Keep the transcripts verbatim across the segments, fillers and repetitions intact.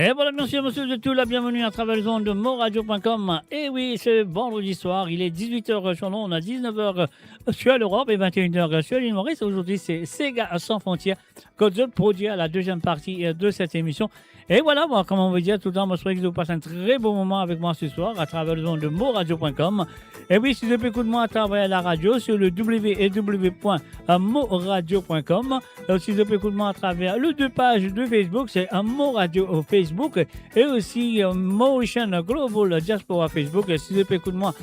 Et voilà, bien sûr, monsieur, de tout la bienvenue à travers les ondes de moradio point com. Et oui, ce vendredi soir, il est dix-huit heures sur l'onde, à dix-neuf heures sur l'Europe et vingt et une heures sur l'île Maurice. Aujourd'hui, c'est Sega sans frontières. Kot zot pou dir la deuxième partie, euh, de cette émission. Et voilà, moi, comme on veut dire tout le temps, moi, je souhaite que vous passez un très bon moment avec moi ce soir à travers les ondes de moradio point com. Et oui, si zot pe ekout mwa à travers la radio sur le w w w point moradio point com, euh, si zot pe ekout mwa à travers les deux pages de Facebook, c'est, euh, Mo Radio au Facebook et aussi, euh, Mauritian Global Diaspora Facebook. Et si zot pe ekout mwa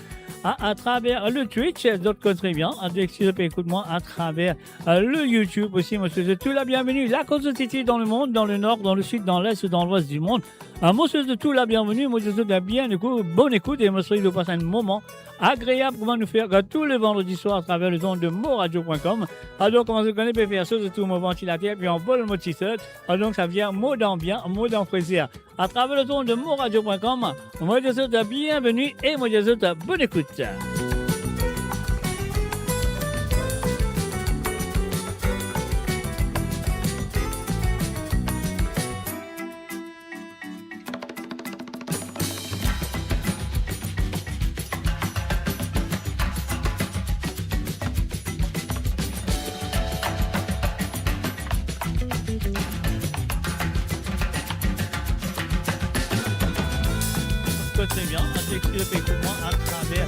à, à travers le Twitch, zot konn tre bien, hein, si zot pe ekout mwa à travers euh, le YouTube aussi, mo swet zot tou la bienvenue. La kot zot ete dans le monde, dans le nord, dans le sud, dans l'est ou dans l'ouest du monde. Euh, mo swet zot tou la bienvenue, mo swet zot bien écou-, bonne écoute et mo swet zot passe un moment agréable kouma nou fer, euh, tous les vendredis soirs à travers les ondes de moradio point com. Alors, kouma zot kone, pe fer so, zot trouv mo vantilater, pi anvol mo t-shirt. Alors, donc, ça vient mode ambiant, mode en plaisir. À travers les ondes de moradio point com, mo swet zot bienvenue et mo swet zot bonne écoute. Kot zot ete, hein, zot pe ekout mwa à travers.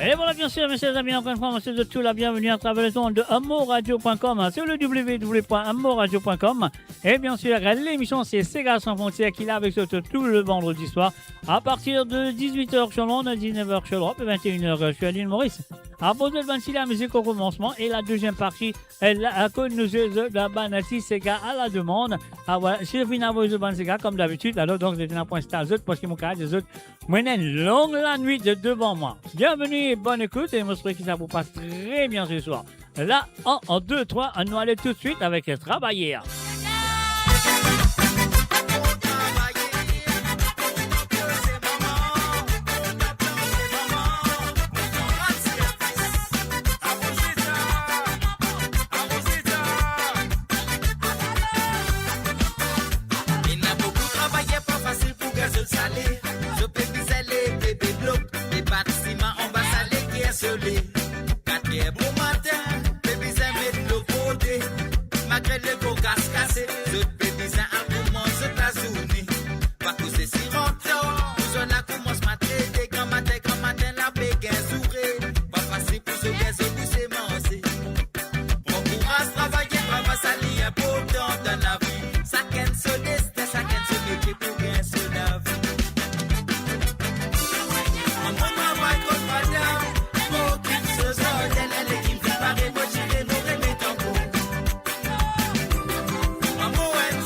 Et voilà, bien sûr, messieurs et amis, encore une fois, mo swet zot tou la bienvenue à travers les ondes de moradio point com, sur le w w w point moradio point com. Et bien sûr, l'émission, c'est Sega sans frontières qui est là avec zot tous les vendredis soirs à partir de dix-huit heures sur l'onde, dix-neuf heures sur l'Europe et vingt et une heures sur l'île Maurice. Apre zot bann ti lamizik o koumansman e la deuxième partie, euh, la, euh, kot nou zwe zot bann ti sega à la demande. Ah, voilà, si zot finn avoy zot bann sega, comme d'habitude, alors, donc, zot ena pou instal zot, parski mo kapav dir zot, mo ena enn long lanwit devan mwa. Bienvenue et bonne écoute, et mo swet ki sa pou pas très bien ce soir. La, un, un, deux, trois, nou ale tout de suite avec Travailler. Ena boukou travayer, pa fasil pou gagn zot saler. Zot pe bizin leve, pe blok, pe bat siman anba sale ki insole. Kat er bomatin, pe bizin met dlo frote. Malgre lekor kas kase, zot pe bizin al koumans zot lazourne. Pa koze si rant tar, pou zot la koumans matrete, gramatin, gramatin la pe gagn zoure. Pa fasil pou zot gagn zot pou semanse. Pran kouraz, travay, travay, sa li inportan dan lavi. Sakenn so destin, sakenn so metie pou gagn so lavi. Mama travay kot madam, mo kit so zot, ler lekim finn pare, mo tire, mo remet ankor. Mama enn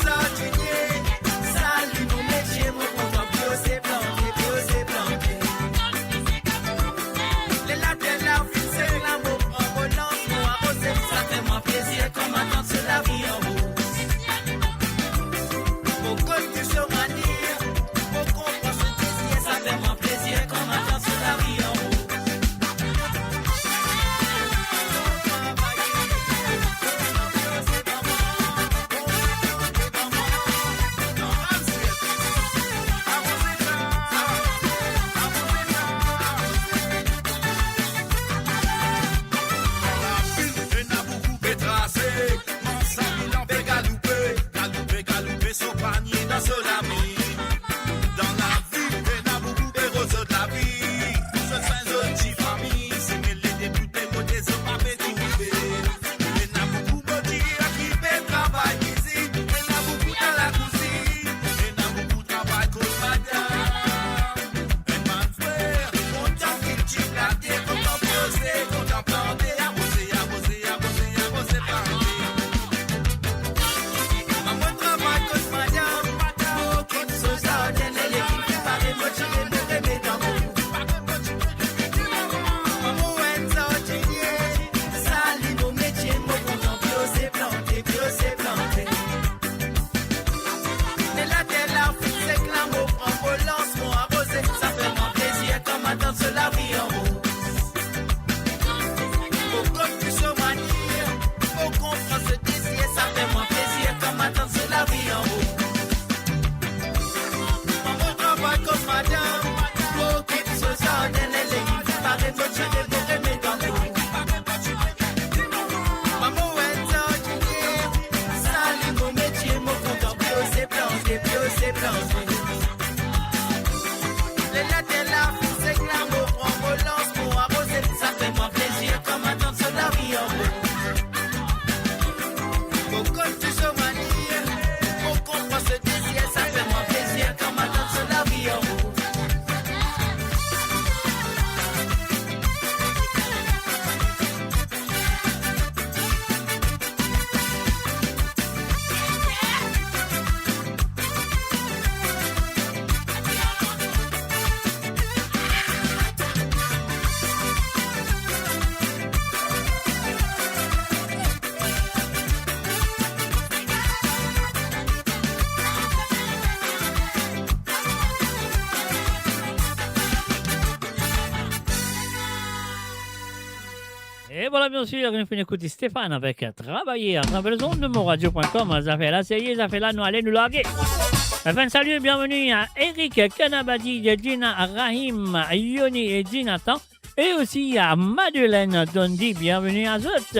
Vwala, biensir, nou finn ekout Stéphane avek Travayer atraver lezond de moradio pwin kom. Zafer la serye, zafer la nou ale, nou large. Enn fwa salu, bienveni a Eric Kanabadi, Dina, Rahim, Yoni e Jonathan. E osi a Madeleine Dondi, bienveni a zot.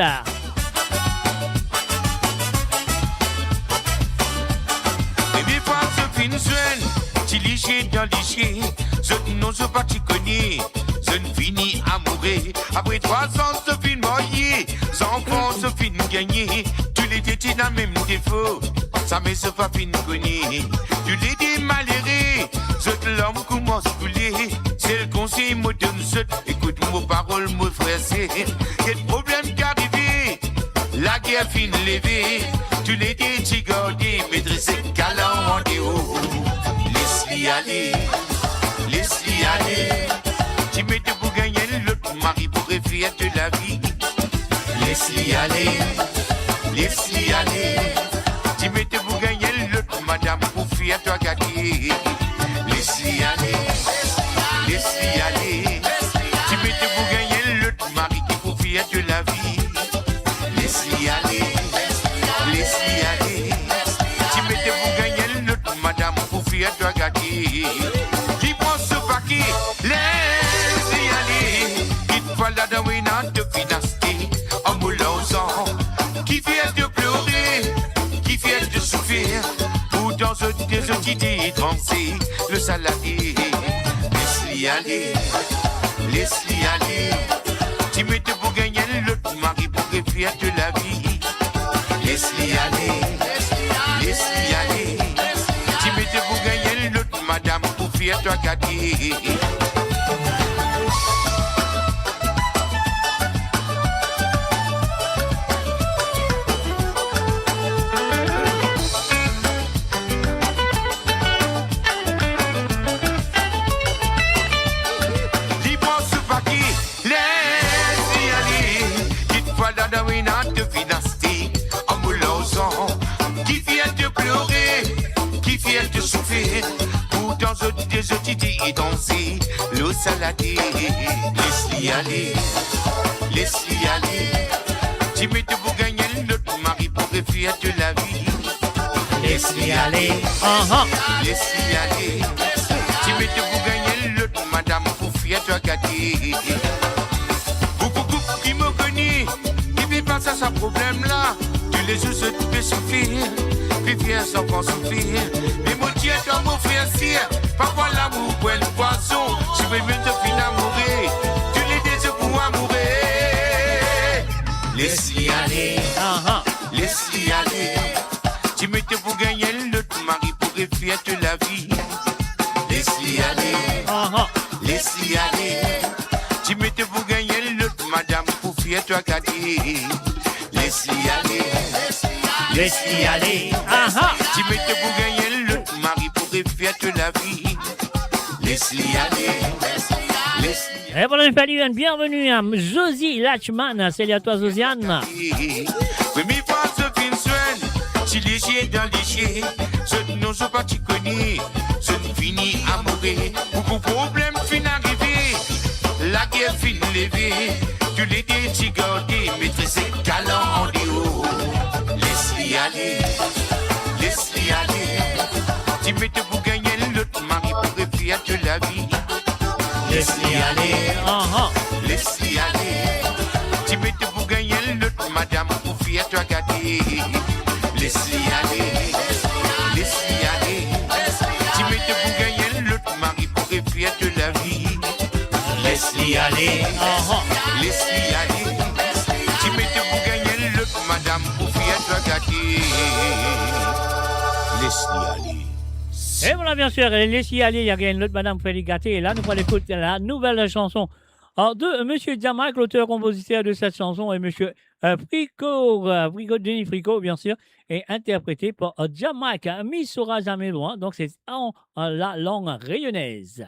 Premie fwa zot finn zwenn, ti lizie dan lizie, zot non zot pa ti kone, zot fini amoure. Apre trwa zan zot finn marye, zanfan zot finn gagne, toulede ti ena mem defo, same zot pa finn kone. Toulede malere, zot larm koumans koule. Sel konsey mo donn zot, ekout mo parol, mo frer ser. Get problem ki arive, lager finn leve, toulede ti garde, met resek galan andeor. Les li ale, les li ale. Ti met pou gagn enn lot mari pou refer to lavi. Les li ale, les li ale. Ti met pou gagn enn lot madam pou fer twa gate. Les li ale, les li ale. Ti met pou gagn enn lot mari ki pou fer to lavi. Les li ale, les li ale. Ti met pou gagn enn lot madam pou fer twa gate. Li pran so pake, les li ale. Kitfwa ladan ena to finn aste, an mo larzan, ki fer to plore, ki fer to soufer. Pourtan zot de zot ti ete etranze lor sa late. Les li ale, les li ale. Ti met pou gagn enn lot mari pou refer to lavi. Les li ale, les li ale. Ti met pou gagn enn lot madam pou fer twa gate. Li pran so pake, les li ale. Kitfwa ladan ena to finn aste, an mo larzan, ki fer to plore, ki fer to soufer. Pourtan zot de zot ti ete etranze lor sa late. Les li ale, les li ale. Ti met pou gagn enn lot mari pou refer to lavi. Les li ale, aha. Les li ale. Ti met pou gagn enn lot madam pou fer twa gate. Boukou koup ki mo kone, ki pe pas ar sa problem la. Toulezour zot pe soufer, pe fer zanfan soufer. Me mo dir twa mo frer, ser, pa pran lamour pou enn pwazon. Si vremem to finn amoure, toulede zot pou amoure. Les li ale, aha. Les li ale. Ti met pou gagn enn lot mari pou refer to lavi. Les li ale, aha. Les li ale. Ti met pou gagn enn lot madam pou fer twa gate. Les li ale, les li ale. Aha. Ti met pou gagn enn lot mari pou refer to lavi. Les li ale, les li ale. E vwala, nou fer li enn bienveni a Josie Lachman. Sali a twa, Josiane. Premie fwa zot finn zwenn, ti lizie dan lizie, zot non zot pa ti kone, zot fini amoure. Boukou problem finn arive, lager finn leve, toulede ti garde, met resek galan andeor. Les li ale, les li ale. Ti met pou gagn enn lot mari pou refer to lavi. Les li ale, aha. Les li ale. Ti met pou gagn enn lot madam pou fer twa gate. Les li ale, les li ale. Ti met pou gagn enn lot mari pou refer to lavi. Les li ale, aha. Les li ale. Ti met pou gagn enn lot madam pou fer twa gate. Les li ale. E vwala, biensir, les li ale, li al gagn lot madam pou fer li gate. E la, nou pou al ekout la nouvel sanson, ah, de Monsieur Diamike, l'auteur-compositeur de cette chanson, et Monsieur, euh, Frico, euh, Frico, Denis Frico, biensir, et interprété par, euh, Diamike, hein, Mi sera jamais loin, donc c'est en, en la langue réunionnaise.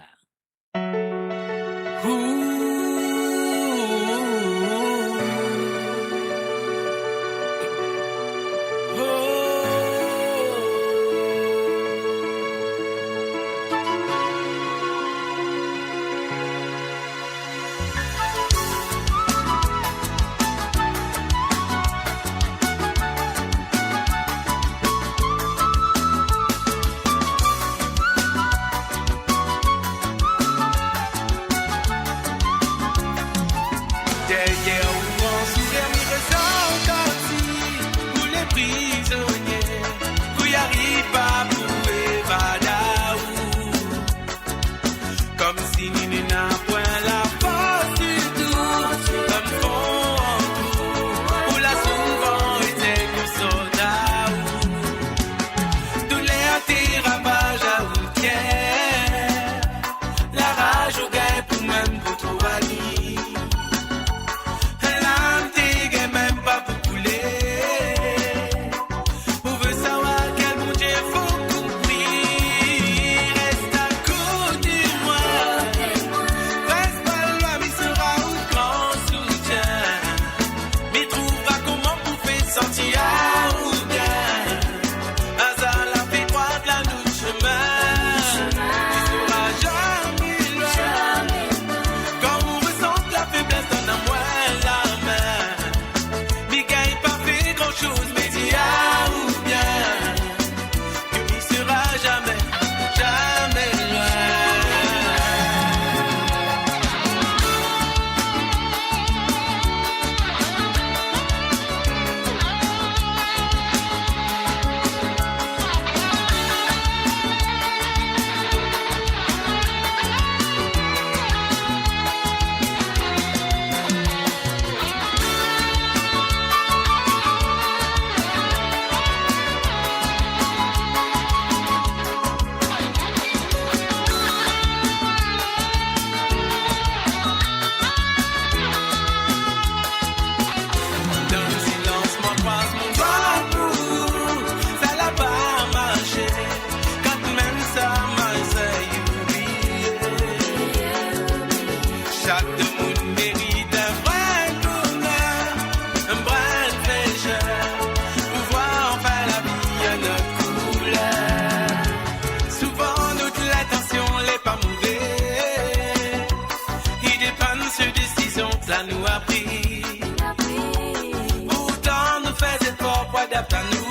Adapt à nous.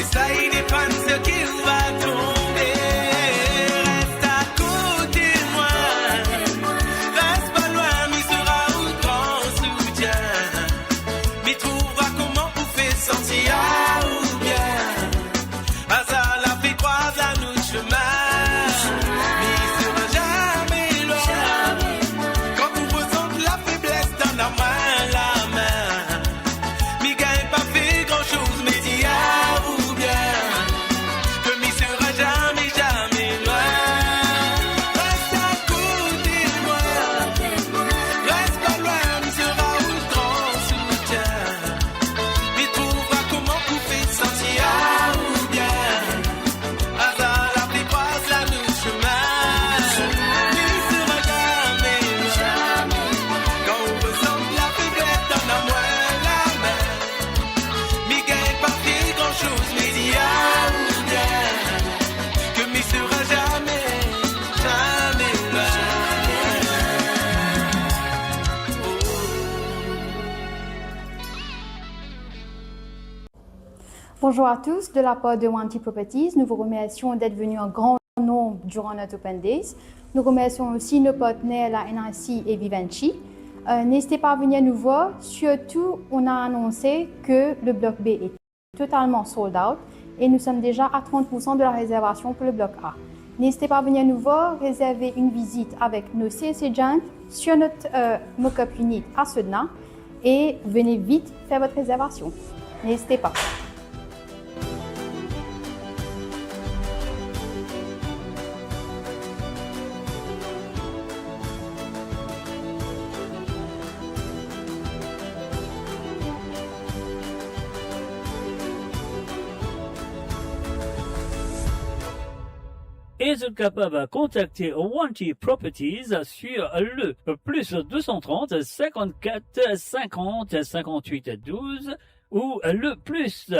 Essaye de prendre ce qui va tomber. Reste à côté de moi. Reste pas loin, mi sera out gran soutien. Mi trouvera kouma pou fer santi aou bien. Azar la fer krwaz la nou semin. Mi sera zame lwin. Kan ou resanti lafebles, tann amwin lame. Mi gagn pa fer gran soz, me dir aou bien ke mi sera zame, zame lwin. Reste à côté de moi. Reste pas loin, mi sera out gran soutien. Mi trouvera kouma pou fer santi aou bien. Azar la fer krwaz la nou semin. Mi sera zame lwin. Kan ou resanti lafebles, tann amwin lame. Mi gagn pa fer gran soz, me dir aou bien ke mi sera zame, zame lwin. Bonjour à tous, de la part de Wanty Properties, nous vous remercions d'être venus en grand nombre durant notre Open Days. Nous remercions aussi nos partenaires, la N I C et Vivendi. Euh, n'hésitez pas à venir nous voir. Surtout, on a annoncé que le bloc B est totalement sold out et nous sommes déjà à trente pour cent de la réservation pour le bloc A. N'hésitez pas à venir nous voir, réserver une visite avec nos sales agents sur notre, euh, mock-up unit à Sedna et venez vite faire votre réservation. N'hésitez pas. E zot kapav kontakte Wanty Properties sur le plus deux cent trente, cinquante-quatre, cinquante, cinquante-huit, douze ou le plus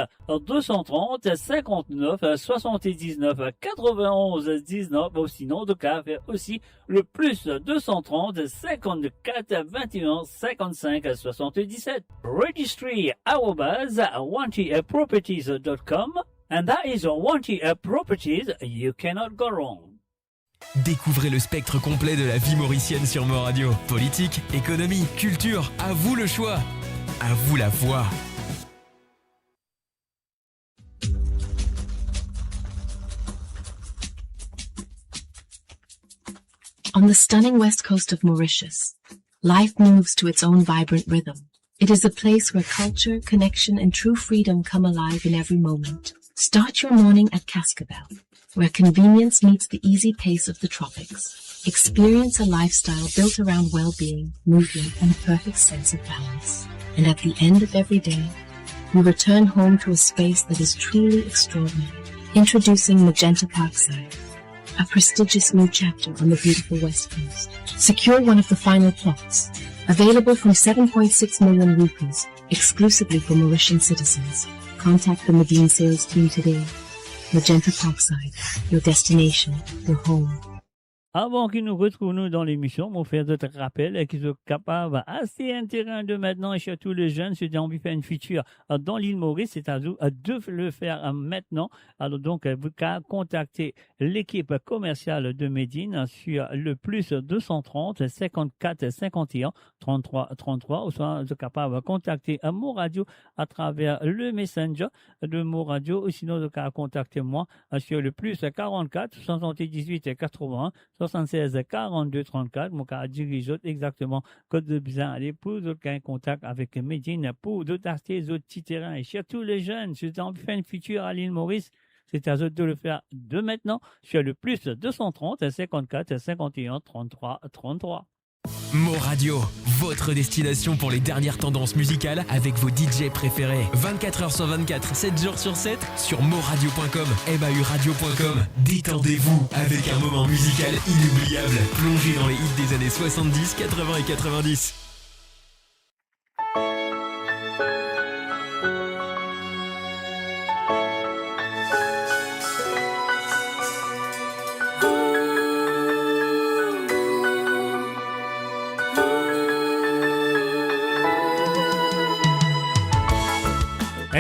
deux cent trente, cinquante-neuf, soixante-dix-neuf, quatre-vingt-onze, dix-neuf, ou sinon, zot kapav fer osi le plus deux cent trente, cinquante-quatre, vingt et un, cinquante-cinq, soixante-dix-sept. Registry arobase wanty properties dot com, and that is Wanty Properties, you cannot go wrong. Découvrez le spectre complet de la vie mauricienne sur Mo Radio. Politique, économie, culture, à vous le choix. À vous la voix. On the stunning west coast of Mauritius, life moves to its own vibrant rhythm. It is a place where culture, connection, and true freedom come alive in every moment. Start your morning at Cascabel, where convenience meets the easy pace of the tropics. Experience a lifestyle built around well-being, movement, and a perfect sense of balance. And at the end of every day, you return home to a space that is truly extraordinary. Introducing Magenta Parkside, a prestigious new chapter on the beautiful West Coast. Secure one of the final plots, available from seven point six million rupees, exclusively for Mauritian citizens. Contact the Medina sales team today. Magenta Parkside, your destination, your home. Avan ki nou retrouv nou dan lemision, mo fer zot rapel ki zot kapav aste enn terin de mintnan, e sirtou le zenn, si zot anvi fer enn fitir dan Lil Moris, se a zot de le fer mintnan. Alor donk, zot kapav kontakte lekip komersial de Medina sur le plus deux cent trente, cinquante-quatre, cinquante et un, trente-trois, trente-trois, ouswa zot kapav kontakte Mo Radio atraver le Messenger de Mo Radio, ou sinon zot kapav kontakte mwa sur le plus quarante-quatre, soixante-dix-huit, quatre-vingts, soixante-seize, quarante-deux, trente-quatre. Mo kapav diriz zot exakteman kot zot bizin ale pou zot gagn kontak avek Medina, pou zot aste zot ti terin. E sirtou le zenn, si zot anvi fer enn fitir a Lil Moris, se a zot de le fer de mintnan sur le plus deux cent trente, cinquante-quatre, cinquante et un, trente-trois, trente-trois. Mo Radio, votre destination pour les dernières tendances musicales avec vos D J préférés. Vingt-quatre heures sur vingt-quatre, sept jours sur sept, sur mo radio point com, M A U radio point com. Détendez-vous avec un moment musical inoubliable. Plongez dans les hits des années soixante-dix, quatre-vingts et quatre-vingt-dix.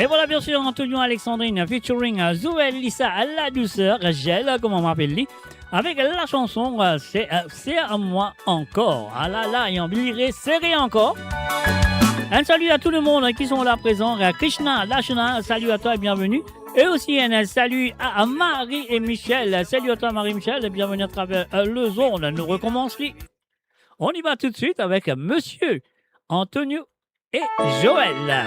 Et voilà, bien sûr, Antonio Alexandrine featuring, euh, Zoël Lisa, La Douceur, Gel, kouma mo apel li, avec la chanson, euh, c'est, euh, Serre-moi encore. Ah là là, e anvi li sere ankor. Un salut à tout le monde qui sont là présents. Euh, Krishna Lachna, salut à toi et bienvenue. Et aussi, un salut à Marie et Michel. Salut à toi, Marie-Michel, et bienvenue à travers, euh, les ondes. Nou rekomans li. On y va tout de suite avec Monsieur Antonio et Joël.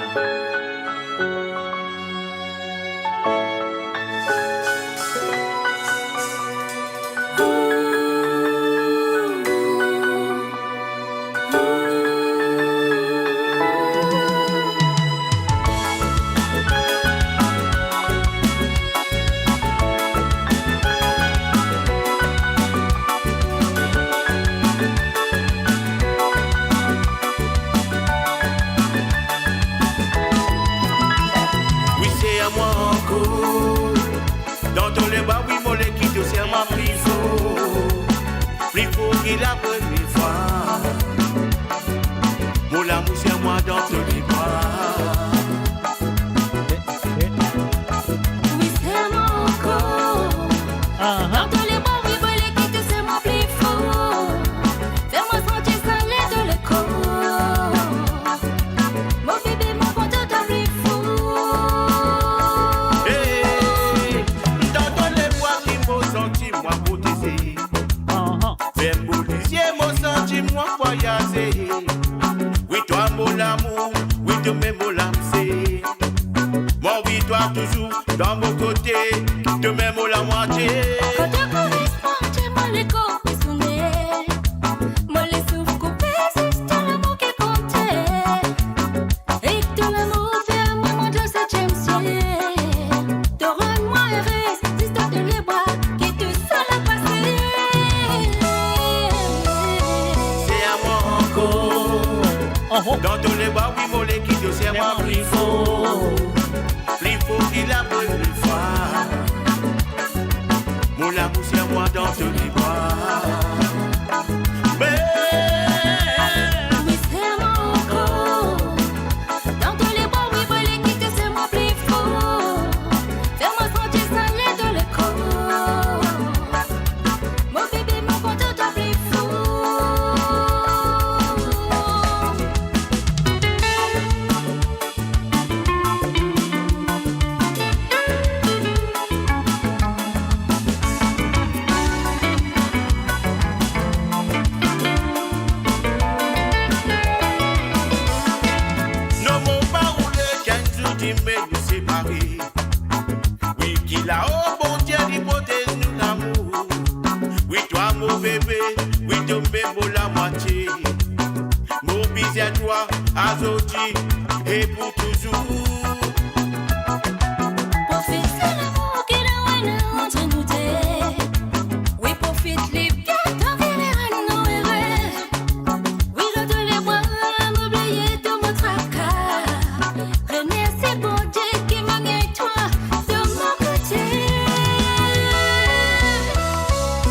Wi, serre mwa ankor. Dan to lebra, wi, mo le kit to, serre mwa pli for. Pli for ki lapremie fwa. Mo lamour, serre mwa dan to lebra. Wi, serre mwa ankor. Aha. Dan to lebra, wi, mo le kit to, serre mwa pli for. Fer mwa santi sa dan to lekor. Mo bebe, mo kontan to pli for. Hey, dan to lebra ki mo santi mwa proteze. Aha. Fer mo lizie, mo santi mwa vwayaze. Wi twa mo lamour, wi to mem mo lamse. Mo anvi twa touzour dan mo kote, to mem mo lamwatie. Kan to kares mwa, mo lekor pe sone. Mo lesouf koupe, zis to lamour ki konte. Ek to lamour fer mwa mont dan setyem siel. To rann mwa ere, zis dan to lebra, ki tou sa la pase. Serre mwa ankor. Oho. Dan to lebra, wi, mo le kit to, serre mwa pli for. Pli for ki lapremie fwa. Mo lamour, serre mwa dan to lebra. Wi, serre mwa ankor. Dan to lebra, wi, mo le kit to, serre mwa pli for. Fer mwa santi sa dan to lekor. Mo bebe, mo kontan to pli for. Non, mo pa oule ki enn zour dime nou separe. Wi, ki lao Bondie li protez nou lamour. Wi twa mo bebe, wi to mem mo lamwatie. Mo bizin twa azordi e pou touzour. Profit sa lamour ki ena ant nou de. Wi, profit li, ki to vinn rann nou ere. Wi, dan to lebra, mo bliye tou mo traka. Remersie Bondie ki mo gagn twa dan mo kote.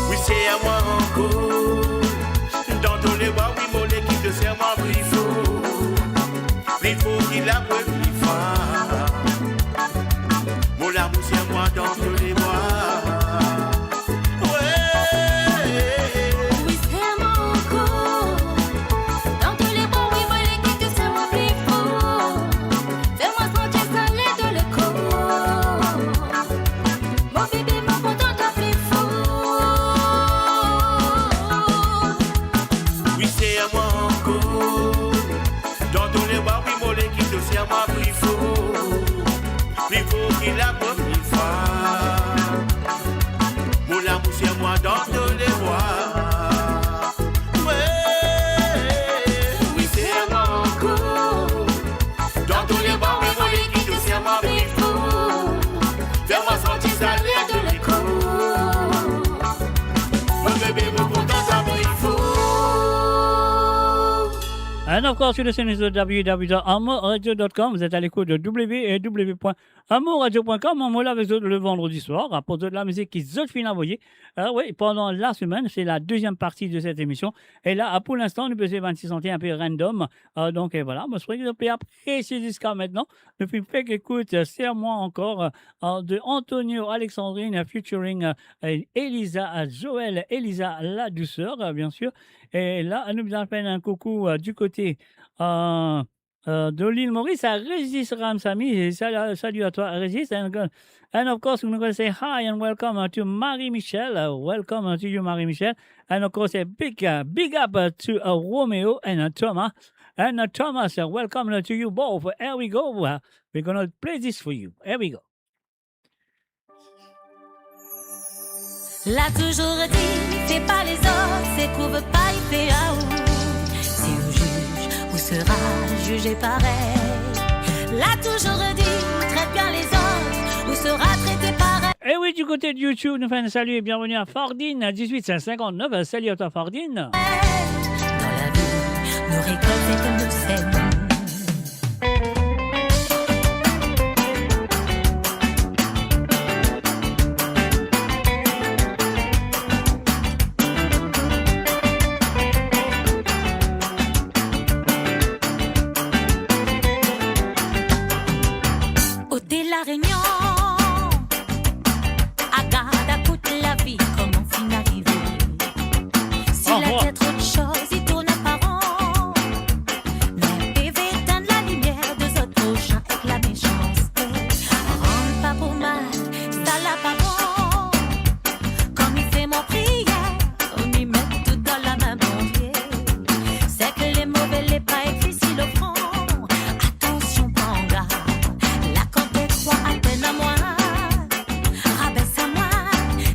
Wi, serre mwa ankor. Dan to lebra, wi, mo le kit to, serre mwa pli for. Pli for ki lapremie fwa. Mo lamour, serre mwa dan to lebra. Wi, serre mwa ankor. Dan to lebra, wi, mo le kit to, serre mwa pli for. Fer mwa santi sa dan to lekor. Mo bebe, mo kontan to pli for. Wi, serre mwa ankor. Dan to lebra, wi, mo le kit to, serre mwa pli for. Pli for ki lapremie fwa. Mo lamour, serre mwa dan to lebra. Wi, wi, serre mwa ankor. Dan to lebra, wi, mo le kit to, serre mwa pli for. Fer mwa santi sa dan to lekor. Mo bebe, mo kontan to pli for. And of course, you listen to w w w dot amourradio dot com. Vous êtes à l'écoute de w w w point amourradio point com. Mo la avek zot le vandredi swar, aport zot lamizik ki zot finn avoye. Ah wi, pandan la semenn, se la deziem parti de set emision. E la, pou linstan, nou pe zwe bann ti sante inpe random. Ah, donk, eh, vwala, mo espere ki zot pe apresie ziska aster. Nou finn fek ekout, euh, Serre-moi encore, euh, de Antonio Alexandrine, euh, featuring, euh, Elisa, euh, Joël, Elisa Ladouceur, euh, bien sûr. E la, nou bizin fer enn koukou, euh, du côté, euh, euh, de l'île Maurice, à Régis Ramsamy. Et sal-, salut à toi, Régis. And, and of course, we're gonna say hi and welcome, uh, to Marie-Michel. Uh, welcome, uh, to you, Marie-Michel. And of course, a big, uh, big up, uh, to, uh, Romeo and, uh, Thomas. And, uh, Thomas, uh, welcome, uh, to you both. Here we go. Uh, we're gonna play this for you. Here we go. La touzour di, fais pas les autres, se kouv pa, i fer aou. Si ou juge, ou sera jugé pareil. La touzour di, traite bien les autres, ou sera traité pareil. Et oui, du côté de YouTube, nous faisons un salut et bienvenue à Fardine, à dix-huit cinquante-neuf. Salut à toi, Fardine. Dans la vie, nous récoltons ce que nous sèmons. Otel La Réunion, agard, akout lavi, kouma finn arive. Si la tet rod soz, i tourn aparan. Me pe tann lalimier de zot prosin ek lamesanste. Rann pa pou mal, sa la pa bon. Kan mi fer mo priyer, mi met tou dan lame Bondie. Seki lemove le pa ekri si lofran. Atansion, pran gard, la kan pe krwar atenn a mwa. Rabes amwa,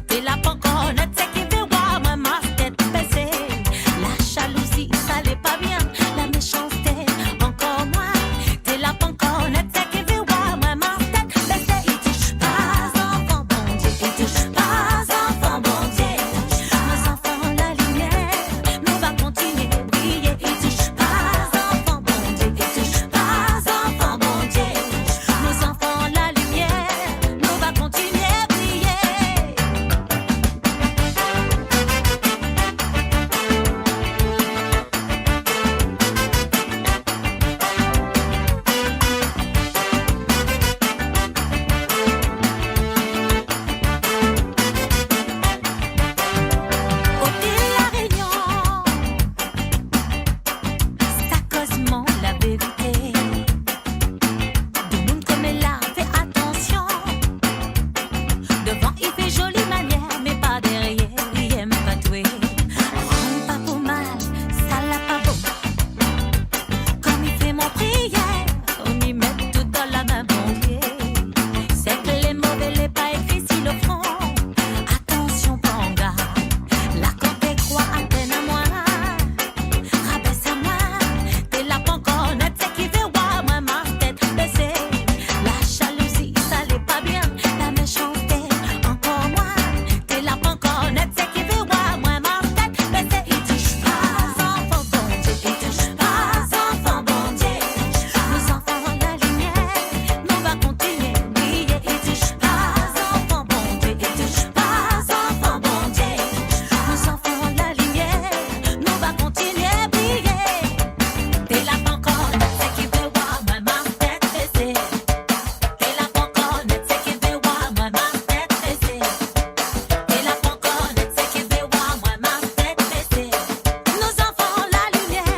to la pankor net seki ve war mwa, mo tet bese. Lazalouzi, sa le pa bien, lamesanste, ankor mwin. To la pankor net seki ve war mwa, mo tet bese. I tou pa zanfan Bondie, i tou pa zanfan Bondie. Mo zanfan lalimier, nou va kontinie briye. I tou pa zanfan Bondie, i tou pa zanfan Bondie. Mo zanfan lalimier, nou va kontinie briye. Otel La Réunion, sa koz mwa laverite. Dimoun kone la, fer atansion. Devan i fer zoli manier, me par deryer i em pa twe. Rann pa pou mal, sa la pa bon. Kan mi fer mo priyer, mi met tou dan lame Bondie. Seki lemove le pa ekri si lofran. Atansion, pran gard, la kan pe krwar atenn a mwa. Rabes amwa, to la pankor net seki ve war mwa, mo tet bese. Lazalouzi, sa le pa bien, lamesanste, ankor mwin. To la pankor net seki ve war mwa, mo tet bese. I tou pa zanfan Bondie, i tou pa zanfan Bondie. Nou zanfan lalimier, nou va kontinie briye. I tou pa zanfan Bondie, i tou pa zanfan Bondie. Nou zanfan lalimier, nou va kontinie briye. To la pankor net seki ve war mwa, mo tet bese. To la pankor net seki ve war mwa, mo tet bese. To la pankor net seki ve war mwa, mo tet bese. Nou zanfan lalimier,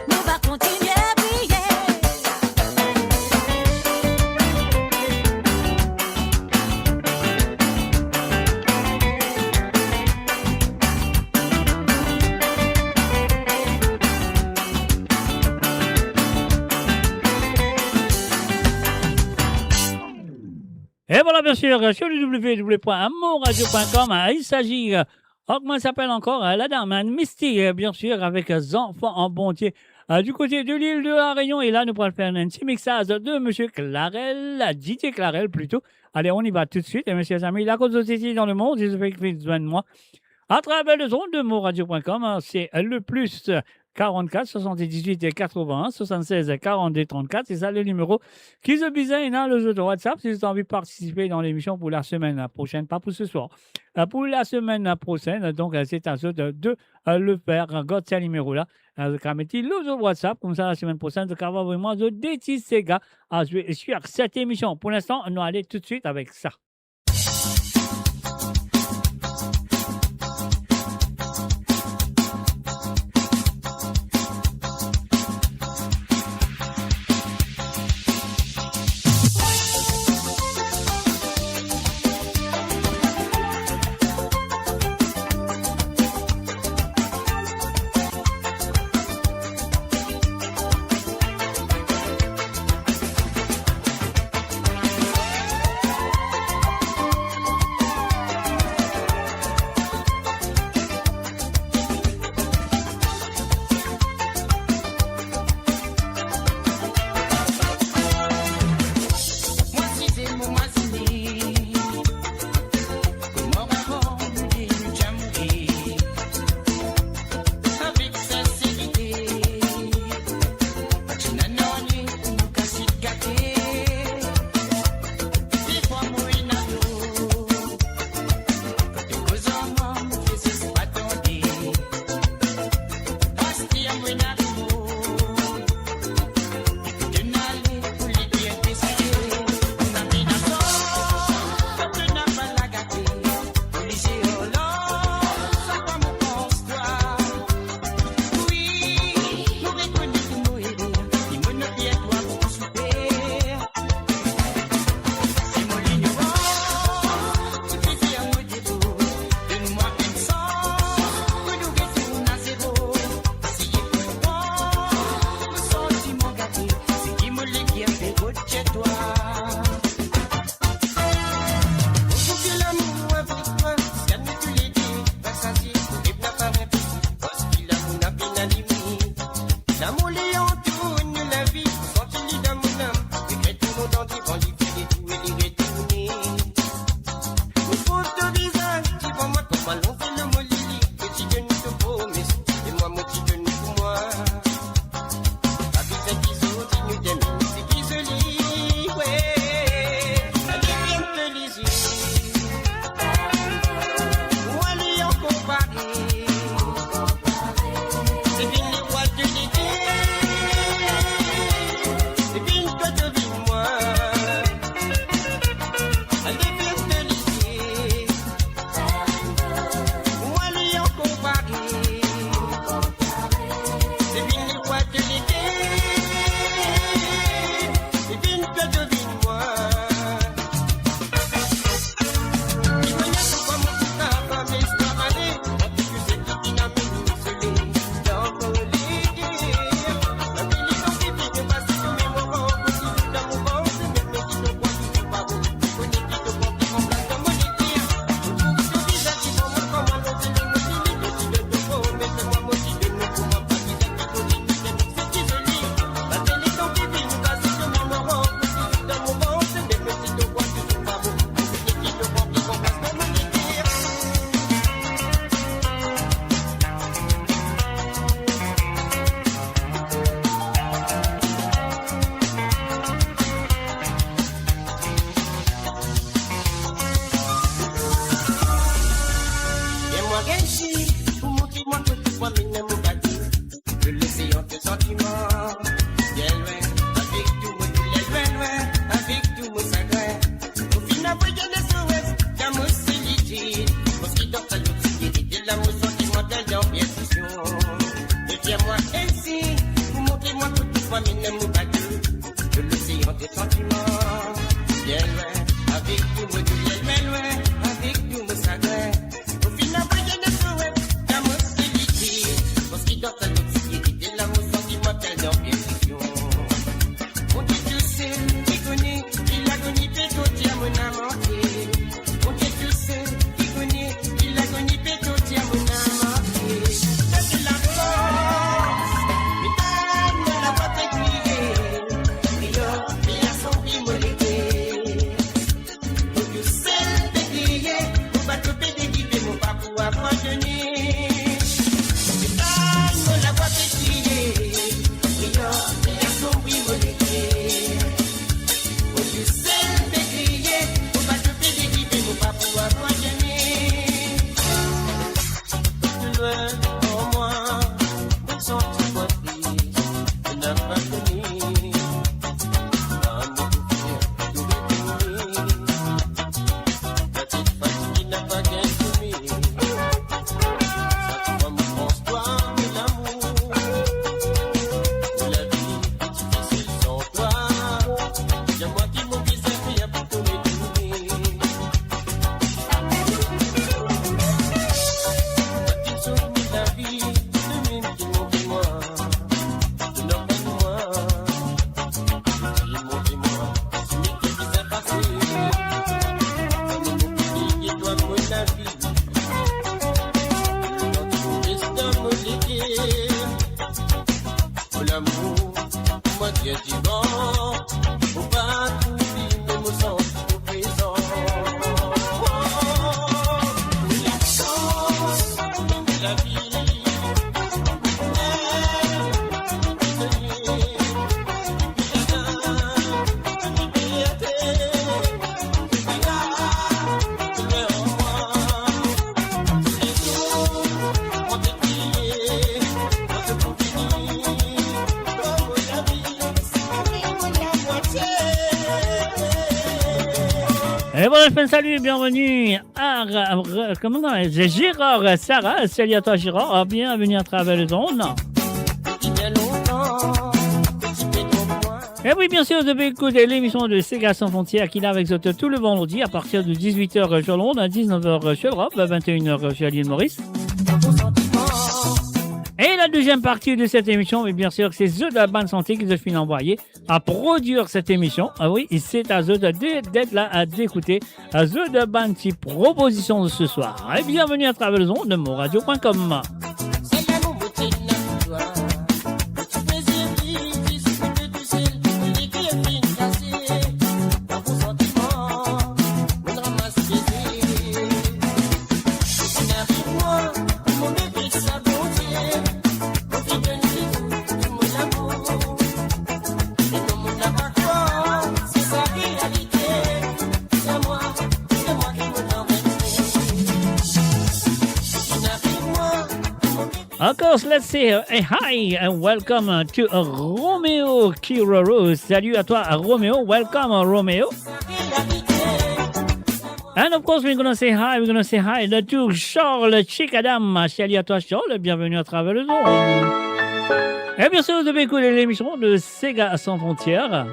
nou va kontinie briye. Et voilà, bien sûr, sur le w w w point amourradio point com, il s'agit, euh, oh, comment elle s'appelle encore, euh, la dame, hein, Misty, euh, bien sûr, avec, euh, Zanfan Bondie, euh, du côté de l'île de la Réunion. Et là, nou pou fer un petit mixage de Monsieur Clarel, Didier Clarel plutôt. Allez, on y va tout de suite, hein, mes chers amis. La koz zot isi dan lemonn, zot fek vinn zwenn mwa à travers les ondes de amourradio point com, hein, c'est le plus, euh, quarante-quatre soixante-dix-huit quatre-vingts, soixante-seize quarante-deux trente-quatre, se sa le nimero ki zot bizin ena lor zot WhatsApp si zot anvi partisipe dan lemision pou lasemenn prosenn, pa pou seswar. Euh, pou lasemenn prosenn, donk, euh, se a zot, euh, de, euh, le fer. Gard sa nimero la, euh, zot kapav met li lor zot WhatsApp, koumsa lasemenn prosenn, zot kapav avoy mwa zot de ti sega a zwe sur set emision. Pou linstan, nou ale toutswit avek sa. Bien mwa reysi pou montre mwa kot mwa mene mo gate. Lor losean de santiman, bien lwin, avek tou mo douler, lwin, lwin, avek tou mo sagrin. Mo finn avoy enn S O S dan mo solitid, parski dan sa lobsirkite lamour santimantal dan perdision. Devien mwa enn sign pou montre mwa kot mwa mene mo gate. Lor losean de santiman, bien lwin, avek tou mo douler, lwin, lwin, avek tou mo sagrin. Mo finn avoy enn S O S dan mo solitid, parski dan sa lobsirkite lamour santimantal dan perdision. Bondie tousel ki kone ki lagoni pe kote mo lam ante. Bondie tousel ki kone ki lagoni pe kote mo lam ante. Donn mwa lafors, donn mwa lafors, kriye, kriye, kriye, santi mo lete. Et voilà, je fais un salut et bienvenue à, à, à, comment on dit, Gérard, Sarah, salut à toi Gérard, bienvenue à travers les ondes. Et oui, bien sûr, vous pouvez écouter l'émission de Sega Sans Frontières qui est là avec vous tous les vendredis à partir de dix-huit heures sur l'onde, à dix-neuf heures sur l'Europe, à vingt et une heures sur l'île Maurice. Et la deuxième partie de cette émission, mais bien sûr, c'est Zot Bann Santi ki zot finn anvoye a produir cette émission. Ah oui, c'est à zot de, d'être là, à d'écouter, à zot bann ti proposition de ce soir. Et bienvenue à travers les ondes de moradio point com. Of course, let's say a hi and welcome, uh, to, uh, Romeo Kiroro. Salut à toi, uh, Romeo. Welcome, uh, Romeo. And of course, we're gonna say hi, we're gonna say hi to Charles Chikadam. Salut à toi, Charles, bienvenue à travers les ondes. Et bien sûr, vous devez écouter l'émission de Sega Sans Frontières.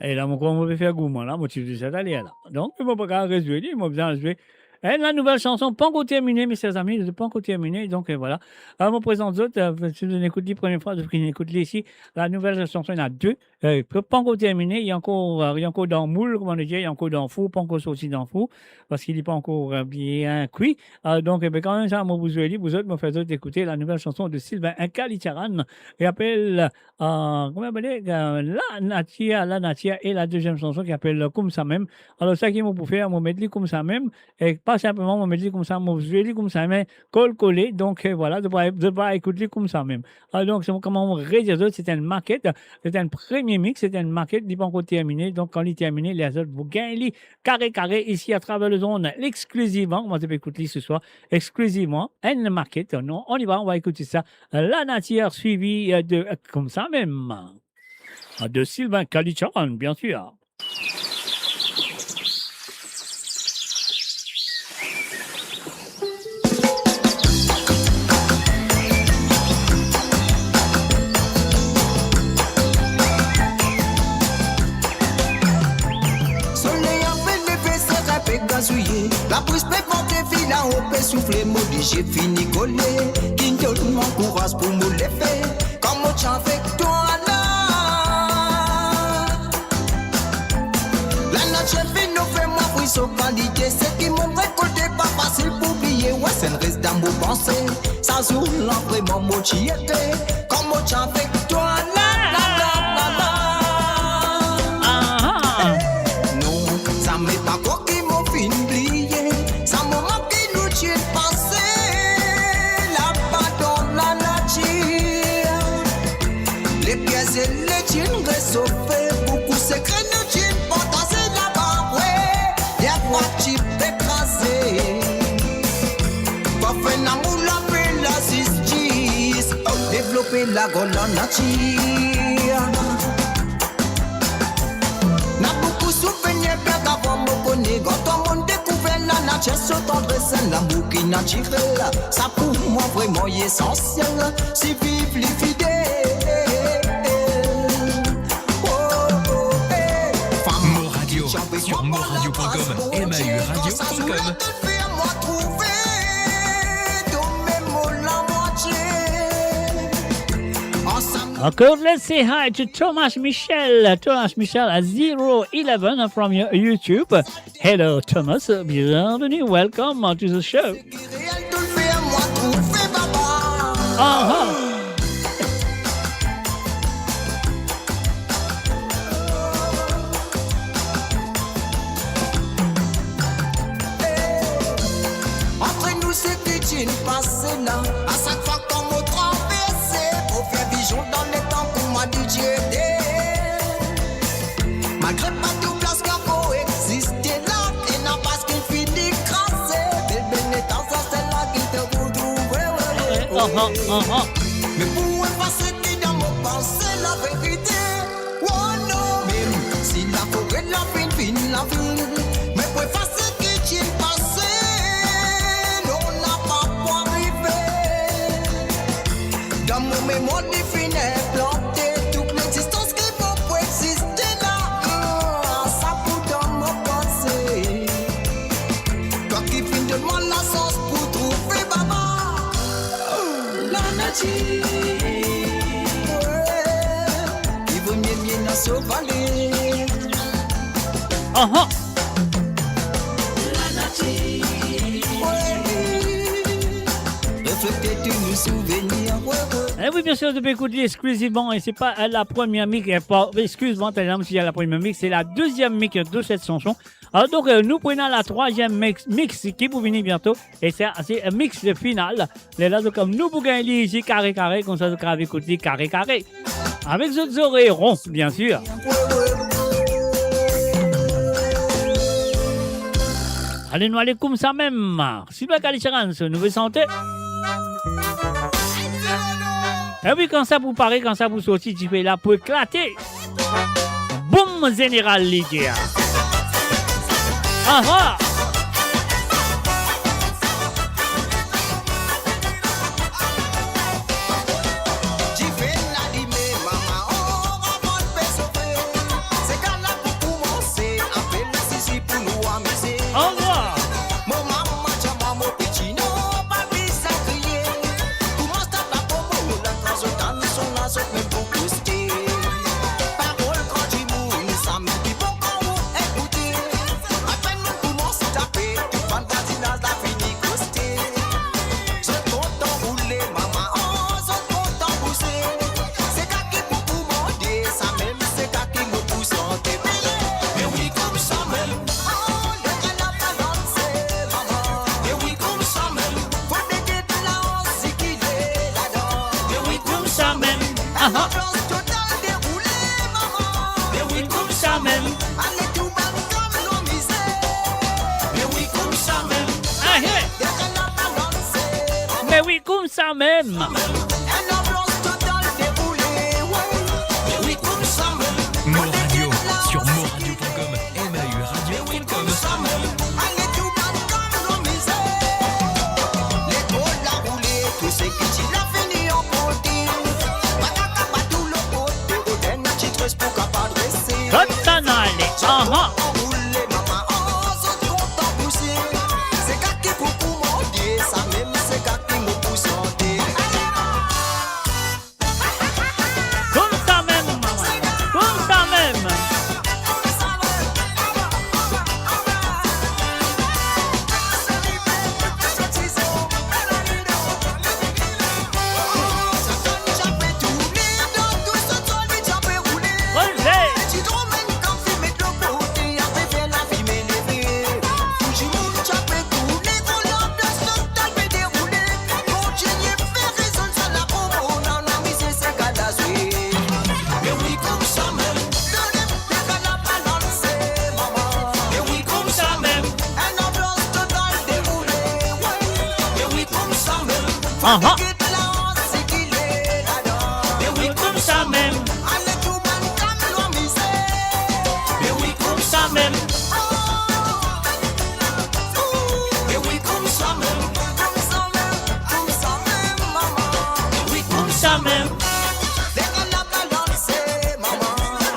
E la, mo krwar mo pe fer gourman la, mo ti zwe sa taler la. Donk, mo pa kapav rezwe li, mo bizin zwe enn la nouvel sanson, pankor termine, mes chers amis, pankor termine, donk, euh, vwala. Euh, mo prezant zot, euh, si zot inn ekout li premie fwa, zot finn ekout li isi, la nouvel sanson, ena de, euh, pankor termine, li ankor, euh, li ankor dan moul, kouma nou dir, li ankor dan four, pankor sorti dan four, parski li pankor, euh, bien kwi. Euh, donk, ebe, kanmem sa, mo pou zwe li pou zot, mo fer zot ekoute la nouvel sanson de Sylvain Kalitcharan, li apel, euh, kouma apele, euh, La Natir, La Natir, e la deziem sanson ki apel Koumsa Mem. Alor, seki mo pou fer, mo met li koumsa mem, e pa sinpleman mo met li koumsa, mo zwe li koumsa, me kol kole, donk, euh, vwala, zot pou, zot pou ekout li koumsa mem. Ah, donk, se kouma mo redir zot, se enn maket, se enn premie mix, se enn maket, li pankor termine, donk, kan li termine, lezot pou gagn li kare kare isi atraver lezond, exkliziveman, kouma zot pe ekout li se swar, exkliziveman, enn maket, non, on y va, on va écouter ça, La Natir, suivi, euh, de, euh, Koumsa Mem, de Sylvain Kalitcharan, bien sûr. Soley ape leve, sere pe gazouye, labris pe vante, filao pe soufle, mo lizie fini kole, ki donn mwa kouraz pou mo leve, kan mo ti avek twa la. Lanatir finn ofer mwa fri so kalite, seki mo rekolte pa fasil pou bliye, wi, sa inn res dan mo panse, sa zour la vreman mo ti ete, kan mo ti avek twa la, la, la, la, la. Ah, ah. Non, zame pa kwi ki mo finn bliye, sa moman ki nou ti pase laba dan lanatir. Lepier zele ti'nn resofe, boukou sekre nou ti'nn partaze laba, wi, lerwa ti pe kraze. Pa fer lamour, lape, lazistis, devlope lagor lanatir. Na boukou souvenir, bien avan mo kone, kan mo dekouver lanatir, so tandres, enn lamour ki natirel, sa pou mwa vreman esansiel, si viv li fidel. Oh, oh, eh. Fam, Mo Radio, sur moradio point com, M A U radio point com. Encore, let's say hi to Thomas Michel. Thomas Michel at zero eleven from your YouTube. Hello, Thomas. Bienvenue. Welcome to the show. Aha. Antre nou, seki ti'nn pase la, a sak fwa kan mo traverse, mo fer vizion dan letan kouma DJ Ede. Ma Krep pa tou plas ki pou existe la, ena pas ki fini krase. Bel, bel eta sa, sel la ki te pou trouve, we, we, we. Aha, aha. Me pou efase ki dan mo panse laverite. Oh non, mem si lafore la finn vinn lavil, me pou efase ki ti pase, non, napa pou arive. Dan mo memwar li finn inplante, tou lexistans ki mo pou existe la, ah, sa pou dan mo panse. Twa ki finn donn mwa lasans pou trouve baba, lanatir. Wi, li vo mie, mie dan so vale. Aha. Lanatir. Wi. Reflekte tou nou souvenir. Wi, wi. Eh wi, bien sir, nou pe ekout li exklizivman, e se pa, eh, la première mix, eh, pa, excuse-moi, ta dam, si la première mix, c'est la deuxième mix de cette chanson. Alor, donk, eh, nou pou ena la troisième mix, mix ki pou vini biento. E sa, se, eh, mix final. Lerla, donk, nou pou gagn li isi kare kare, koumsa zot kapav ekout li kare kare. Avek zot zorey ron, bien sir. Ale, nou ale koumsamem. Sylvain Kalicharan, so nouvo sante. E wi, kan sa pou pare, kan sa pou sorti, dife la pou eklate. Boum zeneral, li dir. Aha! Dife la lime, mama, oh, rann pe sove. Sega la pou koumanse, apel zizi pou nou amize. Au revoir. Mo mama, tya mwa mo piti, non, pa bizin kriye. Koumans tap lapopo, la kan zot tann son la, zot mem pou koste. Parol gran dimoun, sa mem ki bon kan ou ekoute. Apenn nou koumans tape, tou bann vwazinaz la fini koste. Zot kontan roule, mama, oh, zot kontan bouze. Sega ki pou koumande, sa mem sega ki mo pou sante. Me wi, koumsa mem. Oh, le karnaval lanse, mama. Me wi, koumsa mem. Fode get la, zikile ladan. Me wi, koumsa mem. Aha. Lanbiyans total deroule, mama. Me wi, koumsa mem. Ale tou bann gam nou amize. Me wi, koumsa mem. Ahe. Le karnaval lanse, mama. Me wi, koumsa mem. Enn lanbiyans total deroule, wi. Me wi, koumsa mem. Mo Radio, sur moradio point com, M A U radio point com. Ale tou bann gam nou amize. Lekol la roule, tou seki ti la fini anporte. Pataka pa tou lor kote, okenn ti tres pou kapav drese. Kot sa nou ale? Aha. Roule, mama, oh, zot kontan bouze. Sega ki pou koumande, sa mem sega ki mo pou sante. Koumsa mem, mama. Koumsa mem. Olé. Aha. Me wi, koumsa mem. Me wi, koumsa mem. Me wi, koumsa mem. Me wi, koumsa mem.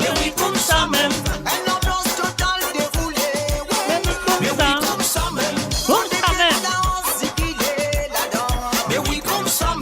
Me wi, koumsa mem. Me wi, koumsa mem. Koumsa mem. Me wi, koumsa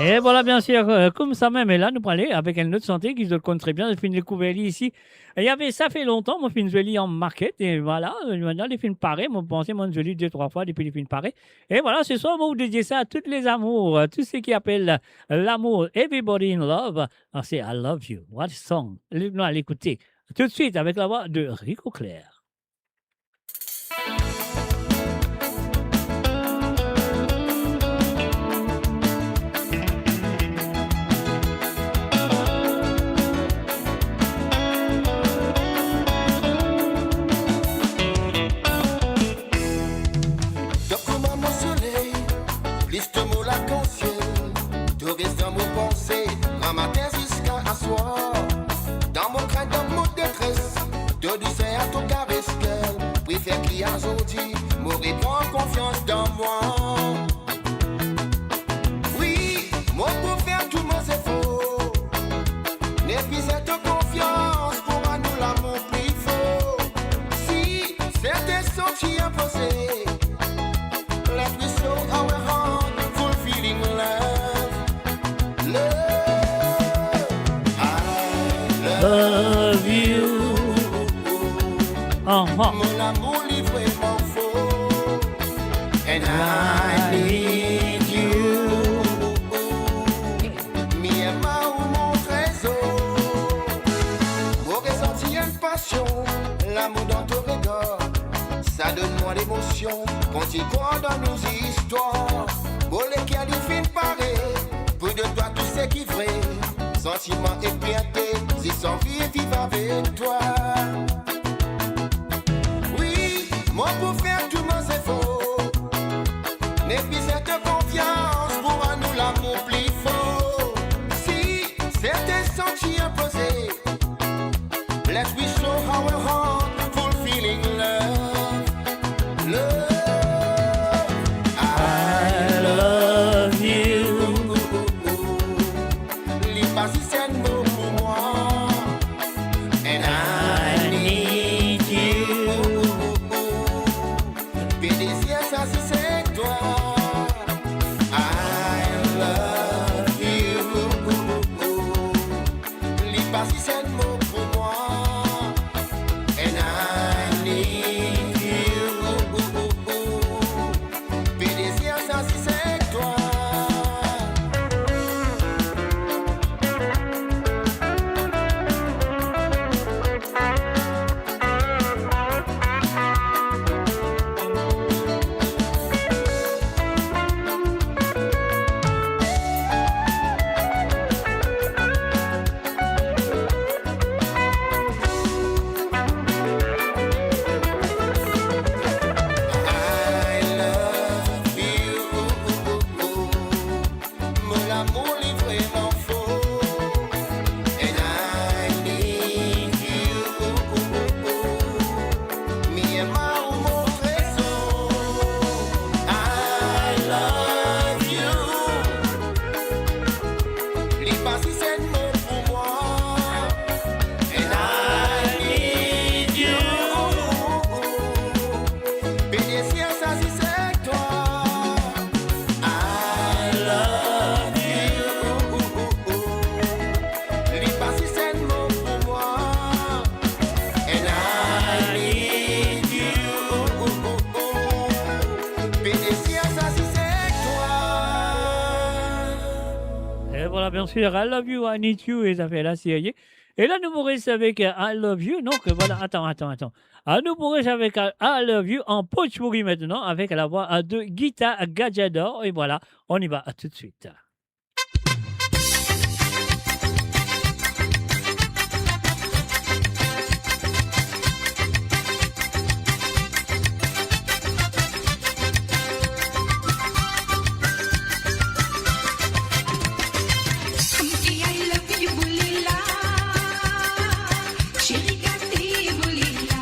E vwala, bien sir, euh, koumsa mem, e la nou pou ale avek enn lot sante ki zot konn tre bien, zot finn dekouver li isi. E ape, sa fer lontan, mo finn zwe li an maket, e vwala, euh, aster li finn pare, mo panse mo zwe li de, trwa fwa depi li finn pare. E vwala, se swar, mo dedie sa a tout les amours, euh, tou seki apel lamour, everybody in love, ah, se I Love You. What a song. Nou al ekoute toutswit avek lavwa de Rico Clair. To kouma mo soley, plis to mo lakansiel, to res dan mo panse, gramatin ziska aswar. Dan mo krin, dan mo detres, to douser a to kares, ker, prefer ki azordi mo repran konfians dan mwa. Wi, mo pou fer tou mo zefor, me bizin to konfians pou rann nou lamour pli for. Si serten santi inpoze, let we show our heart full feeling love. Love, I love you. Aha. Mo lamour li vreman for. And I need you. Mi ama ou mo trezor. Mo resanti enn pasion, lamour dan to regar, sa donn mwa lemosion. Kontign krwar dan nou zistwar. Mo leker li finn pare pou donn twa tou seki vre. Santiman ek fierté, zis anvi viv avek twa. Wi, mo pou fer tou mo zefor, me bizin to konfians pou rann nou lamour pli for. Si serten santi inpoze, let we show our heart full feeling love. Love, I love you. Li pa zis enn mo pou mwa. And I need you. Pe dezir sa zis ek twa. I love you. Li pa zis enn mo pou mwa. And I need you. Pe dezir sa zis ek twa. I love you. Mo lamour li vreman for. And I need you. Mi ama ou mo trezor. I love you. Li pa zis enn mo pou mwa. And I need you. Pe dezir sa zis ek twa. I love you. Li pa zis enn mo pou mwa. And I need you. Pe dezir sa zis ek twa. E vwala, bien sir, I love you, I need you, e zafer la serye. E la, nou pou res avek, euh, I love you. Non, ke vwala, atann, atann, atann. Ah, nou pou res avek, euh, I love you an Bhojpuri aster, avek lavwa, euh, de Geeta Gajadhar. E vwala, on y va, a tout de suite. Hamke I love you bole la, sheri gate bole la.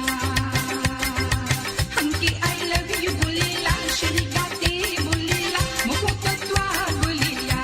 Hamke I love you bole la, sheri gate bole la. Mo kontan twa bole la.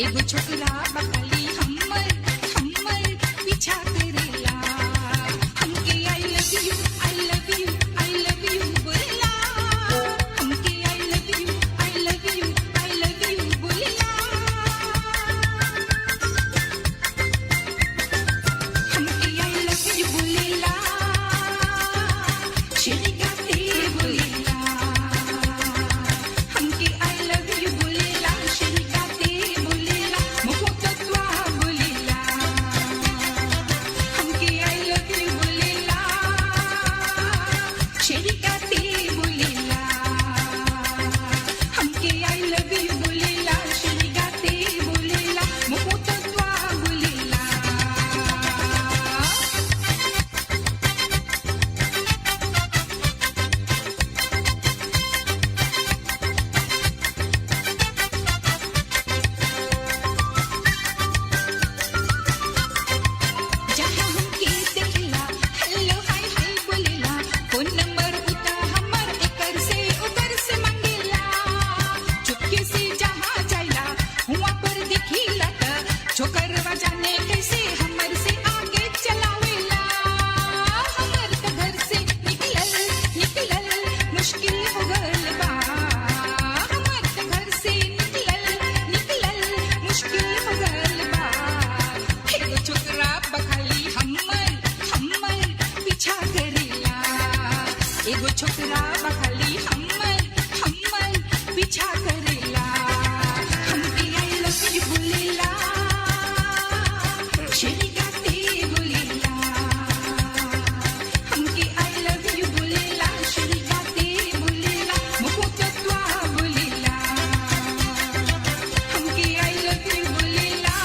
एगो छोकरा बा खाली हमर, हमर पीछा करेला। हमके I love you, I love you, I love you बोलेला। हमके I love you, I love you, I love you बोलेला। हमके I love you बोलेला। Chérie gâté बोलेला। हमके I love you बोलेला, chérie gâté बोलेला, mon content toi बोलेला। हमके I love you बोलेला, chérie gâté बोलेला। हमके I love you बोलेला, chérie gâté बोलेला, mon content toi बोलेला। जहाँ हमके देखला, hello, hi, hi बोलेला, phone number उता हमर एकर से, ओकर से मांगेला। चुपके से जहाँ जाइला, हुआं पर देखिला त, छोकरवा जाने कैसे हमर से आगे चलावेला। हमर त घर से निकलल, निकलल मुश्किल हो गल बा। हमर त घर से निकलल, निकलल मुश्किल हो गल बा। एगो छोकरा बा खाली हमर, हमर पीछा करेला। एगो छोकरा बा खाली हमर, हमर पीछा करेला। हमके I love you बोलेला, chérie gâté बोलेला। हमके I love you बोलेला, chérie gâté बोलेला, mon content toi बोलेला। हमके I love you बोलेला,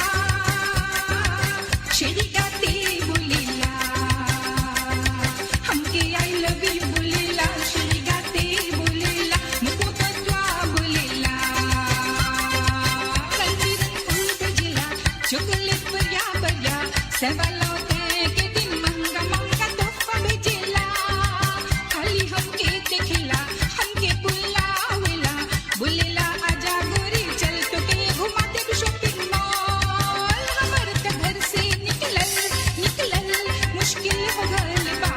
chérie gâté बोलेला। हमके I love you बोलेला, chérie gâté बोलेला, mon content toi बोलेला। रंग बिरंग फूल भेजेला, chocolate बढ़िया बढ़िया, Saint Valentin के दिन महंगा महंगा तोहफा भेजेला। खाली हमके देखेला, हमके बुलावेला, बोलेला, "आजा गोरी, चल तोके घुमा देब shopping mall।" हमर त घर से निकलल, निकलल मुश्किल हो गल बा।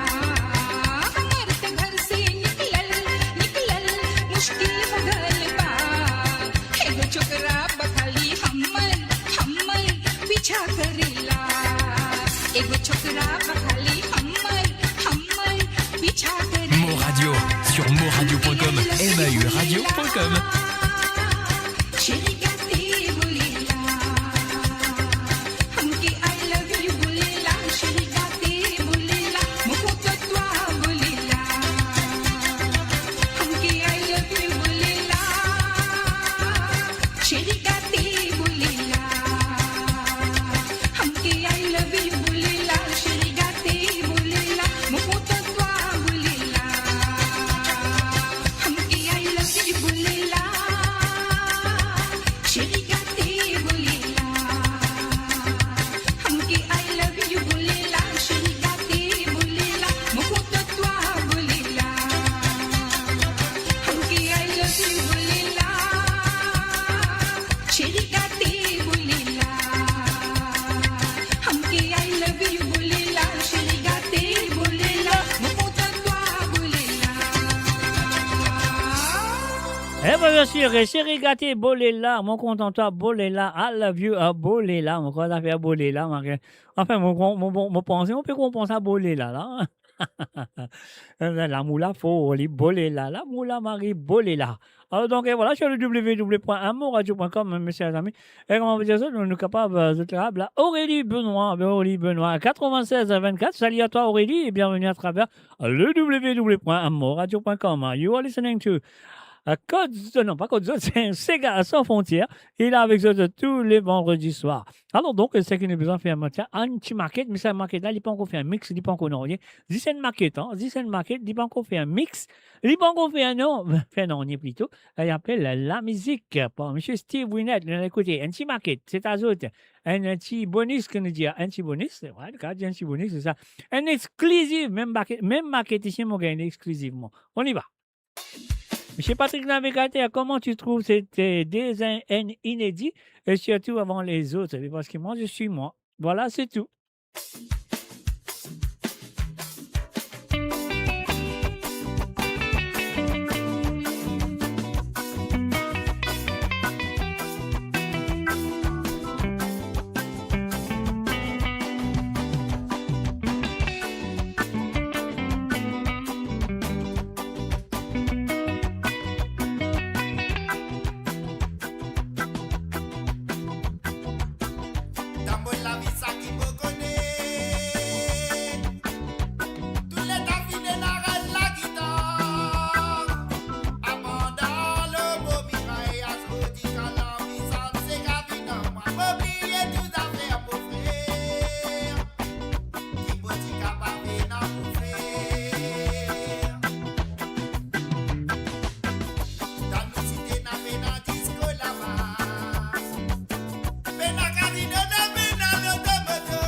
हमर त घर से निकलल, निकलल मुश्किल हो गल बा। एगो छोकरा बा खाली हमर, हमर पीछा करेला। एगो छोकरा बा खाली हमर, हमर पीछा करेला। Mon Radio, sur mon radio point com, M A U radio point com. Chérie gâté बोलेला, हमके I love you बोलेला, chérie gâté बोलेला, mon content toi बोलेला। हमके I love you बोलेला, chérie gâté बोलेला। हमके I love you बोलेला, chérie gâté बोलेला, mon content toi बोलेला। हमके I love you बोलेला, chérie gâté बोलेला। हमके I love you बोलेला, chérie gâté बोलेला, mon content toi बोलेला। हमके I love you बोलेला, chérie gâté बोलेला। हमके I love you बोलेला, chérie gâté बोलेला, mon content toi बोलेला। Eh ben, bien sûr, chérie gâté बोलेला, mon content toi बोलेला, I love you, ah, बोलेला, mon krwar zafer बोलेला, mo, anfin, mo, mo, mo, mo panse mo pe konpran sa बोलेला la. Lamour la for, li बोलेला, lamour la mari बोलेला. Alors donc, et voilà, sur le W W W point amourradio point com, mes chers amis. Et comment vous dire ça, nous, nous capables, euh, zot la, la, Aurélie Benoît, ben, Aurélie Benoît, quatre-vingt-seize à vingt-quatre. Salut à toi, Aurélie, et bienvenue à travers le W W W point amourradio point com. You are listening to, euh, Code, non, pas Code Zot, c'est Sega Sans Frontières. Il est avec zot tous les vendredis soirs. Alors donc, seki nou bizin fer, tiens, enn ti maket, me sa maket la, li pankor fer mix, li pankor nanye. Zis enn maket, hein, zis enn maket, li pankor fer mix, li pankor fer, non, fer nanye plito. Li apel La Mizik par Misie Steve Winnet. Nou al ekoute enn ti maket, se ta zot. Enn ti bonis, ke nou dir, enn ti bonis, ouais, nou kav dir enn ti bonis, se sa. Enn exkliziv, mem maket, mem maket isi, mo gagn exkliziv, mwa. On y va. Monsieur Patrick Navigateur, comment tu trouves cette, euh, deux, un, un inédit, et surtout avant les autres, parce que moi, je suis moi. Voilà, c'est tout. Dan mo lavi sa ki mo kone, tou leta finn ena enn lagitar. Avan dan lamo miray, azourdi kan lanvi sann, sega vinn an mwa, mo bliye tou zafer mo frer. Ki mo ti kapav ena pou fer. Dan nou site ena pena disko laba. Pena kazino, pena loto moto.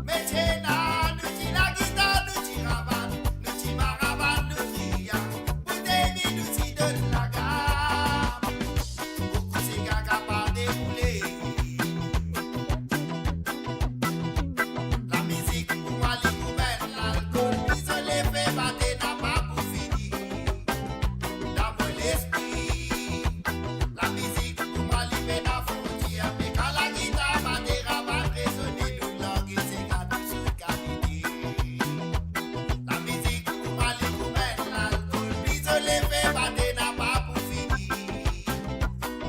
Me ti ena, nou ti lagitar, nou ti rabann, nou ti marabann, nou ti ya. Boutey vin, nou ti donn lagam. Boukou sega kapav deroule. Lamizik pou mwa li pou benn lalkol, pizole, fer bate, napa pou fini. Dan mo lespri, lamizik pou mwa li pena frontier, me kan lagitar bate, rabann rezone, nou lang e sega tou sot kalite. Lamizik pou mwa li pou benn lalkol, pizole, fer bate, napa pou fini.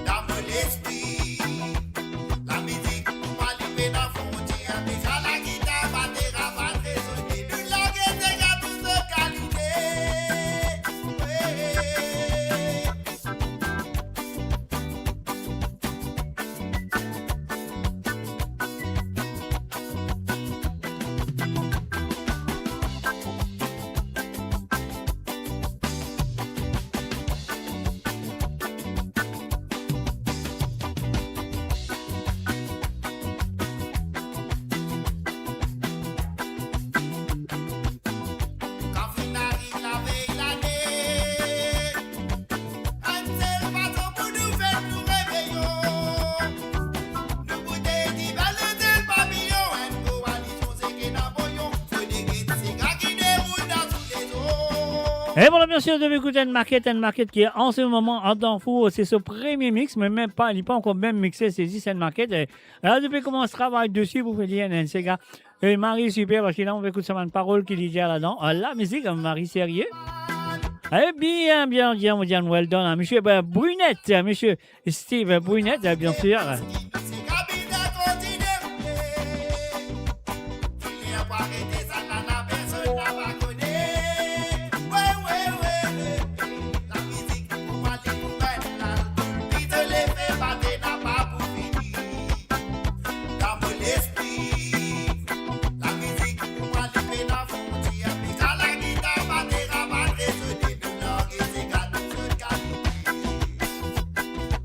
Dan mo lespri, lamizik pou mwa li pena frontier, me kan lagitar bate, rabann rezone, nou lang e sega tou sot kalite. Wey. Kan finn ariv lavey lane, enn sel fason pou nou fet nou reveyon. Nou boutey diven, enn sel papiyon, enn koalizyon seke Napoleon. Fode get sega ki deroul dan tou lezot. E vwala, bien sir, nou ekout enn maket, enn maket ki an se moman an dan four, se so premie mix, me mem pa, li pa ankor mem mixe, se zis enn maket. E la, nou pe koumans travay desi pou fer li enn, enn sega. E Marie, siper, parski la, nou pe ekout sa bann parol ki li dir ladan. Ah, lamizik, Marie, serye. E bien, bien, bien, mo dir, well done, hein, misie, ben, Brunet, misie Steve Brunet, bien sir. Dan mo lespri, lamizik pou mwa li pena frontier, me kan lagitar bate, rabann rezone, nou lang e sega tou sot kalite.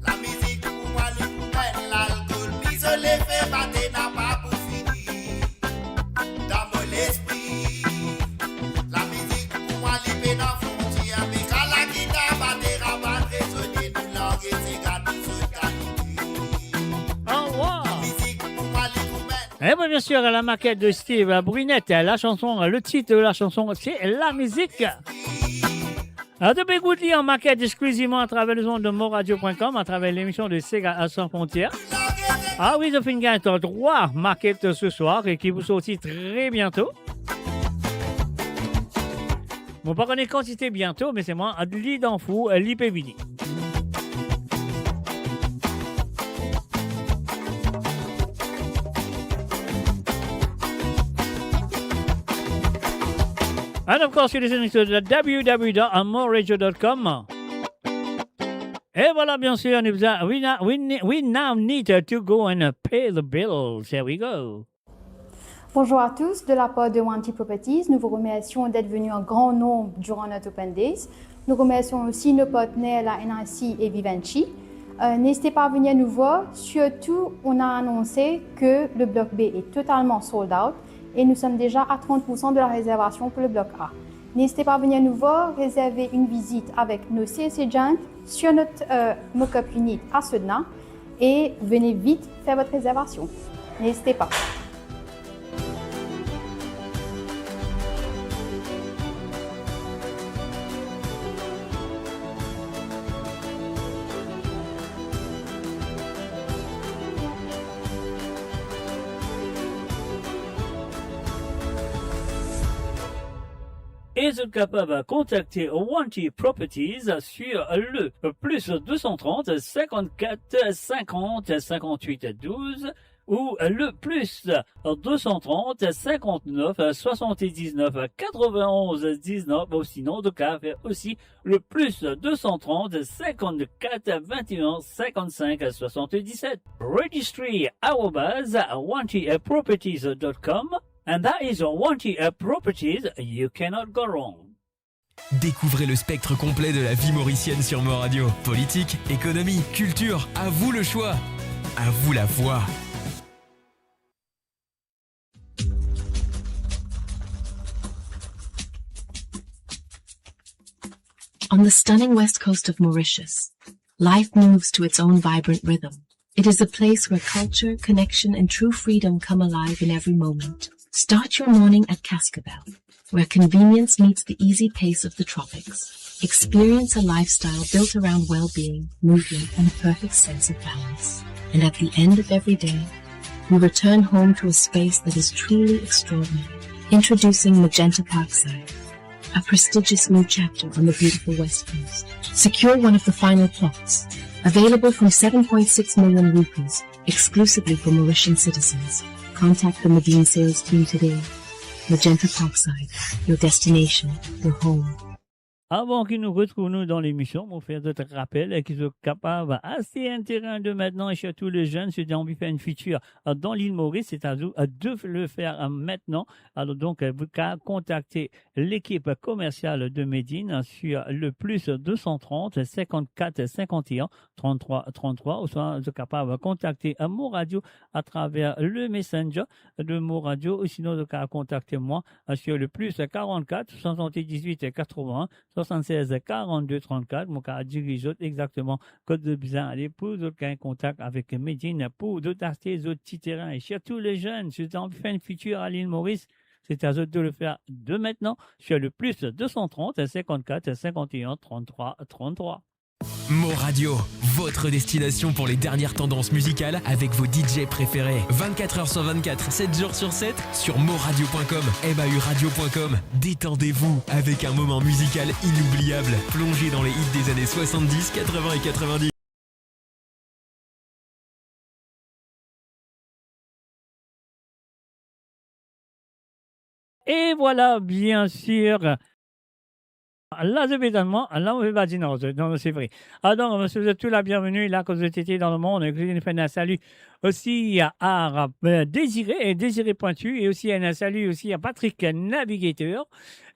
Lamizik pou mwa li pou benn lalkol, pizole, fer bate, napa pou fini. Dan mo lespri, lamizik pou mwa li pena frontier, me kan lagitar bate, rabann rezone, nou lang e sega tou sot kalite. Ah, wow. Lamizik pou mwa li pou benn. Eh ben, bien sûr, la maquette de Steve Brunet, la chanson, le titre de la chanson, c'est La Musique. Alors, tu peux écouter en maquette exclusivement à travers les ondes de moradio point com, à travers l'émission de Sega Sans Frontières. Ah oui, zot finn gagn trwa maket se swar e ki pou sorti tre biento. Mo pa kone kantite biento, me se mwa, li dan four, li pe vini. And of course, you're listening to the w w w dot amor radio dot com. Et voilà, bien sûr, on nous a, we, na- we, ne- we now need to go and pay the bills. Here we go. Bonjour à tous, de la part de Wanty Properties, nous vous remercions d'être venus en grand nombre durant notre Open Days. Nous remercions aussi nos partenaires, la N I C et Vivendi. Euh, n'hésitez pas à venir nous voir. Surtout, on a annoncé que le bloc B est totalement sold out et nous sommes déjà à trente pour cent de la réservation pour le bloc A. N'hésitez pas à venir nous voir, réserver une visite avec nos sales agents sur notre, euh, mock-up unit à Sodna et venez vite faire votre réservation. N'hésitez pas. E zot kapav kontakte Wanty Properties sur le plus deux cent trente, cinquante-quatre, cinquante, cinquante-huit, douze ou le plus deux cent trente, cinquante-neuf, soixante-dix-neuf, quatre-vingt-onze, dix-neuf, ou sinon, zot kapav fer osi le plus deux cent trente, cinquante-quatre, vingt et un, cinquante-cinq, soixante-dix-sept. Registry arobase wanty properties dot com, and that is Wanty Properties, you cannot go wrong. Découvrez le spectre complet de la vie mauricienne sur Mo Radio. Politique, économie, culture, à vous le choix. À vous la voix. On the stunning west coast of Mauritius, life moves to its own vibrant rhythm. It is a place where culture, connection, and true freedom come alive in every moment. Start your morning at Cascabel, where convenience meets the easy pace of the tropics. Experience a lifestyle built around well-being, movement, and a perfect sense of balance. And at the end of every day, you return home to a space that is truly extraordinary. Introducing Magenta Parkside, a prestigious new chapter on the beautiful West Coast. Secure one of the final plots, available from seven point six million rupees, exclusively for Mauritian citizens. Contact the Medina sales team today. Magenta Parkside, your destination, your home. Avan ki nou retrouv nou dan lemision, mo fer zot rapel ki zot kapav aste enn terin de mintnan, e sirtou le zenn, si zot anvi fer enn fitir dan Lil Moris, c'est à vous de le faire maintenant. Alors donc, vous pouvez contacter l'équipe commerciale de Medina sur le plus deux cent trente, cinquante-quatre, cinquante et un, trente-trois, trente-trois, ou soit zot kapav kontakte Mo Radio à travers le Messenger de Mo Radio, ou sinon zot kapav kontakte mwa sur le plus quarante-quatre, soixante-dix-huit, quatre-vingts, soixante-seize, quarante-deux, trente-quatre. Mo kapav diriz zot exakteman kot zot bizin ale pou zot gagn kontak avek Medina pou zot aste zot ti terin. E sirtou le zenn, si zot anvi fer enn fitir a Lil Moris, c'est à zot de le faire de maintenant sur le plus deux cent trente, cinquante-quatre, cinquante et un, trente-trois, trente-trois. Mo Radio, votre destination pour les dernières tendances musicales avec vos D J préférés. Vingt-quatre heures sur vingt-quatre, sept jours sur sept, sur moradio point com, M A U radio point com. Détendez-vous avec un moment musical inoubliable, plongé dans les hits des années soixante-dix, quatre-vingts et quatre-vingt-dix. E vwala, bien sir. La, zot pe tann mwa, la, mo pe badin ar zot. Non, non, se vre. Alor, mo swet zot tou la bienveni, la kot zot ete dan lemond. Ekoute, nou fer enn sali osi a, a, euh, Désiré, e Désiré Pointu, e osi enn sali osi a Patrick Navigateur.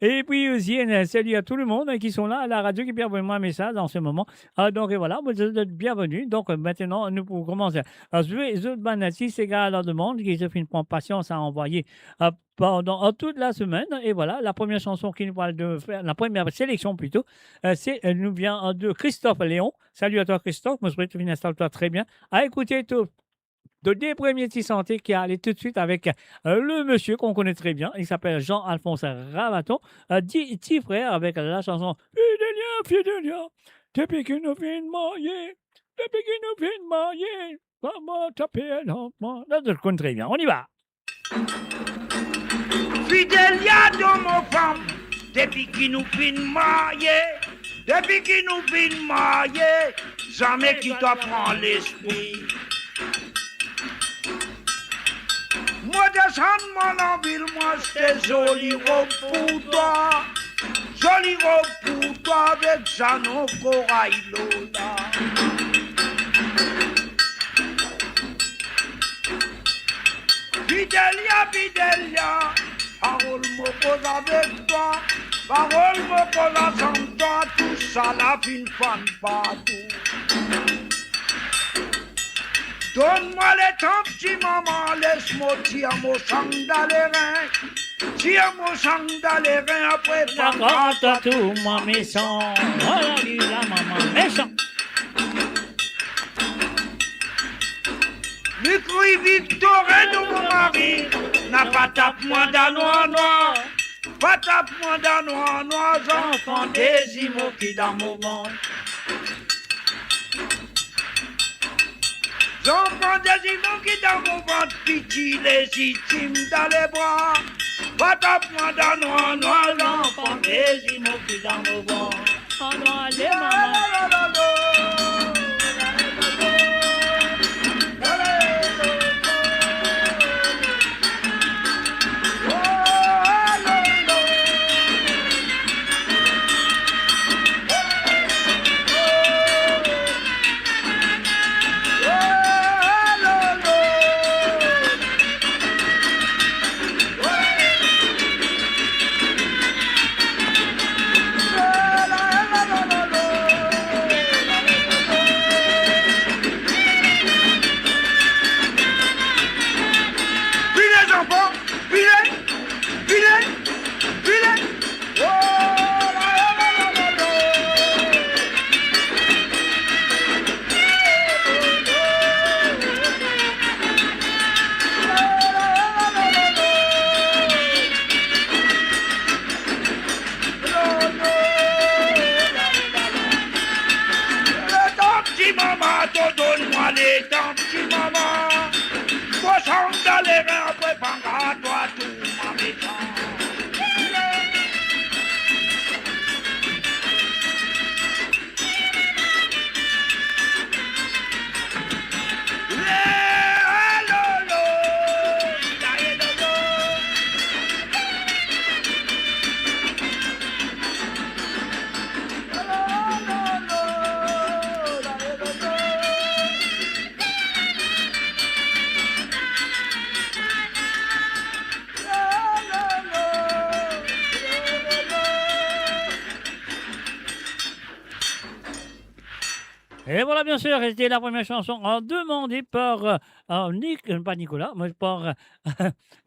E pi osi enn sali a tou lemond ki son la, la radio ki pe avoy mwa mesaz an se moman. Ah, donk, e vwala, mo dir zot bienveni. Donk, euh, aster, nou pou koumans a zwe zot bann ti sega la demann ki zot finn pran pasians a anvoye, euh, pandan, euh, tout la semenn. E vwala, la premie sanson ki nou pral de fer, la premie seleksion plito, euh, se, euh, nou vien, euh, de Christophe Léon. Sali a twa, Christophe, mo swet to finn instal twa tre bien. A ekoute to, to de premie ti sante ki ale toutswit avek, euh, le misie ki nou kone tre bien, li apel Jean-Alphonse Ravaton, euh, di, ti frer avek la sanson Fidelia, Fidelia, depi ki nou finn marye, depi ki nou finn marye, kouma to pe lantman. La, zot konn tre bien. On y va. Fidelia, to mo fam, depi ki nou finn marye, depi ki nou finn marye, zame ki to pran lespri. Mo desann mo lanvil, mo aste zoli rob pou twa, zoli rob pou twa avek zanon koray lor la. Fidelia, Fidelia, parol mo koz avek twa, parol mo koz ansanm twa, tousala finn fann partou. Donn mwa letan, ti mama, les mo tir mo sandalerin. Tir mo sandal, apre pran twa tou, mwa mesan. Ala li la, mama mesan. Li kriy Viktorin, mo mari, na pa tap mwa dan nwar nwar. Pa tap mwa dan nwar nwar, zanfan dezimo ki dan mo vant. Zanfan dezimo ki dan mo vant, piti lezitim dan lebra. Pa tap mwa dan nwar nwar, zanfan dezimo ki dan mo vant. Ann ale, mama. Vini, zanfan, vini, vini, vini. Letan ti mama, to donn mwa letan ti mama. Mo sandal, apre pran twa tou, mwa mesan. Et voilà, bien sûr, c'était la première chanson, euh, demandée par, euh, euh, Nic-, euh, pas Nicolas, mais par, euh,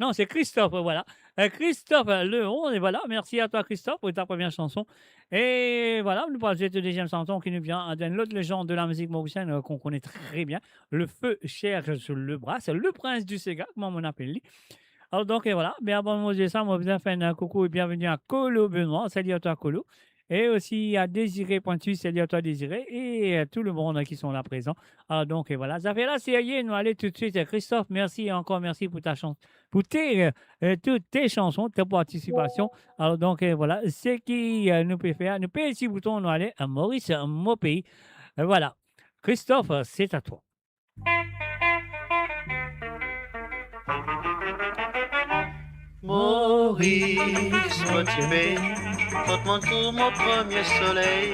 non, c'est Christophe, voilà. Euh, Christophe, euh, Leon, et voilà, merci à toi, Christophe, pour ta première chanson. Et voilà, nou pou al zwe deuxième chanson qui nous vient, euh, d'une autre légende de la musique mauricienne, euh, qu'on connaît très bien, le feu Serge Lebras, le prince du séga, kouma nou apel li. Alors donc, et voilà, bien avan mo dir sa, mo bizin fer enn coucou et bienvenue à Colo Benoît. Salut à toi, Colo. Et aussi à Désiré Pointu, salut à toi Désiré, et, euh, tout le monde qui sont là présent. Alors donc, et voilà, zafer la serye, nou ale tout de suite. Christophe, merci encore, merci pour ta chan-, pour tes, euh, euh, toutes tes chansons, ta participation. Alors donc, et voilà, seki, euh, nou pe fer, nou pez ti bouton, nou ale, euh, Maurice, euh, mo pei. Euh, voilà. Christophe, c'est à toi. Moris, mo ti pei, kot monn trouv mo premie soley.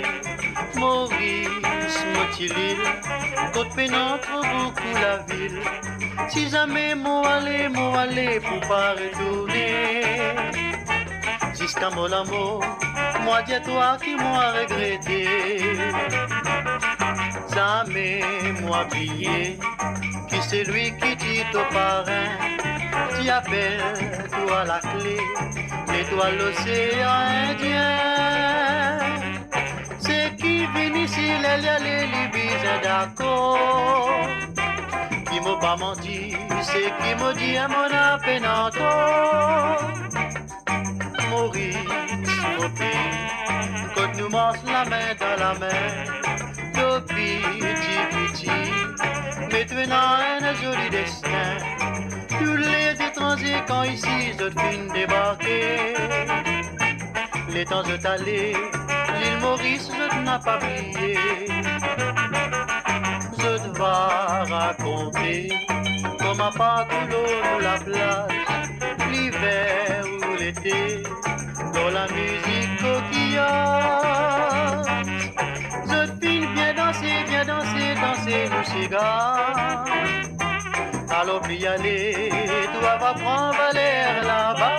Moris, mo ti lil, kot pena tro boukou lavil. Si zame mo ale, mo ale pou pa retourne. Ziska mo lanmor, mwa dir twa ki mwa regrete. Zame mwa bliye ki selwi ki ti to parin ti apel twa lakle letwal Losean Indien. Seki vinn isi, ler li ale, li bizin dakor. Ki mo pa manti, seki mo dir, mo ena pena tor. Moris, mo pei, kot nou mars lame dan lame, dopi tipiti, me to ena enn zoli destin. Tou letranze kan isi zot finn debarke, letan zot ale, lil Moris zot napa bliye. Zot va rakonte kouma partou lor nou laplaz, liver ou lete, lor lamizik kokiyaz. Zot finn bien danse, bien danse, danse nou sega. Alor pli ale, twa va pran valer laba.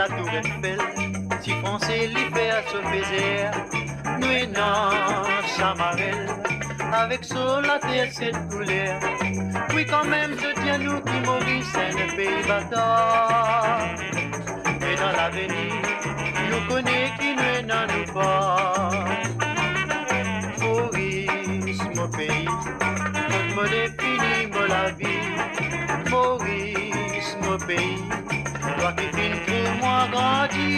Tour Eiffel, ti Franse li fer so fezer, nou ena Samarel, avek so later set kouler. Wi kanmem, zot dir nou ki Moris enn pei batar. E dan lavenir, nou kone ki nou ena nou par. Moris, mo pei, kot mo defini mo lavi. Moris, mo pei, twa ki finn trouv mwa grandi.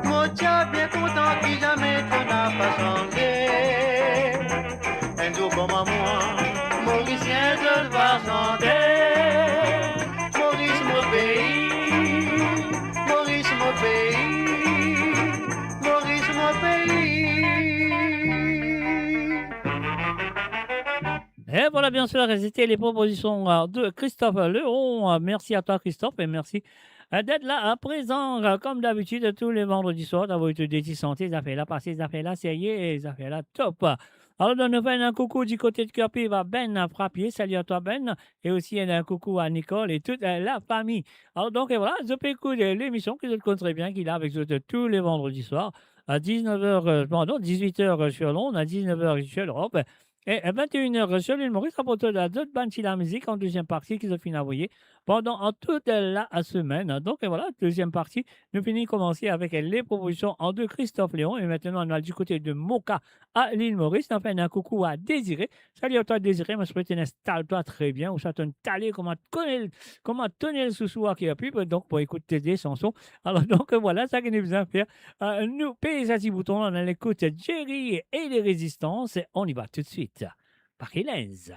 Mo ti a bien kontan ki zame to napa sanze. Enn zour kouma mwa, Morisien zot va sante. Moris mo pei, Moris mo pei, Moris mo pei. Et voilà, bien sûr, c'était les propositions, euh, de Christophe Léon. Euh, merci à toi, Christophe, et merci, euh, d'être là à présent, euh, comme d'habitude, tous les vendredis soirs, d'avoir été déti santé, zafer la pase, zafer la serye, zafer la top. Alor, nou fer enn koukou di kote de Kerpiv a Ben Frappier. Salut à toi, Ben. Et aussi, enn koukou à Nicole et toute, euh, la famille. Alor, donk, et voilà, zot pe ekout, euh, lemision ki zot konn tre bien, ki la avek zot tous les vendredis soirs à dix-neuf heures, euh, pardon, dix-huit heures, euh, sur l'onde, à dix-neuf heures sur l'Europe. E, e, vingt et une heures sur l'île Maurice, aport zot bann ti lamizik an deziem parti ki zot finn avoye pandan, an tout, e, la semenn. Donk, e, vwala, deziem parti, nou fini komanse avek, e, les propositions de Christophe Léon. E aster, nou al di kote de Moka a Lil Moris. Nou fer enn koukou a Désiré. Salut à toi, Désiré. Mo swete to instal twa tre bien. Ou sa tonn tale kouma tonel, kouma tonel sousou a Kerpiv. Donk, pou ekout de sanson. Alor, donk, vwala, sa ki nou bizin fer. Euh, nou pez sa ti bouton la, nou al ekout Jerry et les Résistances. On y va tout de suite. Parkilens.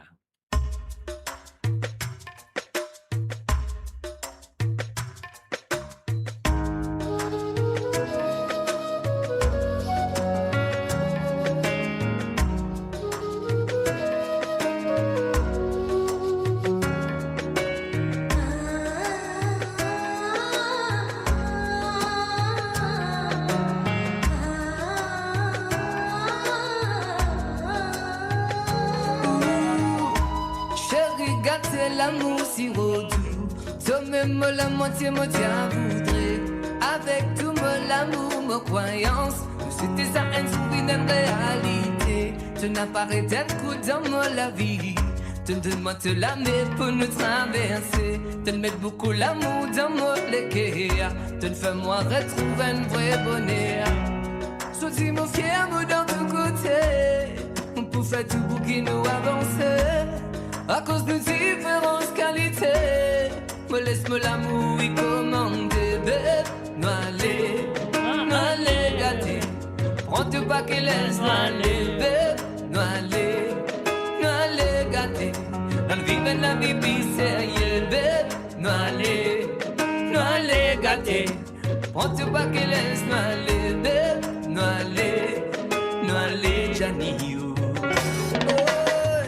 Seri, gate lamour siro dou. Tomem mo lamwatie, mo ti a voudre. Avek tou mo lamour, mo krwayans, nou swete sa enn zour vinn enn realite. To napa ret enn kout dan mo lavi. Tonn donn mwa to lame pou nou traverse. Tonn met boukou lamour dan mo leker. Tonn fer mwa retrouv enn vre boner. Sorti mo fier mo dan tou kote. Pou fer tou pou ki nou avanse. Akoz nou diferans kalite. Mo les mo lamour li komande, beb. Nou ale, nou ale gate. Pran to parkilens, nou ale, beb. Nou ale, nou ale gate. Nou al viv enn lavi pli serye, beb. Nou ale, nou ale gate. Pran to parkilens, nou ale, beb. Nou ale, nou ale, Djani, oh. Oy!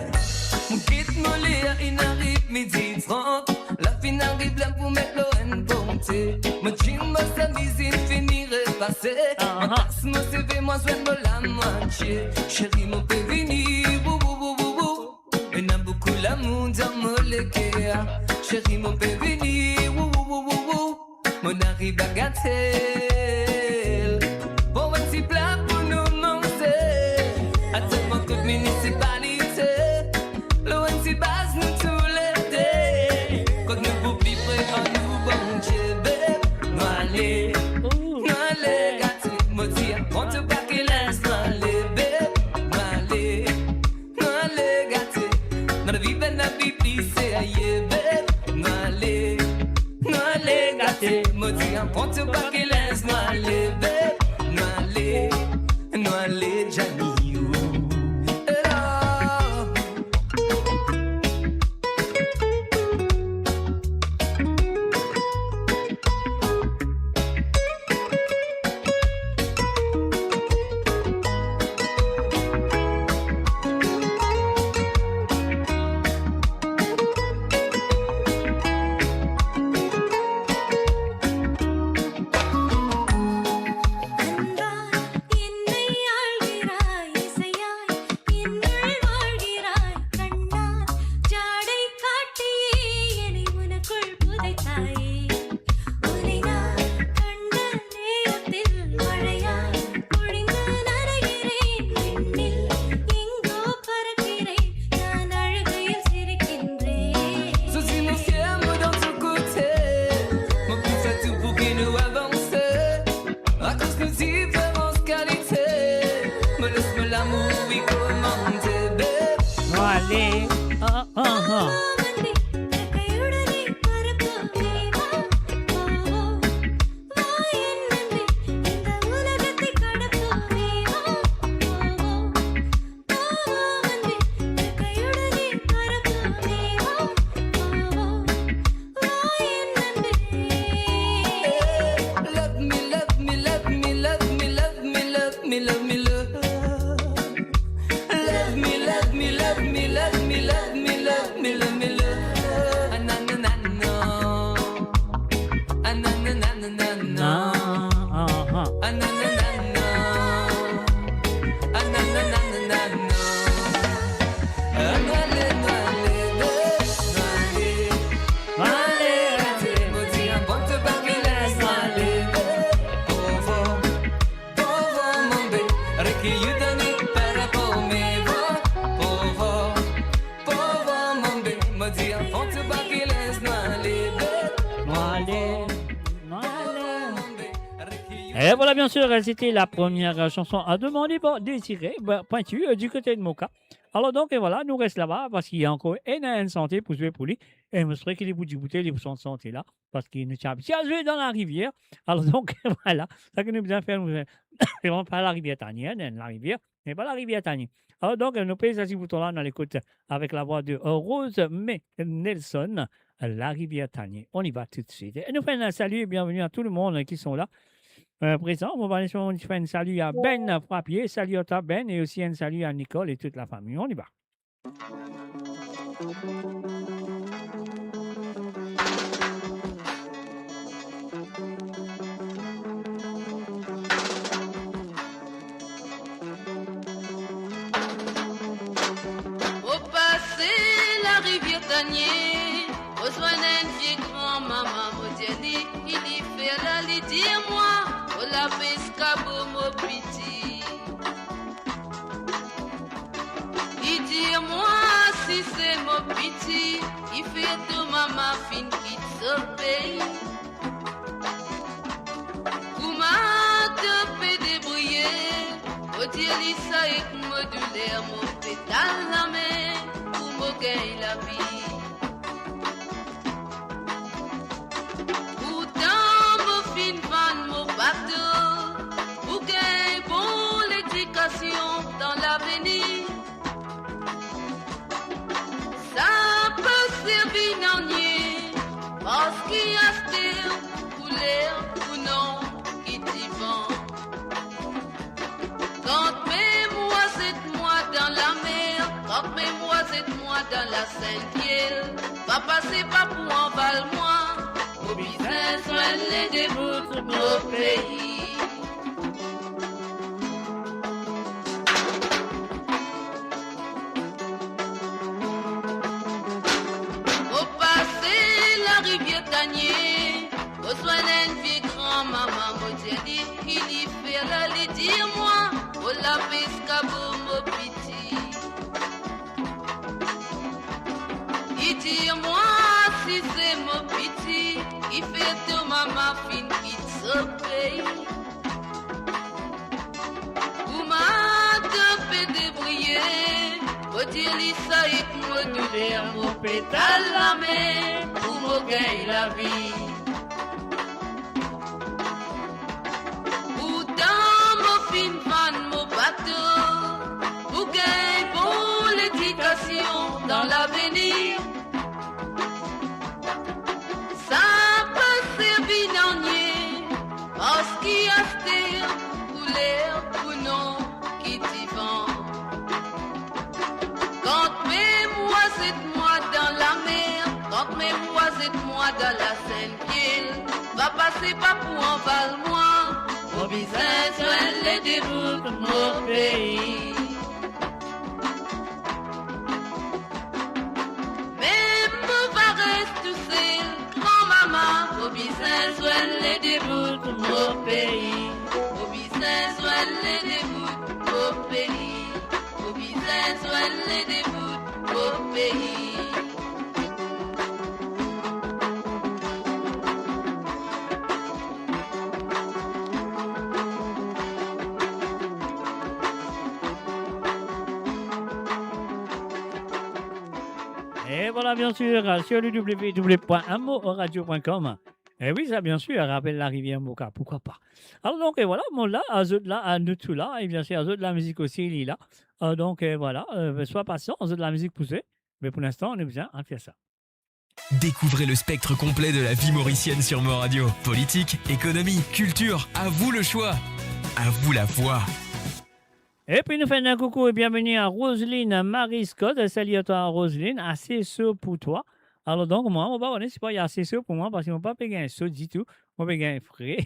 Mo kit mo ler, inn ariv midi trant. La finn ariv, la pou met lor enn ponte. Mo jean, mo semiz inn fini repase. Mo kas mo seve, mo zwenn mo lamwatie. Seri, mo pe vini, wou, wou, wou, wou, wou. Ena boukou lamour dan mo leker. Seri, mo pe vini, wou, wou, wou, wou, wou. Mo ariv a gatel. Bon, enn ti pla pou nou manze. Atel mwa kot minisipalite. Lor enn ti baz nou toulede. Kot nou pou viv pre ar nou Bondie, beb. Nou ale, nou ale gate. Mo ti a pran to parkilens, nou ale, beb. Nou ale, nou ale gate. Nou al viv enn lavi pli serye, beb. Nou ale, nou ale gate. Mo ti a pran to parkilens, Diferans kalite, mo les mo lamour, wi, komande, babe. Ale, ah, ah, ah. Love me, love me, love me, love me, love me, love me, love me, love. Love me, love me, love me, love me, love me, love me, love me, love. Ah, na, na, na, na. Ah, na, na, na, na, na, na. Na, aha. Ah, na, na, na, na. Ah, na, na, na, na, na, na. Ah, nou ale, nou ale, nou ale. Nou ale, nou ale. Mo dir ankor, to pa ki les nou ale. Povo, povo, mon be, reki you done para po me vo. Povo, povo, mon be, mo dir ankor, to pa ki les nou ale, be. Nou ale, nou ale. Et voilà, bien sûr, c'était la première chanson à demander par Désiré, ben, Pointu, euh, du côté de Moka. Alors donc, et voilà, nou res laba, parski ankor ena enn sante pou zwe pou li. E mo swete ki li pou diboute, li pou sante sante la, parski nou ti abitie a zwe dan larivier. Alors donc, voilà, sa ki nou bizin fer, nou bizin, se vremem pa larivier Tanie, enn larivier, me pa larivier Tanie. Alors donc, nou pez sa ti bouton la, nou al ekout avek lavwa de Rose May Nelson, Larivier Tanie. On y va tout de suite. E nou fer enn sali e bienveni a tou le mond ki son la, euh, prezan. Mo va les fer enn sali a Ben Frappier. Sali a twa, Ben, e osi enn sali a Nicole e tout la fami. On y va. Mo pase larivier Tanie, mo zwenn enn vie granmama, mo dir li, ki li fer la, li dir mwa, mo lapes kabo, mo piti. Li dir mwa, si se mo piti, ki fer to mama finn kit so pei. Kouma to pe debriye, mo dir li sa ek mo douler, mo pe tann lame pou mo gagn lavi. Pourtan mo finn vann mo bato pou gagn bon ledikasion dan lavenir. Sa pa servi nanye, parski aster kouler ou non ki divan. Kan mem mwa zet mwa dan lamer, kan mem mwa zet mwa dan Lasentyel, pa pase pa pou anval mwa, mo bizin zwenn ledebout mo pei. Mo pase larivier Tanie, mo zwenn enn vie granmama, mo dir li, ki li fer la, li dir mwa, mo lapes kabo, mo piti. Li dir mwa, si se mo piti, ki fer to mama finn kit so pei. Kouma to pe debriye, mo dir li sa ek mo douler, mo pe tann lame pou mo gagn lavi. Pourtan mo finn vann mo bato pou gagn bon ledikasion dan lavenir. Sa pa servi nanye, parski aster kouler ou non ki divan. Kan mem mwa zet mwa dan lamer, kan mem mwa zet mwa dan Lasentyel, pa pase pa pou anval mwa, mo bizin zwenn ledebout mo pei. Mem mo va res tousel, granmama, mo bizin zwenn ledebout mo pei. Mo bizin zwenn ledebout mo pei. Mo bizin zwenn ledebout mo pei. E vwala, byen sir, sir le w w w point mo radio point com. E wi, sa, byen sir, rapel Larivier Moka, poukwa pa. Alor donk, e vwala, mo la, azot la, a nou tou la, e byen sir, azot lamizik osi, li la. A, donk, e vwala, e, swa pasian, azot lamizik pou zwe, me pou linstan, nou bizin al fer sa. Découvrez le spectre complet de la vie mauricienne sur Mo Radio. Politique, économie, culture, à vous le choix. À vous la voix. Epi nou fer enn koukou e byenvini a Roseline Marie Scott. Salut à toi, Roseline. Ase so pou twa. Alor donk, mwa, mo pa kone si pa ase so pou mwa, parski mo pa pe gagn so ditou. Mo pe gagn fre.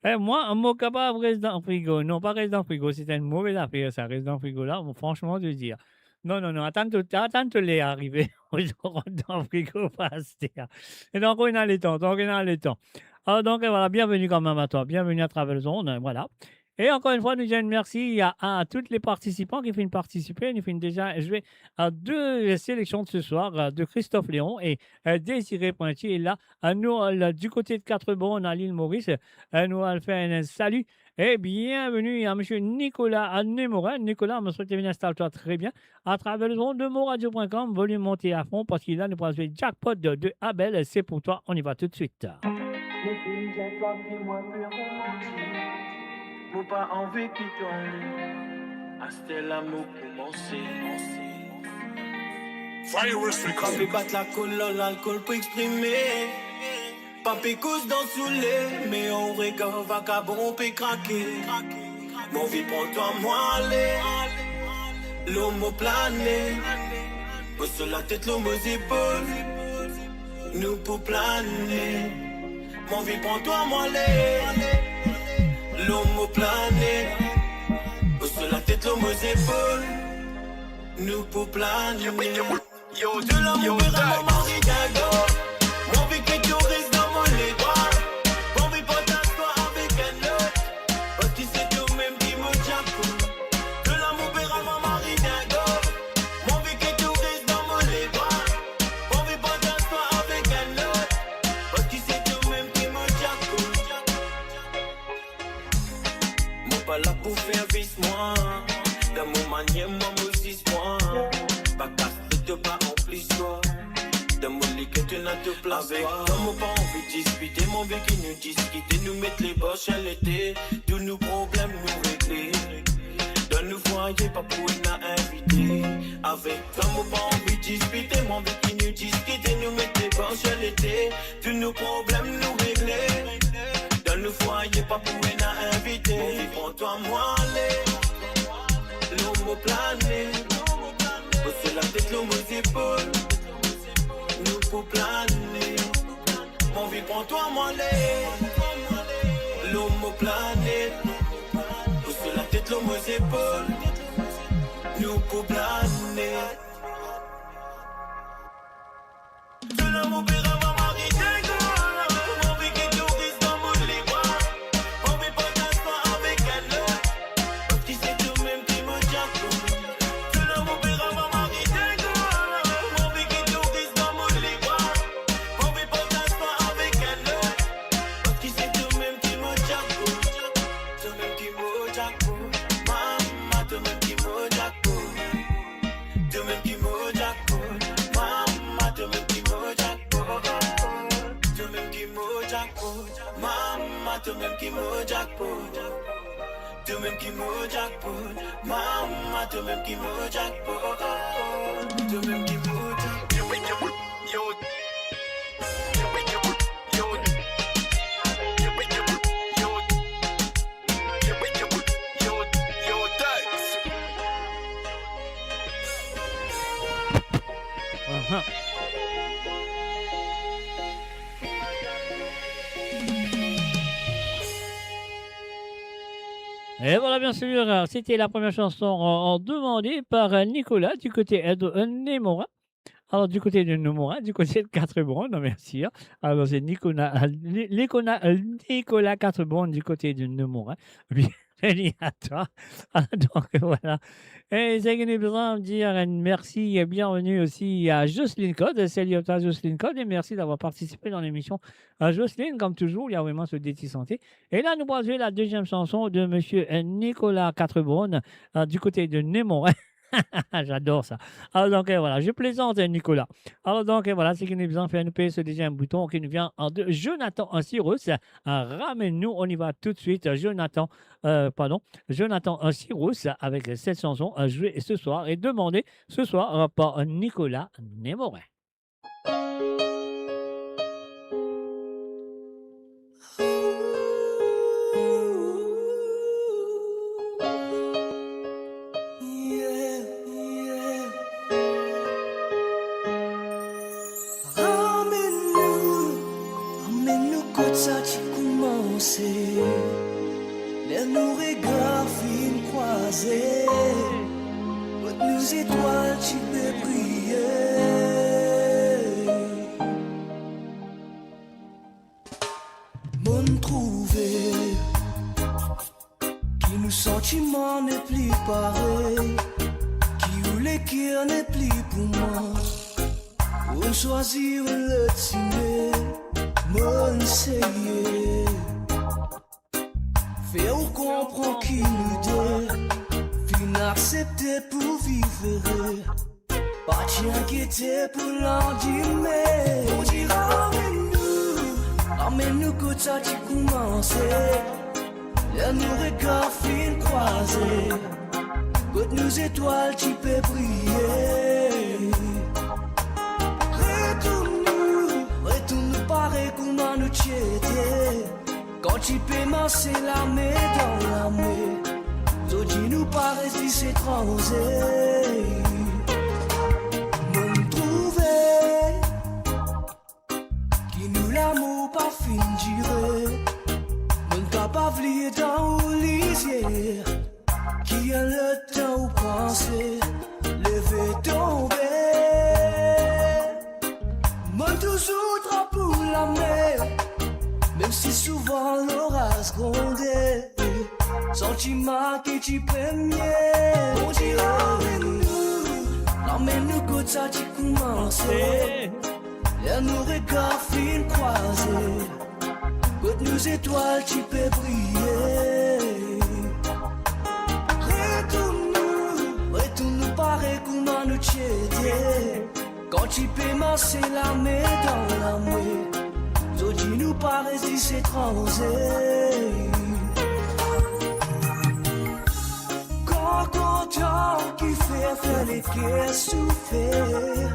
E, mwa, mo kapav res dan frigo. Non, pa res dan frigo, se enn move zafer sa, res dan frigo la, mo, fransman, mo dir. Non, non, non, atann to, atann to ler arive. Mo rant dan frigo, pa aster. E donk, ena letan, donk, ena letan. Alor, donk, vwala, byenvini kanmem a twa, byenvini a Travel Zone, vwala. E ankor enn fwa, nou dir mersi a, a tou le partisipan ki finn partisipe, nou finn deza zwe a de seleksion de ce soir, a, de Christophe Léon e, e, Désiré Pointier. E la, a, nou al di kote de Quatre-Bornes, a Lil Moris, e, nou al fer enn sali. E byenvini a misie Nicolas, a, Nemorin. Nicolas, mo swete vinn instal twa tre byen. Atraver lezond de moradio point com, volim monte a fon, parski la, nou pral zwe Jackpot de, de Abel, Se pour toi, on y va tout de suite. Mo finn gagn twa, ki mwa pe romantik. Mo pa anvi kit twa. Aster la mo koumanse. Virus Records. Pa pe bat lakol lor lalkol pou exprime. Pa pe koz dan soule, me ou regar vakabon pe krake. Mo anvi pran twa, mwa ale. Lor mo plane. Mo so latet, lor mo zepol. Nou pou plane. Mo anvi pran twa, mwa ale. Lor mo plane. Mo so latet, lor mo zepol. Nou pou plane. Yo, de la, yo, mo pe rant dan mo maridingo. Mo anvi ki to res dan mo lebra. Mo anvi partaz twa avek enn lot. Parski se to mem ki mo jackpot. De la, mo pe rant dan mo maridingo. Mo anvi ki to res dan mo lebra. Mo anvi partaz twa avek enn lot. Parski se to mem ki mo jackpot. Mo pa la pou fer vis mwa. Dan mo manier mwa, mo zis mwa. Pa kas to pa anplis twa. Dan mo leker to ena to plas. Avek twa mo pa anvi dispite, mo anvi ki nou diskite, nou met lebar sir lete. Tou nou problem nou regle. Dan nou fwaye pa pou ena invite. Avek twa mo pa anvi dispite, mo anvi ki nou diskite, nou met lebar sir lete. Tou nou problem nou regle. Dan nou fwaye pa pou ena invite. Mo anvi pran twa, mwa ale. Lor mo plane. Mo so latet, lor mo zepol. Nou pou plane. Mo anvi pran twa, mwa ale. Lor mo plane. Mo so latet, lor mo zepol. Nou pou plane. To mem ki mo jackpot. Mama, to mem ki mo jackpot. Mama, to mem ki mo jackpot. To mem ki mo jackpot. Mama, to mem ki mo jackpot. To mem ki mo jackpot. Mama, to mem ki mo jackpot. To mem ki mo jackpot. Yo, yo, yo. Aha. Et voilà, bien sûr, c'était la première chanson, euh, demandée par, euh, Nicolas du côté, euh, de, euh, Nemorin. Alors, du côté de Nemorin, du côté de Quatre-Bornes, non, merci, hein. Alors, c'est Nicolas, euh, Ni-, Nicolas, euh, Nicolas Quatre-Bornes du côté de Nemorin. Bienvenue à toi. Ah, donc, voilà. Et c'est une besoin de dire un merci et bienvenue aussi à Jocelyne Code. Salut à toi, Jocelyne Code, et merci d'avoir participé dans l'émission. Euh, Jocelyne, comme toujours, il y a vraiment ce déti santé. Et là, nous allons jouer la deuxième chanson de monsieur, euh, Nicolas Quatre-Bornes, euh, du côté de Nemorin. J'adore ça. Alors donc, euh, voilà, je plaisante, euh, Nicolas. Alors donc, euh, voilà, ce qui nous vient faire nous payer ce deuxième bouton qui nous vient en de Jonathan Cyrus. Euh, ramène-nous, on y va tout de suite. Jonathan, euh, pardon, Jonathan, euh, Cyrus avec cette chanson, euh, jouée ce soir et demandée ce soir, euh, par, euh, Nicolas Némorin. Ramenn nou, ramenn nou kot sa ti koumanse. Ler nou regar finn krwaze, kot nou zetwal ti pe briye. Mo'nn trouve ki nou santiman nepli parey, ki ou leker nepli pou mwa. Mo'nn swazir enn lot sime, mo'nn seye fer ou konpran ki nou de finn aksepte pou viv ere. Pa ti inkiete pou landime. Bondie, ramenn nou, ramenn nou kot sa ti koumanse. Ler nou regar finn krwaze, kot nou zetwal ti pe briye. Retourn nou, retourn nou parey kouma nou ti ete. Kan ti pe marse lame dan lame, zordi nou pa res dis etranze. Mo'nn trouve ki nou lamour pa finn dire. Mo'nn kapav lir dan ou lizie ki enn letan ou panse leve tonbe. Mo'nn touzour trap ou lame, mem si souvan loraz gronde. Santiman ki ti premie. Bondie, ramenn nou, ramenn nou kot sa ti koumanse. Ler nou regar finn krwaze, kot nou zetwal ti pe briye. Retourn nou, retourn nou parey kouma nou ti ete. Kan ti pe marse lame dan lame, zordi nou pa res dis etranze. Kan kontan ki fer, fer leker soufer.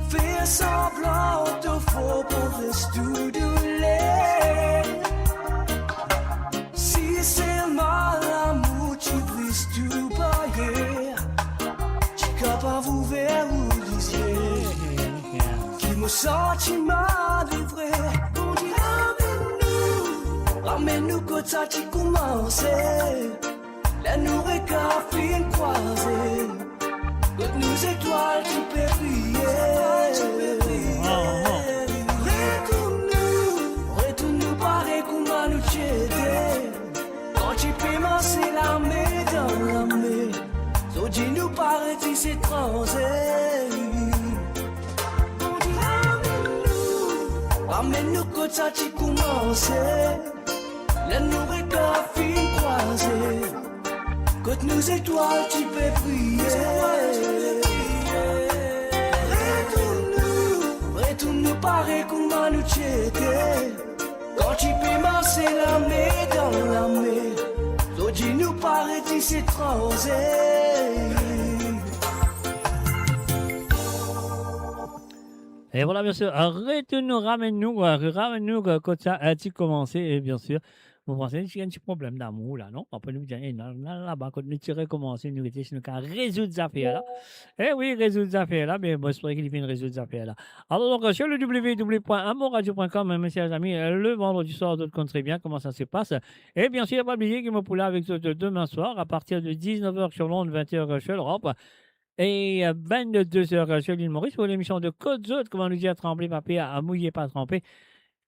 Fer sanblan to for pou res tou douler. Si selman lamour ti briz tou baryer, ti kapav ouver ou lizie. Ki mo santiman li vre. Bondie, ramenn nou, ramenn nou kot sa ti koumanse. Ler nou regar finn krwaze, kot nou zetwal ti pe briye. Retourn nou, retourn nou parey kouma nou ti ete. Kan ti pe marse lame dan lame, zordi nou pa res dis etranze. Bondie, ramenn nou, ramenn nou kot sa ti koumanse. Ler nou regar finn krwaze, kot nou zetwal ti pe briye. Retourn nou, retourn nou parey kouma nou ti ete. Kan ti pe marse lame dan lame, zordi nou pa res dis etranze. E vwala, biensir, retourn nou, ramenn nou, ramenn nou kot sa ti koumanse, e biensir, mo panse nou ti gagn ti problem damour la, non? Apre nou dir, e, non, non, laba kot nou ti rekomanse, nou rete, si nou kapav rezoud zafer la. E wi, rezoud zafer la, me mo espere ki li finn rezoud zafer la. Alors donc, sur le w w w point amourradio point com, mes chers amis, le vendredi soir, zot konn tre bien kouma sa se pas. E biensir, pa bliye ki mo pou la avek zot demin swar, a partir de dix-neuf heures sur l'onde, vingt heures sur l'Europe, e, euh, vingt-deux heures sur l'île Maurice pour l'émission de Kot Zot, kouma nou dir, tranble pa per, mouye pa tranpe.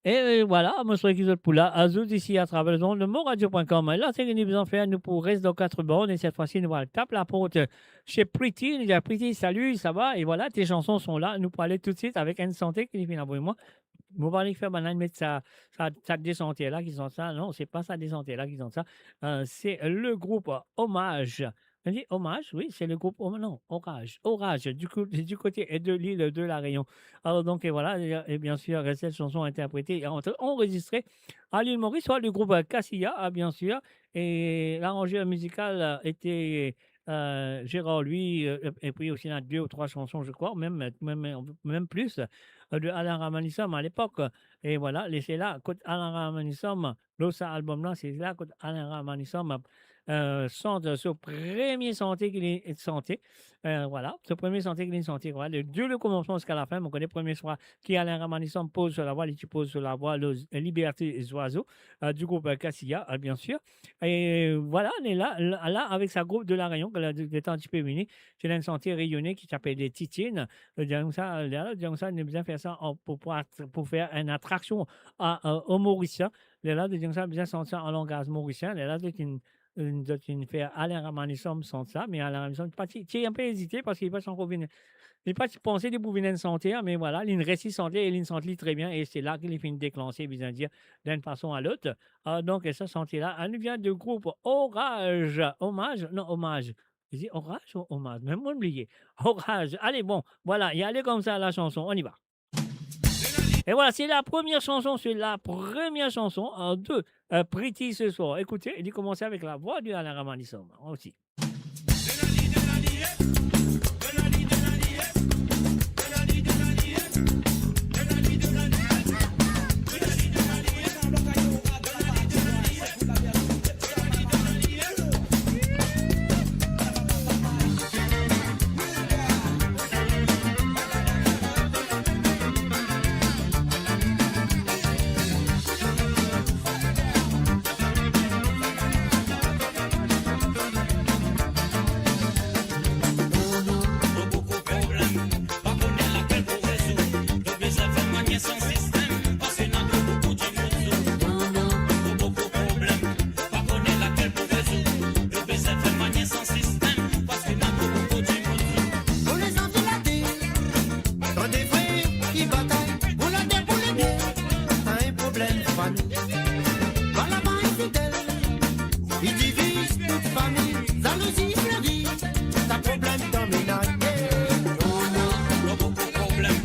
E, euh, vwala, mo swete ki zot pou la, zot isi atraver zot le moradio point com. La, seki nou bizin fer, nou pou res dan kat bann, e set fwa si, nou pou al tap laport chez Pretty. Nou dir, Pretty, salut, ça va? Et voilà, tes chansons sont là. Nou pou ale toutswit avek enn sante ki li finn avoy mwa. Mo pa nek fer bann-la met sa, sa, sa de sante la ki sant sa. Non, se pa sa de sante la ki sant sa. Euh, c'est le groupe Hommage. On dit hommage, oui, c'est le groupe Hom-, non, Orage, Orage, du coup, du côté de l'île de la Réunion. Alors donc, et voilà, et, et bien sûr, cette chanson a été interprétée et en-, enregistrée à l'île Maurice, soit du groupe, euh, Cassia, ah, bien sûr, et l'arrangeur musical, euh, était, euh, Gérard Louis, euh, et, et puis aussi, il y a deux ou trois chansons, je crois, même, même, même plus, euh, de Alain Ramanisum à l'époque. Et voilà, et c'est là, kot Alain Ramanisum, lor sa album la, se la kot Alain Ramanisum, euh, sant so premie sante ki li sante. Euh, voilà, so premie sante ki li sante, voilà, de, de le komansman ziska lafin. Mo kone premie fwa ki Alain Ramanisum poz so lavwa, li ti poz so lavwa, le, Liberté Zoiseau, euh, du group, euh, Cassia, euh, bien sûr. E voilà, li la, la, la, avek sa group de La Réunion, ki la, de, de tan ti pe vini, se enn sante reyone ki ti apel Titine. Euh, donk sa, la, donk sa, nou bizin fer sa an, pou, pou at-, pou fer enn atraksion a, a, o Morisien. Lerla, donk sa, bizin sant sa an langaz morisien. Lerla, donk, inn, inn, donk, inn fer Alain Ramanisum sant sa, me Alain Ramanisum ti pa ti, ti inpe ezite parski li pa ti ankor vinn, li pa ti panse li pou vinn enn santer, me vwala, li resi sante e li sant li tre bien, e se la ki li finn deklanse, bizin dir, d'enn fason a lot. Ah, donk, sa sante la, li vinn de group Orage, Omaz, non, Omaz. Li dir Orage ou Omaz? Mem mwa, mo bliye. Orage. Ale, bon, vwala, li ale koumsa, la chanson, on y va. Et voilà, c'est la première chanson, c'est la première chanson, euh, de, euh, Pretty ce soir. Écoutez, li koumans avek lavwa de Alain Ramanisum, osi. Pou lezot la te, kan de frer ki batay, pou lode, pou lebien, ta enn problem fami. Bala bann infidel, li diviz tout fami, zalouzi fleri, ta problem dan menaz. Non, non, non, boukou problem,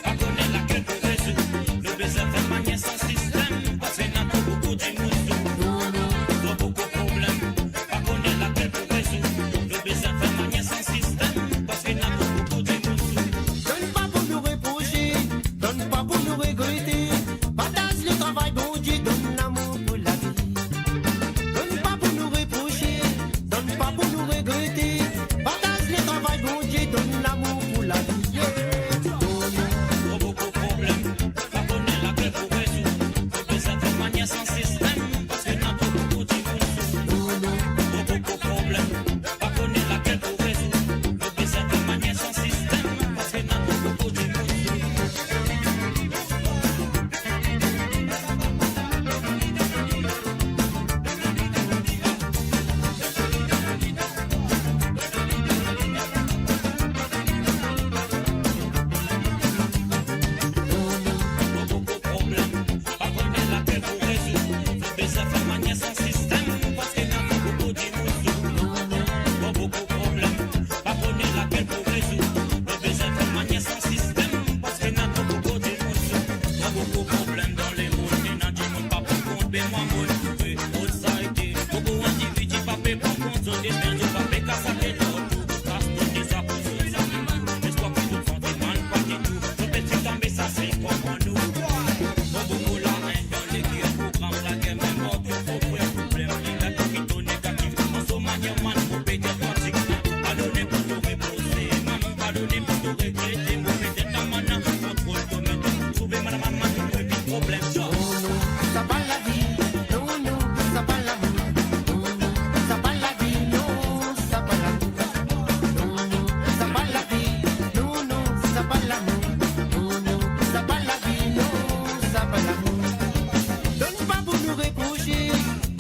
pa kone lakel pou rezoud. Nou bizin fer manier san sistem, parski ena tro boukou dimoun soud. Non, non, non, boukou problem, pa kone lakel pou rezoud. Nou bizin fer manier san sistem, parski ena tro boukou dimoun soud. Donn pa pou nou reprose, donn pa pou nou regrete. Partaz letravay Bondie, donn lamour pou lavi. Donn pa pou nou reprose, donn pa pou nou regrete. Partaz letravay Bondie, donn lamour pou lavi. Yeah. Donn. Tro boukou problem, pa kone lakel pou rezoud. Nou bizin fer manier san sistem, parski ena tro boukou dimoun soud. Donn. Tro boukou problem, pa kone lakel pou rezoud. Nou bizin fer manier san sistem, parski ena tro boukou dimoun soud. Tro boukou problem, pa kone lakel pou rezoud. Nou bizin fer manier san sistem, parski ena tro boukou dimoun soud. Tro boukou problem, pa kone lakel pou rezoud. Nou bizin fer manier san sistem, parski ena tro boukou dimoun soud. Tro boukou problem dan lemonn, ena dimoun pa pran kont, be mwa mo trouve, kot sa ete. Boukou endividi pa pe pran kont zot, ebien zot pa pe kas latet lor tou. Kas tou deza pou zot zami, lespwar ki zot santiman pa ditou. Zot pe ti tanbe, sa se koman nou. Tro boukou laenn dan leker, program lager, mem mor tou fo frer problem. Li la tou ki to negatif, an so manier mann pou pete pratik. Padone pou to reprose, mann, padone pou to regrete. Mo petet lamann, kontrol to ment, trouve mann, mann, mann, trouve pi problem. Non, non, sa pa lavi. Non, non, sa pa lamour. Non, non, sa pa lavi. Non, sa pa lamour. Non, non, sa pa lavi. Non, non, sa pa lamour. Non, non, sa pa lavi. Non, sa pa lamour. Donn pa pou nou reprose,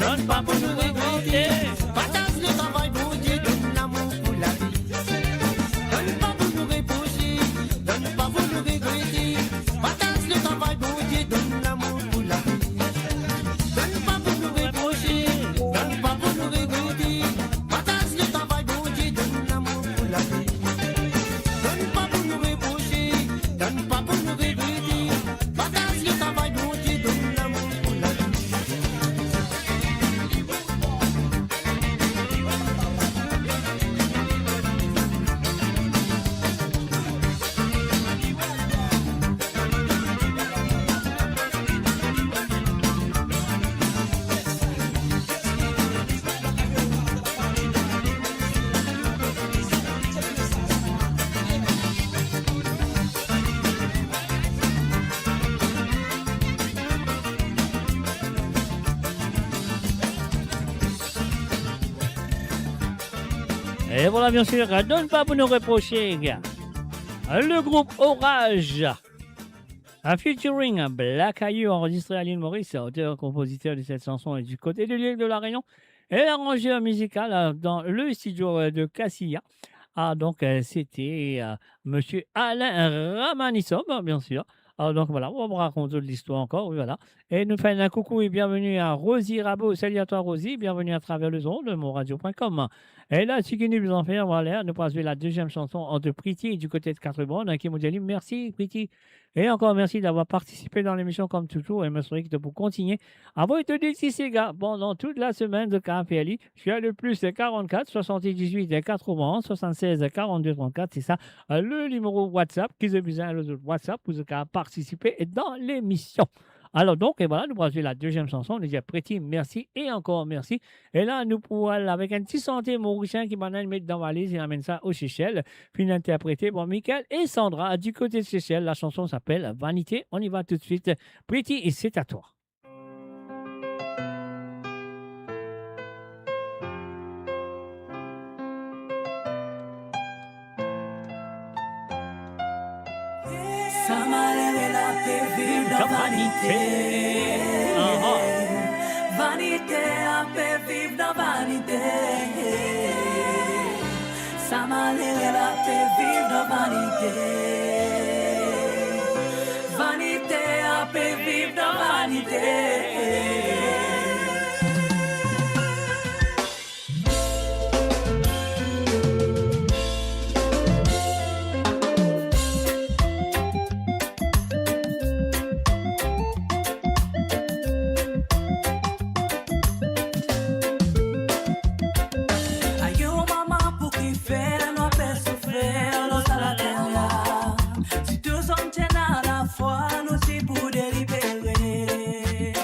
donn pa pou nou regrete. Partaz letravay Bondie, donn lamour pou lavi. Donn pa pou nou reprose, donn pa pou nou regrete. Partaz letravay Bondie, donn lamour pou lavi. Donn pa pou nou reprose, donn pa pou nou regrete. Partaz letravay Bondie, Et voilà, bien sûr, donne pas pour nous reprocher. Le groupe Orage, en featuring Black Ayou, enregistré à l'île Maurice, auteur-compositeur de cette chanson est du côté de l'île de la Réunion et arrangeur musical, euh, dans le studio, euh, de Cassia. Ah, donc, euh, c'était, euh, monsieur Alain Ramanissob, bien sûr. Alors, donc, voilà, on va raconter l'histoire encore, oui, voilà. Et nous faisons un coucou et bienvenue à Rosie Rabot. Salut à toi, Rosie. Bienvenue à travers les ondes, monradio point com. Et là, ce qui nous en fait, voilà, nous passons la deuxième chanson entre Pretty du côté de Quatre-Bornes, hein, qui nous dit merci, Pretty. Et encore merci d'avoir participé dans l'émission comme toujours. Et je souhaite que vous continuez à envoyer des petits ségas pendant toute la semaine de Café Ali. Sur le plus quarante-quatre, soixante-dix-huit, quatre-vingts, soixante-seize, quarante-deux, trente-quatre, c'est ça, euh, le numéro WhatsApp, qui est besoin de WhatsApp pour participer dans l'émission. Alors donc, et voilà, nous passons la deuxième chanson, nous disons Pretty, merci et encore merci. Et là, nous pourrons aller avec un petit chantier mauricien qui va nous mettre dans valise et amène ça aux Seychelles, puis interprété par Michael et Sandra du côté de Seychelles. La chanson s'appelle Vanité. On y va tout de suite. Pretty, et c'est à toi. Sa malere la pe viv dan vanite. Aha. Vanite la pe viv dan vanite. Sa malere la pe viv dan vanite. Vanite la pe viv dan vanite. Ayo mama, pou ki fer nou pe soufer lor sa later la? Si tou zom ti ena lafwa, nou ti pou delibere.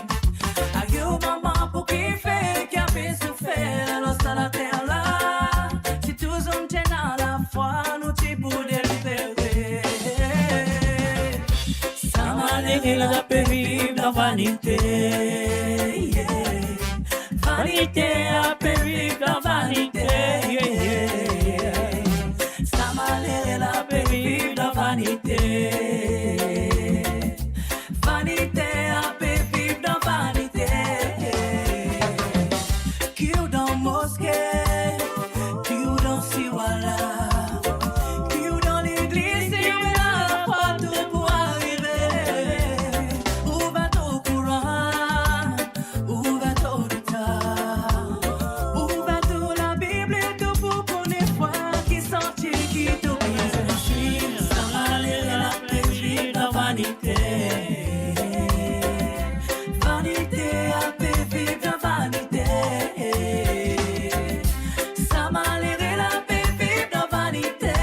Ayo mama, pou ki fer ki a pe soufer lor sa later la? Si tou zom ti ena lafwa, nou ti pou delibere. Sa malere la pe viv dan vanite, yeah. Vanite la pe viv dan vanite, yeah. Sa malere la pe viv dan vanite. Vanite la pe viv dan vanite. Ki ou dan moske, ki ou dan siwala, ki ou dan legliz, ki ou la partou pou arive. Ou va trouv Koran, ou va trouv Leta, ou va trouv Labib, tou pou kone fwa ki santi ki tou bizin swiv. Sa malere la pe viv dan vanite. Vanite la pe viv dan vanite. Sa malere la pe viv dan vanite.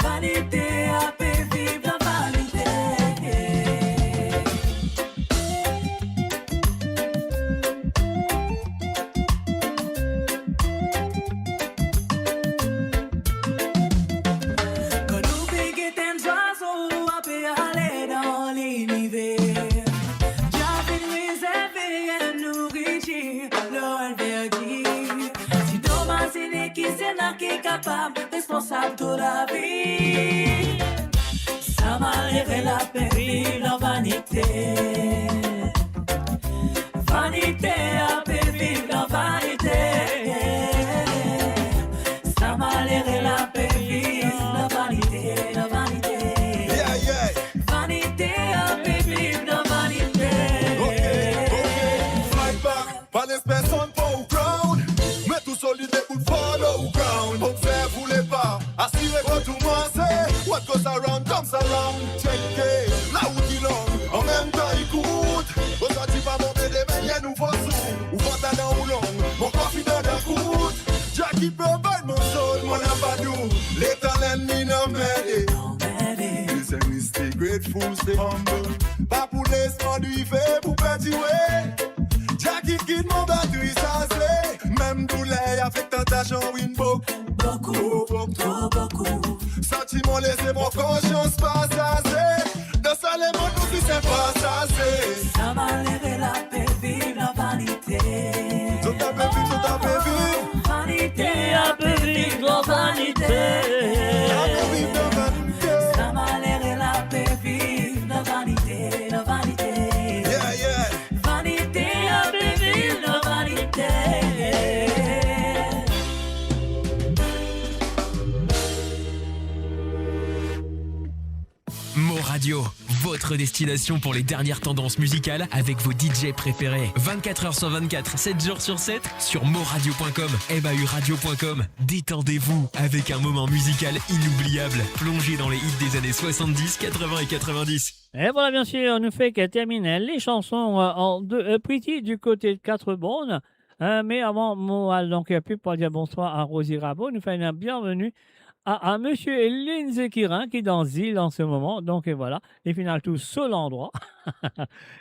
Vanite la pe viv dan vanite. Kan nou pe get enn zwazo, ape ale dan liniver. Li a vinn rezerve enn nouritir lor enn verdi. Ti to mazine ki sena ki kapab responsab to lavi. Sa malere la pe viv dan vanite. Vanite la pe viv dan vanite. Sa malere la pe viv dan vanite, dan vanite. Yeah, yeah. Vanite la pe viv dan vanite. Ok, ok. Fight back, pa les personn pou ou crown. Me tou solid debout for low ground. Observe ou le pa, asire kot ou manze. What goes around comes around. Check it, la ou ki long, an mem tan ekout. Ozordi pa move, demin li enn nouvo zour. Ou pantalon ou long, mo konfidan dan kout. Jackie provide mo soul, mo napa dou. Letan lennmi inn anmerde. Listen, we stay grateful, stay humble. Pa pou les mond rive pou perdire. Jackie kit mo batri saze. Mem douler avek tantasion, winn bokou, bokou, tro bokou. Santi mo lese mo konsians pasaze. Dan sa lemond nou tou se pasaze. Sa malere la pe viv dan vanite. Zot la pe viv, zot la pe viv. Radio, votre destination pour les dernières tendances musicales avec vos D J préférés. Vingt-quatre heures sur vingt-quatre, sept jours sur sept, sur mauradio point com, M A U radio point com. Détendez-vous avec un moment musical inoubliable. Plongez dans les hits des années soixante-dix, quatre-vingts et quatre-vingt-dix. E vwala, bien sûr, nou fek termine les chansons, euh, an de, euh, Pretty du côté de Quatre-Bornes. Euh, me avan mo al, donk, euh, pib pou dir bonswar a Rosie Rabo, nou fer enn bienveni a, a Monsieur Lindsay Kirin ki dan zil an se moman. Donk, euh, vwala, li finn al tou so landrwa.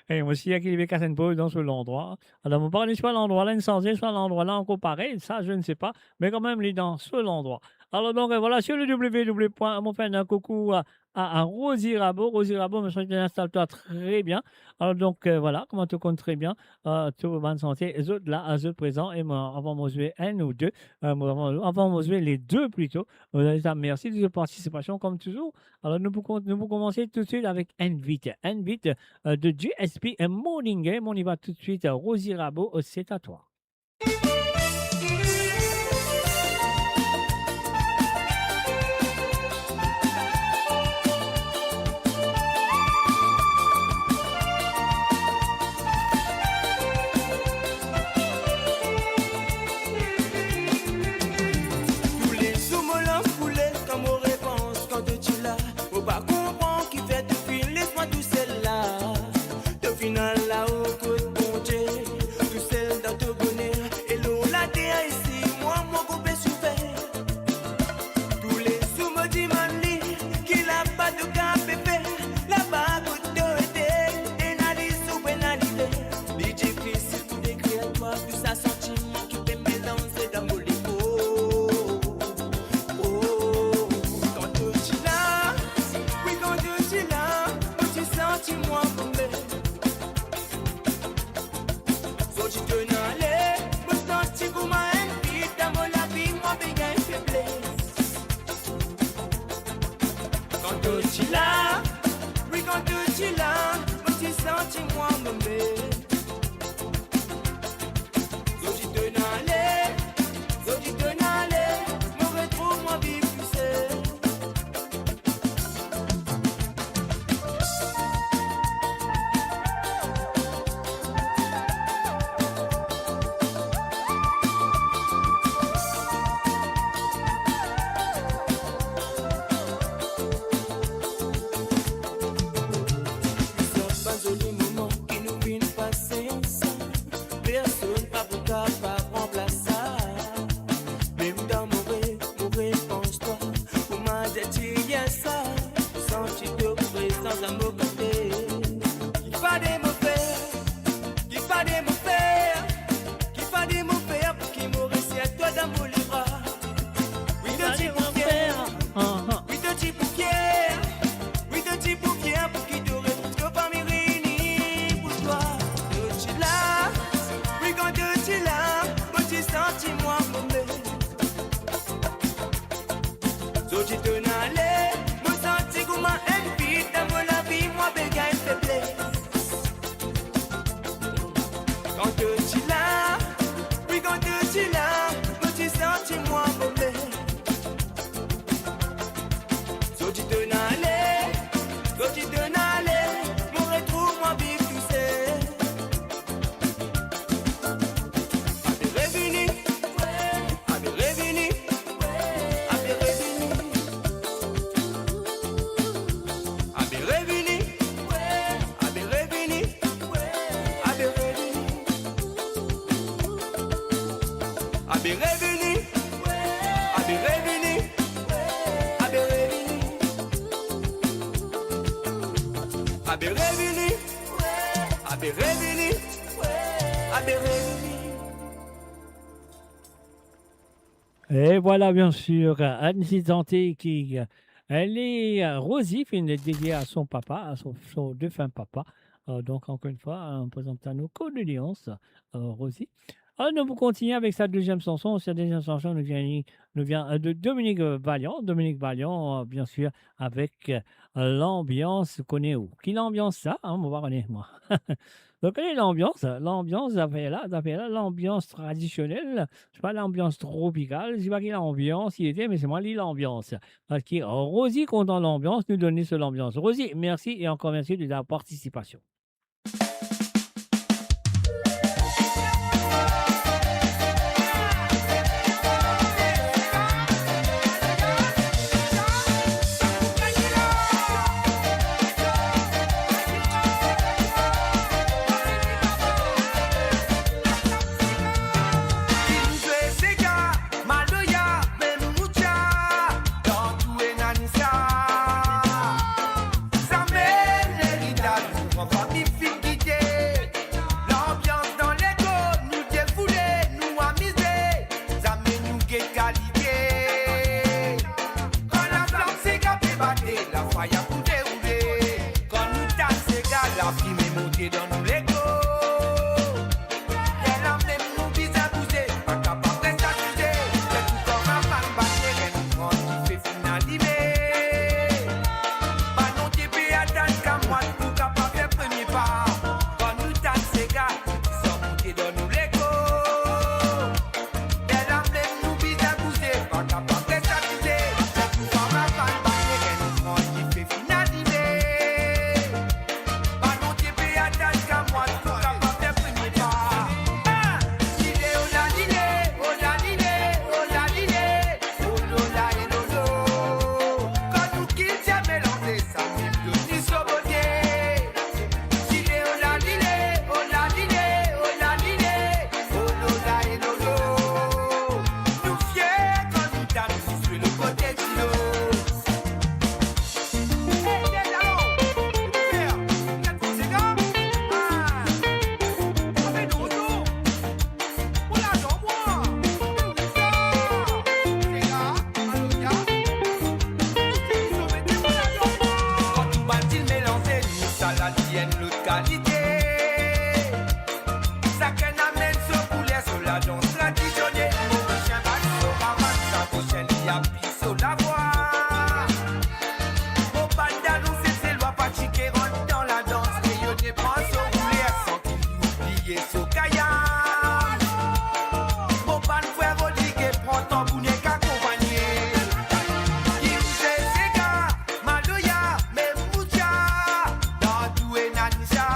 E mo sir ki li pe kas enn poz dan so landrwa. Alor, mo pa kone si landrwa la inn sanze, si landrwa la ankor parey, sa, je ne sais pas. Me kanmem, li dan so landrwa. Alor, donk, euh, vwala, sur le W W W point, mo fer enn koukou a, a, a Rosie Rabo. Rosie Rabo, mo swete to instal twa tre bien. Alor, donk, euh, vwala, kouma to konn tre bien, euh, to bann sante, zot la, a zot prezan, e mwa, avan mo zwe enn ou de, euh, mwa, avan, avan mo zwe le de plito, mo dir zot mersi de zot partisipasion, kom touzour. Alor, nou pou kon-, nou pou koumanse toutswit avek Envit. Envit, euh, de G S P et Morning Game. On y va tout de suite, euh, Rosie Rabo, euh, c'est à toi. Toulezour mo lanm koule kan mo repans kan to ti la. Mo pa konpran kifer to finn les mwa tousel la. To finn al lao kot Bondie, tousel dan to boner. E lor later isi, mwa mo koupe soufer. Toulezour mo dimann li, ki laba to kapav fer, laba kot to ete, ena li sou penalite. Li difisil pou dekrir twa, tou sa santiman ki pe melanze dan mo leker. Oh, kan to ti la, wi, kan to ti la, mo ti santi mwa bone. Zot ti tonn ale, mo santi kouma enn vid dan mo lavi, mwa pe gagn febles. Kan to ti la, wi, kan to ti la, mo ti santi mwa bone. Zot ti tonn ale, zot ti tonn ale, mo retrouv mwa viv tousel. Zoli moman ki nou finn pase ansam, personn pa pou kapav ranplas sa. Mem dan mo rev, mo repans twa, kouma ti yer sa, mo santi to prezans dan mo kote. Ki fode mo fer, ki fode mo fer, ki fode mo fer pou ki mo res serre twa dan mo lebra. Wi, to ti pou fer, wi, to ti pou fer, wi, to ti pou fer pou ki to retrouv to fami reyini pou twa. To ti la, wi, kan to ti la, mo ti santi mwa bone. Zot ti tonn ale, mo santi kouma enn vid dan mo lavi, mwa pe gagn febles. Kan to ti la, wi, kan to ti la, mo ti santi mwa bone. Zot ti tonn ale, zot ti tonn ale, mo retrouv mwa viv tousel. Abe revini, abe revini, abe revini. Abe revini, abe revini, abe revini. Abe revini, abe revini, abe revini. Abe revini, abe revini, abe revini. E vwala, bien sir, enn ti sante ki, euh, li, euh, Rosie finn dedie a son papa, a son, son defin papa. Euh, donk, ankor enn fwa, euh, nou prezant twa nou kondoleyans, euh, Rosie. Alor, nou pou kontinie avek sa deziem sanson. Sa deziem sanson, nou vinn, nou vinn, euh, de Dominique, euh, Valiant. Dominique Valiant, euh, bien sir, avek, euh, Lanbians Kone Ou. Ki lanbians sa, hein, mo pa kone, mwa. Donk, ale, lanbians, lanbians, zafer la, zafer la, lanbians tradisionel, se pa lanbians tropikal, se pa ki lanbians li ete, me se mwa li lanbians. Parski Rosie kontan lanbians, nou donn li so lanbians. Rosie, mersi e ankor mersi de ta partisipasion. Ki nou zwe sega, maloya, mem mucha, dan tou ena nou sa. Sa mem leritaz nou gran fami finn kite. Lanbians dan lego, nou defoule, nou amize. Zame nou get kalite. Kan laflam sega pe bate, lafaya pou deroule. Kan nou tann sega, lafime monte dan nou lego. Lerla mem nou bizin bouze, pa kapav res asize. Ler tou kor avan bat, ler nou gran dife finn alime. Banon ti pe atann kamwad pou kapav fer premie pa. Kan nou tann sega, nou ti sar monte dan nou lego. Lerla mem nou bizin bouze, pa kapav res asize. Ler tou kor avan bat, ler nou gran dife finn alime. Banon ti pe atann kamwad pou kapav fer premie pa. Ah! Lile, ola, lile, ola, lile, ola, lile, olo, la, e, lolo. Kan nou kiltir melanze, sa mem donn li so bote. Lile, ola, lile, ola, lile, ola, lile, olo, la, e, lolo. Nou fier kan nou tann nou zwe lo kote dilo. Kan tou bann stil melanze, nou sa la li enn lot kalite. Sakenn amenn so kouler, so ladans tradisionel. Morisien bat so ramas, sa prosin li apiy so lavwa. Mo bann dalon Seselwa pa ti ke rant dan ladans, me yo depann so kouler san ki li oubliye so kayam. Mo bann frer Rodrigue pran tanboun ek akonpagne. Ki nou zwe sega, maloya, mem mucha, dan tou ena nou sa.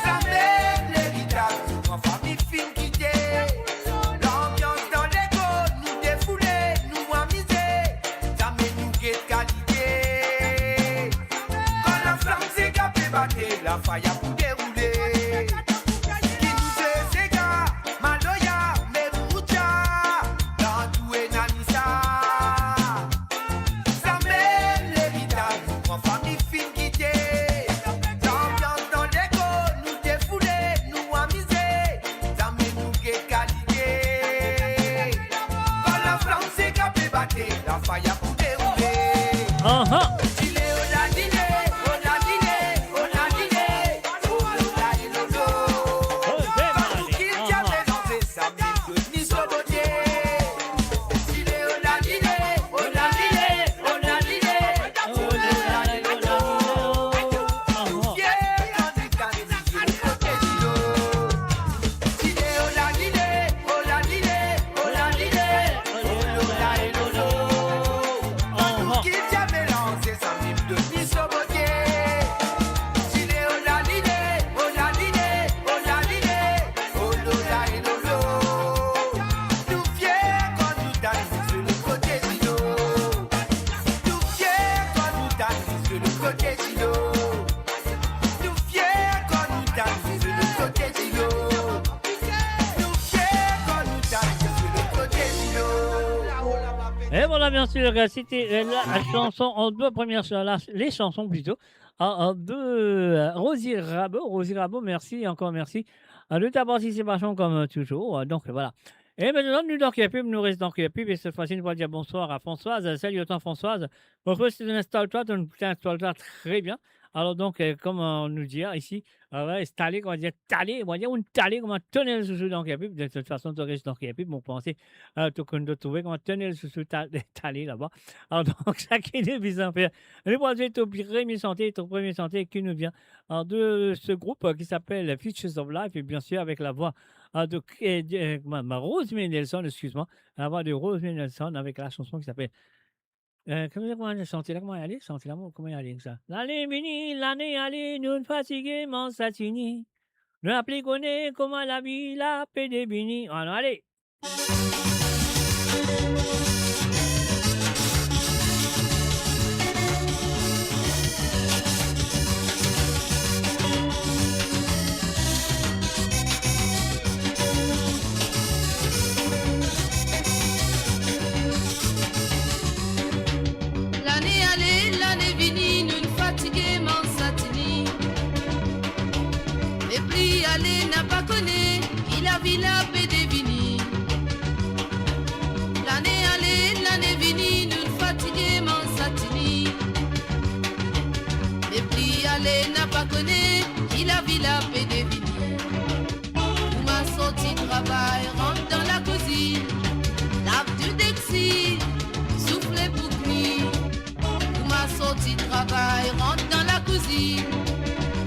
Sa mem leritaz nou gran fami finn kite. Lanbians dan lego, nou defoule, nou amize. Zame nou get kalite. Kan laflam sega pe bate, lafaya pou deroule. Ki nou zwe sega, maloya, mem mucha, dan tou ena nou sa. Sa mem leritaz nou gran fami finn kite. Lanbians dan lego, nou defoule, nou amize. Zame nou get kalite. Kan laflam sega pe bate, lafaya pou deroule. Aha. Dile, ola, dile, ola, dile, ola, dile, ola, e, lolo. Kan nou kiltir melanze, sa mem donn li so bote. Dile, ola, dile, ola, dile, ola, dile, ola, e, lolo. Nou fier kan nou tann nou zwe lo kote dilo. Dile, ola, dile, ola, dile, ola, dile, olo, la, e, lolo. Kan nou kiltir melanze, sa mem donn li so bote. Dile, ola, dile, ola, dile, ola, dile, olo, la, e, lolo. Nou fier kan nou tann nou zwe lo kote dilo. Nou fier kan nou tann nou zwe lo kote dilo. Nou fier kan nou tann nou zwe lo kote dilo. Nou fier kan nou tann nou zwe lo kote dilo. Et voilà, bien sûr, c'était, euh, la chanson en deux premières, la, les chansons plutôt, en, en deux, euh, Rosie Rabot, Rosie Rabot, merci, encore merci. Euh, de ta participation comme, euh, toujours, euh, donc voilà. Et maintenant, nou dan Ker Pib, nou res dan Ker Pib, e cette fois-ci, nou va dir bonsoir à Françoise. Salut à toi, Françoise. Bon, Françoise, tu t'installes toi, tu t'installes toi très bien. Alor donk, eh, kouma nou dir isi, ah, wi, tale, kouma dir, tale, kouma dir, ou tale kouma tonel sousou dan Kerpip. De tout fason, to res dan Kerpip, mo panse, eh, to konn to trouve kouma tonel sousou ta-, tale laba. Alor donk, sa ki nou bizin fer. Nou pou al zwe to premie sante, to premie sante ki nou vinn, eh, de se group, eh, ki apel Futures of Life, e bien sir avek lavwa, eh, de, eh, de, eh, ma, ma Rosemary Nelson, exkiz mwa, lavwa de Rosemary Nelson avek la sanson ki apel Eh, kouma, kouma sante la, kouma li ale? Sante la, mo, kouma li ale, sa? Lane vini, lane ale, nou fatige, manz satini. Nou pa pli kone kouma lavi la pe devini. Alor, ale! Lane ale, lane vini, nou fatige manz satini. Me pli ale, napa kone ki lavi la pe devini. Lane ale, lane vini, nou fatige manz satini. Me pli ale, napa kone ki lavi la pe devini. Kouma sorti travay, rant dan lakouzinn, lav tou dexi, soufle pou kwi. Kouma sorti travay, rant dan lakouzinn,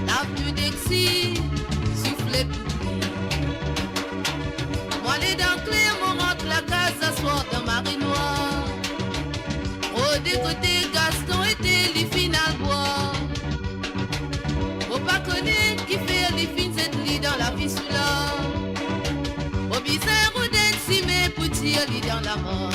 lav tou dexi, soufle pou kwi. Mo ale dan kler, mo rant lakaz aswar dan marenwar. Rode kote Gaston ete, li finn al bwar. Mo pa kone kifer li finn zet li dan lavi sou la. Mo bizin rod enn sime pou tir li dan lamar.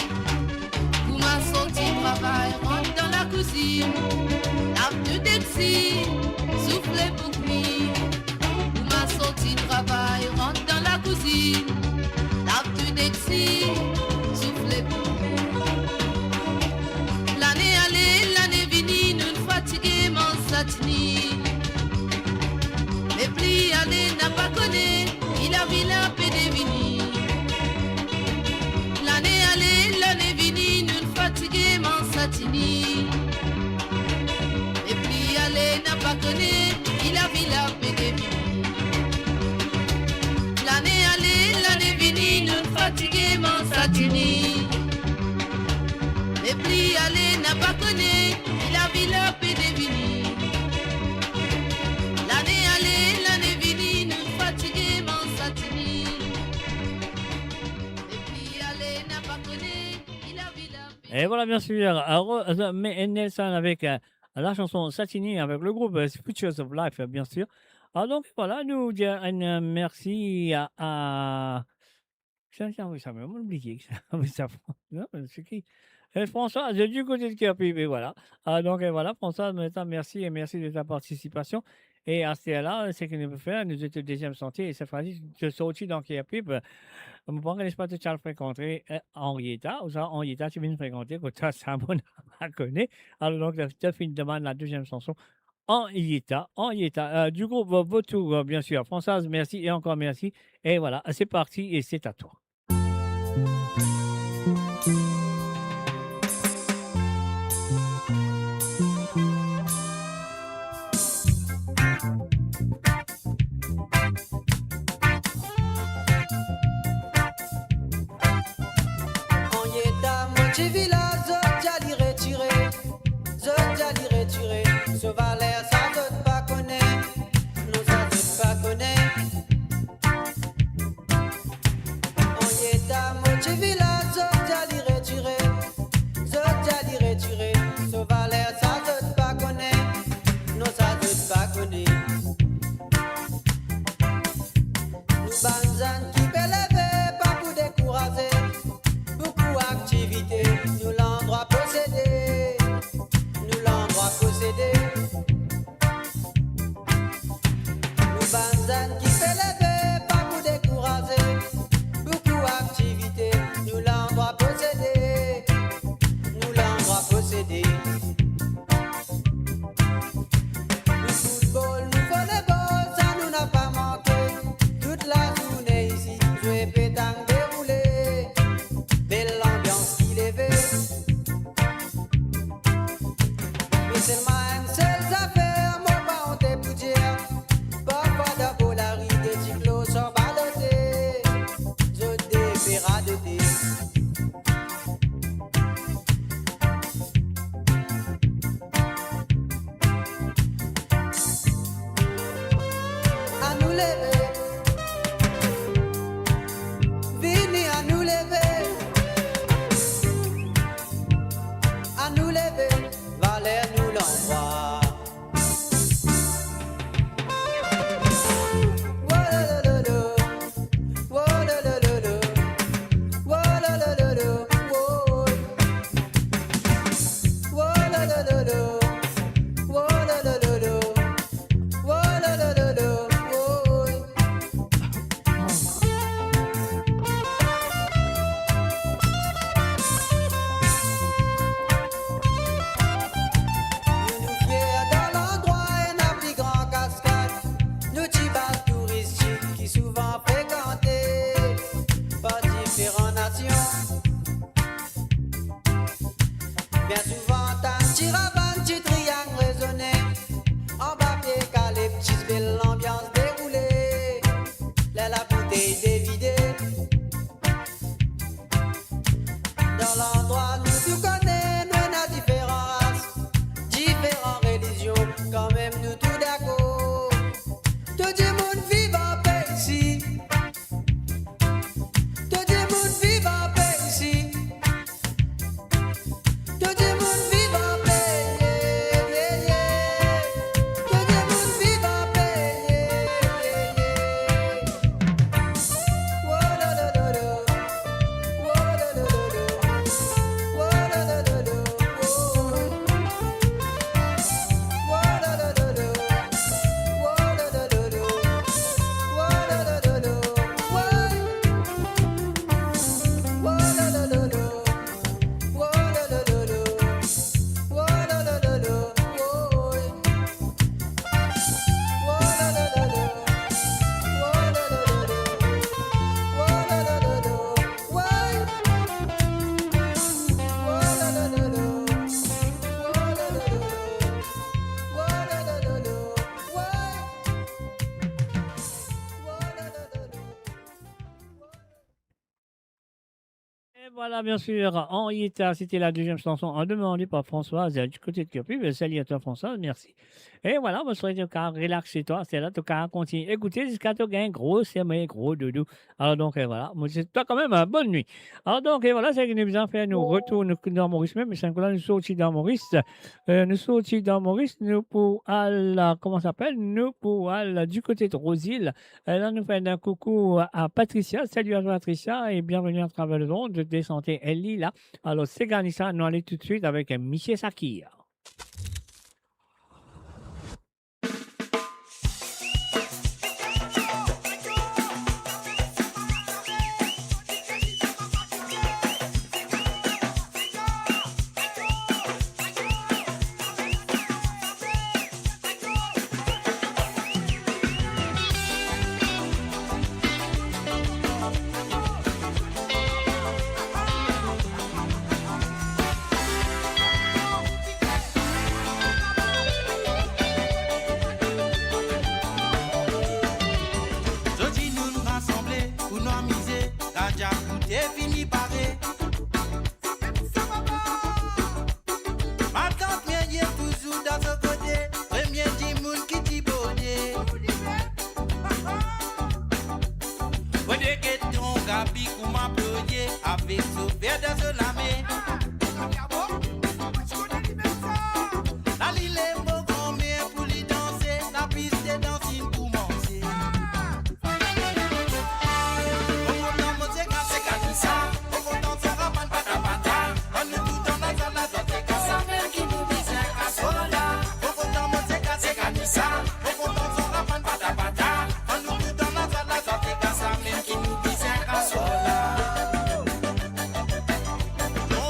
Kouma sorti travay, rant dan lakouzinn, lav tou dexi, soufle pou kwi. Kouma sorti travay, rant dan lakouzinn, lav tou dexi, soufle pou kwi. Lane ale, lane vini, nou fatige manz satini. Me pli ale, napa kone ki lavi la pe devini. Lane ale, lane vini, nou fatige manz satini. Me pli ale, napa kone ki lavi la pe devini. Lane ale, lane vini, nou fatige manz satini. Me pli ale, napa kone ki lavi la pe devini. Lane ale, lane vini, nou fatige manz satini. Me pli ale, napa kone ki lavi la pe... Et voilà, bien sûr, euh, Ro-, euh, mais Nelson avec, euh, la chanson Satini avec le groupe, euh, Futures of Life, euh, bien sûr. Ah, donc, voilà, nou dir enn, euh, mersi a, a Sa, sa, wi, sa, me mo bliye ki sa, wi, sa, non, se ki? Eh, François, je dis côté de Kerpip, et voilà. Ah, donc, et voilà, François, maintenant, merci et merci de ta participation. E aster la, seki nou pe fer, nou zet deziem sante, e set fwa si, to sorti dan Kerpip, euh, mo pa kone si to ti al frekante, euh, Henrietta, ouswa Henrietta, ti vinn frekante, kot sa, sa, mo pa kone. Alor, donk, to finn demann la deziem sanson, Henrietta, Henrietta, euh, du groupe, euh, Vautour, euh, bien sûr. Françoise, merci et encore merci. Et voilà, c'est parti et c'est à toi. Henrietta, mo ti vinn la, zot ti al retire. Zot ti al retire, so valer sa zot pa kone, non sa zot pa kone. Henrietta, mo ti vinn la, zot ti al retire, zot ti al retire, so valer sa zot pa kone, non sa zot pa kone. Nou bann zenn ki pe leve, pa pou dekouraze. Boukou aktivite, nou landrwa posede. Nou landrwa posede. Nou bann zenn ki pe leve, pa pou dekouraze. Boukou aktivite, nou Leve, vini anou leve, anou leve, valer nou landrwa. Wolololo, wolololo, wolololo, woy. Wolololo, wolololo, wolololo, woy. Nou, nou fier dan landrwa, ena pli gran kaskad. Nou ti baz touristik ki souvan frekante par diferan nasion. Bien souvan, tann ti ravann, ti triang rezone, anba pie kaliptis, bel lanbians deroule. Ler laboutey devide, dan landrwa nou tou kone, nou ena diferan ras, diferan relizion, kanmem nou tou dakor. Tou dimoun viv anpe isi. Tou dimoun viv anpe isi. Tou dimoun viv anpe, ye, ye, ye. Tou dimoun viv anpe, ye, ye, ye. Wo, lo, lo, lo, lo. Wo, lo, lo, lo, lo. Wo, lo, lo, lo, lo. Wo. Et voilà, bien sûr, Henrietta, c'était la deuxième chanson demandée par Françoise, euh, du côté de Kirpy. Ben, salut à toi, Françoise, merci. Et voilà, mo swete to kapav relaxe twa, se la to kapav kontign ekoute ziska to gagn gro somey, gro doudou. Alors donc, euh, voilà, mo swet twa kanmem, euh, bonne nuit. Alors donc, euh, voilà, seki nou bizin fer, nou retourn dan Moris mem, me sa kout la nou sorti dan Moris. Euh, nou sorti dan Moris, nou pou al, kouma sa apel, nou pou al du côté de Rose-Île. Euh, la nou fer enn koukou à, à Patricia. Salut à toi, Patricia, et bienvenue à travers le monde de Santé Ellie la. Alors, se gagn sa, nou ale toutswit avek, euh, Misie Sakir. Zordi nou rasanble pou nou amize, kadia koute fini pare. Matant Mirie touzour dan so kote, premie dimoun ki ti bone. Bone get ton Gabi kouma plodye, avek so ver dan so lame. La li leve mo granmer pou li danse, lapis de dans inn koumanse. Mo kontan mo seka seka kisa, mo kontan so ravann pata pata. Kan nou tou dan lazwa, lazwa seka sa mem ki nou bizin kasola. Mo kontan mo seka seka kisa, mo kontan so ravann pata pata. Kan nou tou dan lazwa, lazwa seka sa mem ki nou bizin kasola. Mo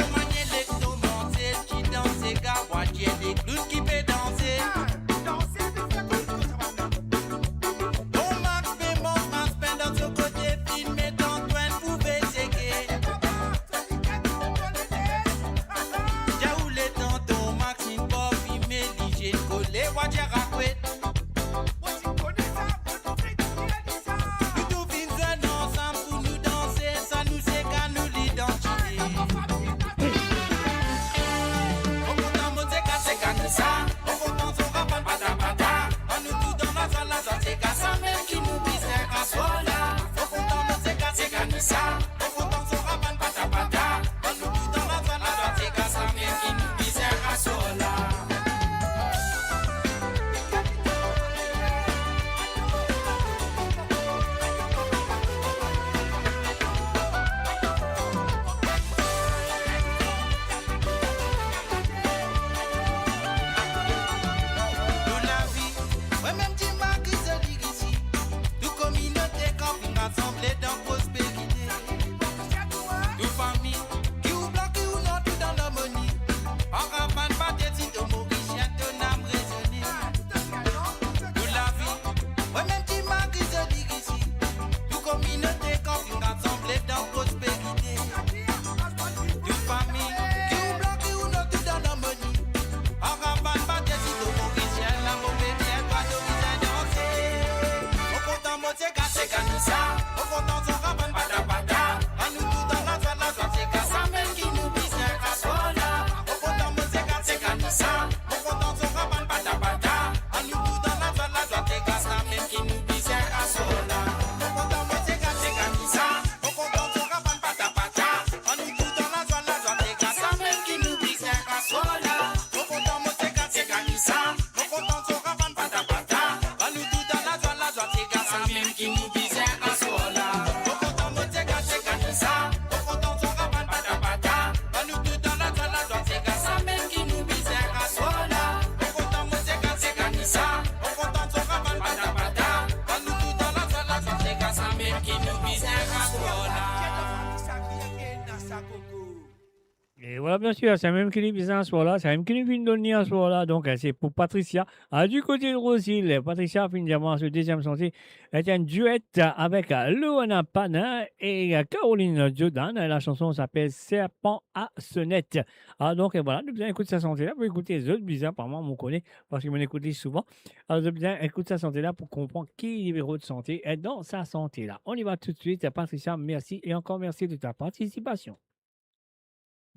E vwala, bien sir, se mem ki li bizin aswar la, se mem ki li vinn donn li aswar la. Donk, eh, se pou Patricia, ah, du kote de Rosil. Patricia finn dir mwa so deziem santi, eh, enn duet, eh, avek, eh, Loana Panin e, eh, Caroline Jordan. La chanson s'appelle Serpent à sonnette. Ah, donk, eh, vwala, nou bizin ekout sa santi la, pou ekout zot bizin, pa mwa, mo kone, parski mo ekout li souvan. Alor, zot bizin ekout sa santi la pou konpran ki li pe rod santi, eh, dan sa santi la. On y va tout de suite. Patricia, merci et encore merci de ta participation.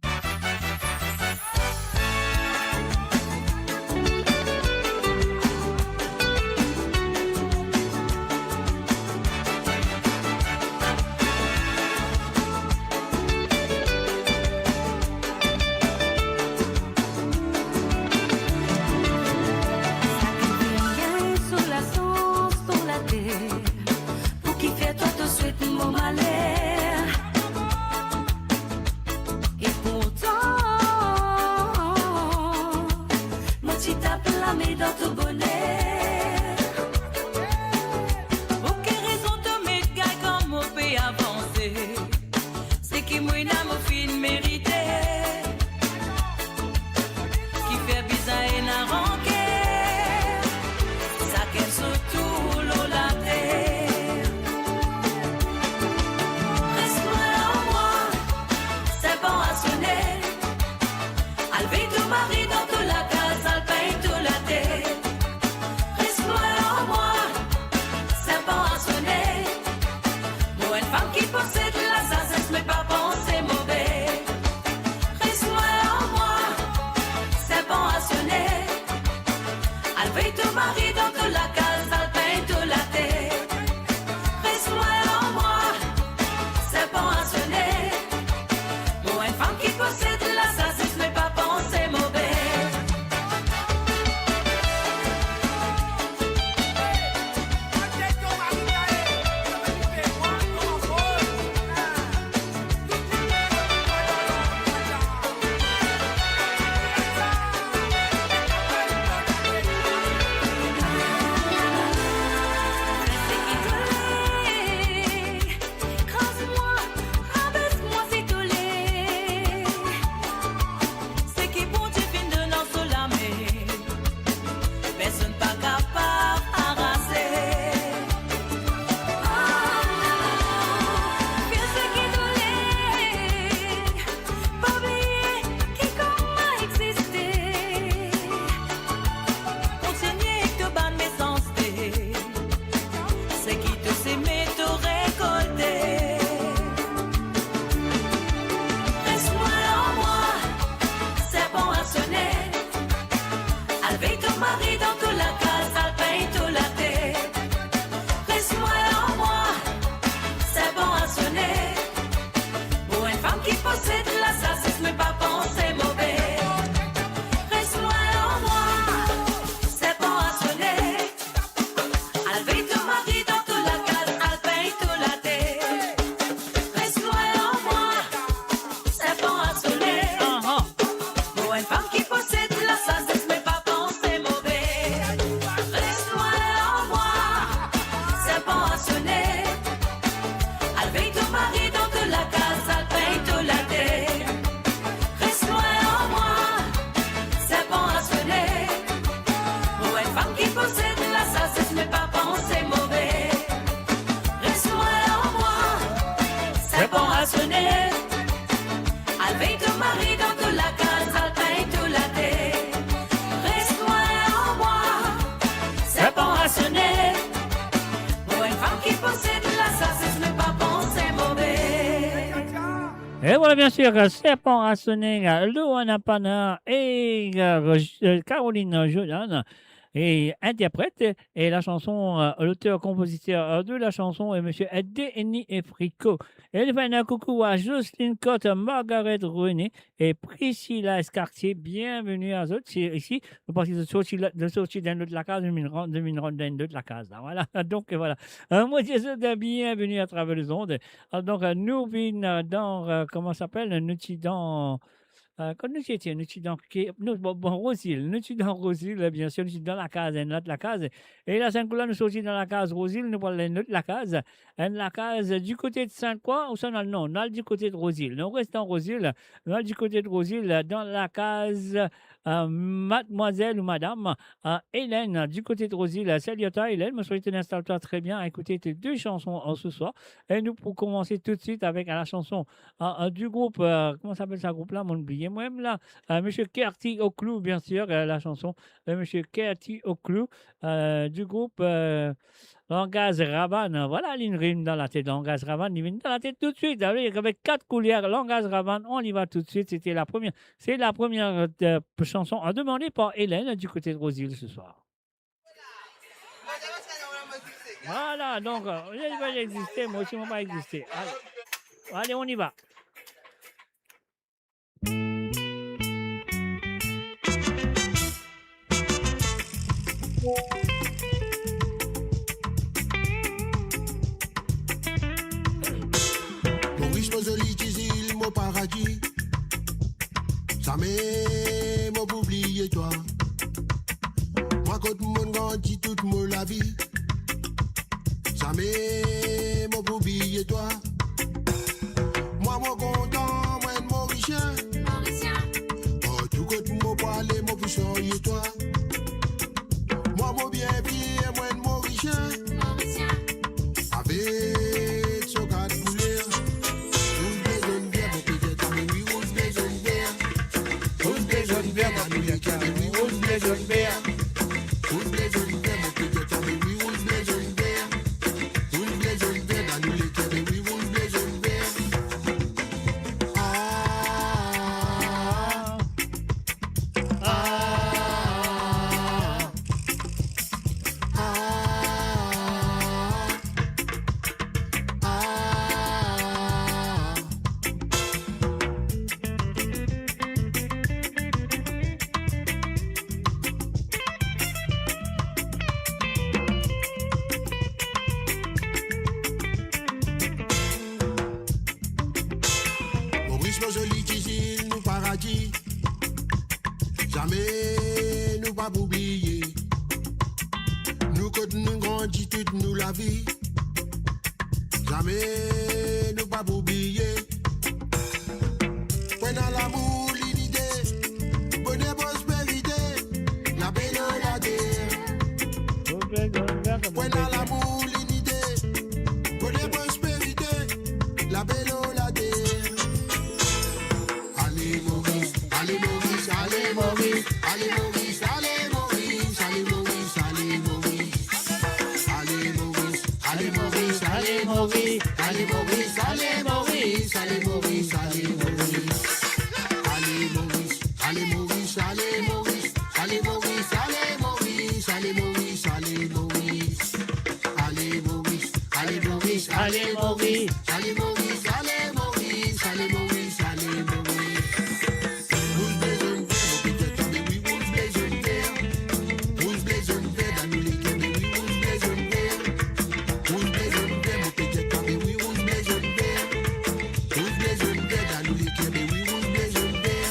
Sa ki vinn gagn so lasans, so later, pou ki fer twa to swet mo maler. E pourtan, mo ti tap lame dan to boner. Pou ki rezon to met gagn kan mo pe avanse? Seki mo ena mo finn merite. Kifer bizin ena ranker? Sakenn so tour lor later. Res mwa ar mwa, serpan a sone. Al vey to mari dan to lakaz, al pegn to latet. Res mwa ar mwa, serpan a sone. Mo enn fam ki posed lasases, me pa panse move. Res mwa ar mwa, serpan a sone. Al vey to mari dan to lakaz, al pegn to latet. Res mwa ar mwa, serpan a sone. Mo enn fam ki posed lasases, me pa panse move. Kraz mwa, rabes mwa si to le. Seki Bondie finn donn so lame, personn pa kapav arase. Ah, fer seki to le. Pa bliye ki kouma existe. Kontigne ek to bann mesanste. Seki to seme, to rekolte. Res mwa ar mwa, serpan a sone. Al vey to mari dan to lakaz, al pegn to latet. Res mwa ar mwa, serpan a sone. Mo enn fam ki posed lasases, me pa panse move. Res mwa ar mwa, serpan a sone. Al vey to mari dan to lakaz, al pegn to latet. Res mwa ar mwa, serpan a sone. Mo enn fam ki posed lasases, me pa panse move. Res mwa ar mwa, serpan a sone. Al vey to mari dan to lakaz, al pegn to latet. Res mwa ar mwa, serpan a sone. Mo enn fam ki posed lasases, me pa panse move. Res mwa ar mwa, serpan a sone. Al vey to mari dan to lakaz, al pegn to latet. Res mwa ar mwa, serpan a sone. Mo enn fam ki posed lasases, me pa panse move. E vwala, bien sir, Serpan a sone, Loana Panin e, euh, Caroline Jordan e interpret, e la chanson, euh, l'auteur-compositeur, euh, de la chanson est monsieur Denis Fricot. E nou fer enn koukou a Jocelyne Cotte, Margaret René e Priscilla Escartier. Bienveni a zot isi. Parski zot sorti la, zot sorti dan lot lakaz, zot vinn rant, zot vinn rant dan lot lakaz la. Vwala. Donk, vwala. Euh, mo dir zot bienveni atraver lezond. Ah, donk, euh, nou vinn, euh, dan, euh, kouma sa apel, nou ti dan, Eh, kot nou ti ete, nou ti dan ke-, nou, bon, bon, Rosil, nou ti dan Rosil, eh, bien sir, nou ti dan lakaz, enn lot lakaz. E la, sa enn kou la, nou sorti dan lakaz Rosil, nou pou al enn lot lakaz. Enn lakaz, eh, di kote de Sint-Krwa, ou sa nou al, non, nou al di kote de Rosil. Nou res dan Rosil, nou al di kote de Rosil, eh, dan lakaz, eh, madmwazel ou madam, eh, Hélène, di kote de Rosil. Salut à toi, Hélène. Mo swete to instal twa tre bien, ekoute tes deux chansons, eh, ce soir. E nou pou komanse toutswit avek la chanson, eh, eh, du group, eh, kouma sa apel sa group la? Mo'nn bliye mwa mem la. Eh, Monsieur Kerty Oklou, bien sir, eh, la chanson, eh, Monsieur Kerty Oklou, eh, du group, eh, Langaz Rabann. Vwala, li inn rim dan latet, Langaz Rabann, li vinn dan latet toutswit. Ale, avek Kat Kouler, Langaz Rabann, on y va toutswit. C'était la première, c'est la première, euh, chanson demandée par Hélène du côté de Rosil ce soir. Vwala, donk, eh, li pa egziste, mwa osi mo pa egziste. Ale, ale, on y va. Moris, mo zoli ti zil, mo paradi, zame mo pou bliye twa. Mwa kot mo'nn grandi tout mo lavi, zame mo pou bliye twa. Mwa mo kontan, mwa enn Morisien. Morisien. Partou kot mo pou ale, mo pou salye twa. Mwa mo bien fier, mwa enn Morisien. Morisien. Avek so kat kouler. Rouz, ble, zonn, ver, mo pe dir twa, me wi, rouz, ble, zonn, ver. Rouz, ble, zonn, ver, dan nou leker, me wi, rouz, ble, zonn, ver. Rouz, ble, zonn, ver, mo pe dir twa, me wi, rouz, ble, zonn, ver. Rouz, ble, zonn, ver, dan nou leker, me wi, rouz, ble, zonn, ver. Ah, ah, ah. Moris, mo zoli ti zil, nou paradi. Zame nou pa pou bliye. Nou kot nou grandi tout nou lavi. Zame nou pa pou bliye. Pran lamour, linite, boner, prosperite, lape lor later. Pran lamour, linite, boner, prosperite, lape lor later. Ale Moris, ale Moris, ale Moris, ale Moris, ale Moris, ale Moris. Ale Moris, ale Moris, ale Moris, ale Moris, ale Moris, ale Moris, ale Moris. Ale Moris, ale Moris, ale Moris, ale Moris, ale Moris, ale Moris, ale Moris. Ale Moris, ale Moris, ale Moris, ale Moris, ale Moris, ale Moris, ale Moris. Rouz, ble, zonn, ver, mo pe dir twa, me wi, rouz, ble, zonn, ver. Rouz, ble, zonn, ver, dan nou leker, me wi, rouz, ble, zonn, ver. Rouz, ble, zonn, ver, mo pe dir twa, me wi, rouz, ble, zonn, ver. Rouz, ble, zonn, ver, dan nou leker, me wi, rouz, ble, zonn, ver.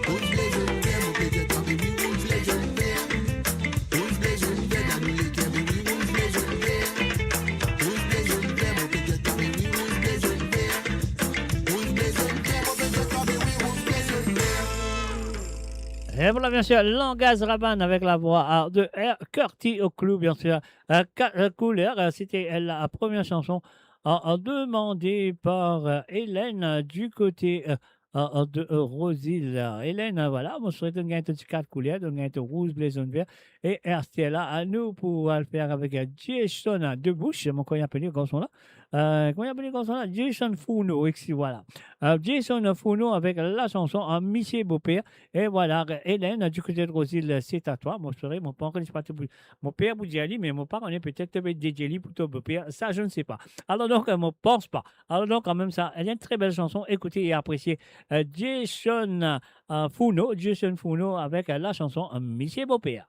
Rouz, ble, zonn, ver, mo pe dir twa, me wi, rouz, ble, zonn, ver. Rouz, ble, zonn, ver, dan nou leker, me wi, rouz, ble, zonn, ver. Rouz, ble, zonn, ver, mo pe dir twa, me wi, rouz, ble, zonn, ver. Rouz, ble, zonn, ver, mo pe dir twa, me wi, rouz, ble, zonn, ver. Et voilà, bien sûr, Langaz Rabann avec la voix, euh, de R-, Kerty Oklou, bien sûr. Euh, Kat, euh, Kouler, euh, c'était, euh, la première chanson, euh, euh, demandée par, euh, Hélène, euh, du côté, euh, euh, euh, de, euh, Rosil. Hélène, euh, vwala, mo swete to gagn to ti kat kouler, to gagn to rouz, ble, zonn, ver. E aster la, anou pou al fer avek, euh, Jason, euh, Debouch, mo krwar li apel garson la. Euh, kouma li apel garson la? Jason Fourneau, eski, vwala. Euh, Jason Fourneau avek la chanson, euh, Misie Boper. E vwala, Hélène, du côté de Rosil, c'est à toi. Mo sore, mo pa ankor, mo pa pou, mo per pou dir li, me mo pa kone, petet to pe dedie li pou to boper, sa, je ne sais pas. Alor donk, euh, mo pans pa. Alor donk, kanmem, sa enn tre bel chanson. Ekoute e apresie, euh, Jason, euh, Fourneau, Jason Fourneau avek, euh, la chanson, euh, Misie Boper.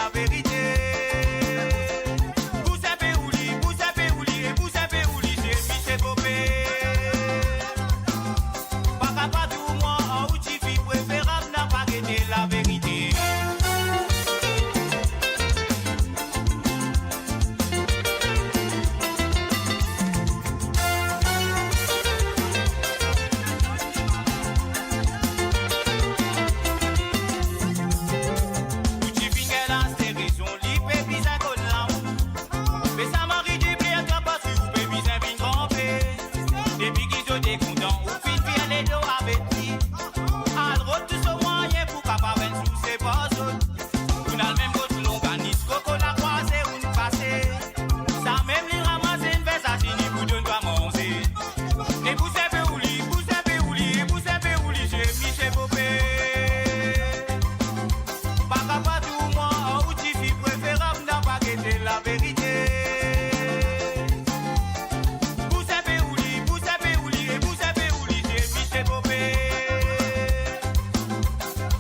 Laverite. Pous inpe ouli, pous inpe ouli, e pous inpe ouli, se misie Bope. Pa kapatou mwa, an ou tifi preferab, na pa gete laverite. Ou ti finn gagn laste rezon, li pe bizin donn lamour. Me sa mari dibler, kapatou ou pe bizin vinn tranpe. Depi ki zot de kontan, ou finn vire ledo avek li. Al rod tou so mwayin pou kapav enn souse par zot. Ou'nn al mem kot longanis, koko lakrwaze ou'nn pase. Samem li ramase enn ver sazini pou donn twa manze. E pous inpe ouli, pous inpe ouli, e pous inpe ouli, se misie Bope. Pa kapatou mwa, an ou tifi preferab, na pa gete laverite. Pous inpe ouli, pous inpe ouli, e pous inpe ouli, se misie Bope.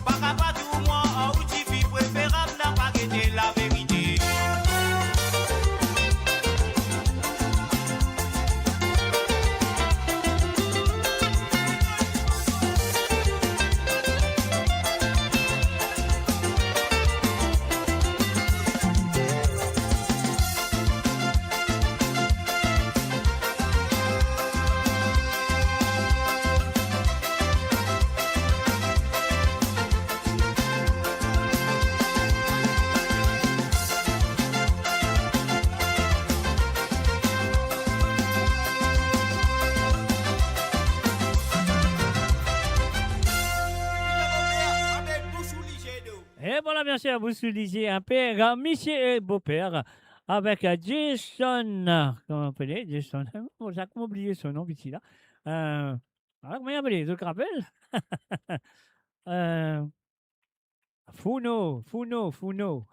Pa kapatou mwa, an ou tifi preferab, na pa gete laverite. E vwala, bien sir, bouch sou lizie, inpe, euh, misie, euh, Bope, avek, euh, Jason, euh, kouma apele, Jason, mo, sa, kouma oubliye so nom, piti la. Euh, vwala, kouma li apele, zot rapel? Euh, Fourneau, Fourneau, Fourneau.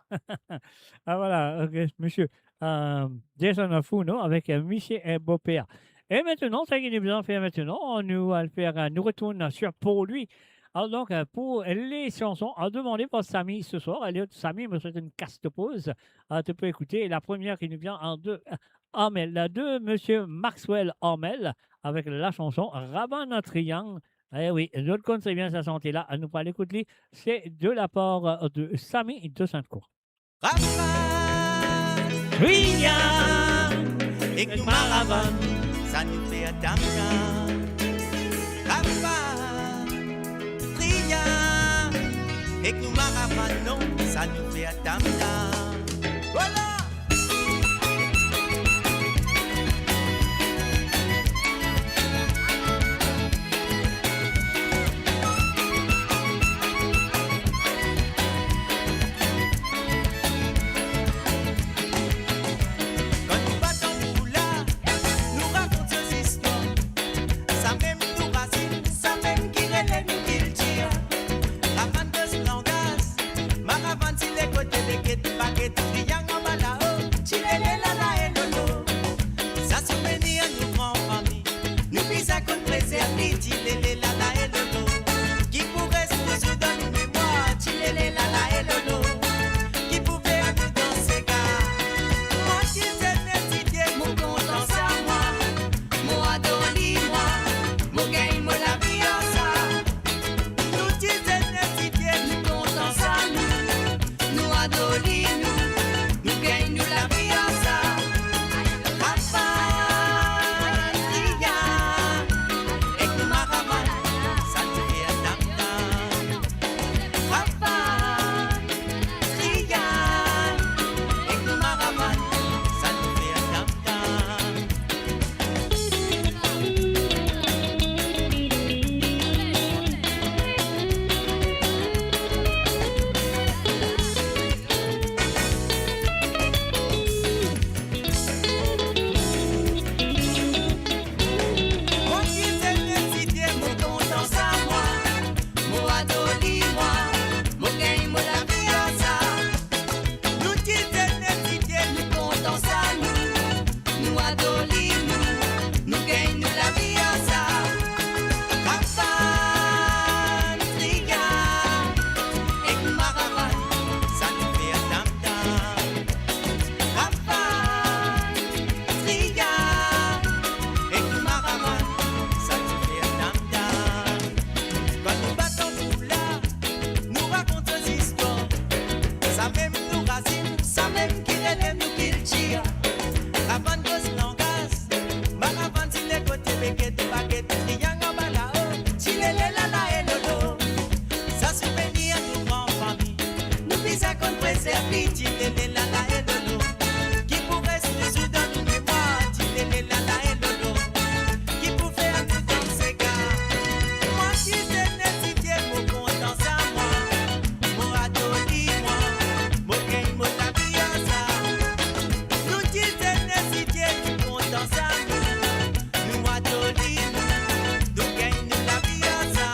Ah, vwala, ok, misie, euh, Jason Fourneau avek, euh, misie, euh, Bope. E aster, seki nou bizin fer aster, nou al fer, euh, nou retourn sir Port Louis. Alor donk, euh, pou le sanson, euh, demande par Samy se swar, ale Samy, mo swet enn kas to poz, euh, to pe ekoute. La premie ki nou vinn, euh, de, euh, Armel, la de misie Maxwell Armel, avek la sanson Rabann Triang. Eh wi, zot konn tre bien sa sante la, nou pou al ekout li, se de la par, euh, de Samy de Sainte-Croix. Rabann Triang, ek nou maravann, sa nou fer tam tam. Rabann Triang, ek nou maravann, non, sa nou fer tam tam. Vwala! Kan nou bat anboula, nou rakont zot zistwar. Samem nou razinn, samem ki rele nou kiltir. Rabann dos langaz, maravann ti le kote leket, baget, triang anba lao, tilele lala e lolo. Sa souvenir nou gran fami, nou bizin konn prezerv li, tilele lala e lolo. Ki pou res touzour dan nou memwar, tilele lala e lolo. Ki pou fer nou dans sega. Mwa ki zenn etidie, mo kontan sa mwa. Mo ador li mwa, mo gagn mo lavi ar sa. Nou ti zenn etidie, nou kontan sa nou. Nou ador li nou, Servi ti lele lala e lolo, ki pou res touzour dan nou memwar, ti lele lala e lolo, ki pou fer nou dans sega. Mwa ki zenes, si Bondie mo kontan sa mwa, mo ador li mwa, mo gagn mo lavi ar sa. Nou ki zenes, si Bondie li kontan sa nou, nou ador li nou, nou gagn nou lavi ar sa.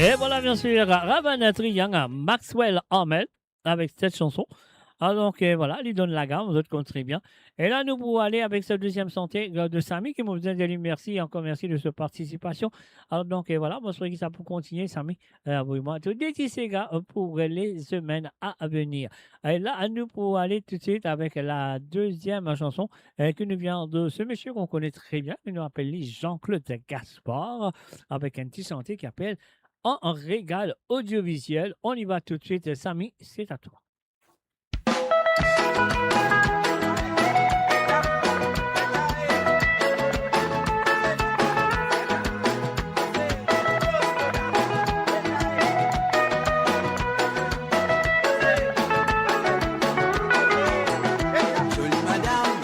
E vwala, bien sir, Raven Triangle, Maxwell Armel, avek set sanson. Alor, donk, eh, vwala, li donn lagam, zot konn tre bien. E la, nou pou ale avek sa deziem sante, eh, de Samy, ki mo bizin dir li mersi, ankor mersi de so partisipasion. Alor, donk, eh, vwala, mo swete ki sa pou kontigne, Samy, eh, avoy mwa tou de ti sega, eh, pou lesemenn a venir. E la, nou pou ale toutswit avek la deziem sanson, eh, ki nou vinn de se misie ki nou kone tre bien, ki nou apel li Jean-Claude Gaspard, avek enn ti sante ki apel Un régal audiovisuel. On y va tout de suite, Samy, c'est à toi. Zoli madam,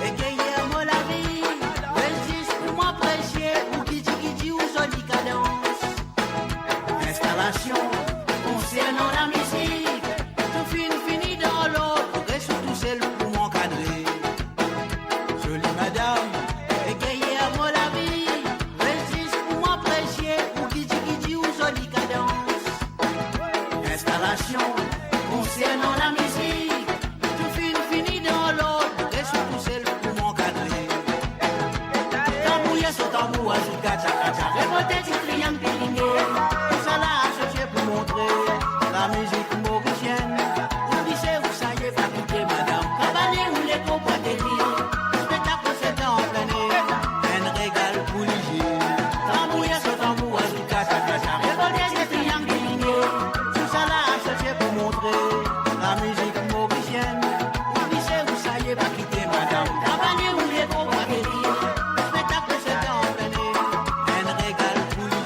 e gayer mo lavi, res zis pou mo apresie ou gidi gidi, ou zoli kadans. Instalasion konsernan lamizik, tou finn fini dan lord, res ou tousel pou mo ankadre. Zoli madam, e gayer mo lavi, res zis pou mo apresie ou gidi gidi, ou zoli kadans. Instalasion konsernan lamizik, tou finn fini dan lord, res ou tousel pou mo ankadre. Tanbouye so tanbour, azout katcha katcha, revolte ti triang bilinge, tousala asosie pou montre lamizik morisienn. Ou lise ou saye, pa kite madam, kavane ou lekor pou ateri, spektak konsernan an plin er, enn regal pou lizie. Tanbouye so tanbour, azout katcha katcha, revolte ti triang bilinge, tousala asosie pou montre lamizik morisienn. Ou lise ou saye, pa kite madam, kavane ou lekor pou ateri, spektak konsernan an plin er, enn regal pou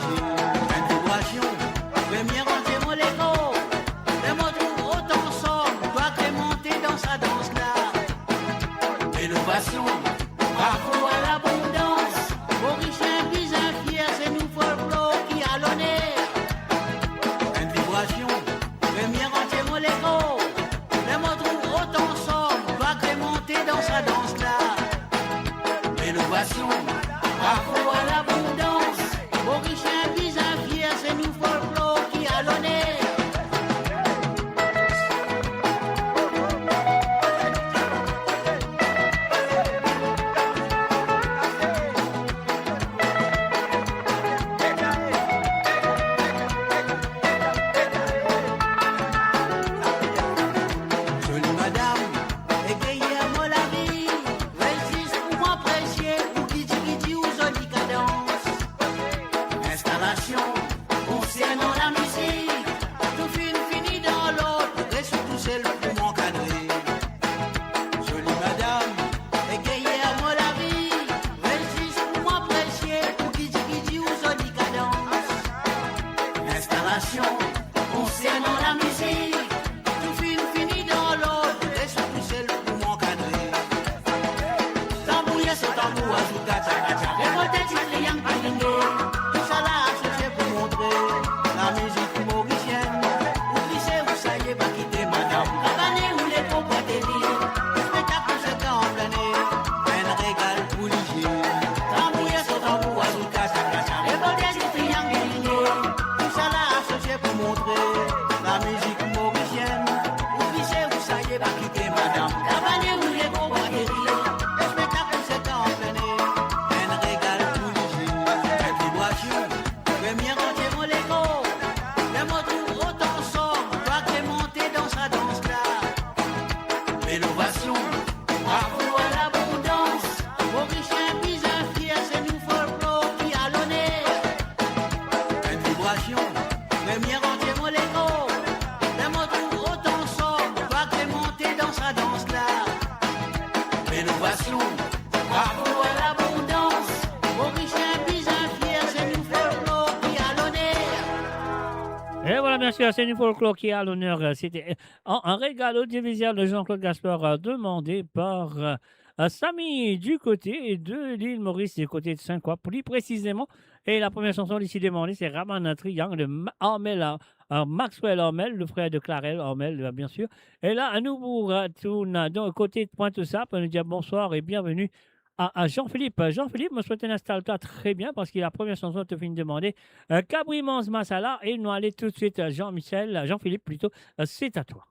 Bien sûr, c'est une folklore qui est à l'honneur. Euh, c'était, euh, un, un régal audiovisuel de Jean-Claude Gaspard, euh, demandé par, euh, euh, Samy du côté de l'île Maurice, du côté de Sainte-Croix, plus précisément. Et la première chanson ici demandée, c'est Ramana Triangle de Ma-, Armel, euh, euh, Maxwell Armel, le frère de Clarel Armel, euh, bien sûr. Et là, à nouveau, euh, tourne, euh, donc, côté de Pointe-aux-Sapes, pour nous dire bonsoir et bienvenue à, à Jean-Philippe. Jean-Philippe, mo swete instal twa tre bien parski la première chanson to finn demande, euh, Kabri Manz Masala, e nou ale toutsuit, euh, Jean-Michel, euh, Jean-Philippe plito, euh, c'est à toi.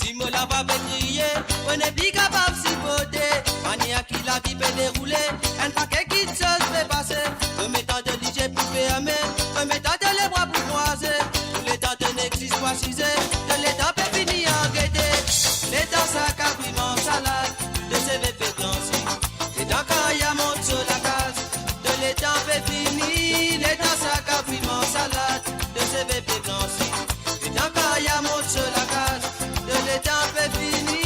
Si mo lava pe kriye, mo nepli kapav siporte. Manier ki lavi pe deroule, enn pake kiksoz pe pase. Konbien tan to lizie pou ferme, konbien tan to lebra pou krwaze. Tou letan to nek zis pou asize, to letan pe fini an gete. Letan sa Kabri Manz Salad, to seve pe blansi. Letan kar ya mont so lakaz, to letan pe fini. Letan sa Kabri Manz Salad, to seve pe blansi. Letan kar ya mont so lakaz, to letan pe fini.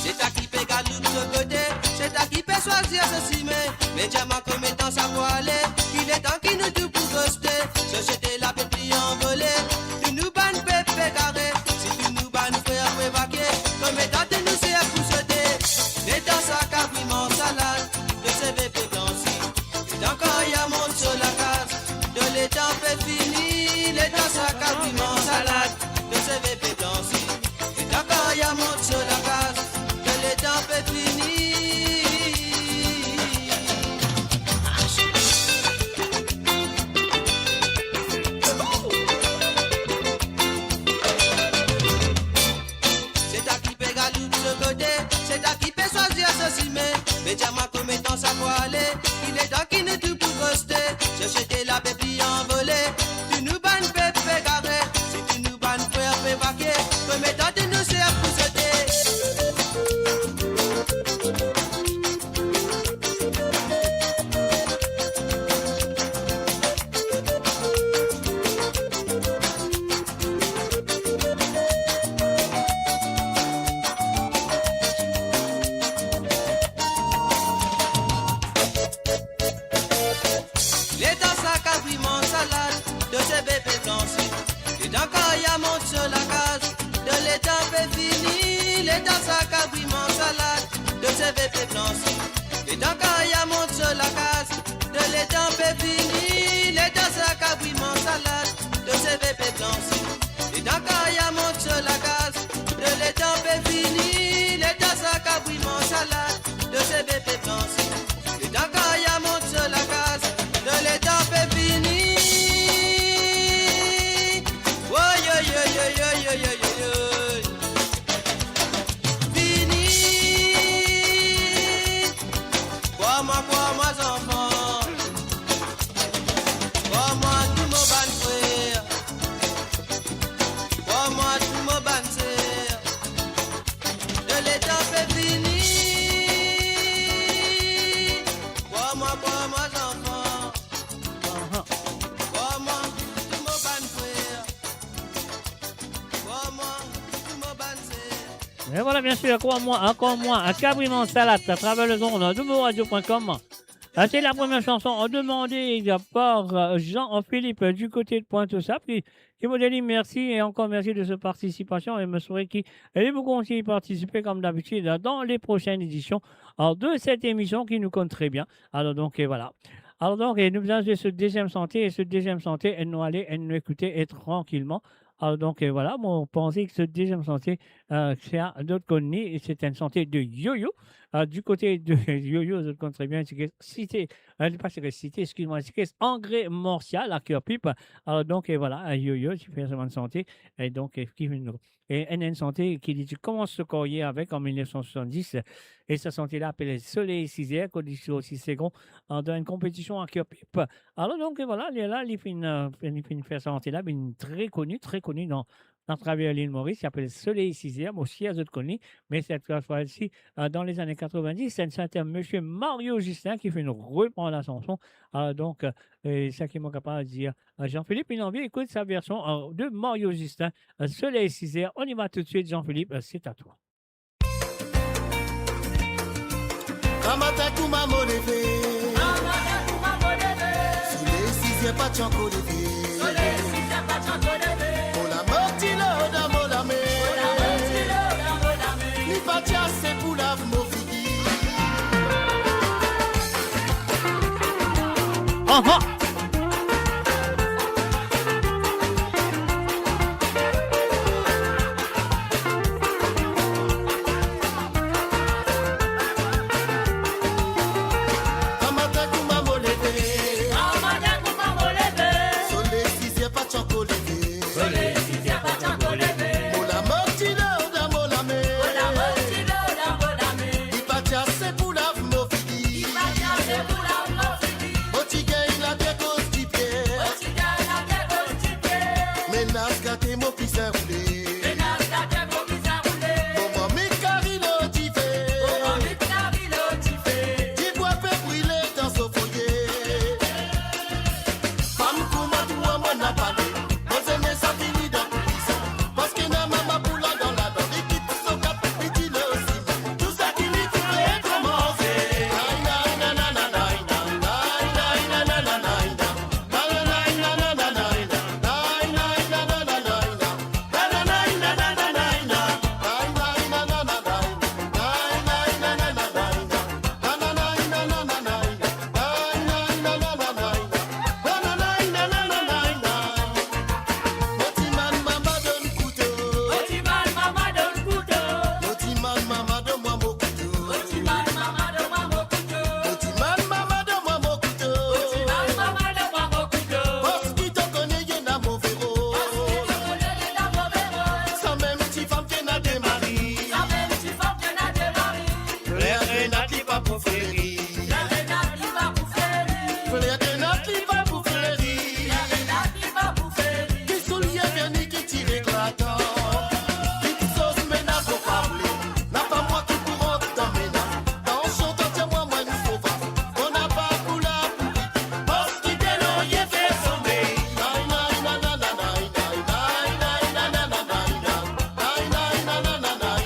Se ta ki pe galoup so kote, se ta ki pe swazir so sime. Me dir mwa konbien tan sa pou ale, ki letan ki nou tou pou koste. Sosiete la pe pli anvole, tou nou bann pep pe gare. Si tou nou bann frer pe vake, konbien tan tou nou ser pou sote. Letan sa Kabri Manz Salad, to seve pe blansi. Letan kar ya mont so lakaz, to letan pe fini. Letan sa Kabri Manz Salad, to seve pe blansi. Letan kar ya mont so lakaz, to letan pe fini. Se ta ki pe galoup so kote, se ta ki pe swazir so sime. Me dir mwa konbien tan sa pou ale, ki letan ki nou tou pou koste. Sosiete la pe pli anvole, tou nou bann pep pe gare. Si tou nou bann frer pe vake, konbien tan tou nou ser pou sote. Letan sa Kabri Manz Salad, to seve pe blansi. Letan kar ya mont so lakaz, to letan pe fini. Letan sa Kabri Manz Salad, to seve pe blansi. Letan kar ya mont so lakaz, to letan pe fini. Letan sa Kabri Manz Salad, to seve pe blansi. Letan kar ya mont so lakaz, to letan pe fini. Letan sa Kabri Manz Salad, to seve pe blansi. Letan kar ya mont so lakaz, to letan pe fini. Woy, woy, woy. Fini. Krwar mwa, krwar mwa, zanfan. Krwar mwa, tou mo bann frer. Krwar mwa, tou mo bann ser. To letan pe fini. Krwar mwa, krwar mwa, zanfan. Krwar mwa, tou mo bann frer. Krwar mwa, tou mo bann ser. Et voilà, bien sûr, Krwar mwa, ankor mwa, a Kabri Manz Salad, à travers les ondes, w w w point radio point com. Ah, c'est la première chanson, euh, demandée par, euh, Jean-Philippe, euh, du côté de Pointe-aux-Sapes, qui, qui mo dir li mersi et encore mersi de sa participation et mo swete ki li pou kontign partisipe, comme d'habitude, dans les prochaines éditions, euh, de cette émission ki nou konn tre bien. Alors donc, euh, voilà. Alors donc, euh, nou bizin zwe so deziem sante, e so deziem sante, e nou ale, e nou ekoute, e trankilman. Alors donc, euh, voilà, mo panse ki so deziem sante, euh, se a lot konn li, e se enn sante de Yoyo. Euh, du côté de Yoyo, zot konn tre bien, se ki site, euh, pa se ki site, excuse-moi, se ki André Martial, a Kerpip. Alors donc, euh, voilà, euh, Yoyo, ti fer so bann sante, e donk, euh, ki vinn e enn, enn sante ki li ti koumans so karyer avek an mil nef san swasanndis, e sa sante la apel Soleil Sizer, kot li ti sorti segon, euh, dan enn konpetision a Kerpip. Alors donc, euh, voilà, li la, li finn, euh, li finn fer sa sante la, vinn tre koni, tre koni dan, atraver lil Moris, li apel Soley Sizer, mo sir zot konn li, me set fwa si, euh, dan lezane katrovin-dis, se enn sertin Misie Mario Justin ki finn repran lasanson. Alor donk, euh, e seki mo kapav dir, euh, Jean-Philippe, inn anvi ekout sa version, euh, de Mario Justin, euh, Soley Sizer. On y va tout de suite, Jean-Philippe, euh, c'est à toi. Gramatin kouma mo leve. Gramatin kouma mo leve. Soley Sizer pa ti ankor leve. Soley Sizer pa ti ankor leve. Mo lamor ti lor dan mo lame. Mo lamor ti lor dan mo lame. Li pa ti ase pou lav mo figi. Aha! Gramatin kouma mo leve. Gramatin kouma mo leve. Soley Sizer pa ti ankor leve. Soley Sizer pa ti ankor leve. Mo lamor ti lor dan mo lame. Mo lamor ti lor dan mo lame. Li pa ti ase pou lav mo figi. Li pa ti ase pou lav mo figi. Mo ti gagn lager koz dipie. Mo ti gagn lager koz dipie. Menas gate mo bizin roule. Menas gate mo bizin roule. Mo manmi kari lor dife. Mo manmi kari lor dife. Dibwa pe brile dan so foye. Fam kouma twa mo napa de. Mo zenes a fini dan prizon. Parski ena mama pou ladan ladan. Li kit so kat piti lor siman. Tou seki li trouve kouma se. Ay, ay, nanana, ay, ay, ay, nanana, ay. Mo ti mann mama, donn mwa mo kouto. Mo ti mann mama, donn mwa mo kouto. Mo ti mann mama, donn mwa mo kouto. Mo ti mann mama, donn mwa mo kouto. Parski to kone ena move ros. Parski to kone ena move ros. Samem ti fam ki ena de mari. Samem ti fam ki ena de mari. Fler grenad li pa pou fleri. Fler grenad li pa pou fleri. Fler grenad li pa pou fleri. Fler grenad li pa pou fleri. Ki soulie vini ki tire eklatan. Ki sos menas mo pa vle. Napa mwa ki pou rant dan menas. Tansion, tansion, mwa, mwa, nou sova. Mo napa pou lapouri. Parski delo ye fer sonbe. Nay, nay, nay, nay, nay, nay, nay, nay, nay, nay, nay, nay, nay.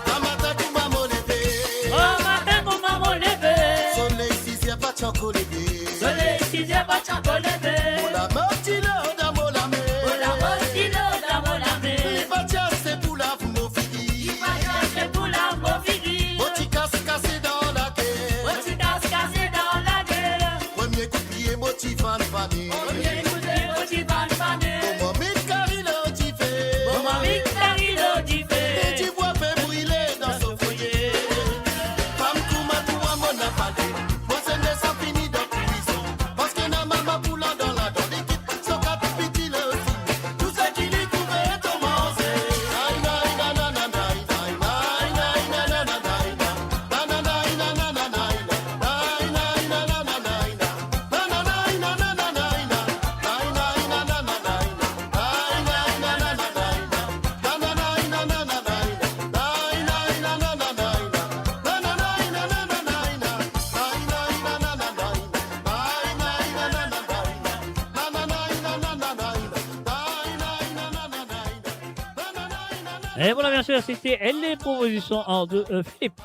Gramatin kouma mo leve. Gramatin kouma mo leve. Soley sizer pa ti ankor leve. Soley sizer pa ti ankor leve. Mo lamor ti lor dan mo lame. Mo lamor ti lor dan mo lame. Li pa ti ase pou lav mo figi. Li pa ti ase pou lav mo figi. Mo ti kas kase dan lager. Mo ti kas kase dan lager. Premie kout pie mo ti vann vane. Premie kout pie mo ti vann vane. Mo manmi kari lor dife. Mo manmi kari lor dife. E dibwa pe brile dan so foye. Fam kouma twa mo napa de. Mo zenes a fini dan prizon. Parski ena mama pou ladan ladan. Li kit so kat piti lor siman. Tou seki li trouve to manze. Nay, nay, nanana, nay, nay, nay, nay, nay, nay, nay, nay. Et voilà, bien sûr, c'était les propositions, hein, de, euh, Philippe,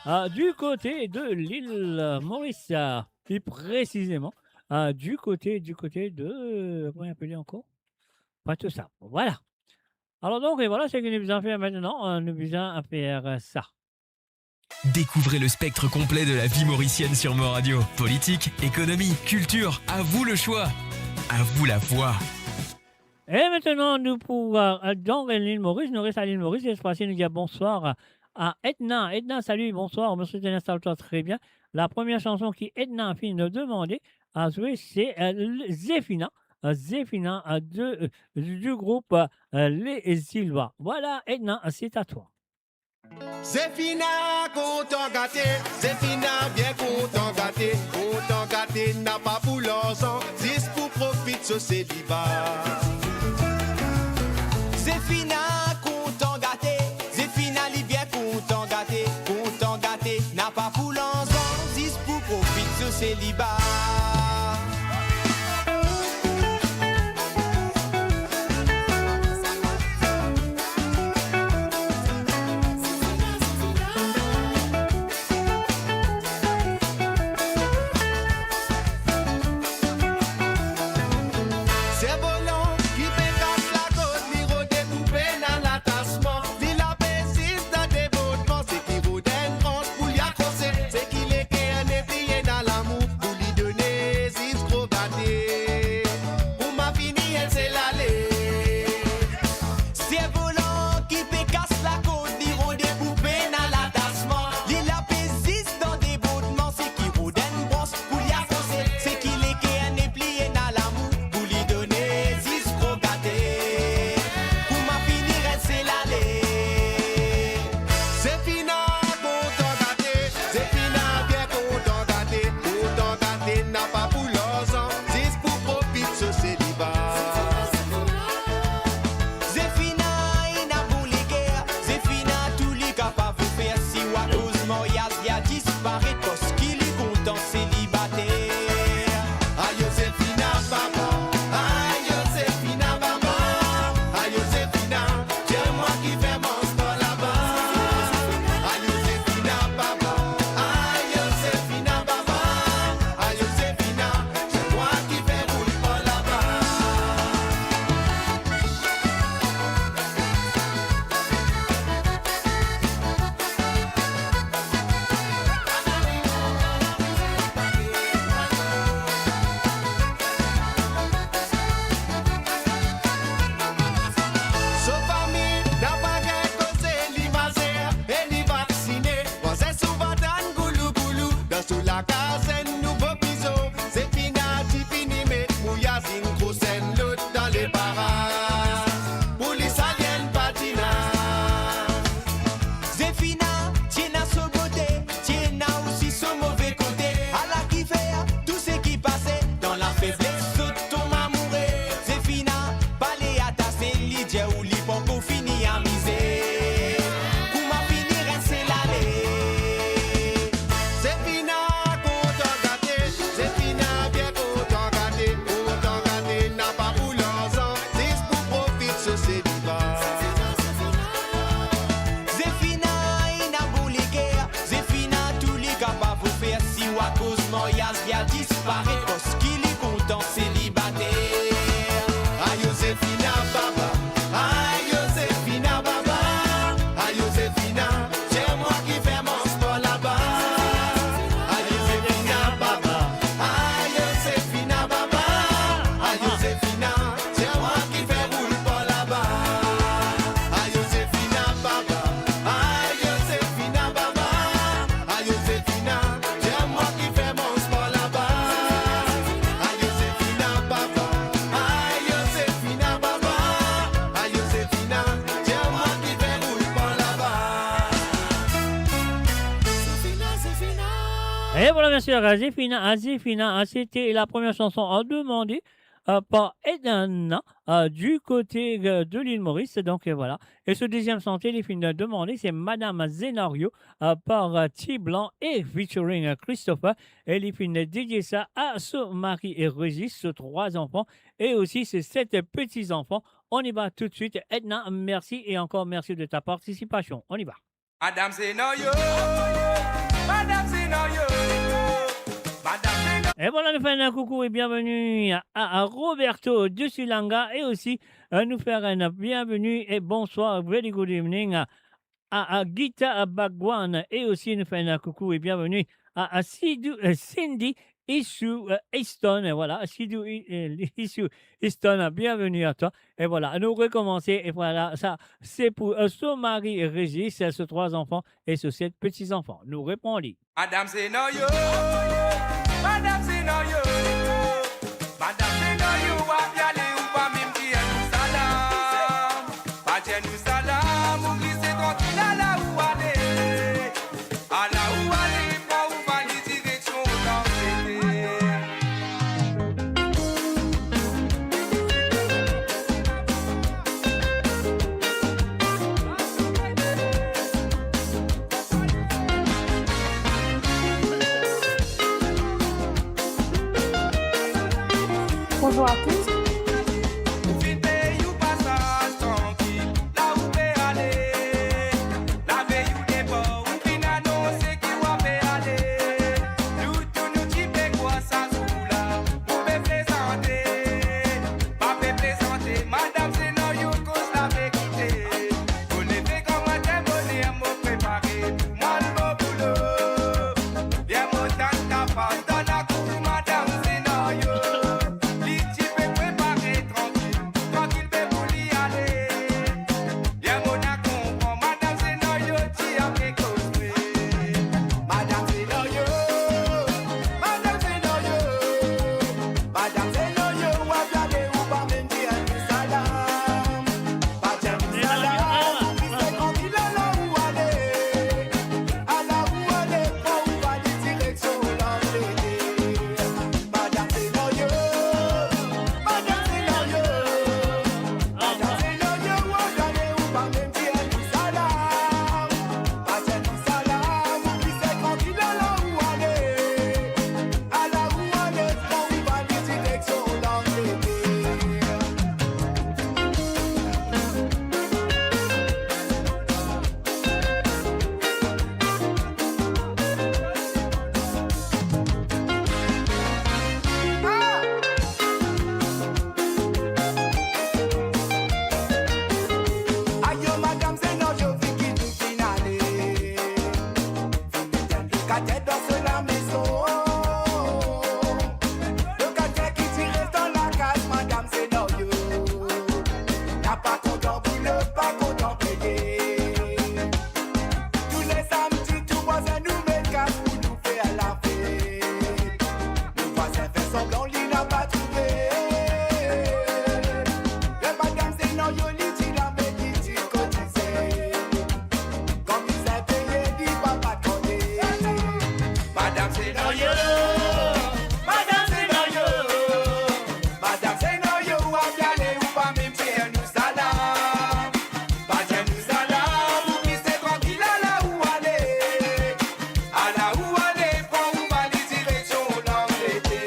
euh, du côté de l'île Maurice, euh, plus précisément, euh, du côté, du côté de, euh, comment il appelait encore ? Pointe-aux-Sables. Voilà. Alors donc, et voilà ce que nous allons faire maintenant, euh, nous allons faire, euh, ça. Découvrez le spectre complet de la vie mauricienne sur Mo Radio. Politique, économie, culture, à vous le choix. À vous la voix. E aster nou pou, euh, euh, dan Lil Moris, nou res a Lil Moris, e sefwa si nou dir bonswar a Edna. Edna, salut, bonsoir, on me souhaite un instant toi très bien. La première chanson qui Edna a fini demande à jouer, c'est, euh, le-, Zefina, euh, Zefina, euh, de, euh, du groupe, euh, Les Îlois. Voilà, Edna, c'est à toi. Zefina kontan gate, Zefina bien kontan gate, kontan gate napa pou larzan, zis pou profit so seliba. Zefina kontan gate, Zefina li bien kontan gate, kontan gate napa pou larzan, zis pou profit so seliba. Servolan ki pe kas lakord, li rode pou pena latasman, li la pe zis dan debordman, seki rod enn brans pou li akose, seki leker nepli ena lamour pou li done, zis gro gate. Kouma fini enn sel ale. Servolan ki pe kas lakord, li rode pou pena latasman, li la pe zis dan debordman, seki rod enn brans pou li akose, seki leker nepli ena lamour pou li done, zis gro gate. Kouma fini enn sel ale. Zefina kontan gate, Zefina bien kontan gate, kontan gate napa pou larzan, zis pou profit so seliba. Zefina ena bon leker, Zefina tou li kapav fer, si ou akoz maryaz li a disparet, parski li kontan selibater. Ayo Zefina baba, ayo Zefina baba, ayo Zefina, dir mwa ki fer manz par laba. Ayo Zefina baba, ayo Zefina baba, ayo Zefina, dir mwa ki fer roul par laba. So fami napa gagn koze, li mazer e li vaksine. Vwazin souvan tann goulou goulou dan so lakaz enn nouvo pizo. Zefina ti fini met mouyaz, inn kros enn lot dan leparaz. Pou li sal enn patinaz. Zefina ti ena so bote, ti ena osi so move kote. Ala kifer tou seki pase, dan lafebles zot tonm amoure. Zefina pa le atase, li dir ou li pankor fini amize. Kouma fini enn sel ale. Zefina kontan gate, Zefina bien kontan gate, kontan gate napa pou larzan, zis pou profit so seliba. Zefina ena bon leker, Zefina tou li kapav fer, si ou akoz maryaz li a disparet, parski li kontan selibater. Ayo Zefina baba, ayo Zefina baba, ayo Zefina, dir mwa ki fer manz par laba. Ayo Zefina baba, ayo Zefina baba, ayo Zefina, dir mwa ki fer roul par laba. Ayo Zefina baba, ayo Zefina baba, ayo Zefina, dir mwa ki fer manz par laba. Ayo Zefina baba, ayo Zefina baba, ayo Zefina, dir mwa ki fer roul par laba. Et voilà, bien sûr, à Zefina, à Zefina, ah, c'était la première chanson, ah, demandée, euh, par Edna, euh, du côté, euh, de l'île Maurice. Donc, euh, voilà. Et so dezyem santi, li finn demande, c'est Madame Zenario, euh, par, euh, Ti Blanc et featuring, euh, Christopher. E li finn dedie sa à son mari et Régis, ses trois enfants, et aussi ses sept petits-enfants. On y va tout de suite. Edna, merci et encore merci de ta participation. On y va. Madame Zenario, Madame Zenario, Madame Zenario. Et voilà, nou fer enn koukou et bienvenue à, à, à Roberto de Sulanga et aussi, euh, nou fer enn bienvenue et bonsoir, very good evening à, à, à Gita Bagwan et aussi nou fer enn koukou et bienvenue à, à Sidou, euh, Cindy Issou, euh, Easton, euh, voilà, Sidou I-, euh, Issou Easton, euh, bienvenue à toi. Et voilà, nous recommencer, et voilà, ça, c'est pour, euh, son mari Régis, euh, ses trois enfants et ses sept petits-enfants. Nou repran li. Madam Zeno yo, Madam Zeno yo, Madam Zeno yo, ou pe ale, ou pa mem dir nou salam. Pa dir nou salam, ou glise trankil, ala ou ale. Ala ou ale, pran ou valiz, direksion Langlete. Bonjour à tous. Ou finn pey ou pasaz trankil, la ou pe ale. Lavey ou depar, ou finn anonse ki ou pe ale. Nou tou nou ti pe krwar sa zour la, ou pe plezante. Pa pe plezante, Madam Zeno yo koz laverite. Mo leve gran matin boner, mo prepare pou mo al mo boulo. Ler mo tann tapas dan lakour Madam Zeno yo, li ti pe prepare trankil, trankil be pou li ale. Ler mo inn konpran Madam Zeno yo ti ape koze. Madam Zeno yo, Madam Zeno yo, Madam Zeno yo, ou pe ale, ou pa mem dir nou salam. Pa dir nou salam, ou glise trankil, ala ou ale. Ala ou ale, pran ou valiz, direksion Langlete. Madam Zeno yo, Madam Zeno yo, Madam Zeno yo, ou ale, ou pa mem dir nou salam. Pa dir nou salam, ou glise trankil, ala ou ale. Ala ou ale, pran ou valiz, direksion Langlete. Ayo, Madam Zeno yo, vi ki nou finn ale, finn met enn lokter dan so lamezon. Lokter ki ti res dan lakaz Madam Zeno yo, napa kontan boulo, pa kontan peye. Tou le samdi, tou vwazin nou met kas pou nou fer lafet. Nou vwazin fer sanblan li napa trouve. Ler Madam Zeno yo, li ti lame, li ti kotize. Kan bizin peye, li pa pa tande. Madam Zeno yo, Madam Zeno yo, Madam Zeno yo, ou pe ale, ou pa mem dir nou salam. Pa dir nou salam, ou glise trankil, ala ou ale. Ala ou ale, pran ou valiz, direksion Langlete.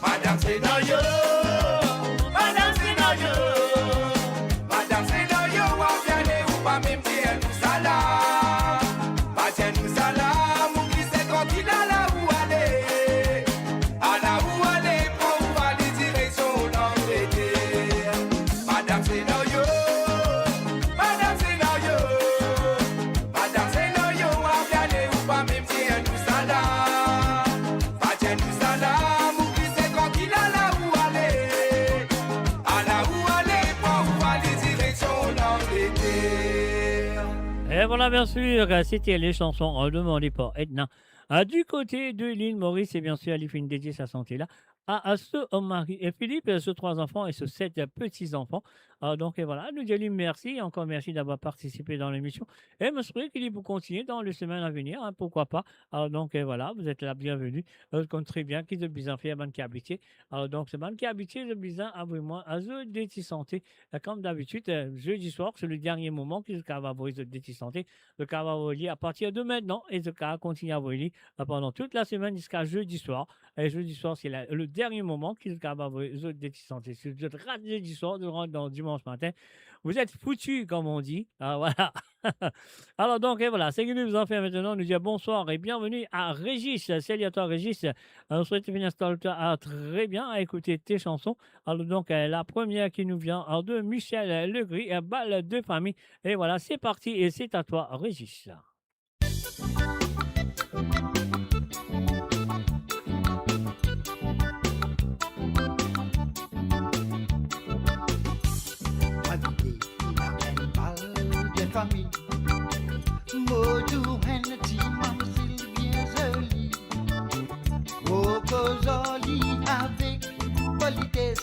Madam Zeno yo, Madam Zeno yo, Madam Zeno yo, ou pe ale, ou pa mem dir nou salam. Pa dir nou salam, ou glise trankil, ala ou ale. Ala ou ale, pran ou valiz, direksion Langlete. Madam Zeno yo, Madam Zeno yo, Madam Zeno yo, ou pe ale, ou pa mem dir nou salam. Pa dir nou salam, ou glise trankil, ala ou ale. Ala ou ale, pran ou valiz, direksion Langlete. Et voilà, bien sûr, c'était les chansons, euh, demandées par Edna, euh, du côté de l'île Maurice. Et bien sûr, li finn dedie sa sante la à, à son mari et Philippe, ses trois enfants et ses sept petits-enfants. Euh, donc, et voilà, nou dir li mersi, encore mersi d'avoir participé dans l'émission. Et mo espere ki li pou kontigne dans les semaines à venir, hein, pourquoi pas. Alors, donc, et voilà, vous êtes la bienvenue. Euh, konn tre bien ki zot bizin fer, bann ki abitie. Alors, donc, se bann ki abitie, zot bizin avoy mwa, euh, zot de ti sante. Euh, comme d'habitude, euh, jeudi soir, c'est le dernier moment ki zot kapav avoy zot de ti sante. Zot kapav avoy li à partir de maintenant et zot kapav kontigne avoy li, euh, pendant toute la semaine jusqu'à jeudi soir. Et jeudi soir, c'est la, le dernier moment ki zot kapav avoy zot de ti sante. Si zot rat jeudi soir, zot rant dan dimanche matin, vous êtes foutus, comme on dit. Ah, voilà. Alors donc, et voilà, ce qui nous en fait maintenant, nous dire bonsoir et bienvenue à Régis. Salut à toi, Régis. Euh, on souhaite bien installer toi, ah, très bien, à écouter tes chansons. Alors donc, euh, la première qui nous vient, euh, de Michel Legris, euh, Bal de famille. Et voilà, c'est parti et c'est à toi, Régis. fami. Mo trouv enn ti mamzel bien zoli. Mo koz ar li avek polites.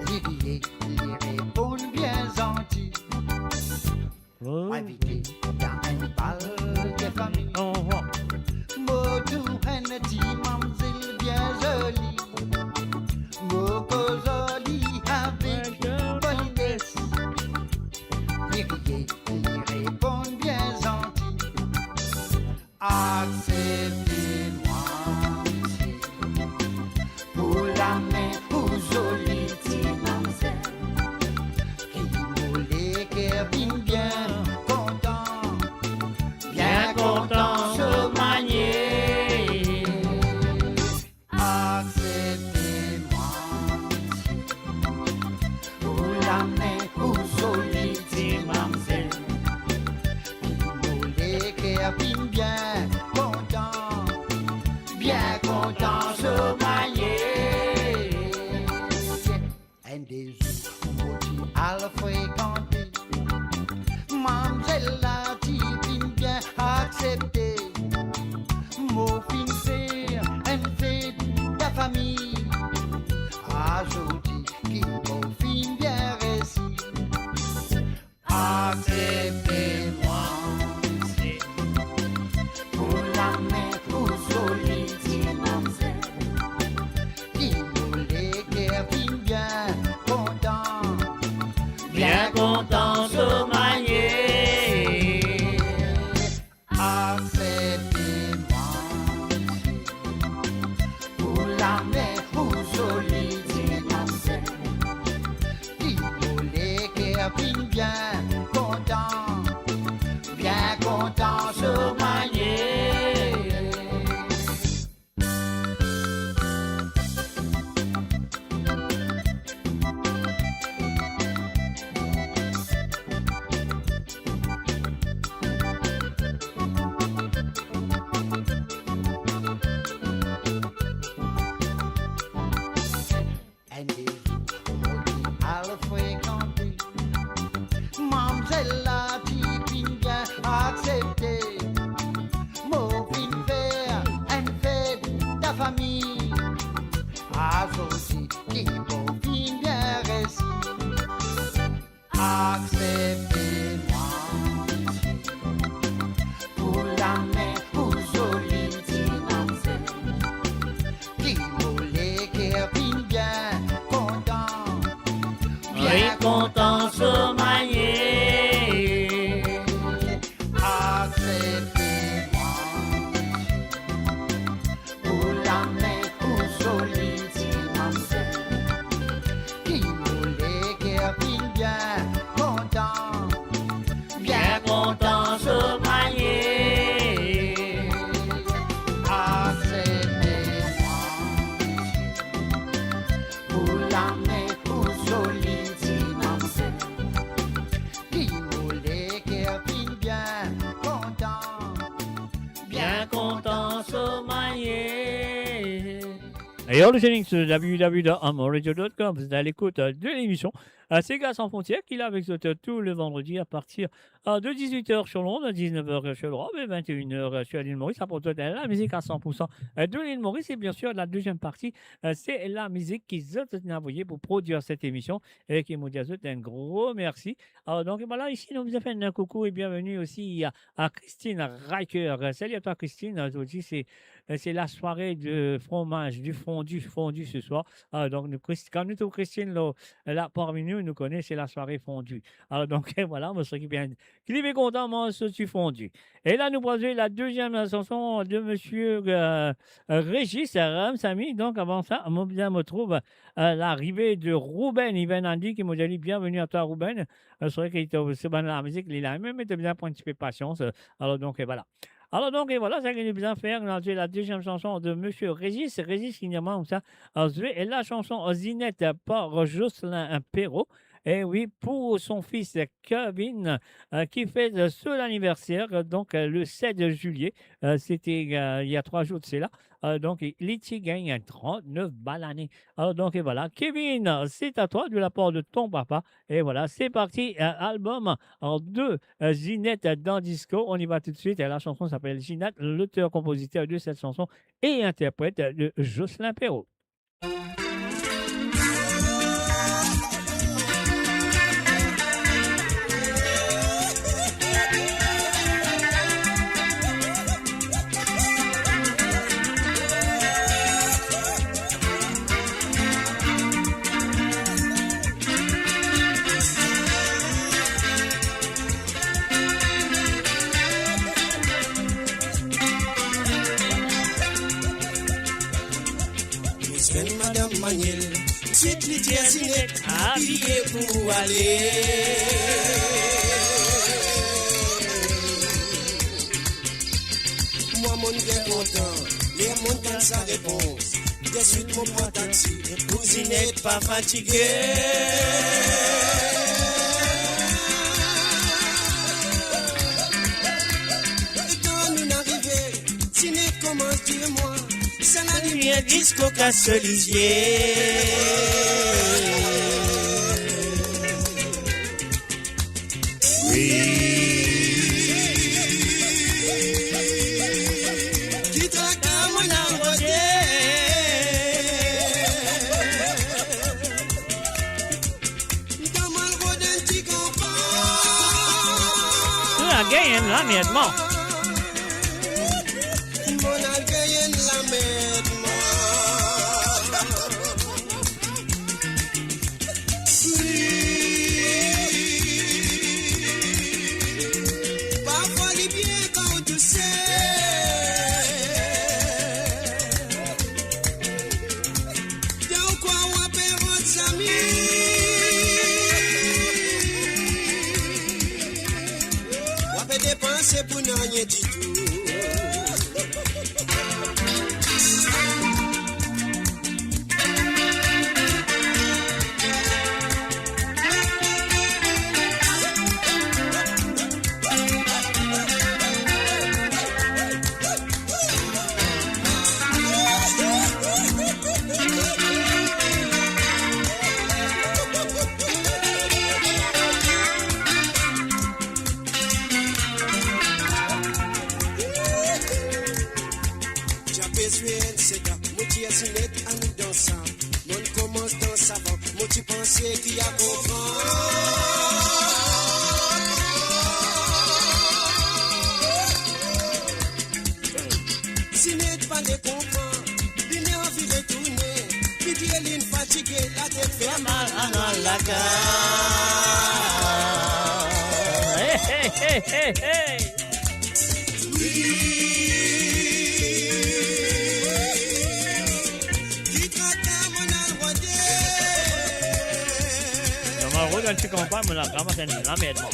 Li riye, li reponn bien zanti. Oh. Mo invite dan enn bal de fami. Oh, oh. Mo trouv enn ti mamzel bien zoli. Mo koz ar li avek polites. Li riye, li reponn bien zanti. Aksepte mwa, misie, pou lame ou zoli ti mamzel, ki mo leker vinn bien kontan, bien kontan so manier. Aksepte mwa, misie, pou lame ou zoli ti mamzel, ki mo leker vinn bien kontan, bien kontan so manier. Enn de zour, mo ti al frekante. Mamzel la ti finn bien aksepte. Mo finn fer enn fet dan fami. Azordi ki mo finn bien resi. Aksepte mwa, misie, pou lame ou zoli ti mamzel, ki mo leker vinn bien kontan, bien kontan so manier. Aksepte mwa, misie, pou lame ou zoli ti mamzel, ki mo leker vinn bien kontan, bien kontan so manier. Enn de zour, mo ti al frekante. Mamzel la ti finn bien aksepte. Mo finn fer enn fet dan fami. Azordi ki mo finn bien resi. Aksepte mwa, misie, pou lame ou zoli ti mamzel, ki mo leker vinn bien kontan, bien kontan so manier. Aksepte mwa, misie, pou lame ou zoli ti mamzel, ki mo leker vinn bien kontan, bien kontan so manier. Aksepte mwa, misie, pou lame ou zoli ti mamzel, ki mo leker vinn bien kontan, bien kontan so manier. You're listening to W W W dot amor radio dot com. Vous êtes à l'écoute, euh, de l'émission, euh, Séga San Frontières, ki la avek zot, euh, tou le vandredi à partir, euh, de dix-huit heures sur l'onde, dix-neuf heures sur l'Europe et vingt et une heures sur l'île Maurice. Aport zot, euh, la mizik à cent pour cent, euh, de l'île Maurice. Et bien sûr, la deuxième partie, euh, c'est la mizik ki zot, zot inn avoye pou prodwir cette émission. E ki mo dir zot enn gro mersi. Alors, donc, voilà, ici, nou bizin fer enn coucou et bienvenue aussi à, à Christine Riker. Euh, salut à toi, Christine. Aujourd'hui, c'est, euh, c'est la soirée de fromage, du fondu, fondu ce soir. Ah, donc, nou, Christ-, kan nou trouv Christine la, la parmi nou, nou kone se la soirée fondue. Alors, donc, voilà, mo swete ki bien, ki li pe kontan manz so ti fondu. E la, nou pral zwe la deuxième chanson de monsieur, euh, euh, Régis, euh, Ramsamy. Donc, avant ça, mo bizin mo trouv, euh, l'arrivée de Ruben Ivanandi, ki mo dir li bienvenue à toi, Ruben. Euh, c'est vrai que se bann la mizik, li la mem, me to bizin pran enn tipe pasians. Euh, alors, donc, euh, voilà. Alors, donc, euh, voilà, sa ki nou bizin fer, nou al zwe la deuxième chanson de monsieur Régis. Régis, ki nou manz sa, euh, zwe la chanson, euh, Zinette, euh, par Jocelyn, euh, Perrault. E wi, pou son fis, euh, Kevin, euh, ki fet, euh, so laniverser, euh, donk, euh, le sez zilie, euh, sete, euh, il y a trois jours de cela. Euh, donk, li ti gagn trant-nef bal ane. Alors, donc, et voilà. Kevin, c'est à toi de la part de ton papa. Et voilà, c'est parti. Euh, album, euh, de, euh, Zinette dans Disco. On y va tout de suite. Et la chanson s'appelle Zinette, l'auteur-compositeur de cette chanson et interprète de Jocelyn Perrault. Li zwenn madam Maniel, swit li dir Zinette, abiye pou ale. Mwa, monn bien kontan ler monn tann sa repons. Deswit, monn pran taxi pou Zinette pa fatige. Kan nou'nn arive, Zinette koumans dir mwa, sa lalimier disko kas so lizie. Wi. Ki traka monn al rode. Kan monn al rod enn ti konpa. Ou la gagn enn lamerd, mwa. Monn al gagn enn lamerd, mwa. Parfwa li bien kan ou touse. Kan ou krwar ou pe rod zami, ou pe depanse pou nanye ditou. Ti a bezwin enn sega, mo ti a sinet, anou dans sa. Monn koumans dans avan, mo ti panse ki a konpran. Sinet pa le konpran, li ena anvi retourne, li dir linn fatige, latet fer mal, anou al lakaz. Hey, hey, hey, hey, hey. Wi. Ki traka monn al rode. Monn al rod enn ti konpa, monn al ramas enn lamerd, mwa.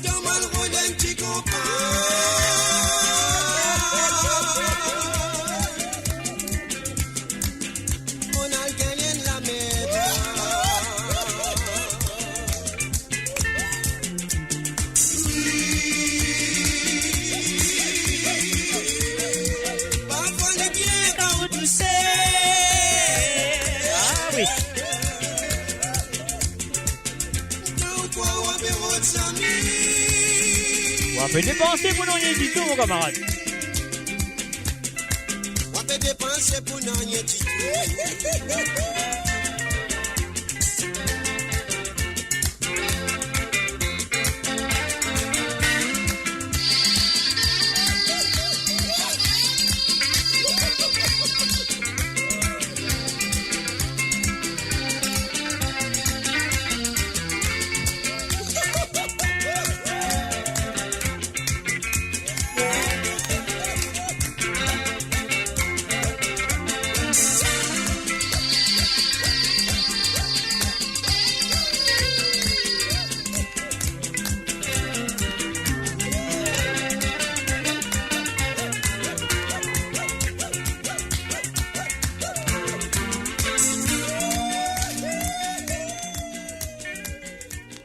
Monn al rod enn ti konpa. Monn al gagn enn lamerd. Parfwa li bien kan ou touse. Ah wi. Kan ou krwar ou pe rod zami. Ou pe depanse pou nanye ditou, mo kamarad. Ou pe depanse pou nanye ditou.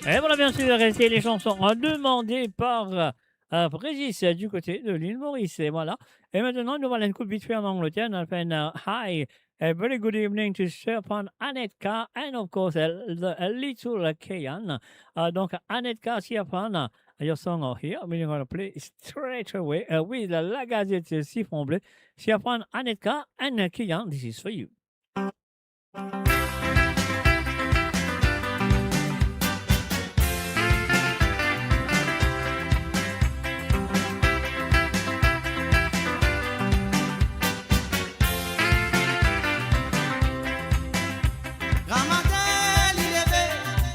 Et voilà, bien sûr, c'est les chansons, euh, demandées par, euh, euh, Régis, euh, du côté de l'île Maurice. Et voilà. Et maintenant, nous allons écouter vite fait en Angleterre. Nous allons faire un, euh, hi, a very good evening to Siapan, Anetka, and of course, a, the, a little, uh, Kian. Uh, donc, Anetka, Siapan, uh, your song out here. We're gonna play straight away, uh, with the La Gazette, uh, Siffon Bleu. Siapan, Anetka, and, uh, Kian, this is for you. Gramatin, li leve,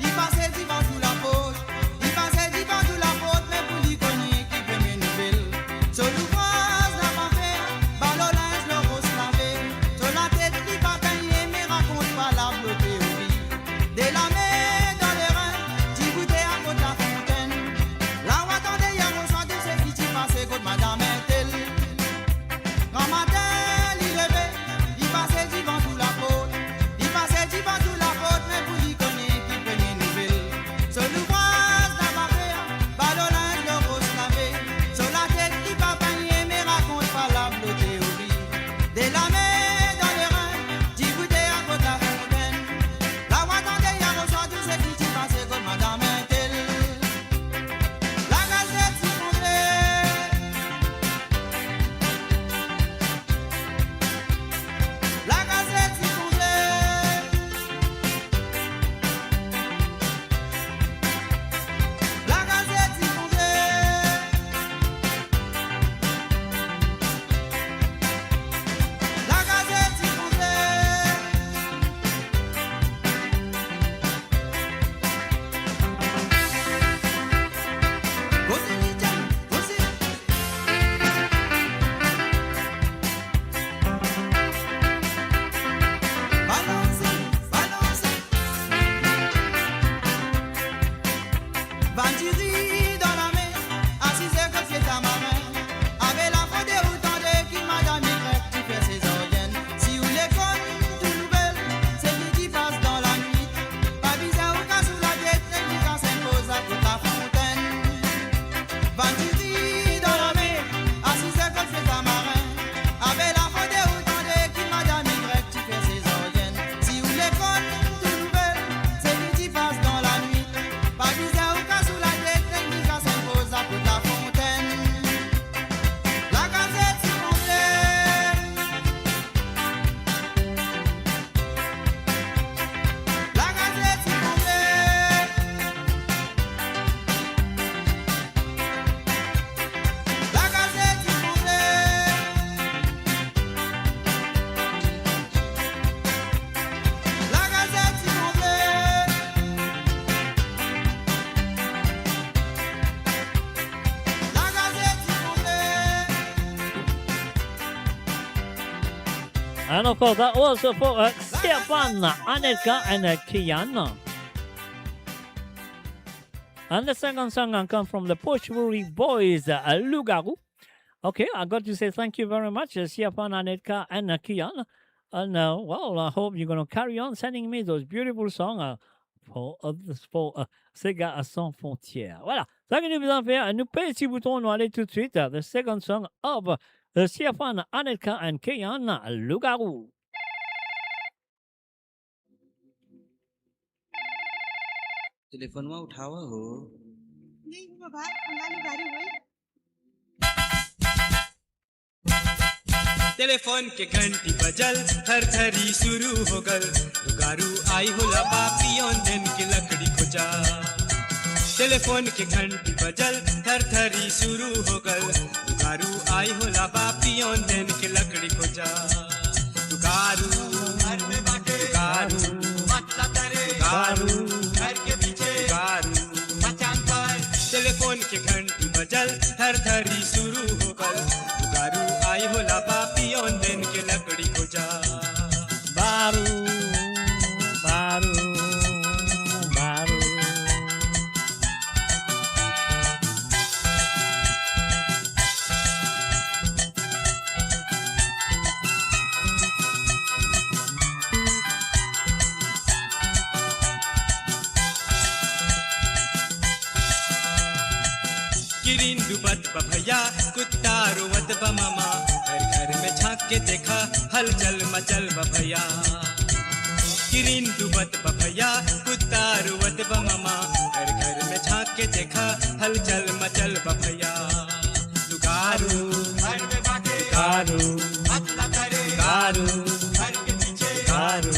li pase divan tou laport. Li pase divan tou laport, me pou li kone ki premie nouvel. So louvraz la pa fer, bal lor linz lor ros lave. So latet li pa pegne, me rakont pa lablo teori. De lame dan lerin, ti boutey akot lafontenn. La ou a tande, li a reswa tou seki ti pase kot madam entel. Gramatin, li leve, li pase divan tou laport. Li pase divan tou laport, me pou li kone ki premie nouvel. So louvraz la pa fer, bal lor linz lor ros lave. So latet li pa pegne, me rakont pa lablo teori. De lame dan lerin, ti boutey akot lafontenn. La ou a tande, li a reswa tou seki ti pase kot madam entel. La Gazette Siffon Bleu. La Gazette Siffon Bleu. La Gazette Siffon Bleu. La Gazette Siffon Bleu. Koze Lidia, koze. Balanse, balanse. Bann diri dan lame, asize kot pie tamarin. Ave lafrode ou tande ki madam Y ti fer sezaryenn. Si ou le konn tou nouvel, seki ti pas dan lanwit. Pa bizin ou kas ou latet, nek li kas enn koz akot lafontenn. Bann diri dan lame, asize kot pie tamarin. Ave lafrode ou tande ki madam Y ti fer sezaryenn. Si ou le konn tou nouvel, seki ti pas dan lanwit. Pa bizin ou kas ou latet, nek li kas enn koz akot lafontenn. La Gazette Siffon Bleu. La Gazette Siffon Bleu. La Gazette Siffon Bleu. La Gazette Siffon Bleu. La Gazette Siffon Bleu. And of course, that was for, uh, Siapan, Anetka and, uh, Kian. And the second song, uh, come from the Pochuri Boys, uh, Lougarou. Okay, I got to say thank you very much, uh, Siapan, Anetka and, uh, Kian. And, uh, well, I hope you're gonna carry on sending me those beautiful songs, uh, for, uh, this, for, uh, Sega à Sans Frontières. Voilà, sa ki nou bizin fer, nou pez ti bouton, nou ale toutswit, uh, the second song of, uh, Siapan, Anetka and Kian, Lougarou. Telefonn mwa uthava ho. Nahin baba, angano gari hoi. Telefonn ki ghanti bajal, thar-thari shuru ho gal. Lougarou aaye ho laba, piyon den ki lakdi khoja. Telefonn ki ghanti bajal, thar-thari shuru ho gal. Lougarou aaye ho laba, piyon den ki lakdi khoja. Lougarou, lougarou, lougarou, lougarou. Telefonn ki ghanti bajal, thar-thari shuru ho gal. Lougarou aaye ho laba, piyon den ki lakdi khoja. Barou, barou, barou. Kiren दुबत बा भैया, कुत्ता रोवत बा मामा, घर घर में झांक के देखा, हलचल मचल बा भैया। किरिन दुबत बा भैया, कुत्ता रोवत बा मामा, घर घर में झांक के देखा, हलचल मचल बा भैया। लुगारू, लुगारू, लुगारू, लुगारू।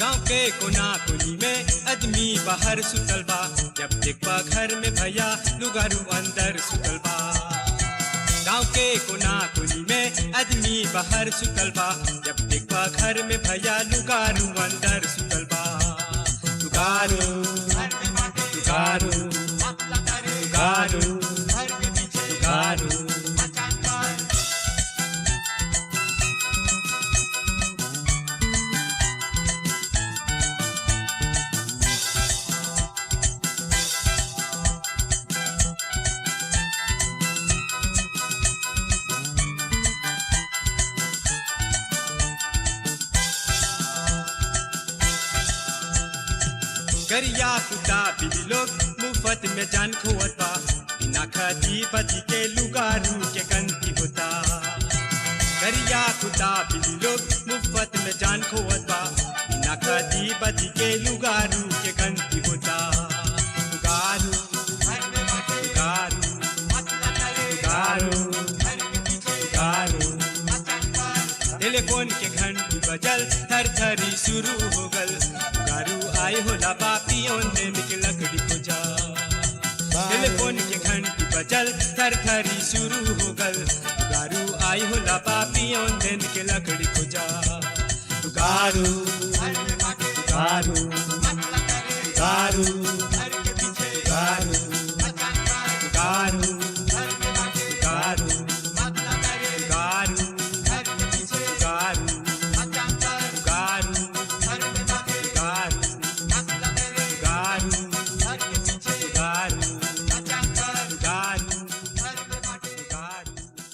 गांव के कोना कोनी में आदमी बाहर सुतल बा, जब देखबा घर में भैया लुगारू अंदर सुतल बा। गांव के कोना कोनी में आदमी बाहर सुतल बा, जब देखबा घर में भैया लुगारू अंदर सुतल बा। लुगारू, लुगारू, लुगारू, लुगारू। गरिया कुत्ता बिल्ली लोग मुफ्त में जान खोवत बा, बिना खादी बादी के लुगारू के गंती होता। गरिया कुत्ता बिल्ली लोग मुफ्त में जान खोवत बा, बिना खादी बादी के लुगारू के गंती होता। लुगारू, लुगारू, लुगारू, लुगारू। टेलीफोन के घंटी बजल, थरथरी शुरू हो गल। लुगारू आए होला बा, पियोन देन के लकड़ी खोजा। टेलीफोन के घंटी बजल, थरथरी शुरू हो गल। लुगारू आए होला बा, पियोन देन के लकड़ी खोजा। लुगारू, लुगारू, लुगारू, लुगारू।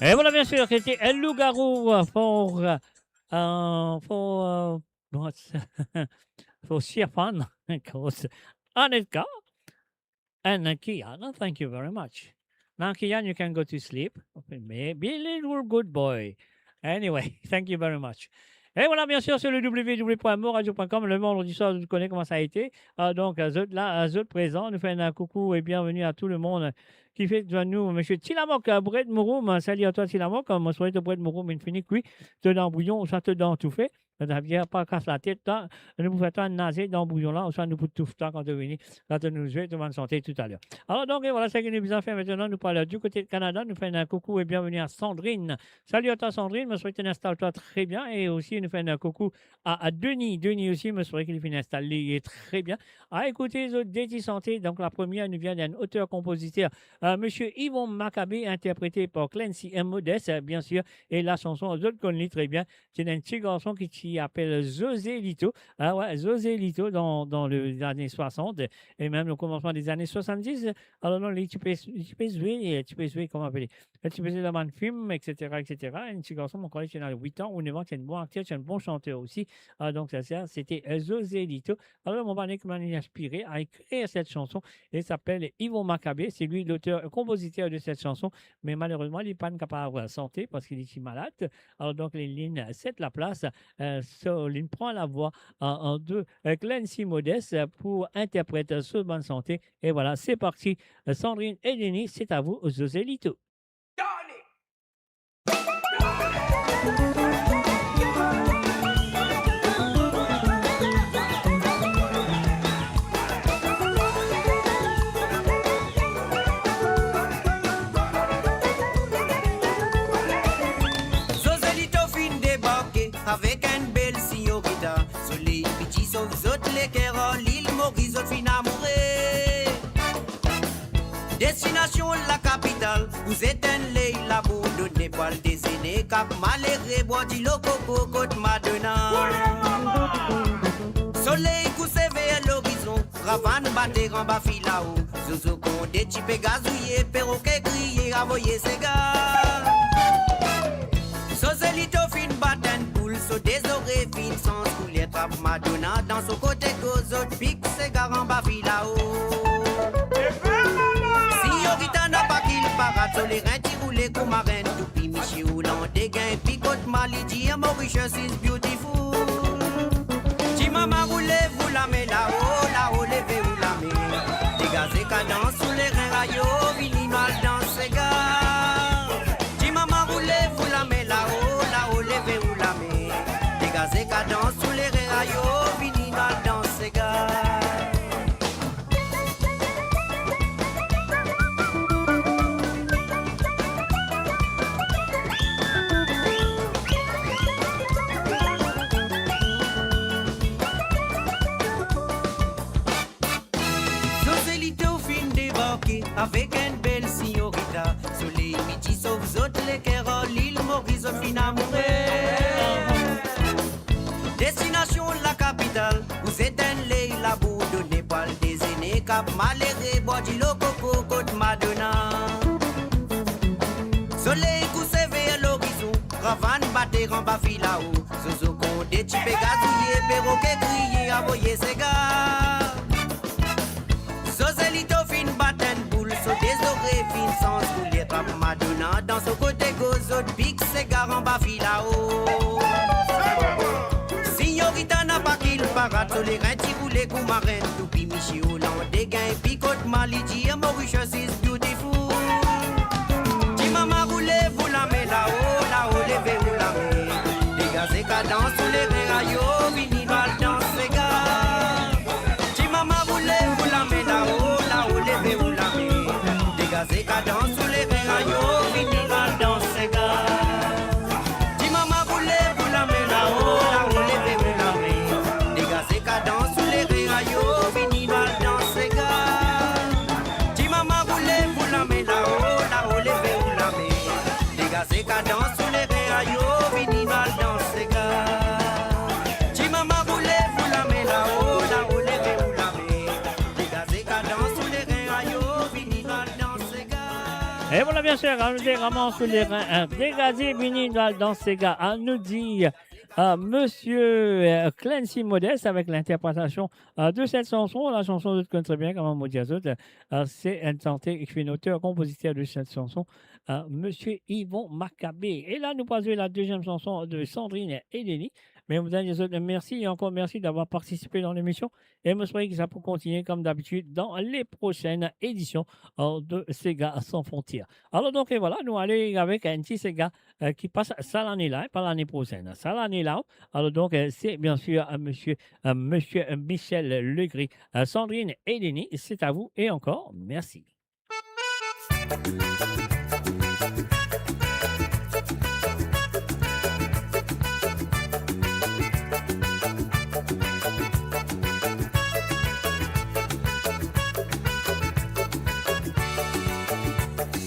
Et voilà, bien sûr, c'était El Lougarou, euh, for, euh, for, euh, what? For Siafan, of course. Anetka. And, uh, Kian, thank you very much. Now, Kian, you can go to sleep. Okay, may-, be a little good boy. Anyway, thank you very much. Et voilà, bien sûr, sur le w w w point moradio point com, le vendredi soir, vous connaissez comment ça a été. Euh, donc, euh, zot la, euh, zot prezan, nou fer enn koukou et bienvenue à tout le monde qui fait de nous. Monsieur Tilamok, euh, Bred Mouroum, euh, salut à toi, Tilamok. Euh, mo swete Bred Mouroum, inn fini kwi, to dan bouyon, ouswa to dan toufe. Sa vedir pa kas latet, twa, nou pou fer twa naze dan bouyon la, ouswa nou pou touf twa kan to vini, kan to nou zwe to bann sante toutaler. Alor, donk, e vwala seki nou bizin fer aster, nou pou al di kote Kanada, nou fer enn koukou et bienvenue à Sandrine. Salut à toi, Sandrine, mo swete to instal twa tre bien, e osi nou fer enn koukou à, à Denis. Denis osi, mo swete ki li finn instal li, li tre bien. A ekoute zot de ti sante, donk la première nous vient d'un auteur-compositeur, euh, monsieur Yvon Maccabée, interprété par Clancy M Modeste, euh, bien sûr, et la chanson, zot konn li tre bien, ti ena enn ti garson ki ti apel José Lito. Ah ouais, José Lito dan, dan le, les années soixante, et même au commencement des années soixante-dix. Alor non, li ti pe, li ti pe zwe, ti pe zwe, kouma apele, ti pe zwe dan bann fim, et cetera, et cetera. Enn ti garson, mo krwar li ti ena wit an ou nef an, ti enn bon akter, ti enn bon santer osi. Ah, donk sa, sa, sete, euh, José Lito. Alor, mo pa nek ki m'inspire à écrire cette chanson, et s'appelle Yvon Maccabée, c'est lui l'auteur et compositeur de cette chanson, me malerezman, li pa'nn kapav sante parski li ti malad. Alor, donk, li, li inn sed laplas, euh, so, li inn pran lavwa an, an de, euh, Clancy Modeste, euh, pou interpret, euh, so bann sante. Et voilà, c'est parti, euh, Sandrine et Denis, c'est à vous, José Lito. José Lito finn debarke avek enn bel signorita. Soley piti sof zot leker, ar lil Moris zot finn amoure. Destinasion lakapital, pou zet enn ley labondone, pou al dezene Kap Malere, bwar dilo koko kot Madonna. Soley kouse ver lorizon, Ravann bater anba filao. Zozo Konde ti pe gazouye, peroke griye, avoye sega. So zelito finn bat enn boul, so de zore finn sanz kouler, trap Madonna dan so kote gos, zot pik sega anba filao. Sinyorita napa ki li pa rat, so lerin ti roule kouma enn toupi. Misie Olande gagn pi kot ma, li dir Mauritius is beautiful. Ti mama roule, vou lame lao, lao leve ou lame. Degaze kadans sou lerin, ayo, vini nou al dans sega. Ti mama roule, vou lame lao, lao leve ou lame. Degaze kadans sou lerin, ayo, vini nou al dans sega. Joselito finn debarke avek enn bel sinyorita. Soley midi sof zot leker, ar lil Moris zot finn amoure. Destinasion lakapital, ou zet enn ley labourdone, pou al dezene Kap Malere, bwar dilo koko kot Madonna. Soley kouse ver lorizon, ravann bater anba filao. Zozo Konde ti pe gazouye, peroke griye, avoye sega. Joselito finn bat enn boul, so de zore finn sanz kouler, trap Madonna dan so kote gos, zot pik sega anba filao. Sinyorita napa ki li pa rat, so lerin ti roule kouma enn toupi. Misie Olande gagn pi kot ma, li dir Mauritius is beautiful. Ti mama roule, vou lame lao, lao leve ou lame. Degaze kadans sou lerin, ayo, vini nou al dans sega. Ti mama roule, vou lame lao, lao leve ou lame. Degaze kadans sou lerin, ayo, vini nou al dans sega. Ti mama roule, vou lame lao, lao leve ou lame. Degaze kadans sou lerin, ayo, vini nou al dans sega. Ti mama roule, vou lame lao, lao leve ou lame. Degaze kadans sou lerin, ayo, vini nou al dans sega. Ti mama roule, vou lame lao, lao leve ou lame. Degaze kadans sou lerin, ayo, vini nou al dans sega. E vwala, bien sir, nou dir ramas sou lerin, hein. Degaze, vini nou al dans sega. Anou dir, euh, Monsieur, euh, Clancy Modeste avek linterpretasion, euh, de set sanson. La sanson, zot konn tre bien, kouma mo dir zot, euh, se enn sante, ekriven, oter, konpoziter de set sanson, euh, Monsieur Yvon Macabé. E la, nou pou zwe la deziem sanson de Sandrine e Denis. Me mo dir zot mersi e ankor mersi davwar partisipe dan lemision. E mo espere ki sa pou kontinie, kouma dabitid, dan le prosenn edision, euh, de Sega Sans Frontières. Alor donk, e vwala, nou ale avek enn ti sega, euh, ki pas sa lane la, e pa lane prosenn. Sa lane la, alor donk, euh, se bien sir, euh, Monsieur, euh, Monsieur Michel Legris, euh, Sandrine e Denis, c'est à vous et encore merci.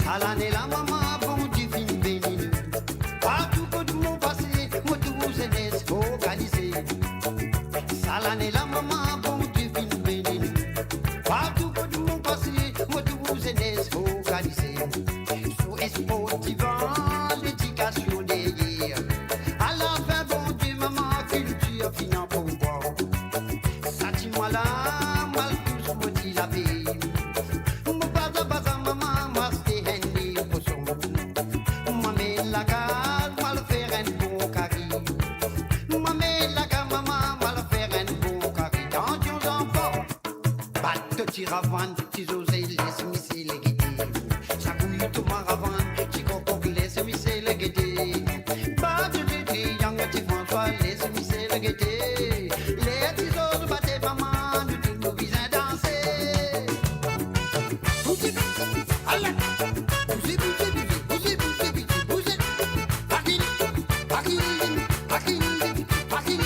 Sa lane la, mama, Bondie finn beni nou. Partou kot mo pase, mo trouv zenes organize. Sa lane la, mama, Bondie finn beni nou. Partou kot mo pase, mo trouv zenes organize. So sport divan, ledikasion deryer. Alafin, Bondie, mama, kiltir finn an pouvwar. Sa ti mwa la, mo al tous mo ti lape. Mo baza, baza, mama, mo aste enn liv poson. Mo amenn lakaz, mo al fer enn bon kari. Mo amenn lakaz, mama, mo al fer enn bon kari. Tansion zanfan, bat to ti ravann, ti Zoze, les misie legete. Sakouy to maravann, ti kokok, les misie legete. Bat to ti triang, ti Franswa, les misie legete. Les ti Zozo bat mama, nou tou nou bizin danse. Bouze, bouze, ala. Bouze, bouze, bouze, bouze, bouze, bouze, bouze. Akil, akil, akil, akil.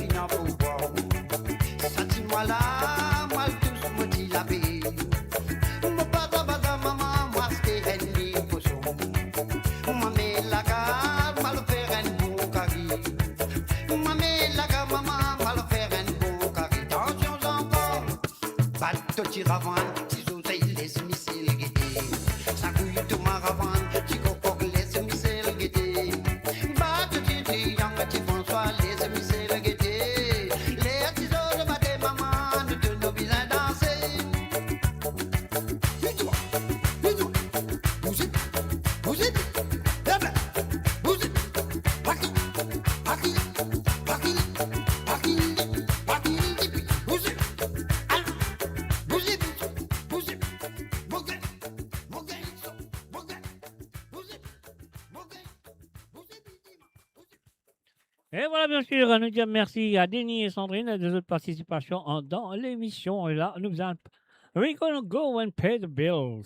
Ena pouvwar. Santi mwa la, mwa l tous, mo ti lape. Mo pa travay dan mama, mo aste enn mil koson. Mo met lakaz, mo al fer enn bon kari. Mo met lakaz mama, mo al fer enn bon kari. Tansion zanfan, bat to ti ravann, ti zozey les Michel gete. Sa kouy to maravann, ti kokok les Michel gete. Bat to ti triang, ti François les Michel gete. Ler ti zot bate mama, nou tou nou bizin danse. Vit, vit, vit. Bouze, bouze, eh ben, bouze. Paki, paki, paki, paki, paki, bouze. Al, bouze, bouze, bouze. Moke, moke, moke, bouze, moke, bouze, bouze. Et voilà, bien sûr, nous disons merci à Denis et Sandrine de votre participation en, dans l'émission. Et là, nous allons, we're gonna go and pay the bills.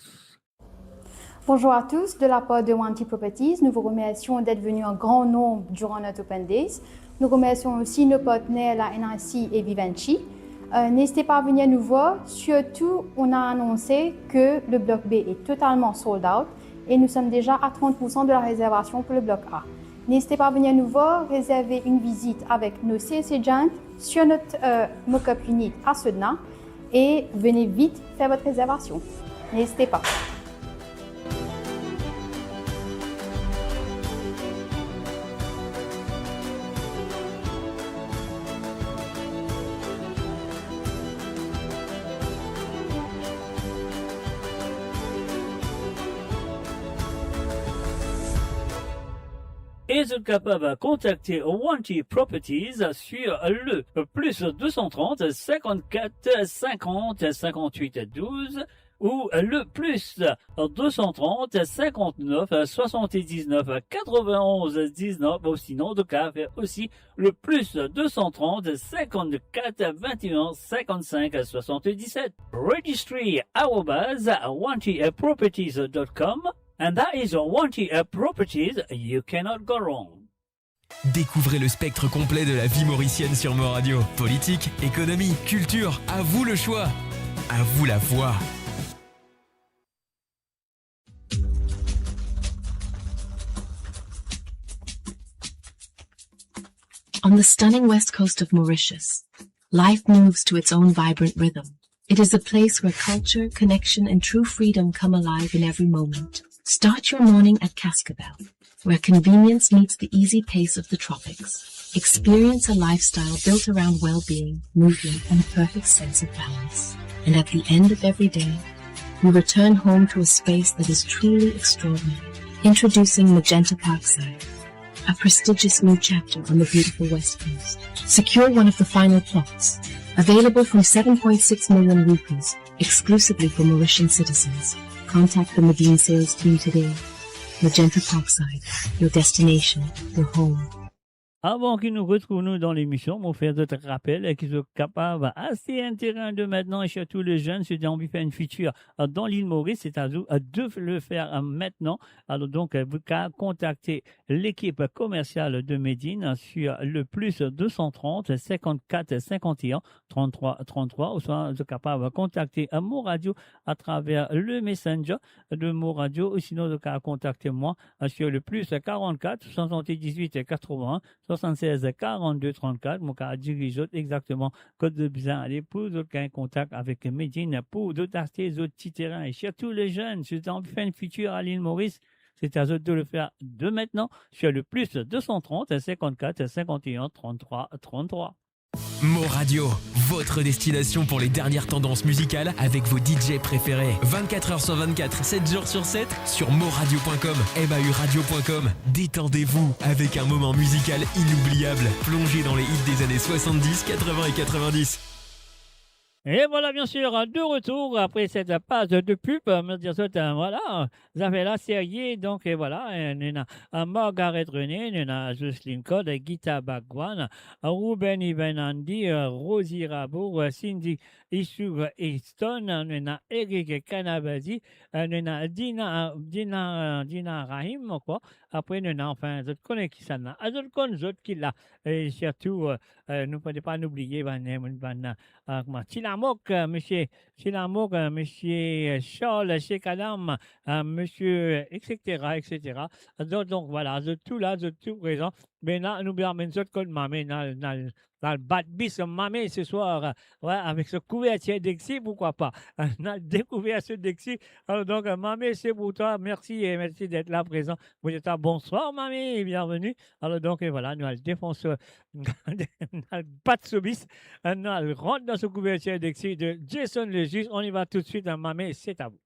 Bonjour à tous, de la part de Wanty Properties, nous vous remercions d'être venus en grand nombre durant notre Open Days. Nous remercions aussi nos partenaires, la N I C et Vivendi. Euh, n'hésitez pas à venir nous voir. Surtout, on a annoncé que le bloc B est totalement sold out et nous sommes déjà à trente pour cent de la réservation pour le bloc A. N'hésitez pas à venir nous voir, réserver une visite avec nos sales agents sur notre, euh, mock-up unit à Sedna et venez vite faire votre réservation. N'hésitez pas. E zot kapav kontakte Wanty Properties sur le plus deux cent trente, cinquante-quatre, cinquante, cinquante-huit, douze ou le plus deux cent trente, cinquante-neuf, soixante-dix-neuf, quatre-vingt-onze, dix-neuf, ou sinon, zot kapav fer osi le plus deux cent trente, cinquante-quatre, vingt et un, cinquante-cinq, soixante-dix-sept. Registry arobase wanty properties dot com, and that is Wanty Properties, you cannot go wrong. Découvrez le spectre complet de la vie mauricienne sur Mo Radio. Politique, économie, culture, à vous le choix. À vous la voix. On the stunning west coast of Mauritius, life moves to its own vibrant rhythm. It is a place where culture, connection, and true freedom come alive in every moment. Start your morning at Cascabel, where convenience meets the easy pace of the tropics. Experience a lifestyle built around well-being, movement, and a perfect sense of balance. And at the end of every day, you return home to a space that is truly extraordinary. Introducing Magenta Parkside, a prestigious new chapter on the beautiful West Coast. Secure one of the final plots, available from seven point six million rupees, exclusively for Mauritian citizens. Contact the Medin sales team today. Magenta Parkside, your destination, your home. Avan ki nou retrouv nou dan lemision, mo fer zot rapel ki zot kapav aste enn terin de mintnan, e sirtou le zenn, si zot anvi fer enn fitir dan Lil Moris, c'est à vous de le faire maintenant. Alor donk, vous pouvez contacter l'équipe commerciale de Medin sur le plus deux cent trente, cinquante-quatre, cinquante et un, trente-trois, trente-trois, ou sinon zot kapav kontakte Mo Radio atraver le Messenger de Mo Radio, ou sinon zot kapav kontakte mwa sur le plus quarante-quatre, soixante-dix-huit, quatre-vingts, soixante-seize, quarante-deux, trente-quatre. Mo kapav diriz zot exakteman kot zot bizin ale pou zot gagn kontak avek Medin pou zot aste zot ti terin. E sirtou le zenn, si zot anvi fer enn fitir a Lil Moris, c'est à vous de le faire de maintenant sur le plus deux cent trente, cinquante-quatre, cinquante et un, trente-trois, trente-trois. Mo Radio, votre destination pour les dernières tendances musicales avec vos D J préférés. Vingt-quatre heures sur vingt-quatre, sept jours sur sept, sur mo radio point com, M A U radio point com. Détendez-vous avec un moment musical inoubliable. Plongez dans les hits des années soixante-dix, quatre-vingts et quatre-vingt-dix. Et voilà, bien sûr, de retour après cette page de pub. Mo dir zot, euh, voilà, zafer la serie. Donc, et voilà, euh, nou ena, euh, Margaret René, nou ena Jocelyne Code, Gita Bhagwan, euh, Ruben Ivan Andy, euh, Rosie Rabour, euh, Cindy Issour Easton, nou ena Eric Kanabazi, euh, nou ena Dina, Dina, Dina Rahim, quoi, apre nou ena, anfin, zot kone kisannla. Ah, zot konn zot ki la. E sirtou, eh, eh, nou pe pa nou bliye bann, bann, eh, kouma, Ti Lamok, eh, misie Ti Lamok, eh, misie, eh, Charles, Sheikh Adam, eh, misie, eh, et cetera, et cetera. Donk, donk, vwala, zot tou la, zot tou prezan. Me la, nou pe amenn zot kot mame, nou al, nou al, nou al bat bis mame se swar, eh, wi, avek so kouvertir Dexi, pourkwa pa. Nou al dekouver so Dexi. Alor, donk, eh, mame, se pou twa. Mersi, eh, mersi d'être là, prezan. Mwa, dir twa bonswar, mame, e bienveni. Alor, donk, eh, vwala, nou al defans, eh, nou al bat so bis, eh, nou al rant dan so kouvertir Dexi de Jason Lejuge. On y va tout de suite, hein, mame, c'est à vous.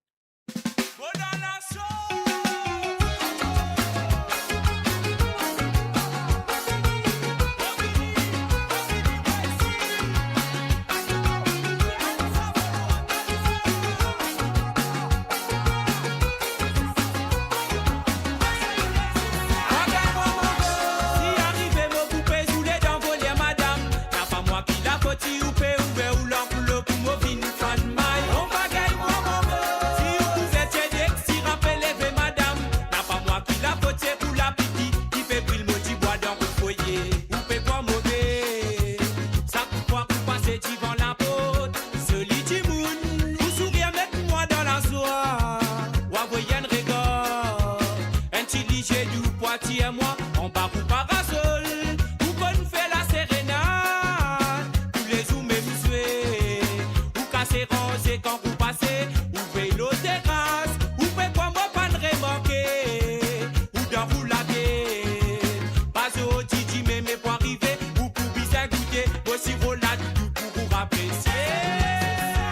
Arive mo pou pe zoule dan voler madam. Napa mwa ki lafot si ou pe ouver ou lankoulor pou mo vinn fann may. Bon bagay mwa manman. Si ou kouvertir Dexi, rapel leve madam. Napa mwa ki lafot, se pou lapli ki pe bril mo dibwa dan ou foye. Ou pe krwar move, sak fwa ou pase divan laport, zoli dimoun, ou sourir met mwa dan lazwa. Ou avoy enn regar, enn ti lizie dou pou atir mwa, anba ou parasol, ou konn fer laserenad, toulezour mem swe. Ou kase ranze kan ou pase, ou vey lor teras, ou pe krwar mo pa'nn remarke, ou dan ou lage. Pa zordi dime me pou arive, ou pou bizin goute mo siro ladoudou pou ou apresie.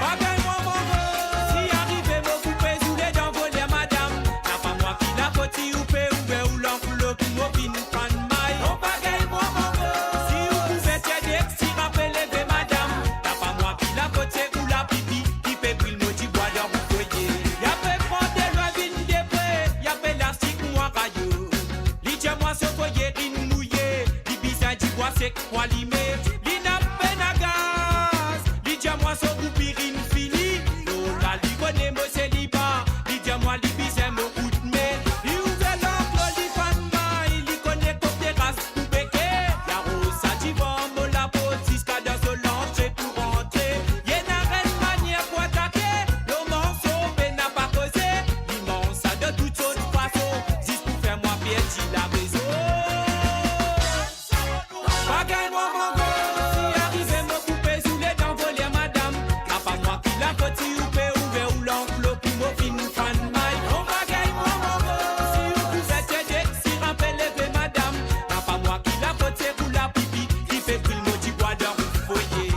Bagay mwa manman, si arive mo pou pe zoule dan voler madam. Napa mwa ki lafot si ou pe ouver ou lankoulor pou mo vinn fann may. Bon bagay mwa manman, si ou kouvertir Dexi, rapel leve madam. Napa mwa ki lafot, se ou lapli ki pe bril mo dibwa dan ou foye. Li ape pran delwin vinn depre, li ape lastik mwa rayo. Li dir mwa so foye inn mouye, li bizin dibwa sek pou alime. Li napa pena gaz, li dir mwa so groupi inn fini. Lor la li kone mo seliba, li dir mwa li bizin mo koudme. Li ouver lankoulor, li fann may, li kone kot teras pou beke. Li aroz sa divan mo laport ziska dan so lantre pou rantre. Li ena enn manier pou atake, lor morso pena pa koze. Li manz sa de tout sort fason, zis pou fer mwa perdi larezon. Bagay mwa manman, si arive mo pou pe zoule dan voler madam. Napa mwa ki lafot si ou pe ouver ou lankoulor pou mo vinn fann may. Bon bagay mwa manman, si ou kouvertir Dexi, rapel leve madam. Napa mwa ki lafot, se ou lapli ki pe bril mo dibwa dan ou foye.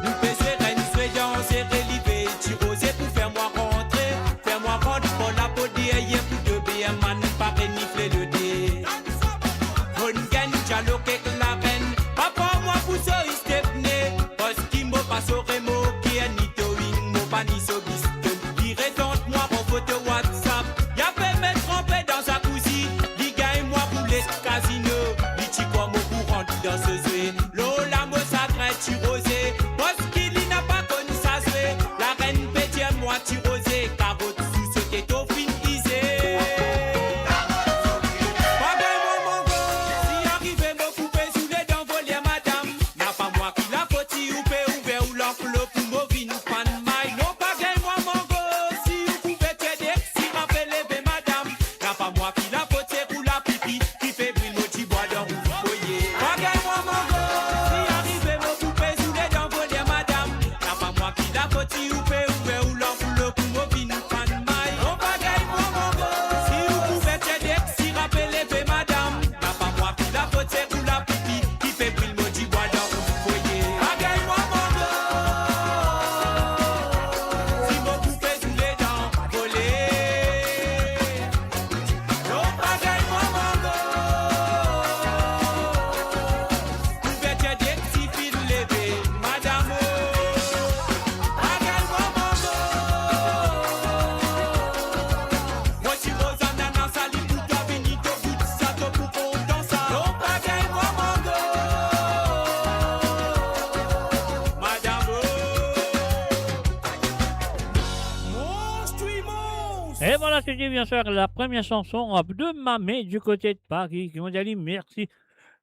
Nou pe zwe, rann zwe, danse, relive, Ti Roze pou fer mwa rantre, fer mwa rant, pran lapo deryer pou de beerman pa renifle lode. Vonn gann dialog ek larenn, pa pran mwa pou so istepne, parski mo pa so remoke, ni towing, mo pa ni so bistol. Li retant mwa an foto WhatsApp, li ape met tranpe dan zakouzi, li gagn mwa pou les kazino, li ti krwar mo pou rant dan so zwe. Lor la mo sagrin Ti Roze, parski li napa konn sa zwe. Larenn pe dir mwa Ti Roze, karot sou so teto finn ize. Bagay mwa manman, si arive mo pou pe Sete bien sir la première chanson de Mame du côté de Paris, ki mo dir li mersi.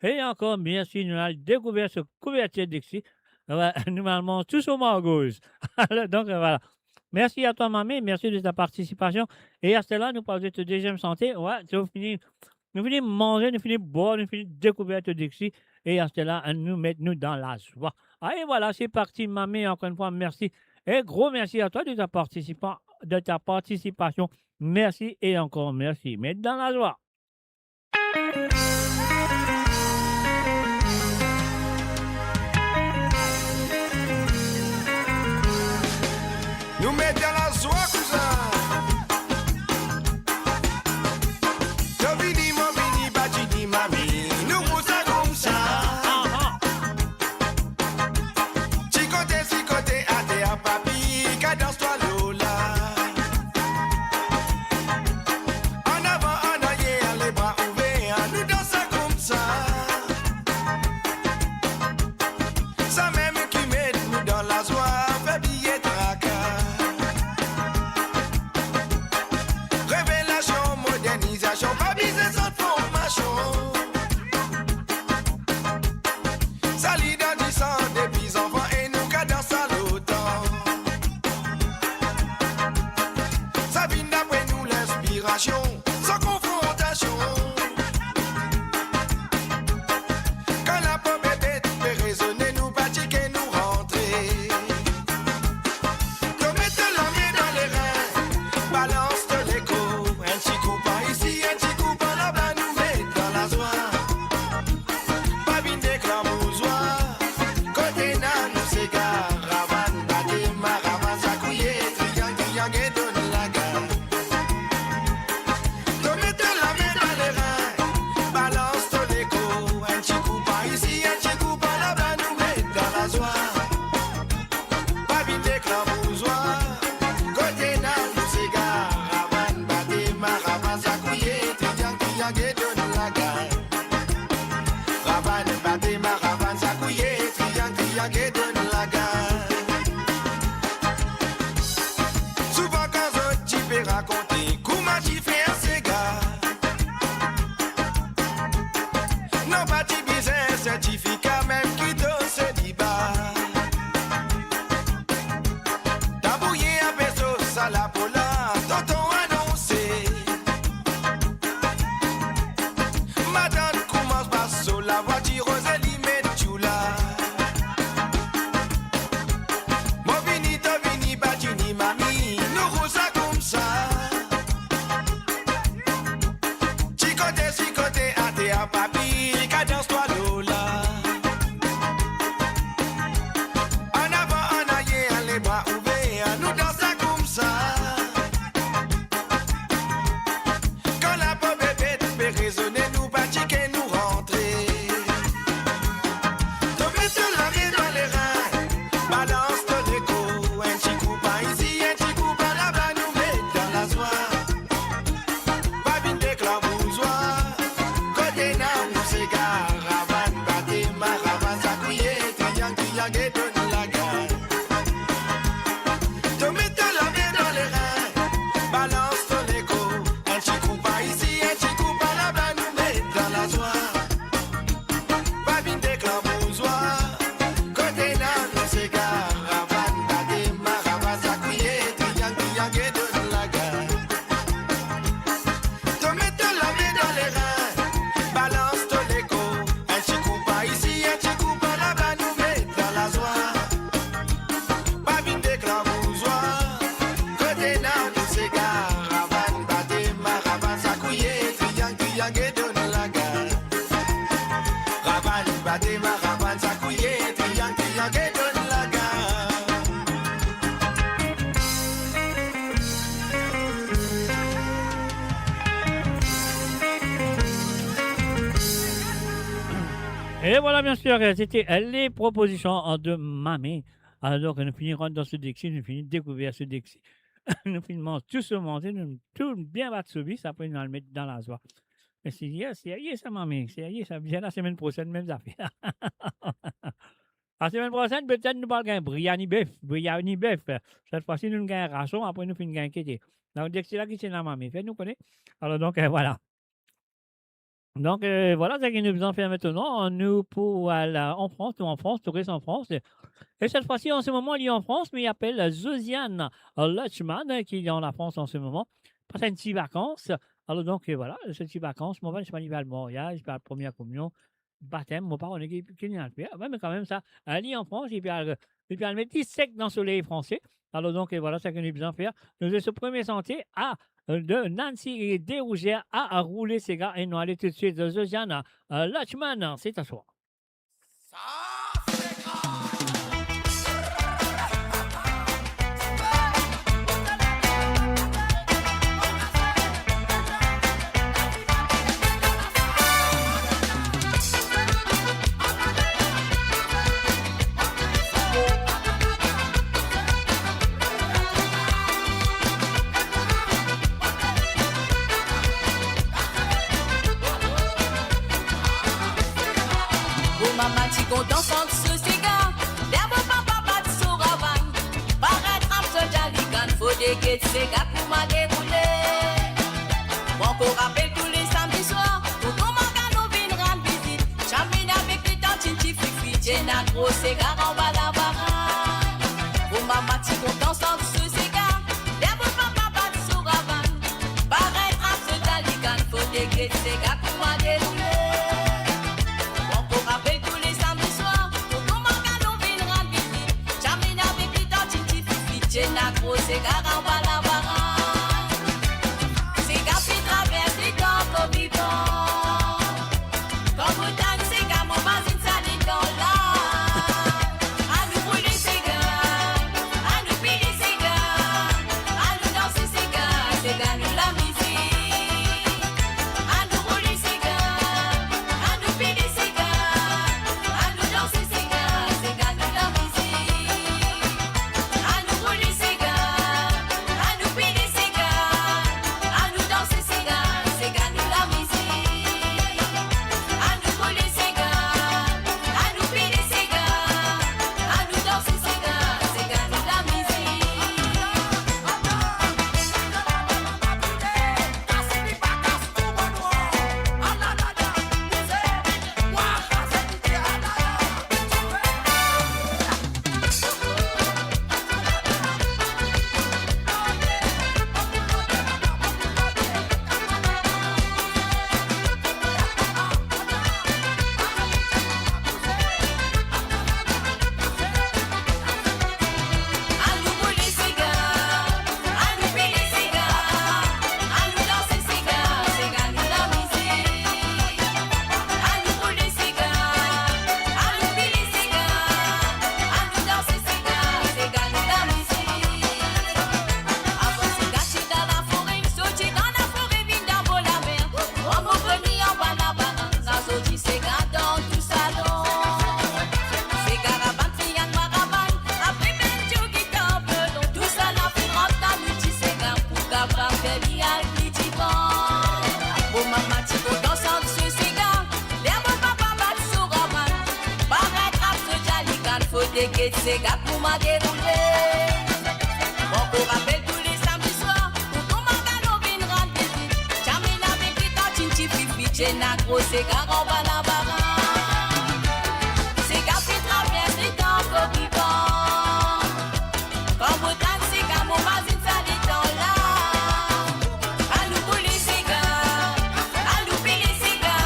E ankor mersi, nou al dekouver so kouvertir Dixi. Wi, nou al manz tou so margoz. Alor, donk, euh, voilà. Merci à toi, Mame. Merci de ta participation. E aster la, nou pou al get to deziem sante. Wi, nou fini, nou fini manze, nou fini bwar, nou fini dekouver to Dixi. E aster la, nou met nou dan lazwa. Allez, voilà, c'est parti, Mame. Encore une fois, merci. Et gros merci à toi de ta participa-, de ta participation. Merci et encore merci. Met dan lazwa. Nou met dan lazwa koumsa. To vini, mo vini, pa ti ni mami, nou koumsa, koumsa. Ti kote, ti kote, ater, papi, kadans twa Lola. An avan, an aryer, lebra ouver, nou dans sa koumsa. Samem ki met nou dan lazwa, fer bliye traka. Revelasion, modernizasion, pa bizin sort formasion. Sa li dan disan depi zanfan e nou kadans sa lontan. Sa vinn dapre nou linspirasion, san konfrontasion. Kan lapom bebet pe rezone, nou pa tike, nou rantre. To met to lame dan lerin, balans to lekor, enn ti kou par isi, enn ti kou par laba, nou met dan lazwa. Pa vinn deklar bouzwa. Kot ena nou sega, ravann, bate, maravann, sakouye, triyang, triyang e donn laga. To met to lame dan lerin, balans to lekor, enn ti kou par isi, enn ti kou par laba, nou met dan lazwa. Pa vinn deklar bouzwa. Kot ena nou sega, ravann, bate, maravann, sakouye, triyang, triyang e donn laga. Ravann, bate, maravann, sakouye, triyang, triyang e donn laga. Souvan kan zot ti pe rakonte kouma ti fer sega, non, pa ti bizin sertifika, mem ki to seliba. Tabouye ape sos, sa lapo la, tonton anonse. Matant koumans pas so lavwatir, Roze li met dioula. Mo vini, to vini, pa ti ni mami, nou koumsa, koumsa. Ti kote, ti kote, ater, papi, kadans twa Lola. An avan, an aryer, lebra ouver, nou dans sa koumsa. Kan lapom bebet pe rezone, nou pa tike, nou rantre. To met to lame dan lerin, balans to lekor, enn ti kou par isi, enn ti kou par laba, nou met dan lazwa. Pa vinn deklar bouzwa. Kot ena nou sega, ravann, bate, maravann, sakouye, triyang, triyang e donn laga. To met to lame dan lerin, balans to lekor, enn ti kou par isi, enn ti kou par laba, nou met dan lazwa. Pa vinn deklar bouzwa. Kot ena nou sega, ravann, bate, maravann, sakouye, triyang, triyang e donn laga. To met to lame dan lerin, balans to lekor, enn ti kou par isi, enn ti kou par laba, nou met dan lazwa. Pa vinn deklar bouzwa. Kot ena nou sega, ravann, bate, maravann, sakouye, triyang, triyang e donn laga. Ravann, bate, maravann, sakouye, triyang, triyang e donn laga. E vwala, bien sir, sete, euh, les propositions, euh, de Mame. Alor, donk, nou fini rant dan so Dixi, nou fini dekouver so Dixi. Nou fini manz tou so manze, nou tou bien bat so bis, apre nou al met dan lazwa. Me serye, serye sa, Mame, serye sa. Vinn lasemenn prosenn, mem zafer. Lasemenn prosenn, petet nou pou al gagn briani bef, briani bef. Set fwa si nou gagn rason, apre nou finn gagn kete. Donk, dek sila ki ti ena mame, fer nou kone. Alor, donk, eh, vwala. Donk, eh, vwala, seki nou bizin fer aster, nou pou al, eh, an Frans, nou an Frans, nou res an Frans. E set fwa si, an se moman, li an Frans, me li apel Josiane, eh, Lutchman, eh, ki dan Lafrans an se moman. Pas enn ti vakans. Alor, donk, eh, vwala, se ti vakans, mo pa kone si li pe al maryaz, li pe al premie kominion, batem, mo pa kone ki, ki li al fer. Wi, me kanmem sa, eh, li an Frans, li pe al, li pe al met li sek dan soley franse. Alor, donk, eh, vwala, seki nou bizin fer. Nou ena so premie santie, a, eh, de Nancy Desrougères, a, a Roule Sega, e nou ale toutswit, eh, Josiane, eh, Lutchman, se a twa. Mo mama ti kontan sant so sega, ler mo papa bat so ravagn. Parey trap so djaligann, fode get sega kouma deroule. Mo ankor rapel tou le samdi swar, tonton Margano vinn rann vizit. Chamine avek li tantinn ti Fifi, ti ena gro sega anba labarann. Mo mama ti kontan sant so sega, ler mo papa bat so ravagn. Parey trap so djaligann, fode get sega kouma deroule. Mo ankor rapel tou le samdi swar, tonton Margano vinn rann vizit. Chamine avek li tantinn ti Fifi, ti ena gro sega anba labarann. Sega finn travers letan ankor vivan. Kan mo tann sega, mo mazinn sa letan la. Anou boule sega, anou pile sega, anou danse sega, sega nou lamizik. Anou boule sega, anou pile sega, anou danse sega, sega nou lamizik. Anou boule sega, anou pile sega, anou danse sega, sega nou lamizik. Anou boule sega, anou pile sega, anou danse sega, sega nou lamizik. Avan sega ti dan lafore, sorti dan lafore, vinn dan bor lamer. Mo mama vini anba labarann, sa sorti sega dan tou salon. Sega rabann, piano rabann, apre bann djouk gitar violon, tousala finn rant dan nou ti sega pou kapav fer li al pli divan. Mo mama ti kontan sant so sega, ler mo papa bat so ravagn. Parey trap so djaligann, fode get sega kouma deroule. Mo ankor rapel tou le samdi swar, tonton Margano vinn rann vizit. Chamine avek li tantinn ti Fifi, ti ena gro sega anba labarann. Sega finn travers letan ankor vivan. Kan mo tann sega, mo mazinn sa letan la. Anou boule sega, anou pile sega,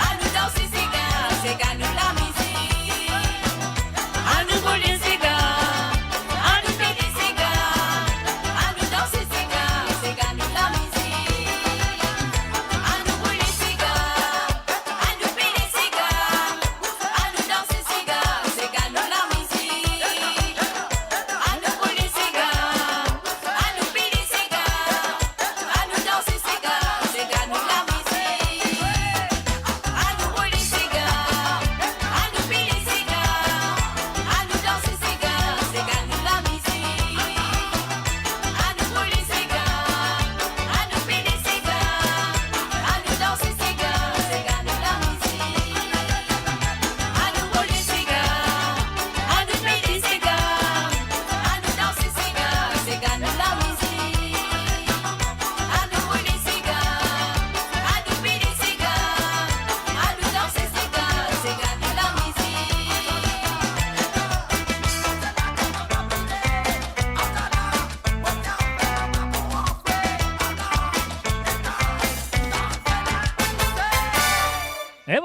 anou danse sega, sega nou lamizik. Anou boule sega, anou pile sega, anou danse sega, sega nou lamizik. Anou boule sega,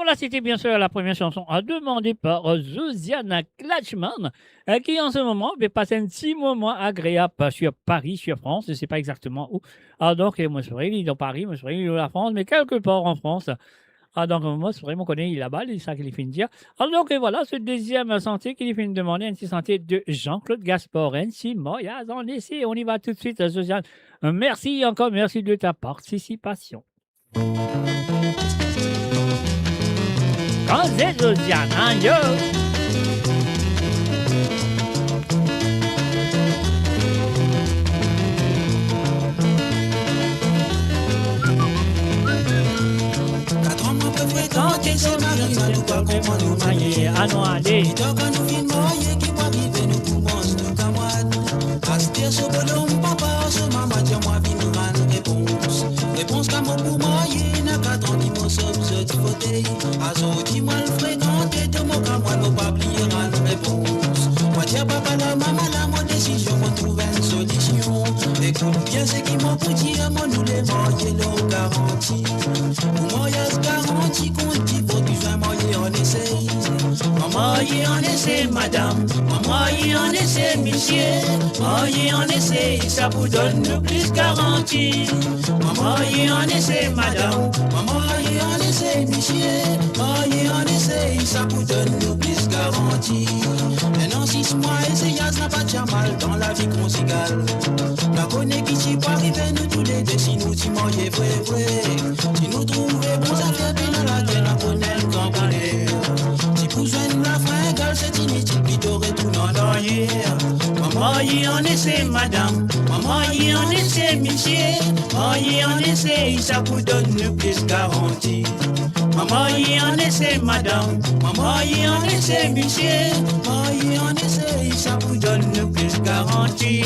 Là, c'était bien sûr la première chanson, euh, demandée par, euh, Josiane Klatchman, euh, qui en ce moment va passer un petit moment agréable, euh, sur Paris, sur France, je sais pas exactement où. Ah, donc, euh, moi, c'est vrai, il est dans Paris, moi, c'est vrai, il est dans la France, mais quelque part en France. Ah, donc, euh, moi, c'est vrai, mon connaît, il est là-bas, c'est ça qu'il finit de dire. Ah, donc, euh, voilà, ce deuxième santé qu'il finit de demander, un petit santé de Jean-Claude Gaspard, un petit moyaz an ese. On y va tout de suite, euh, Josiane. Euh, merci encore, merci de ta participation. Kan se Josiane, hein, yo. Katran mwa pe frekante se mari, sa nou pa konpran nou manier. Anon ale. Li dan kan nou finn marye, ki pou arive nou pou manz nou kamwad. Aster so bolom papa, so mama, dir mwa vinn rann repons. Repons ki mo pou marye, ena katran ki mo sot, sot fotey. Azordi mo al frekante, dan mo kamwad, mo pa bliye rann repons. Mo dir papa la, mama la, mo desizion, mo trouv enn solision. Ekout bien seki mo pou dir, mo nou le marye lor garanti. Pou maryaz garanti kont divo, bizin marye an ese. Mo marye an ese, madam. Mo marye an ese, misie. Marye an ese, sa pou donn nou plis garanti. Mo marye an ese, madam. Mo marye an ese, misie. Marye an ese, sa pou donn nou plis garanti. Enn an sis mwa eseyaz, napa ti mal dan lavi konzigal. Pa kone ki ti pou arive nou toulede si nou ti marye vre, vre. Si nou trouve bon zafer, pena lager, nou kone enn gran boner. Ti pou zwenn lafrengal, se initil, plito retourn an aryer. Mo marye an ese, madam. Mo marye an ese, misie. Marye an ese, sa pou donn nou plis garanti. Mo marye an ese, madam. Mo marye an ese, misie. Marye an ese, sa pou donn nou plis garanti.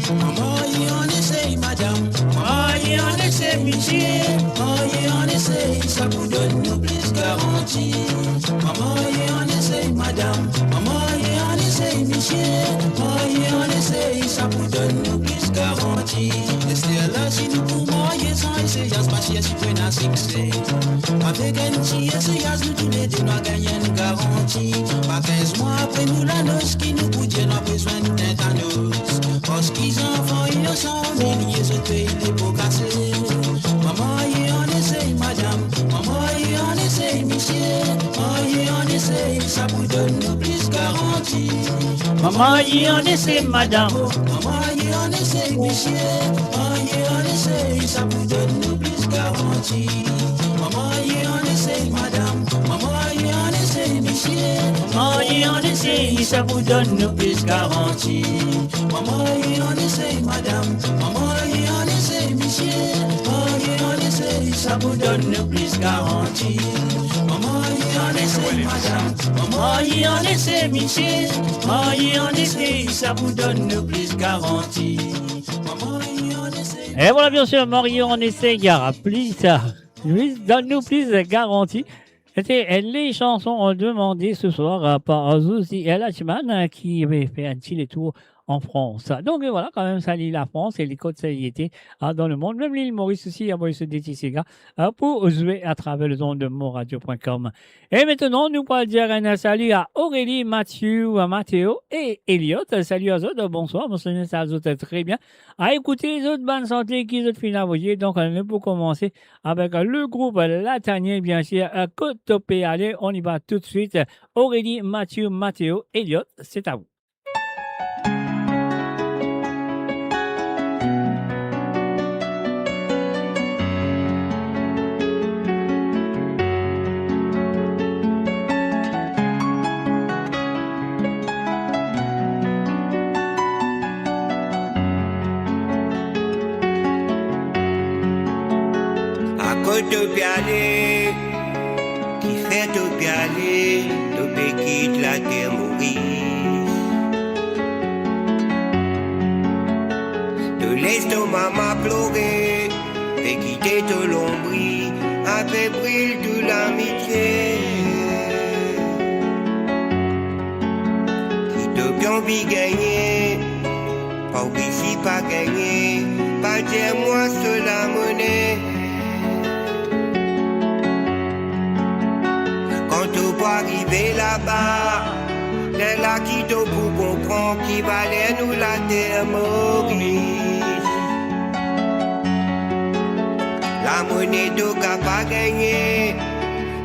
Mo marye an ese, madam. Mo marye an ese, misie. Marye an ese, sa pou donn nou plis garanti. Mo marye an ese, madam. Mo marye an ese, misie. Marye an ese, sa pou donn nou plis garanti. Ester la, si nou pou marye san eseyaz, pa sirsi pou ena sikse. Avek enn ti eseyaz, nou toulede nou a gagn enn garanti. Pa kinz mwa apre nou lanos, ki nou pou dir, nou a bezwenn tentanos. Parski zanfan inosan, milie zot pey, lepok pase. Mo marye an ese, madam. Mo marye an ese, misie. Marye an ese, sa pou donn nou plis garanti. Mo marye an ese, madam. Mo marye an ese, misie. Marye an ese, sa pou donn nou plis garanti. Mo marye an ese, madam. Mo marye an ese, misie. Marye an ese, sa pou donn nou plis garanti. Mo marye an ese, madam. Mo marye an ese, misie. Marye an ese, sa pou donn nou plis garanti. Mo marye an ese, madam. Mo marye an ese, misie. Marye an ese, sa pou donn nou plis garanti. Mo marye an ese. Et voilà, bien sûr, marye an ese, il y aura plus, euh, plus, donne-nous plus de garantie. C'était, euh, les chansons, euh, demandées ce soir, euh, par Josiane Klatchman, euh, qui avait fait un petit détour en France. Donc, euh, voilà, quand même, salut la France et les côtes, ça y était, hein, dans le monde. Même l'île Maurice aussi, il y a Maurice Déti Séga, euh, pour jouer à travers les ondes de moradio point com. Et maintenant, nou pou dir un salut à Aurélie, Mathieu, à Mathéo et Elliot. Salut à zot, bonsoir, bonsoir à zot, très bien. À écouter zot bann santé ki zot finn avoye. Donc, euh, nou pou komanse avec, euh, le groupe Latanier, bien sûr. Euh, kot to pe ale, on y va tout de suite. Aurélie, Mathieu, Mathéo, Elliot, c'est à vous. Kot to pe ale? Kifer to pe ale? To pe kit later Moris. To les to mama plore, pe kite to lonbri, a Pe bril tou lamitie ki to pe anvi gagne, pa oubli pa gagne, pa dir mwa so lamone. Kan to pou arive laba, lerla ki to pou konpran ki valer nou later Moris. Lamone to kapav gagne,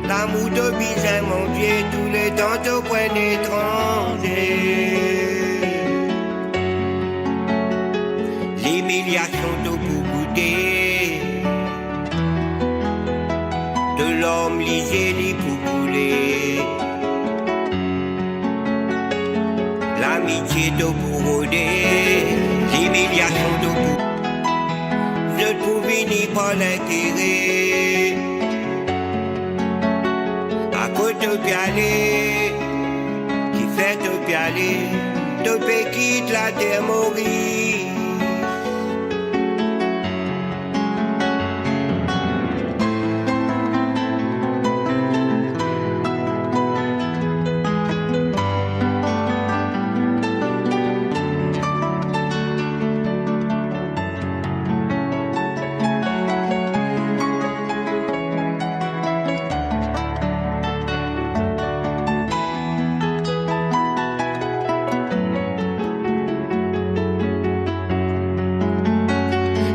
lamour to bizin manze, touletan to pou enn etranze. Limiliasion to pou goute, to larm lizie li pou koule. Lamitie to pou rode, limiliasion to pou, zot pou vini par lintere. Kot to pe ale, kifer to pe ale, to pe kit later Moris.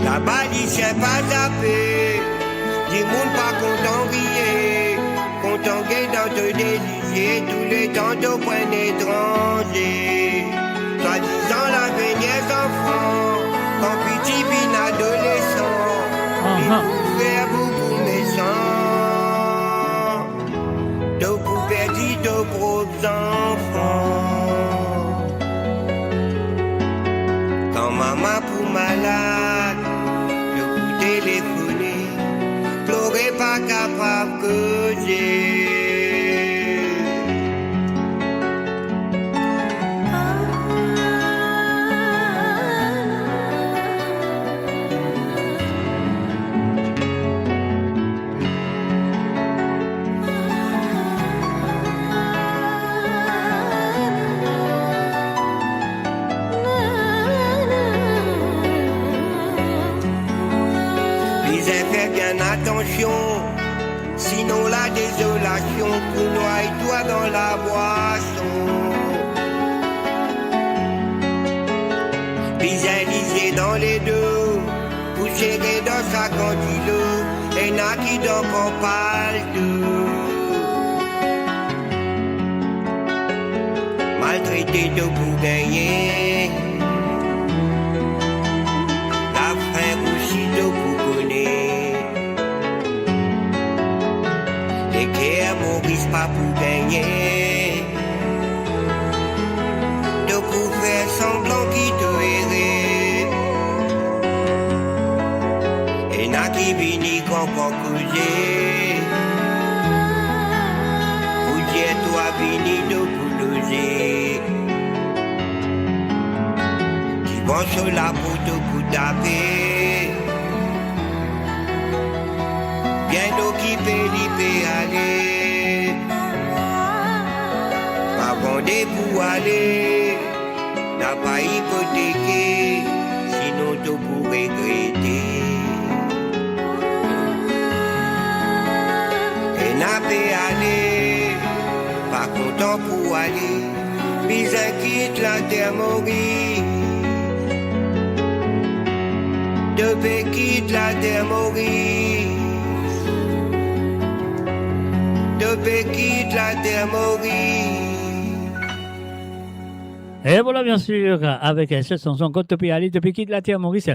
Laba lisien pa zape, dimoun pa kontan riye, kontan get dan to de lizie, touletan to pou enn etranze. Swadizan lavenir zanfan, kan piti vinn adolesan, li pou fer boukou mesan. To pou perdi to prop zanfan. Kan mama pou malad, to pou telefone, plore pa kapav koze. Bizin fer bien atansion, sinon ladezolasion pou nway twa dan labwason. Bizin lizie dan ledo, pou sere dan sa kan dilo, ena ki dan kan palto. Maltrete to pou gagne, lafrin osi to pou kone. Leker Moris pa pou gagne, to pou fer sanblan ki to ere. Ena ki vini gran-gran koze, pou dir twa vini to pou loze. Divan so lapo to pou tape, bien okipe li pe ale. Pa vande pou ale, napa ipoteke, sinon to pou regrete. Ena pe ale, pa kontan pou ale, bizin kit later Moris. To pe kit later Moris. To pe kit later Moris. Et voilà, bien sûr, avec cette chanson, Kot to pe ale, to pe kit later Moris.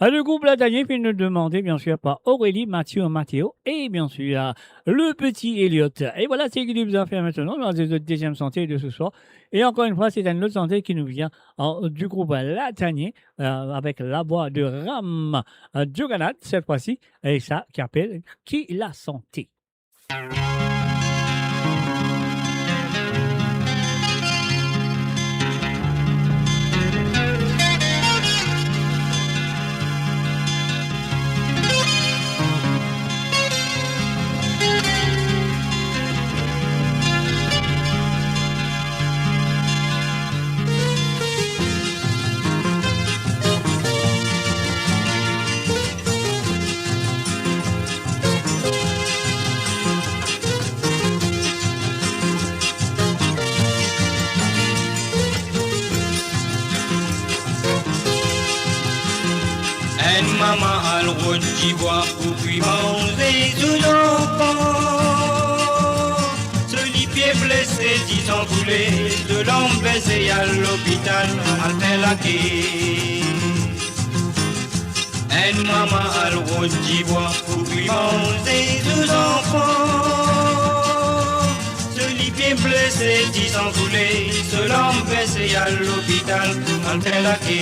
Le groupe Latanie, puis nous demander, bien sûr, par Aurélie, Mathieu, Mathéo, et bien sûr, le petit Elliot. Et voilà, c'est qui nous a fait maintenant, dans le deuxième chantier de ce soir. Et encore une fois, c'est un autre chantier qui nous vient, euh, du groupe Latanie, euh, avec la voix de Ram, euh, Dioganad, cette fois-ci, et ça qui appelle Ki Lasanté. Al rod dibwa pou kwi manze zot zanfan. So lipie blese, disan koule, so lanm bese, al lopital, al fer lake. Enn mama al rod dibwa pou kwi manze zot zanfan. So lipie blese, disan koule, so lanm bese, al lopital, al fer lake.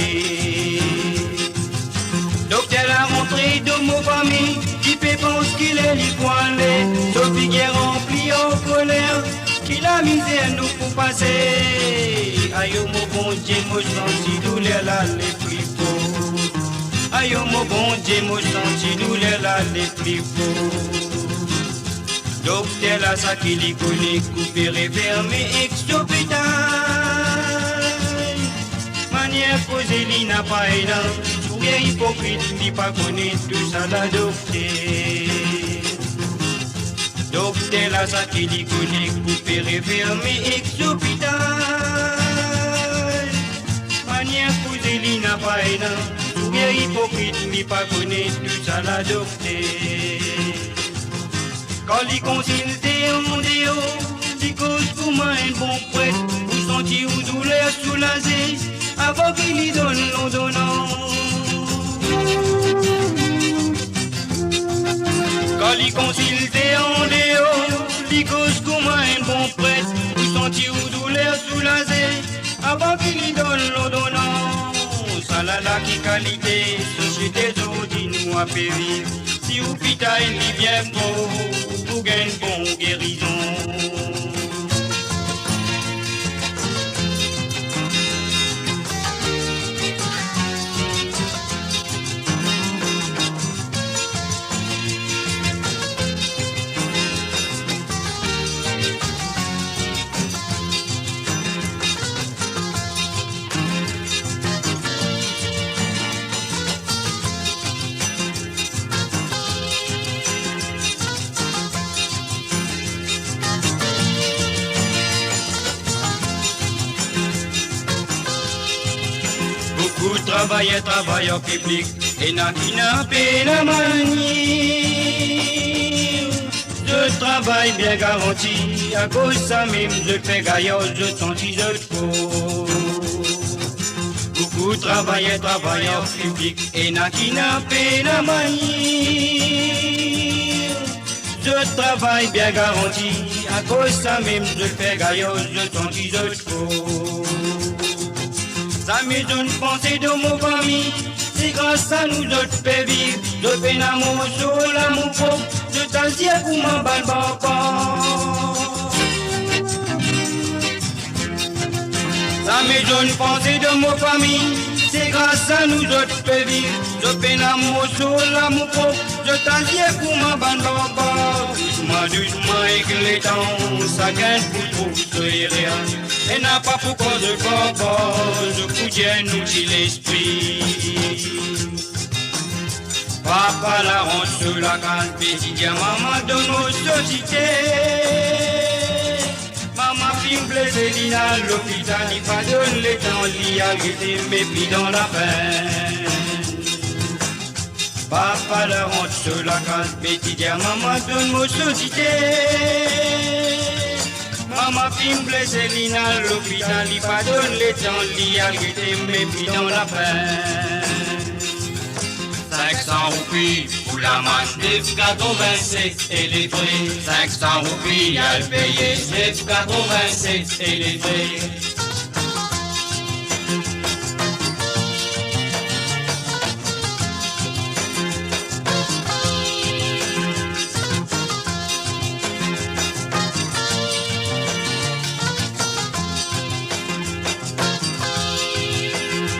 Dokter la rantre dan mo fami, li pe pans ki ler li pou ale, so figir ranpli an koler, ki lamizer nou pou pase. Ayo mo Bondie, mo santi douler la le pli for. Ayo mo Bondie, mo santi douler la le pli for. Dokter la, sa ki li kone, koupe referme ek lopital. Manier koze li napa ena, sourir ipokrit, li pa kone tousala dokter. Dokter la, sa ki li kone, koupe referme ek lopital. Manier koze li napa ena, sourir ipokrit, li pa kone tousala dokter. Kan li konsilte andeor, li koz kouma enn bon pret, pou santi ou douler soulaze, avan ki li donn lordonans. Kan li konsilte andeor, li koz kouma enn bon pret, pou santi ou douler soulaze, avan ki li donn lordonans. Alala ki kalite sosiete zordi nou ape viv. Si ou pita enn li bien for, ou pou gagn bon gerizon. Boukou travayer, travayer piblik, ena ki napa pena manier. Zot travay bien garanti, akoz samem zot fer gayar, zot santi zot for. Boukou travayer, travayer piblik, ena ki napa pena manier. Zot travay bien garanti, akoz samem zot fer gayar, zot santi zot for. Zame zot panse dan mo fami, se gras a nou zot pe viv, zot pena morso lamour prop, zot azir kouma bann banban. Zame zot panse dan mo fami, se gras a nou zot pe viv, zot pena morso lamour prop, zot azir kouma bann banban. Dousman, dousman, ek letan, sakenn pou trouv so erer. Ena pa pou koz banban, zot pou dir nou ti lespri. Papa la rant so lakaz, pe ti dir mama donn mo so dite. Mama finn blese, li al lopital, li pa donn letan li al gete, me pli dan lapenn. Papa la rant so lakaz, pe ti dir mama donn mo so dite. Mama finn blese, li al lopital, li pa donn letan li al gete, me pli dan lapenn. Sink san roupi pou lamann, nef katrovin-set e lefre. Sink san roupi al peye, nef katrovin-set e lefre.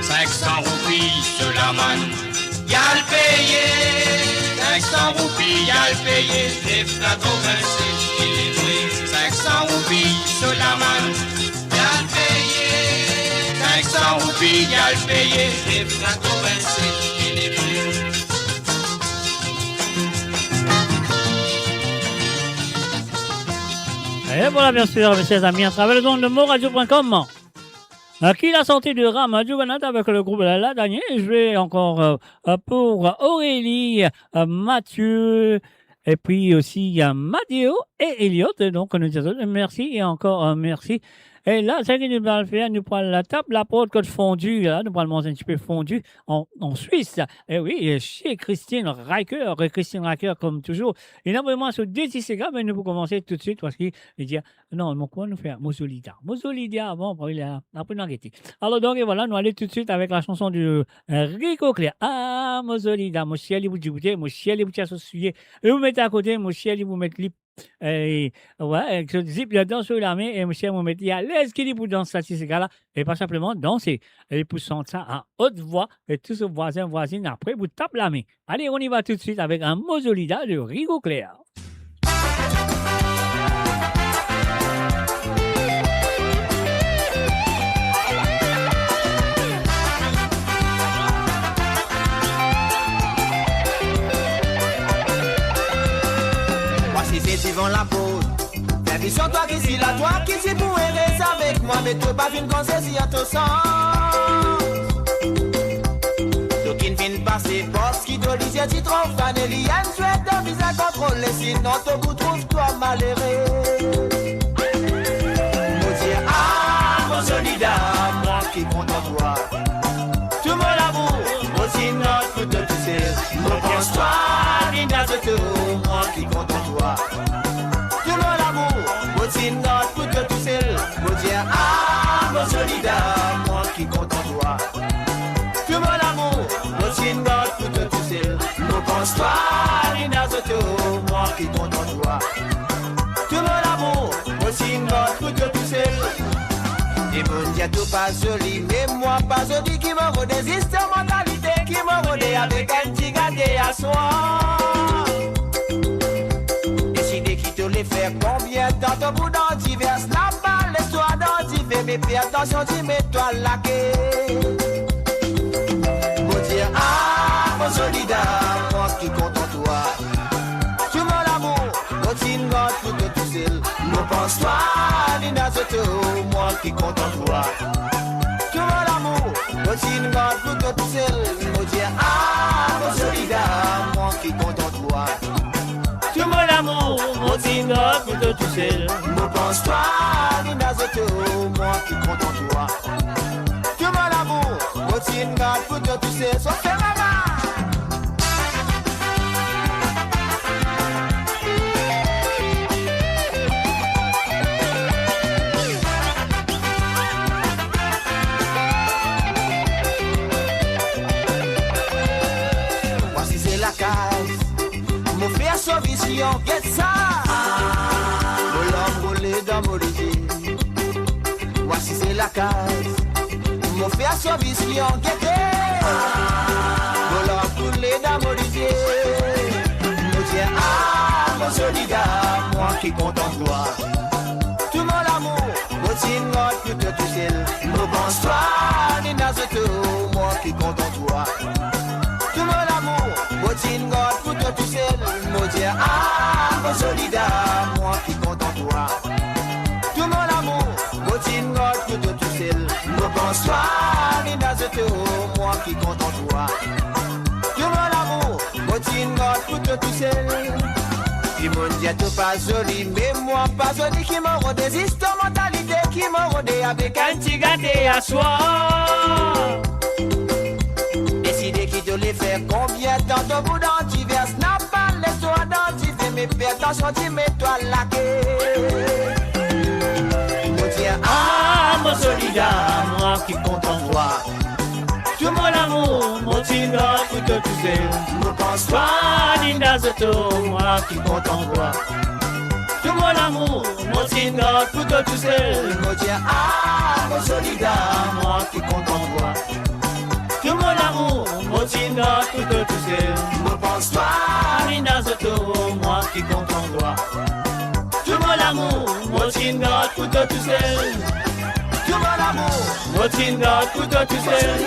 Sink san roupi so lamann, li al peye. Sink san roupi, li al peye, nef katrovin-set e lefre. Sink san roupi so lamann, li al peye. Sink san roupi, li al peye, nef katrovin-set e lefre. Et voilà, bien sûr, mes chers amis, à travers les ondes de Mo Radio point com. Euh, qui la sorti de Ram, euh, Juggernaut avec le groupe La Danier. Je vais encore, euh, euh, pour Aurélie, euh, Mathieu, et puis aussi, euh, Matteo et Elliot. Donc, nous disons merci et encore, euh, merci. E la, seki nou pral fer, nou pral tap laport kot fondi la, nou pral manz enn tipe fondi an, an Swis. E wi, e chez Christine Riker, e Christine Riker, kouma touzour, ena pou mwa so de ti sega, me nou pou koumans toutswit, parski li dir, non, mo, kouma nou fer? Mo Zolida. Mo Zolida avan, apre la, apre nou gete. Alor, donk, e vwala, nou ale toutswit avek la sanson de, euh, Rico Clair. Ah, mo Zolida, mo sir li pou diboute, mo sir li pou tir so soulie, e ou met akote, mo sir li pou met li e, wi, ek so zip, li dan so lame, e mo sir, mo met li alez ki li pou dans sa ti sega la, e pa sinpleman danse, e li pou sant sa a ot vwa, e tou so vwazin, vwazinn apre pou tap lame. Ale, on y va toutswit avek enn Mo Zolida de Rico Clair. Mwa si se divan laport. Fer vision twa ki si la, twa ki si pou reste avek mwa, me to pa vinn konse si an to sans. To ki'nn vinn pase port ki to lizie ti tro fane, li enn swet to bizin kontrole, sinon to pou trouv twa malere. Mo dir, ah, mo Zolida, mwa ki kontan twa. Tou mo lamour, mo ti not pou to tousel. Mo pans twa, Linda Zotto, mwa ki kontan twa. Tou mo lamour, mo ti not pou to tousel. Mo dir, ah, mo Zolida, mwa ki kontan twa. Tou mo lamour, mo ti not pou to tousel. Mo pans twa, Linda Zotto, mwa ki kontan twa. Tou mo lamour, mo ti not pou to tousel. Dimoun dir to pa zoli, me mwa pa zoli ki mo rode, zis to mantalite ki mo rode, avek enn ti gate aswar. Deside ki to le fer, konbien tan to pou dan divers, laba lestwa dan dife, me fer atansion ti met twa lake. Mo dir, ah, mo Zolida, mwa ki kontan twa. Tou mo lamour, mo ti not pou to tousel. Mo pans twa, Linda Zotto, mwa ki kontan twa. Tou mo lamour, mo ti not pou to tousel. Mo dir, ah, mo Zolida, mwa ki kontan twa. Tou mo lamour, mo ti not pou to tousel. Mo pans twa, Linda Zotto, mwa ki kontan twa. Tou mo lamour, mo ti not pou to tousel. So fer mama. Mwa si se lakaz, mo fer so vision, get sa. Mo larm koule dan mo lizie. Mwa si se lakaz, mo fer so vision, gete. Mo larm koule dan mo lizie. Mo dir, ah, mo Zolida, mwa ki kontan twa. Tou mo lamour, mo ti not pou to tousel. Mo pans twa, Linda Zotto, mwa ki kontan twa. Tou mo lamour, mo ti not pou to tousel. Mo dir, ah, mo Zolida, mwa ki kontan twa. Tou mo lamour, mo ti not pou to tousel. Mo pans twa, Linda Zotto, mwa ki kontan twa. Tou mo lamour, mo ti not pou to tousel. Dimoun dir to pa zoli, me mwa pa zoli ki mo rode, zis to mantalite ki mo rode, avek enn ti gate aswar. Deside ki to le fer, konbien tan to pou dan divers, laba lestwa dan dife, me fer atansion ti met twa lake. Mo dir, ah, mo Zolida, mwa ki kontan twa. Tou mo lamour, mo ti not pou to tousel. Mo pans twa, Linda Zotto, mwa ki kontan twa. Tou mo lamour, mo ti not pou to tousel. Mo dir, ah, mo Zolida, mwa ki kontan twa. Tou mo lamour, mo ti not pou to tousel. Mo pans twa, Linda Zotto, mwa ki kontan twa. Tou mo lamour, mo ti not pou to tousel. Tou mo lamour, mo ti not pou to tousel.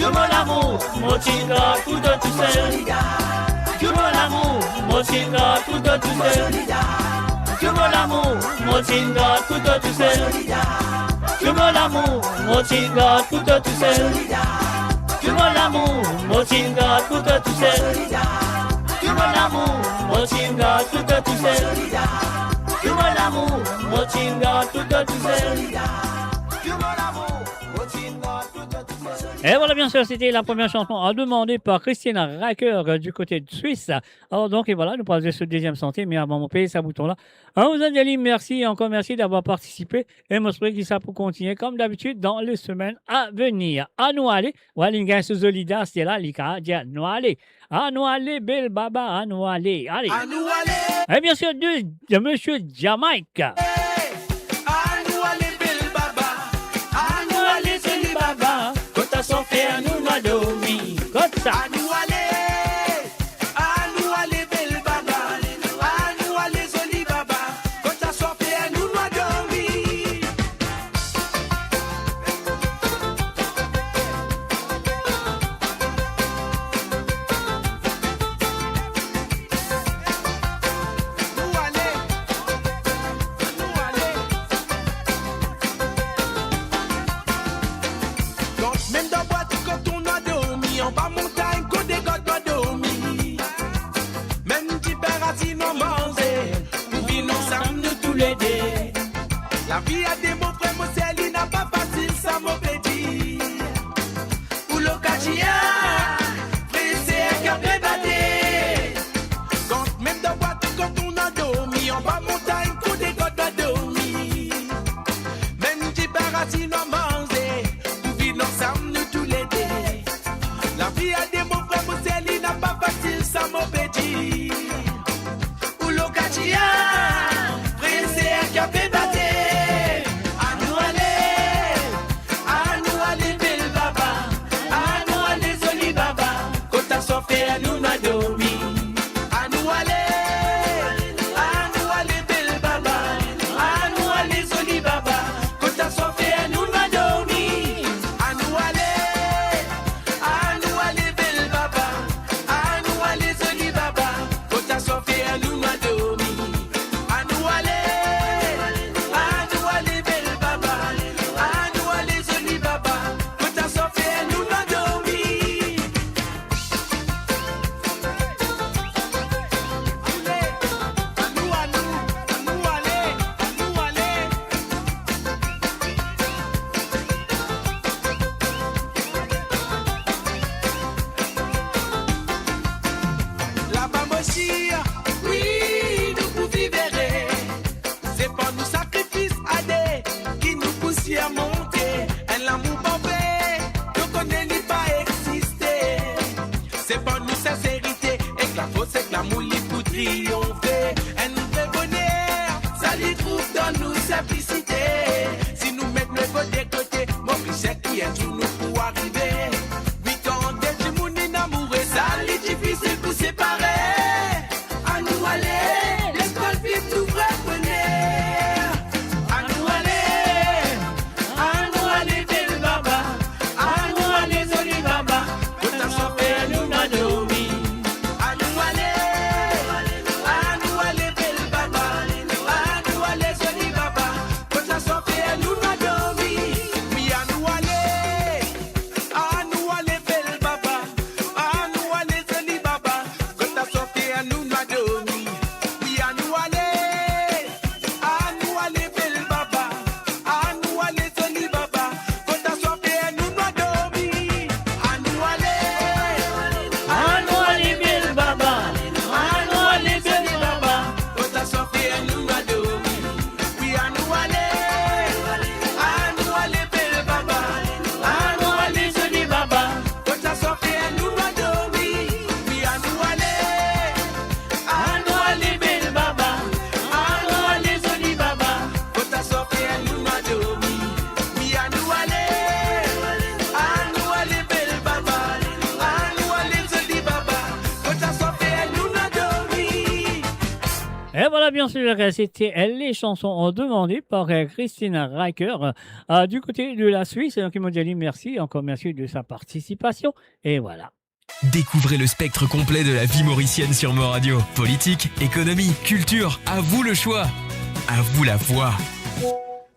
Tou mo lamour, mo ti not pou to tousel. Tou mo lamour, mo ti not pou to tousel. Tou mo lamour, mo ti not pou to tousel. Tou mo Lamour, mo ti gard pou twa tousel. Tou mo lamour, mo ti gard pou twa tousel. Tou mo lamour, mo ti gard pou twa tousel. Tou mo lamour, mo ti gard pou twa tousel. Tou mo lamour, mo ti gard pou twa tousel. Et voilà, bien sûr, c'était la première chanson à demander par Christina Riker, euh, du côté de Suisse. Alors donc, et voilà, nou pral zwe so dezyem santi, me avan mo pez sa bouton la, an, mo dir li mersi, ankor mersi d'avoir participe, e mo espere ki sa pou kontigne, comme d'habitude, dans les semaines à venir. Anou ale, ou al gagn so zoli das la, li kapav dir anou ale. Anou ale, bel baba, anou ale. Ale. Anou ale. Et bien sûr, de, de Monsieur Jamaïque. Anou ale, bel baba. Anou ale, zoli baba. Kot sa fer nou nwa dormi. Kot sa. Anou ale. Anou ale, bel baba. Anou ale, zoli baba. Kot sa fer nou nwa dormi. Nou ale, nou ale. Donk, mem dan bwat, kot nou nwa dormi, anba montagn, kot de gard nwa dormi. Mem dipin rasin nwa manze, pou vinn ansam nou toulede. Lavi a de mo frer, mo ser, li napa fasil, sa mo pe dir. Ou lor katia, fre ser, ker pe bate. Kantmem dan bwat, kot nou nwa dormi, anba montagn, kot de gard nwa dormi. Mem dipin rasin nwa manze, pou vinn ansam nou toulede. Lavi a de mo frer, mo ser, li napa fasil, sa mo pe dir. Ou lor katia, fre ser, ker pe bate. Anou ale, anou ale, bel baba. Anou ale, zoli baba. Kot sa fer nou nwa dormi. Anou ale, anou ale, bel baba. Anou ale, zoli baba. Kot sa fer nou nwa dormi. Anou ale, anou ale, bel baba. Anou ale, zoli baba. Kot sa fer nou nwa dormi. Anou ale, anou ale, bel baba. Anou ale, zoli baba. Kot sa fer nou nwa dormi. Ale, anou, anou, anou ale, anou ale. Laba mo sir, wi, nou pou viv ere. Se par nou sakrifis a de ki nou pou sirmonte. Enn lamour parfe, nou kone li pa existe. Se par nou sinserite, ek lafors, ek lamour, li pou triyonfe. Enn vre boner, sa li trouv dan nou sinplisite. Si nou met lego de kote, mo pe sir ki enn zour nou pou arive. Wi, kan de dimoun inn amoure, sa li difisil pou separe. Anou ale, lekol finn nou vre boner. Anou ale, anou ale, bel baba. Anou ale, zoli baba. Kot sa fer nou nwa dormi. Anou ale, anou ale, bel baba. Anou ale, zoli baba. Kot sa fer nou nwa dormi. Wi, anou ale. Anou ale, bel baba. Anou ale, zoli baba. Kot sa fer nou nwa dormi. Wi, anou ale. Anou ale, bel baba. Anou ale, zoli baba. Kot sa fer nou nwa dormi. Anou ale. Anou ale, bel baba. Anou ale, zoli baba. Kot sa fer nou nwa dormi. Wi, anou ale. Anou ale, bel baba. Anou ale, zoli baba. Kot sa fer nou nwa dormi. Wi, anou ale. Anou ale, bel baba. Anou ale, zoli baba. Kot sa fer nou nwa dormi. Wi, anou ale. Anou ale, bel baba. Anou ale, zoli baba. Kot sa fer nou nwa dormi. Et voilà, bien sûr, c'était les chansons demandées par, euh, Christine Riker, euh, du côté de la Suisse. Donc, il m'a dit merci, encore merci de sa participation. Et voilà. Découvrez le spectre complet de la vie mauricienne sur Mo Radio. Politique, économie, culture, à vous le choix. À vous la voix.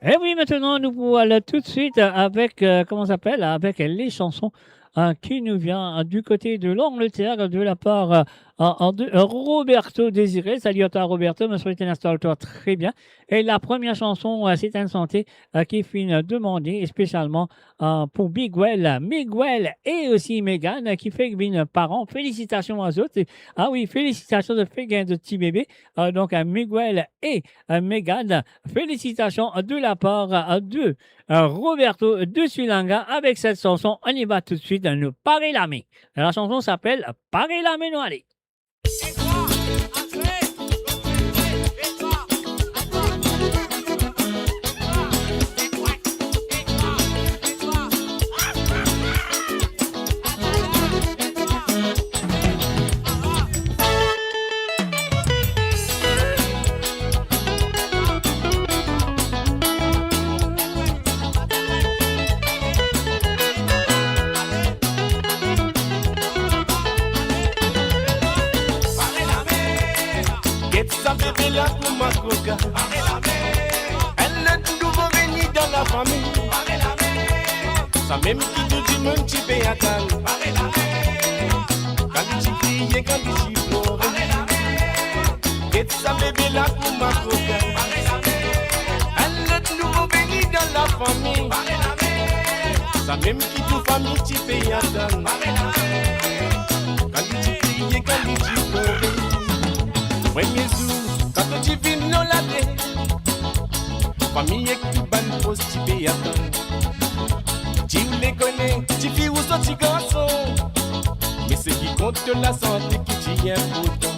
Eh oui, maintenant, nous pouvons aller tout de suite, euh, avec, euh, comment ça s'appelle, avec les chansons, euh, qui nous vient, euh, du côté de l'Angleterre, de la part, euh, euh, de, euh, Roberto Désiré. Salut à toi, Roberto, me souhaite installe-toi très bien. Et la première chanson, euh, c'est une santé, euh, qui est fine demandée spécialement, euh, pour Miguel, Miguel et aussi Megan, euh, qui fait une parent. Félicitations à eux. Ah oui, félicitations de faire gagner de petits bébés. Euh, donc, euh, Miguel et euh, Megan. Félicitations de la part, euh, de, euh, Roberto de Sulanga avec cette chanson. On y va tout de suite, nous pare lame. La chanson s'appelle Pare lame nou ale. Get sa bebe la kouma koka. Enn lot nouvo veni dan lafami. Samem ki tou dimoun ti pe atann. Kan li ti kriye, kan li ti plore. Get sa bebe la kouma koka. Enn lot nouvo veni dan lafami. Samem ki tou fami ti pe atann. Kan li ti kriye, kan li ti plore. Premie zour, kan to ti vinn lor late, fami ek tou bann pros ti pe atann. Ti oule kone tifi ouswa ti garson, me seki kont to lasante ki ti inportan.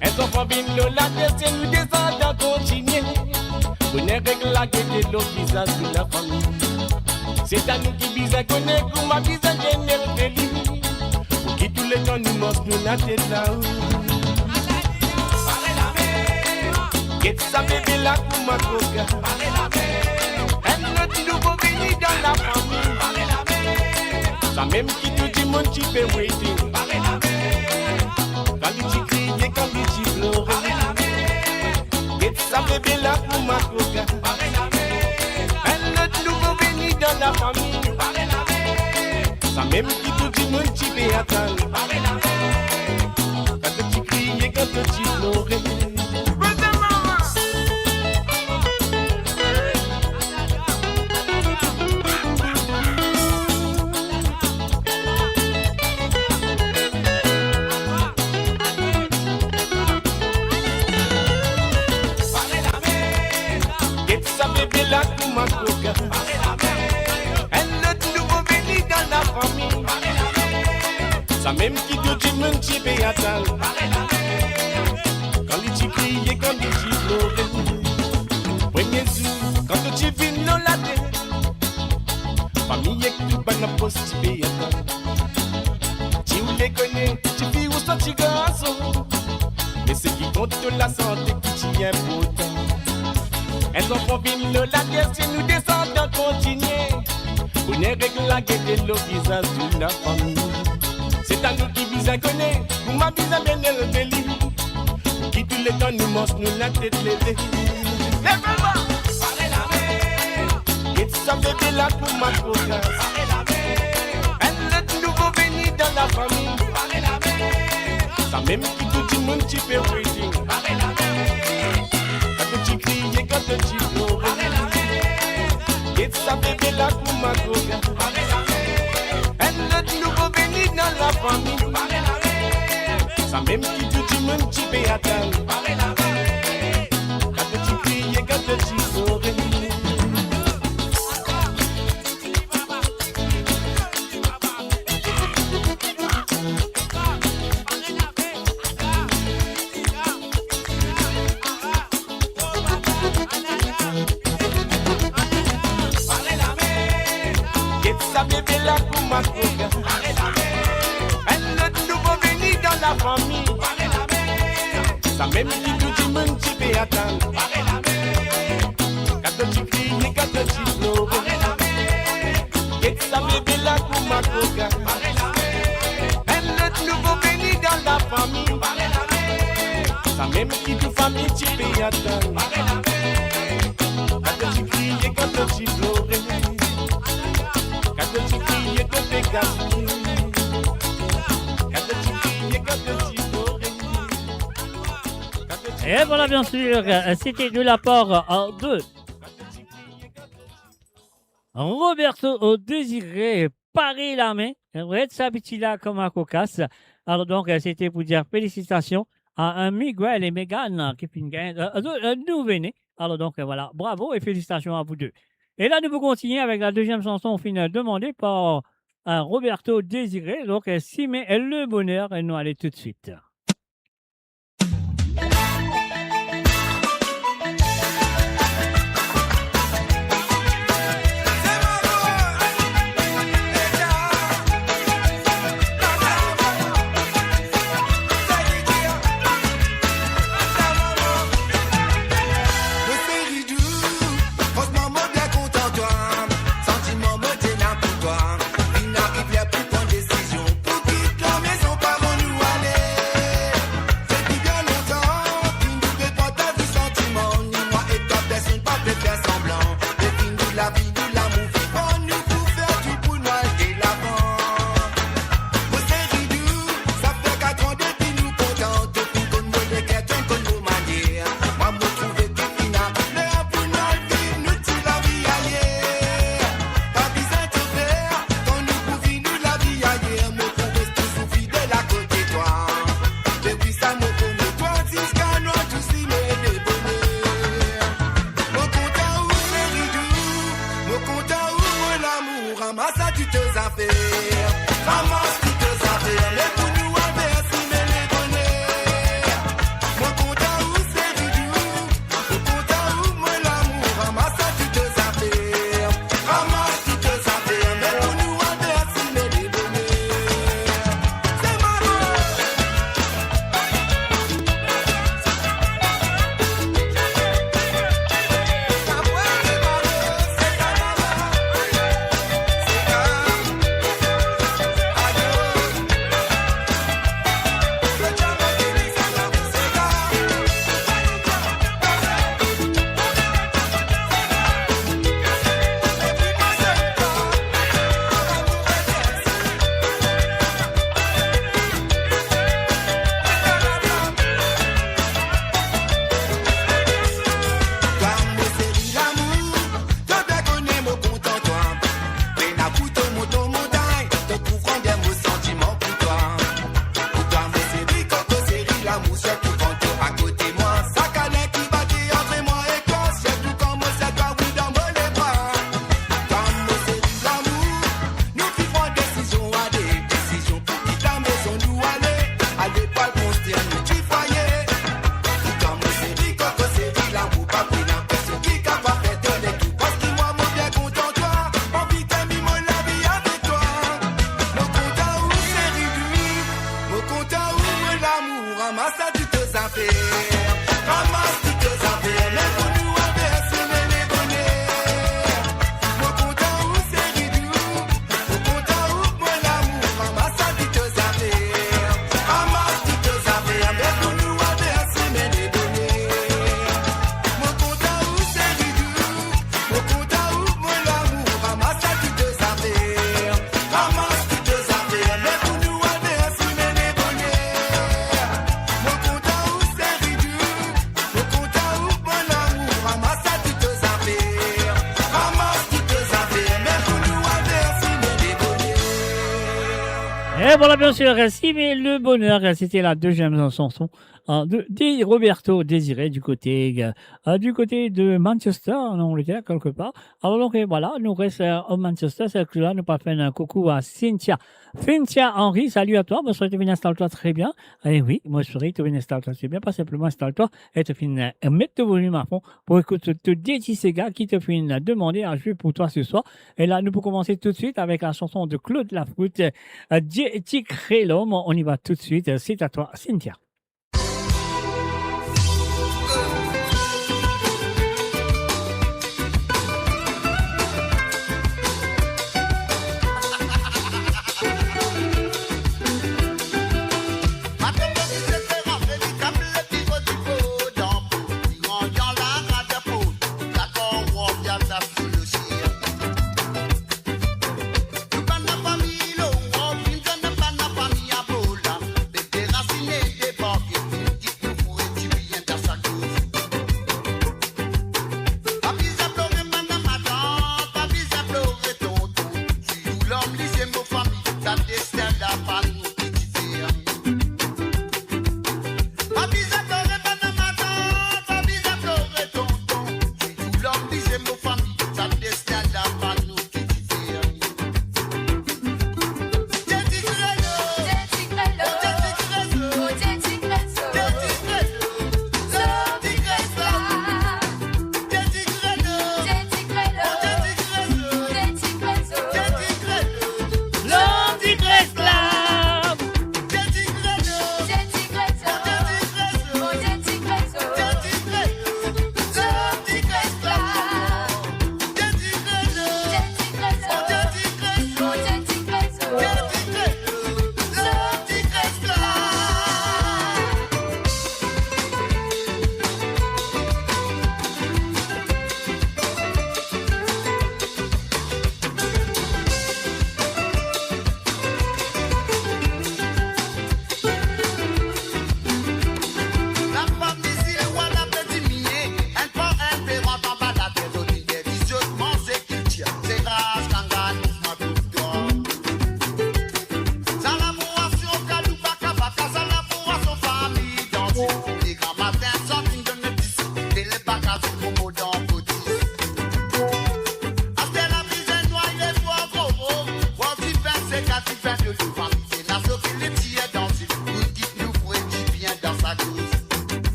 Enn zanfan vinn lor late, se nou deza dan kontinie. Boner ek lagete lor vizaz tou lafami. Se ta nou ki bizin kone kouma bizin gagn li. Pou ki tou letan nou mars nou latet lao. Get sa bebe la kouma koka. Enn lot nouvo vini dan lafami. Samem ki tou dimoun ti pe waiting. Kan li ti kriye, kan li ti plore. Get sa bebe la kouma koka. Enn lot nouvo vini dan lafami. Samem ki tou dimoun ti pe atann. Kan to ti kriye, kan to ti plore. Get sa bebe la kouma koka. Enn lot nouvo vini dan lafami. Samem ki tou dimoun ti pe atann. Kan li ti kriye, kan li ti plore. Premie zour, kan to ti vinn lor late, fami ek tou bann pros ti pe atann. Ti oule kone tifi ouswa ti garson, me seki kont to lasante ki ti inportan. Enn zanfan vinn lor late, se nou deza dan kontinie. Boner ek lagete lor vizaz tou lafami. Se ta nou ki bizin kone kouma bizin bien elve li. Pou ki tou letan nou mars nou latet leve. Leve lwa. Get sa bebe la kouma koka. Enn lot nouvo vini dan lafami. Samem ki tou dimoun ti pe waiting. Kan to ti kriye, kan to ti plore. Get sa bebe la kouma koka. Enn lot nouvo vini dan lafami. Samem ki tou dimoun ti pe atann. Kan to ti kriye, kan to ti plore. Get sa bebe la kouma koka. Enn lot nouvo vini dan lafami. Samem ki tou dimoun ti pe atann. Kan to ti kriye, kan to ti plore. Get sa bebe la kouma koka. Enn lot nouvo vini dan lafami. Samem ki tou fami ti pe atann. Kan to ti Voilà, bien sûr, euh, c'était de la part, euh, de Roberto Désiré, Pare Lame, red sa piti la kouma kokas. Alors donc, euh, c'était pour dire félicitations à, euh, Miguel et Megan, euh, ki finn gagn, euh, euh, euh, nou vene. Alors donc, euh, voilà, bravo et félicitations à vous deux. Et là, nous pouvons continuer avec la deuxième chanson, finn demandée par, euh, Roberto Désiré. Donc, euh, Simer le bonheur, et nous allons tout de suite. Mo seri Didou, fransman mo bien kontan twa, santiman mo ti ena pou twa. Finn ariv ler pou pran desizion pou kit lamezon, paran nou ale. Depi bien lontan ki nou pe partaz santiman, ni mwa e twa, personn pa pe fer sanblan. Depi nou lavi, nou lamour vivan, nou pou fer tou pou nou al de lavan. Mo seri Didou, sa fer katran depi nou kontan, to finn konn mo leker, to konn mo manier. Mwa mo trouve ki finn ariv ler pou nou al viv nou ti lavi ayer. Pa bizin to per, kan nou pou viv nou lavi ayer, mo pou res touzour fidel akote twa. Depi sa mo konn twa, ziska nou tou simer le boner. Mo kontan ou seri Didou, mo kontan ou mo lamour, ramas sa tou to zafer, ramas tou to zafer, me pou nou al fer simer le boner. Mo kontan ou seri Didou, mo kontan ou mo lamour, ramas sa tou to zafer, ramas tou to zafer, me pou nou al fer simer le boner. Se mwa. Twa mo seri lamour, to bien kone mo kontan twa. Pena pou to mont to montagn, to pou pran de mo santiman pou twa. Pou twa mo seri koko, seri lamour, sirtou kan to akote mwa. Sa kalin ki bati antre mwa ek twa, sirtou kan mo ser twa, wi, dan mo lebra. Twa mo seri lamour, nou finn pran desizion ale, desizion pou kit lamezon nou ale, ale pou al konstrir nou ti fwaye. Twa mo seri koko, seri lamour, pa pena personn ki kapav fer to letou, parski mwa mo bien kontan twa, anvi terminn mo lavi avek twa. Mo kontan ou seri Didou, mo kontan ou mo lamour, ramas sa tou to zafer, ramas tou to zafer, me pou nou al fer simer le boner. Mo kontan ou seri Didou, mo kontan ou mo lamour, ramas sa tou to zafer, ramas tou to zafer, me pou nou al fer simer le boner. Mo kontan ou seri Didou, mo kontan ou mo lamour, ramas sa tou to zafer, ramas tou to zafer, me pou nou al fer simer le boner. Mo kontan ou seri Didou, mo kontan ou mo lamour, ramas sa tou to zafer, ramas tou to zafer, me pou nou al fer simer le boner. Et voilà, bien sûr, simer le bonheur, c'était la deuxième chanson, hein, de, de Roberto Désiré du côté, euh, euh, du côté de Manchester, en Angleterre, quelque part. Alors donc, euh, voilà, nou res, euh, à Manchester, se la nou pou fer un coucou à Cynthia. Cynthia Henry, salut à toi, bonsoir, to bien instal twa tre bien. Eh oui, mo swete to bien instal twa tre bien, pa sinpleman instal twa e to finn, euh, met to volim a fon pou ekout tou, tou de ti sega ki to finn demande a zwe pou twa se swar. Et là, nous pouvons commencer tout de suite avec la chanson de Claude Lafoutte, euh, Dieu ti kre lom. On y va tout de suite, euh, c'est à toi, Cynthia.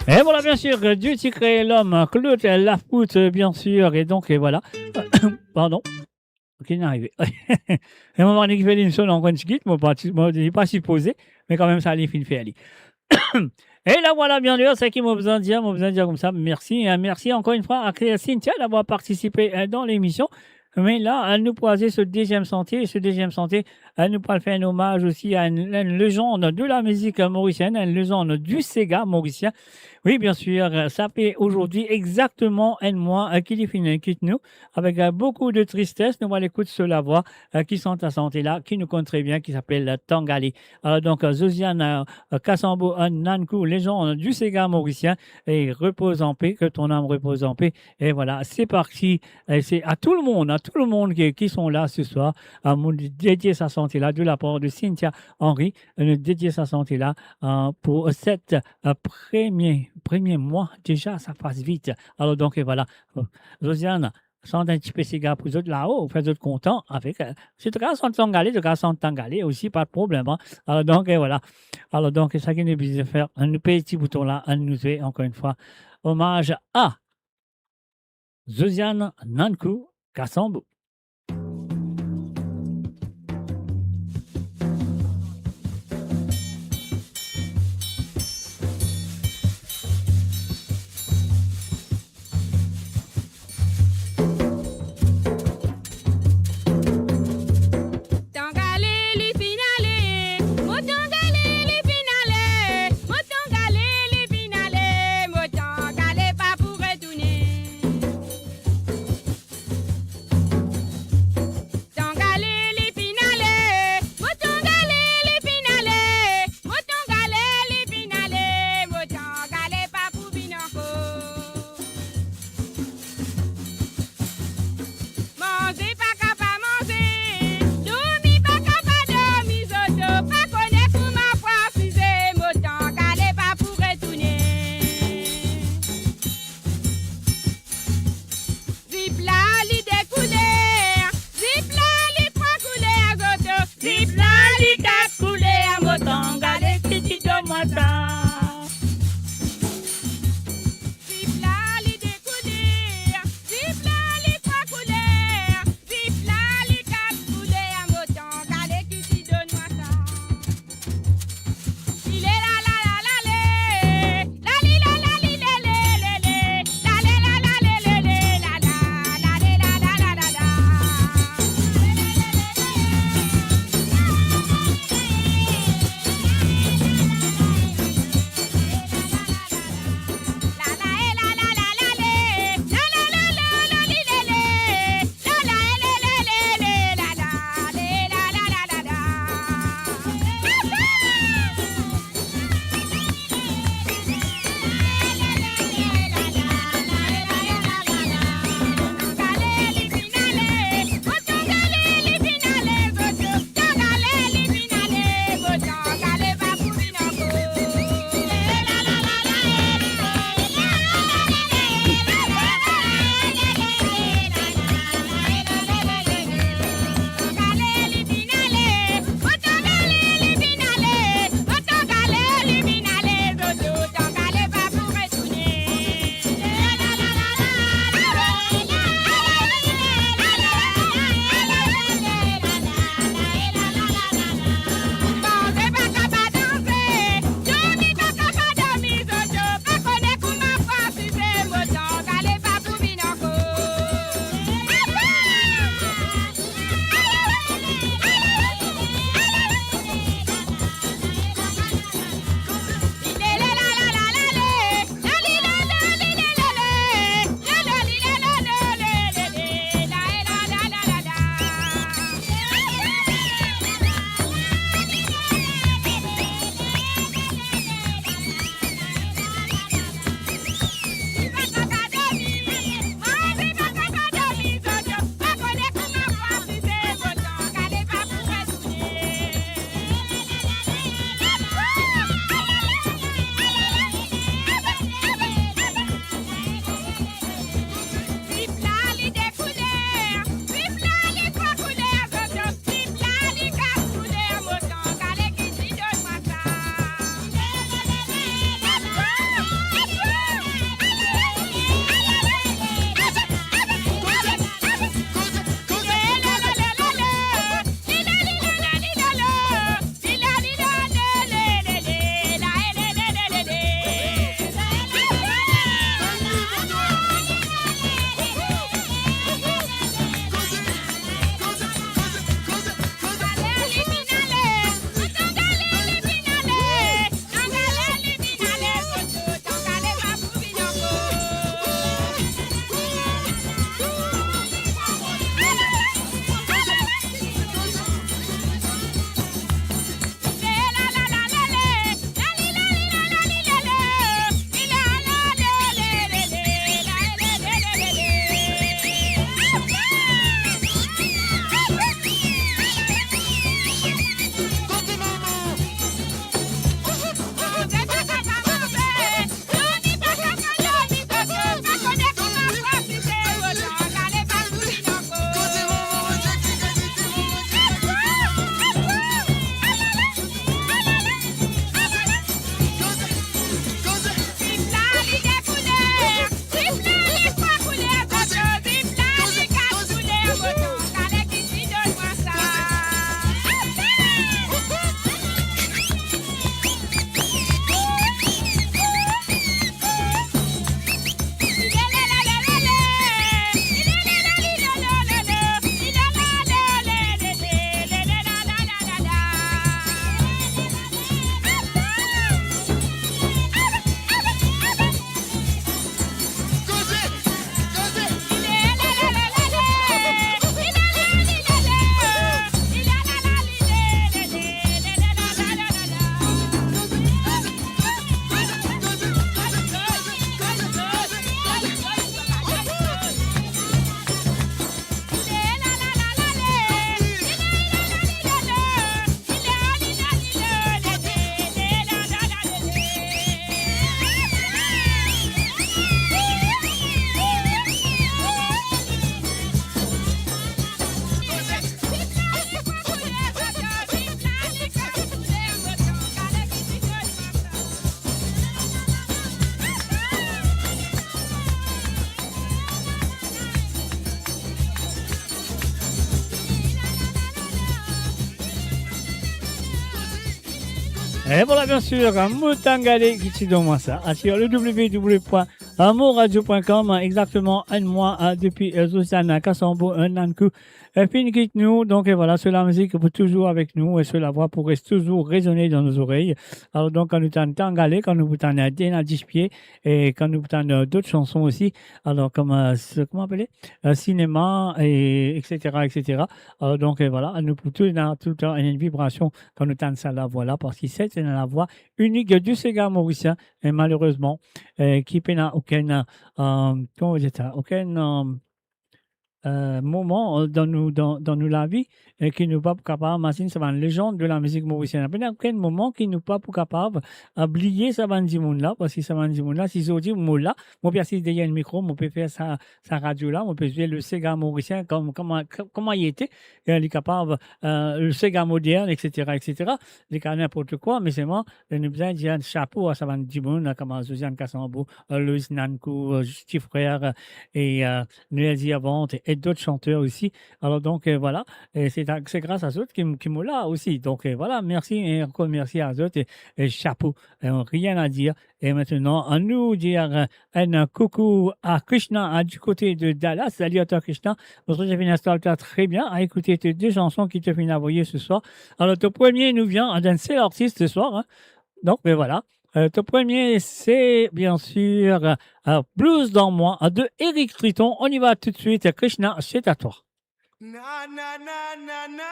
Et voilà, bien sûr, Duty Créole Homme, Claude Lafcoute, bien sûr. Et donc, et voilà. Pardon. Ok, li arive. E mo mari ki fer lemision la ankor enn tigit, mo pa, mo, li pa sipoze, me kanmem sa li finn fer li. E la, voilà, bien sûr, seki mo bizin dir, mo bizin dir koumsa, mersi, hein, mersi ankor enn fwa a Cynthia d'avoir participe, euh, dan lemision. Me la, euh, nou pou al zwe so deziem sante, so deziem sante, euh, nou pou al fer enn omaz osi a enn, enn lezand de la mizik morisienn, enn lezand di sega morisien. Wi, bien sûr, euh, sa fer azordi exakteman enn mwa, euh, ki li finn kit nou, avek, euh, boukou de tristes. Nou pou al ekout so lavwa, euh, ki sant sa sante la, ki nou konn tre bien, ki apel, euh, Tangale. Alor donk, euh, Josiane, euh, euh, Kasambo, euh, Nankou, lezand di sega morisien, e repoz an pe, que ton âme repose en paix. E voilà, se parti, e se a tou lemonn, a tou lemonn ki, ki sont la se swar, euh, mo dedie sa sante la de la par de Cynthia Henry, euh, nou dedie sa sante la, euh, pou set, euh, premie, premie mwa deza, sa pas vit. Alor donk, e voilà. Euh, Josiane, sant enn tipe sega pou zot lao, fer zot kontan avek, euh, si zot kav sant Tangale, zot kav sant Tangale osi, pa de problem, hein. Alor donk, e voilà. Alor donk, seki nou bizin fer, nou pez ti bouton la, nou zwe ankor enn fwa omaz a Josiane Nankou Kasambo. Tangale li finn ale, mo Tangale li finn ale, mo Tangale li finn ale, mo Tangale pa pou retourne. E vwala, bien sir, mo tann gale ki ti donn mwa sa. Asir le w w w point mo radio point com, exakteman enn mwa, eh, depi, eh, Zosiane Kasambo, eh, Nankou, eh, finn kit nou. Donk, eh, vwala, so lamizik pou touzour avek nou, e so lavwa pou res touzour rezone dan nou zorey. Alor, donk, kan nou tann tann gale, kan nou pou tann, eh, Dena Dispie, e kan nou pou tann, eh, dot sanson osi, alor, kouma, eh, se, kouma apele? Eh, sinema, e, et cetera, et cetera. Alor, donk, eh, vwala, nou pou tou, ena toultan enn vibrasion kan nou tann sa lavwa la, parski se enn lavwa inik di sega morisien, e malerezman, eh, ki pena okenn, eh, kouma dir sa, okenn, eh, eh, moman, eh, dan nou, dan, dan nou lavi, eh, ki nou pa pou kapav mazinn sa bann lezand de lamizik morisienn. Pena okenn moman ki nou pa pou kapav, eh, bliye sa bann dimoun la, parski sa bann dimoun la, si zordi mo la, mo pe asiz deryer enn mikro, mo pe fer sa, sa radio la, mo pe zwe le sega morisien kom, kouma, kouma li ete, e li kapav, eh, le sega modern, et cetera, et cetera. Li kapav ninport kwa, me selman, eh, nou bizin dir enn sapo a sa bann dimoun la, kouma Zosiane Kasambo, eh, Lois Nankou, eh, Ti Frer, eh, e, eh, Noël Diavant e dot santer osi. Alor, donk, eh, vwala, e se, se gras a zot ki, ki mo la osi. Donk, eh, vwala, mersi, e ankor mersi a zot, e, e sapo, e rien à dire. E aster, annou dir, eh, enn koukou a Krishna, eh, du kote de Dallas. Salut à toi, Krishna. Mo trouv to finn instal twa tre bien, a ekoute tes deux chansons ki to finn avoye se swar. Alor, to premie, nou vinn a enn sel artis se swar, hein. Donk, ben vwala. Eh, to premie, se, bien sir, eh, Blues dans moi, eh, de Eric Triton. On y va tout de suite. Krishna, c'est à toi. Na, na, na, na.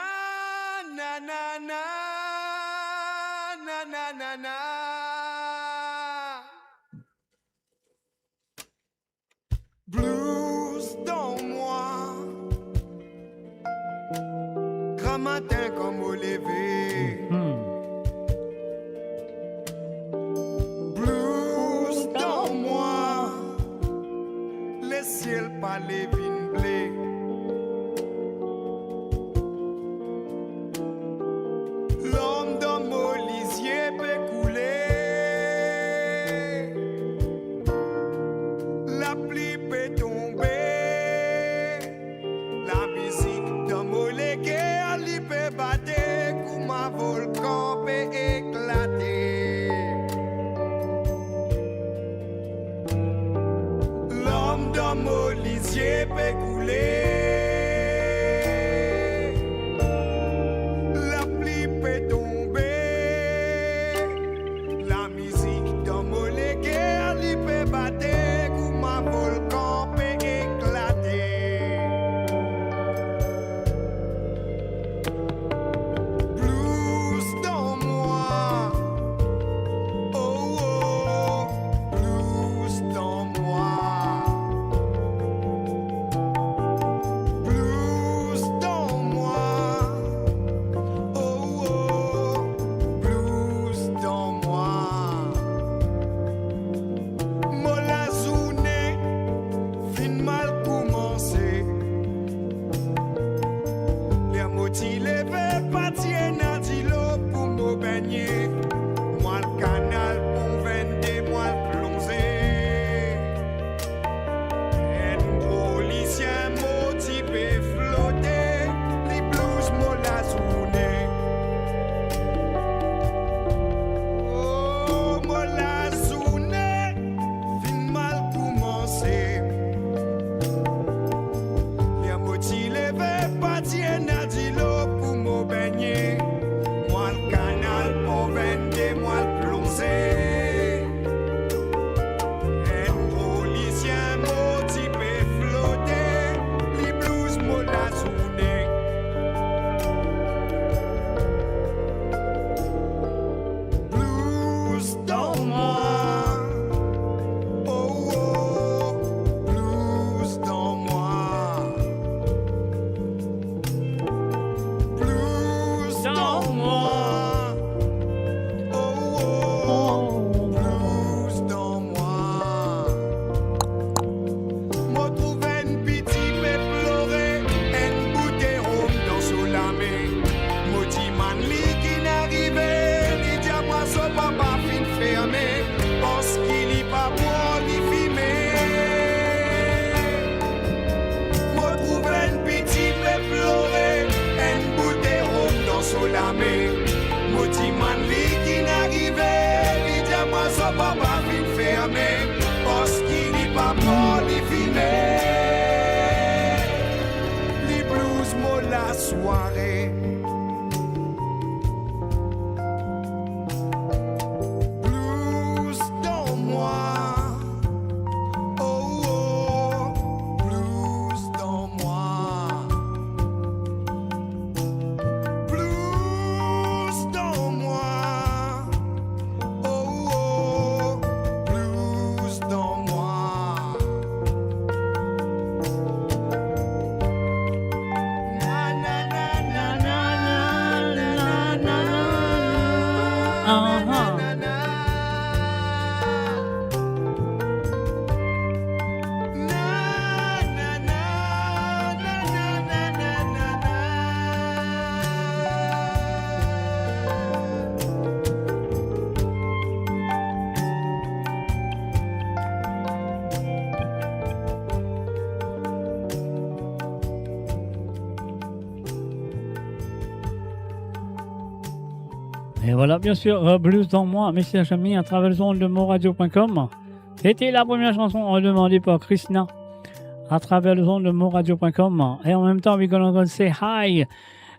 Blues dans moi. Gramatin kan mo leve. Hmm. Blues dans moi. Lesiel pale vinn ble. Larm dan mo lizie pe koule. Lapli pe tonbe. Lamizik dan mo leker li pe bate kouma volkan pe eklate. Larm dan mo lizie pe koule. Lapli pe tonbe. Lamizik dan mo leker li pe bate kouma volkan pe eklate. Blues Mo lasware. Blues dan mwa. Oh, oh, blues dan mwa. Blues dan mwa. Oh, oh, blues dan mwa. Et voilà, bien sûr, euh, Blues dan mwa, Mister Samy, à travers les ondes de moradio point com. C'était la première chanson, euh, demandée par Krishna à travers les ondes de moradio point com. Et en même temps, we're gonna go say hi.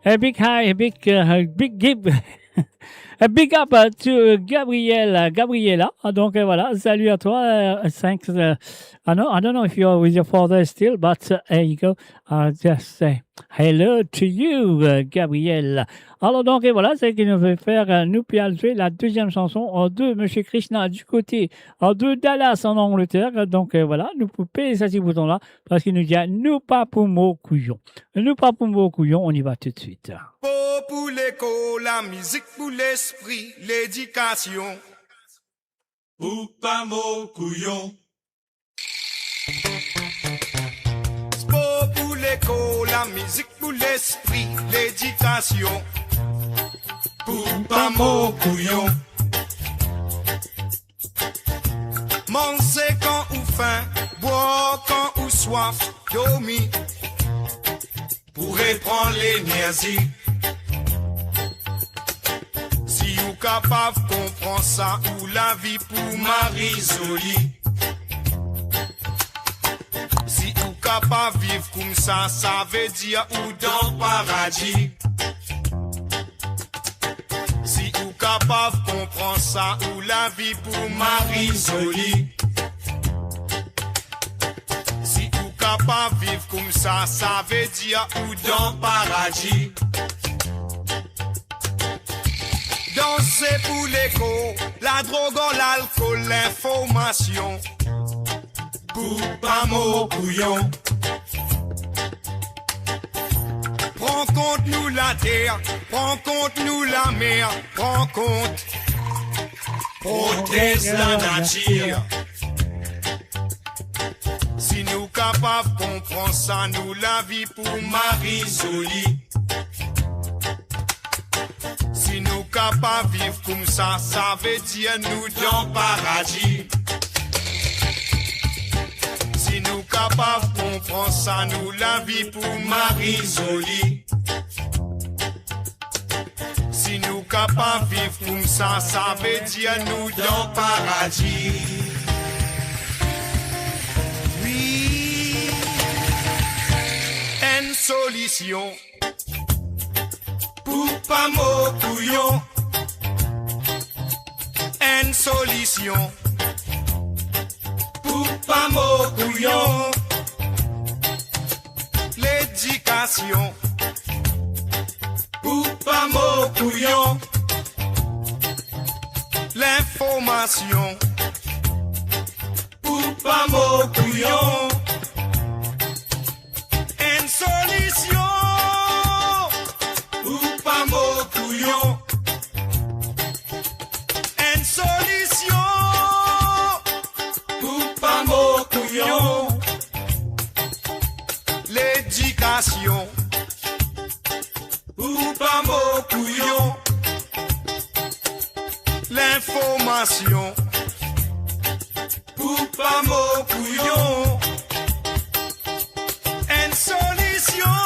A big hi, a big, uh, big give. A big up, uh, to, uh, Gabriel, uh, Gabriela. Ah, donc, euh, voilà, salut à toi. Uh, thanks. Uh, I know, I don't know if you're with your father still, but, uh, there you go. Uh, just say hello to you, uh, Gabriel. Alors donc, et voilà, c'est ce qui nous fait faire, euh, nous, puis aller jouer la deuxième chanson, euh, de Monsieur Krishna du côté, euh, de Dallas en Angleterre. Donc, euh, voilà, nou pou pez sa ti bouton la, parski nou dir, nou pa pou mor kouyon. Nou pa pou mor kouyon, on y va tout de suite. Spo pou lekor, lamizik pou lespri, ledikasion. Pou pa mor kouyon. Spo pou lekor, lamizik pou lespri, ledikasion. Pou pa mor kouyon. Manze kan ou fin, bwar kan ou swaf, dormi pou repran lenerzi. Si ou kapav konpran sa, ou lavi pou mari zoli. Si ou kapav viv koumsa, savedir ou dan paradi. Si ou kapav konpran sa, ou lavi pou mari zoli. Si ou kapav viv koumsa, savedir ou dan paradi. Danze pou lekor, ladrog, lalkol, linformasion. Pou pa mor kouyon. Pran kont nou later, pran kont nou lamer, pran kont. Protez lanatir. Si nou kapav konpran sa, nou lavi pou mari zoli. Si nou kapav viv koumsa, savedir nou dan paradi. Si nou kapav konpran sa, nou lavi pou mari zoli. Si nou kapav viv koumsa, savedir nou dan paradi. Wi, enn solision. Pou pa mor kouyon. Enn solision. Pou pa mor kouyon. Ledikasion. Pou pa mor kouyon. Linformasion. Pou pa mor kouyon. Enn solision. Pou pa mor kouyon. Enn solision. Pou pa mor kouyon. Ledikasion. Pou pa mor kouyon. Linformasion. Pou pa mor kouyon. Enn solision.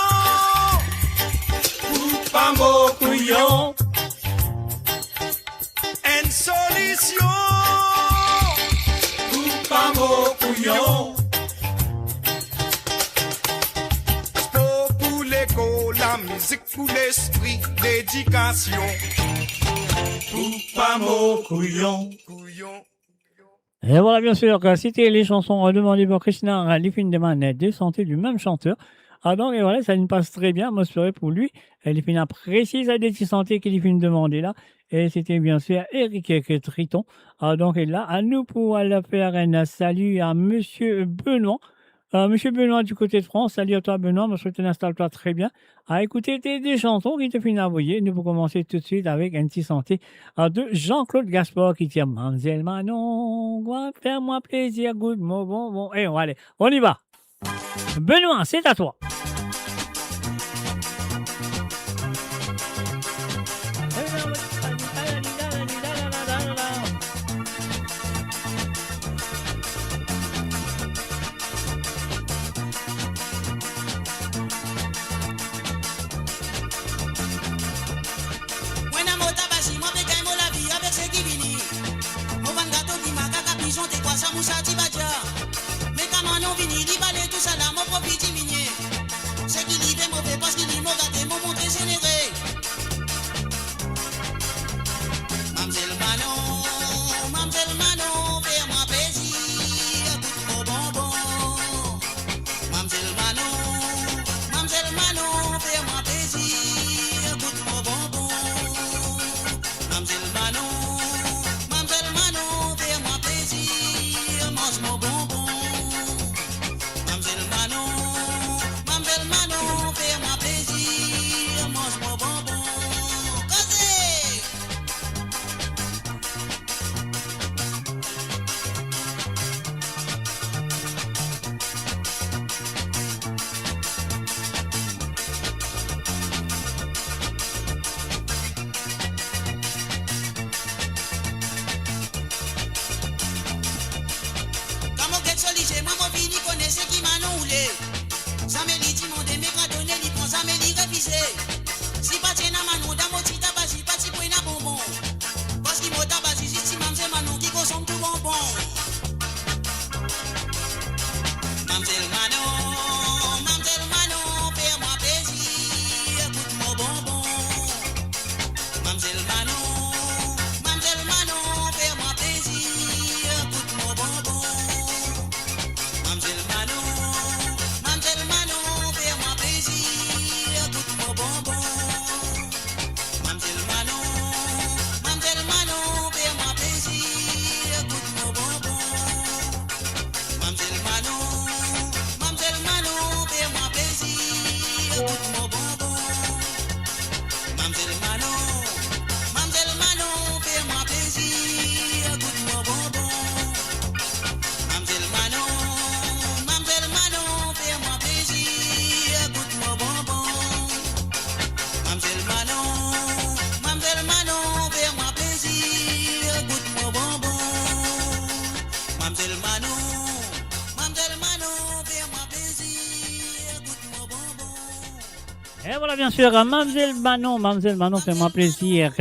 Pou pa mor kouyon. Enn solision. Pou pa mor kouyon. Spo pou lekor. Lamizik pou lespri, ledikasion pou pa mor kouyon. E vwala, bien sir, se ti le sanson, euh, demande par Krishna, euh, li finn demann de sante di mem santer. Ah, donk, e vwala, sa inn pas tre bien, mo espere pou li. E li finn apresie sa de ti sante ki li finn demande la. E se ti, bien sir, Eric, euh, Triton. Ah, donk, e la, anou pou al fer enn sali a Misie Benoit. Euh, Misie Benoit di kote de Frans, sali a twa, Benoit, mo swete to instal twa tre bien. Al ekoute de, de sanson ki to finn avoye. Nou pou koumans toutswit avek enn ti sante, euh, de Jean-Claude Gaspard ki dir, Mamzel Manon, vinn fer mwa plezir, gout mo bonbon. E ale, on y va. Benoît, c'est à toi. Mo ena mo tabazi, mo pe gagn mo lavi avek seki vini. Mo vann gato ki makak, pizon, dekwa, samousa, tibadia. Me kan Manon vini, li bale tousala, mo profi diminie. Seki li pe move, parski li mo gate, mo montre zenere. Mamzel Manon, Mamzel Manon, fer mwa plezir, gout mo bonbon. Mamzel Manon, Mamzel Manon, fer mwa plezir, gout mo bonbon. Mamzel Manon, Mamzel Manon, fer mwa plezir, manz mo bonbon. Mamzel Manon, Mamzel Manon, fer mwa plezir, manz mo bonbon. Koze! Kan mo get so lizie, mwa mo fini kone seki Manon oule. Zame li dimande, me kan done li pran, zame li refize. Si pa ti ena Manon dan mo ti tabazi, pa ti pou ena bonbon. Parski mo tabazi zis ti Mamzel Manon ki konsom tou bonbon. Mamzel Manon, Mamzel Manon, fer mwa plezir, gout mo bonbon. Mamzel Manon, Mamzel Manon, fer mwa plezir, gout mo bonbon. Mamzel Manon, Mamzel Manon, fer mwa plezir, gout mo bonbon. Mamzel Manon, Mamzel Manon, fer mwa plezir, gout mo bonbon. Mamzel Manon, Mamzel Manon, fer mwa plezir, gout mo bonbon. Mamzel Manon, Mamzel Manon, fer mwa plezir, gout mo bonbon. Mamzel Manon, Mamzel Manon, fer mwa plezir, gout mo bonbon. Mamzel Manon, Mamzel Manon, fer mwa plezir, gout mo bonbon. Mamzel Manon, Mamzel Manon, fer mwa plezir, gout mo bonbon. E vwala, bien sir, Mamzel Manon, Mamzel Manon, fer mwa plezir,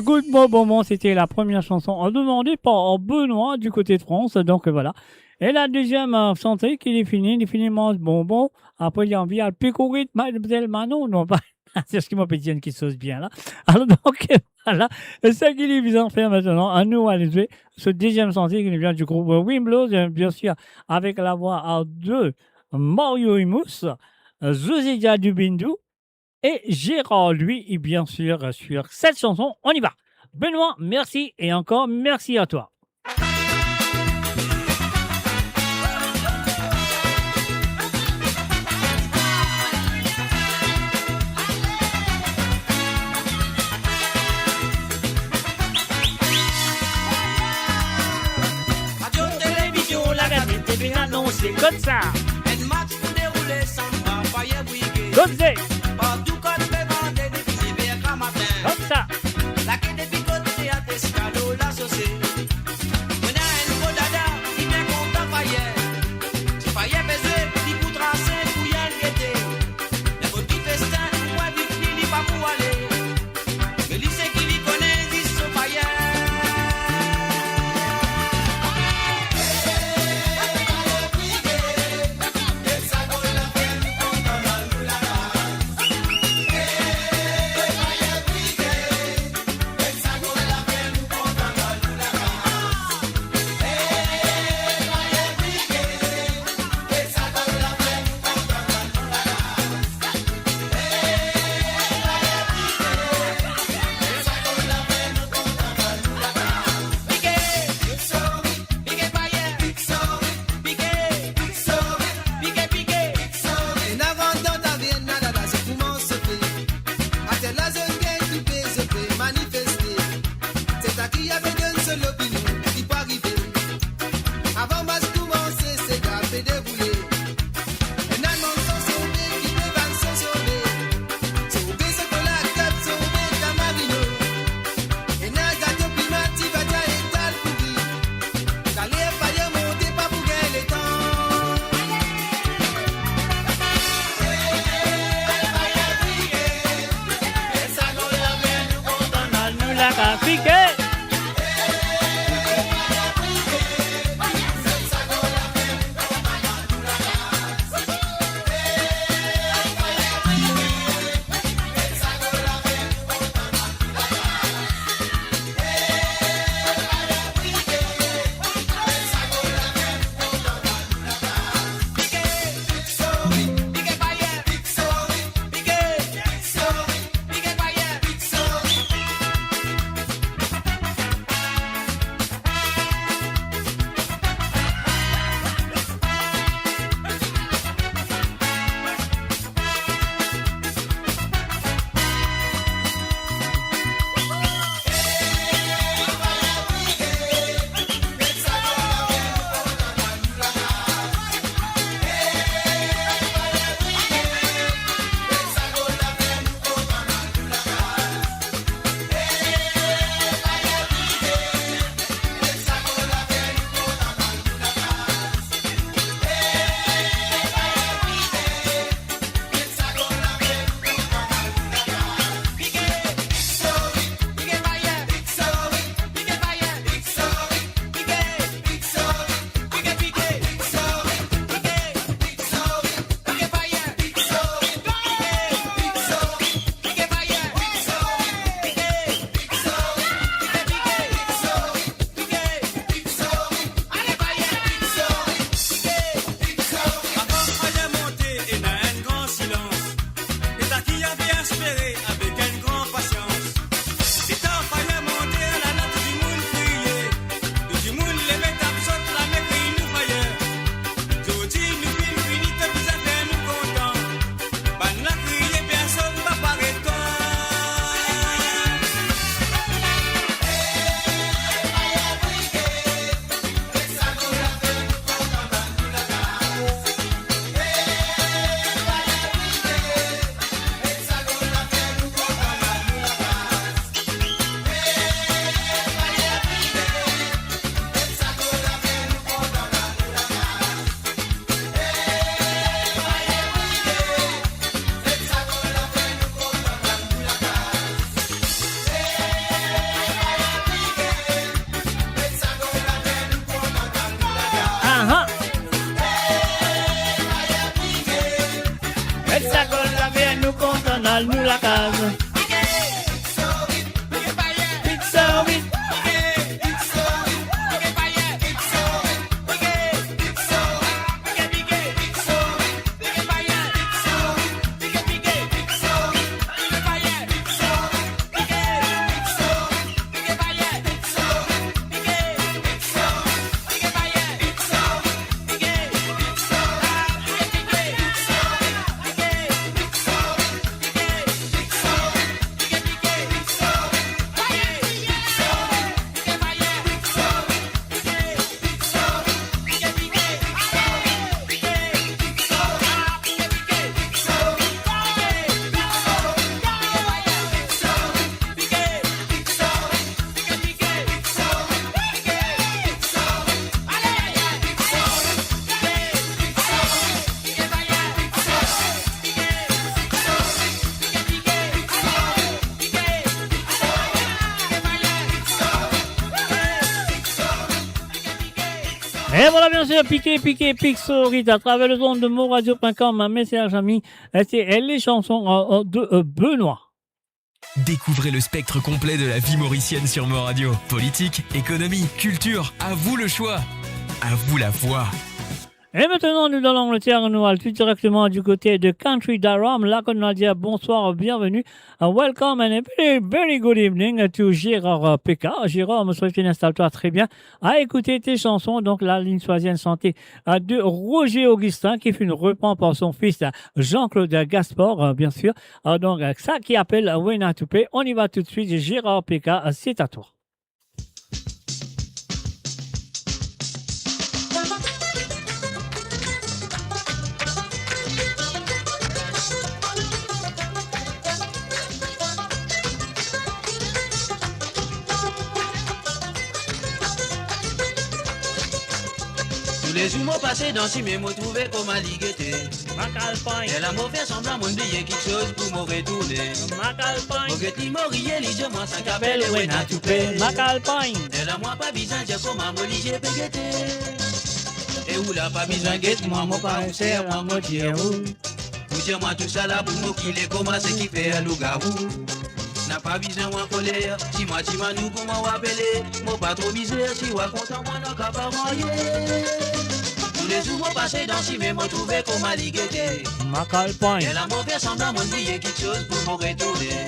gout mo bonbon, se ti la première chanson, euh, demandée par, euh, Benoît du côté de France. Donk, euh, vwala. E la deziem, euh, sante ki li fini, li fini manz bonbon, apre li anvi al pikourit Mamzel Manon, non pa, se ki mo pe dir enn kiksoz bien la. Alor, donk, vwala, seki li bizin fer aster, anou al zwe so deziem sante ki vinn di group, euh, Wimblows, euh, bien sir, avek lavwa, euh, de Mario Imous, euh, Zouzidia Dubindou, et Gérard Louis, et bien sûr, sur cette chanson, on y va. Benoît, merci et encore merci à toi. Radio Télévision Lagardère pe anonse. Kot sa? Enn match pou deroule, Samba Fire Brigade. Kot sa? Partou kot pe vande depi nev er gramatin. Kot sa? Lake depi kot teat Eskalo Lasose. Mo ena enn gro dada, li bien kontan Fire. Si Fire pe zwe, li pou trase pou li al gete. Me kot li festin, pou mwa vit li, li pa pou ale. Me li seki li kone zis so Fire. Pike. Avan fayer monte, ena enn gran silans. E sa ki inn pe espere avek enn gran pasians. Letan fayer monte, alala tou dimoun kriye. Tou dimoun leve tap sot lame, kriy nou fayer. Zordi nou finn fini, to bizin fer nou kontan. Bann la kriye, personn pa paret twa. Aha. Met sa kot lafer, nou kontan al nou lakaz. Et voilà, bien sûr, Piqué, Piqué, Pixorit à travers les ondes de moradio point com. Mes chers amis, c'était les chansons, euh, euh, de, euh, Benoît. Découvrez le spectre complet de la vie mauricienne sur Mo Radio. Politique, économie, culture, à vous le choix. À vous la voix. Et maintenant, nous allons le terrain, nous allons tout directement du côté de County Durham. Là, qu'on a dit bonsoir, bienvenue, uh, welcome and a very, very good evening to Gérard, uh, Péka. Gérard, je souhaite que tu installes-toi très bien à écouter tes chansons. Donc, la ligne choisie, une chanson, uh, de Roger Augustin qui fut reprise par son fils, uh, Jean-Claude Gaspard, uh, bien sûr. Uh, donc, uh, sa ki apel, uh, Wena Toupe. On y va tout de suite. Gérard Péka, uh, c'est à toi. Lezour mo pase dan sime, mo trouve kouma li gete. Makalpagn. Lerla mo fer sanblan mo'nn bliye kiksoz pou mo retourne. Makalpagn. Mo get li, mo riye, li dir mwa sa ki apel Wena Toupe. Makalpagn. Lerla mwa pa bizin dir kouma mo lizie pe gete. E ou la pa bizin get mwa, mo pa ou ser mwa, mo dir ou. Ou dir mwa tousala pou mo kile kouma seki fer lougarou. Napa bizin ou ankoler, si mwa dimann ou kouma ou apele, mo pa tro mizer, si ou kontan mwa napa marye. Toulezour mo pase dan sime, mo trouve kouma li gete. Makalpagn. Lerla mo fer sanblan mo'nn bliye kiksoz pou mo retourne.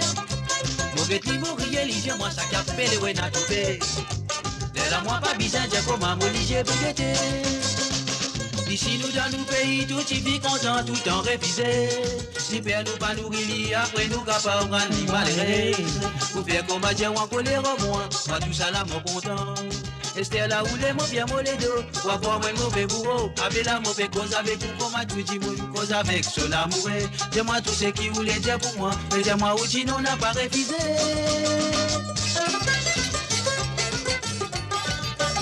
Mo get li, mo riye, li dir mwa sa ki apel Wena Toupe. Lerla mwa pa bizin dir kouma mo lizie pe gete. Isi nou dan nou pei, tou tifi kontan, toutan refize. Ni per nou pa nouri li, apre nou kapav rann li malere. Pou fer kouma dir ou ankoler mwa, mwa tousala mo kontan. Ester la ou le mo pie mo ledo, ou aprann mwa mo pe bouro. Apela mo pe koz avek ou kouma tou dimoun koz avek so lamoure. Dir mwa tou seki ou le dir pou mwa, me dir mwa ou dinon, napa refize.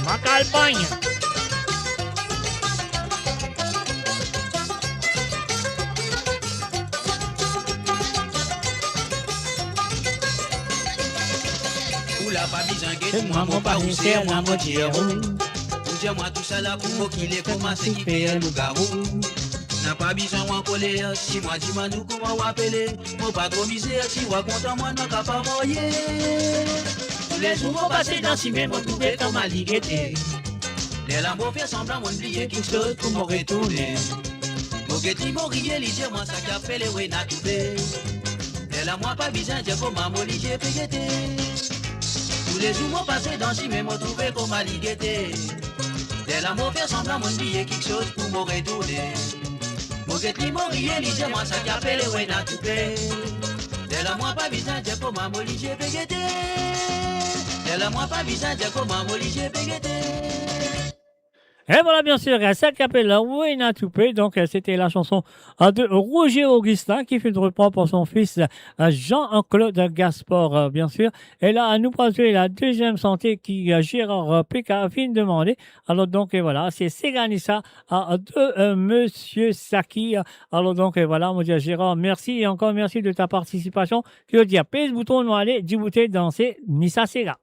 Makalpagn. Ou la pa bizin get mwa, mo pa ou ser mwa, mo dir ou. Ou dir mwa tousala pou mo kile kouma seki fer lougarou. Napa bizin ou ankoler, si mwa dimann ou kouma ou apele. Mo pa tro mizer, si ou kontan mwa napa marye. Toulezour mo pase dan sime, mo trouve kouma li gete. Lerla mo fer sanblan mo'nn bliye kiksoz pou mo retourne. Mo get li, mo riye, li dir mwa sa ki apel Wena Toupe. Lerla mwa pa bizin dir kouma mo lizie pe gete. Toulezour mo pase dan sime, mo trouve kouma li gete. Lerla mo fer sanblan mo'nn bliye kiksoz pou mo retourne. Mo get li, mo riye, li dir mwa sa ki apel Wena Toupe. Lerla mwa pa bizin dir kouma mo lizie pe gete. Lerla mwa pa bizin dir kouma mo lizie pe gete. Et voilà, bien sûr, euh, ça qui appelle Wena Toupe, donc, euh, c'était la chanson, euh, de Roger Augustin, qui fut repris par son fils, euh, Jean-Claude Gaspard, euh, bien sûr. E la, nou pou zwe la deuxième santé ki, euh, Gérard, euh, Pika finn demande. Alors donc, euh, voilà, c'est Seganissa, euh, de, euh, Monsieur Saki. Alors donc, euh, voilà, mo dir Gérard, merci et encore merci de ta participation. Ki ou dir, pez bouton, nou ale diboute danse, ni sa sera.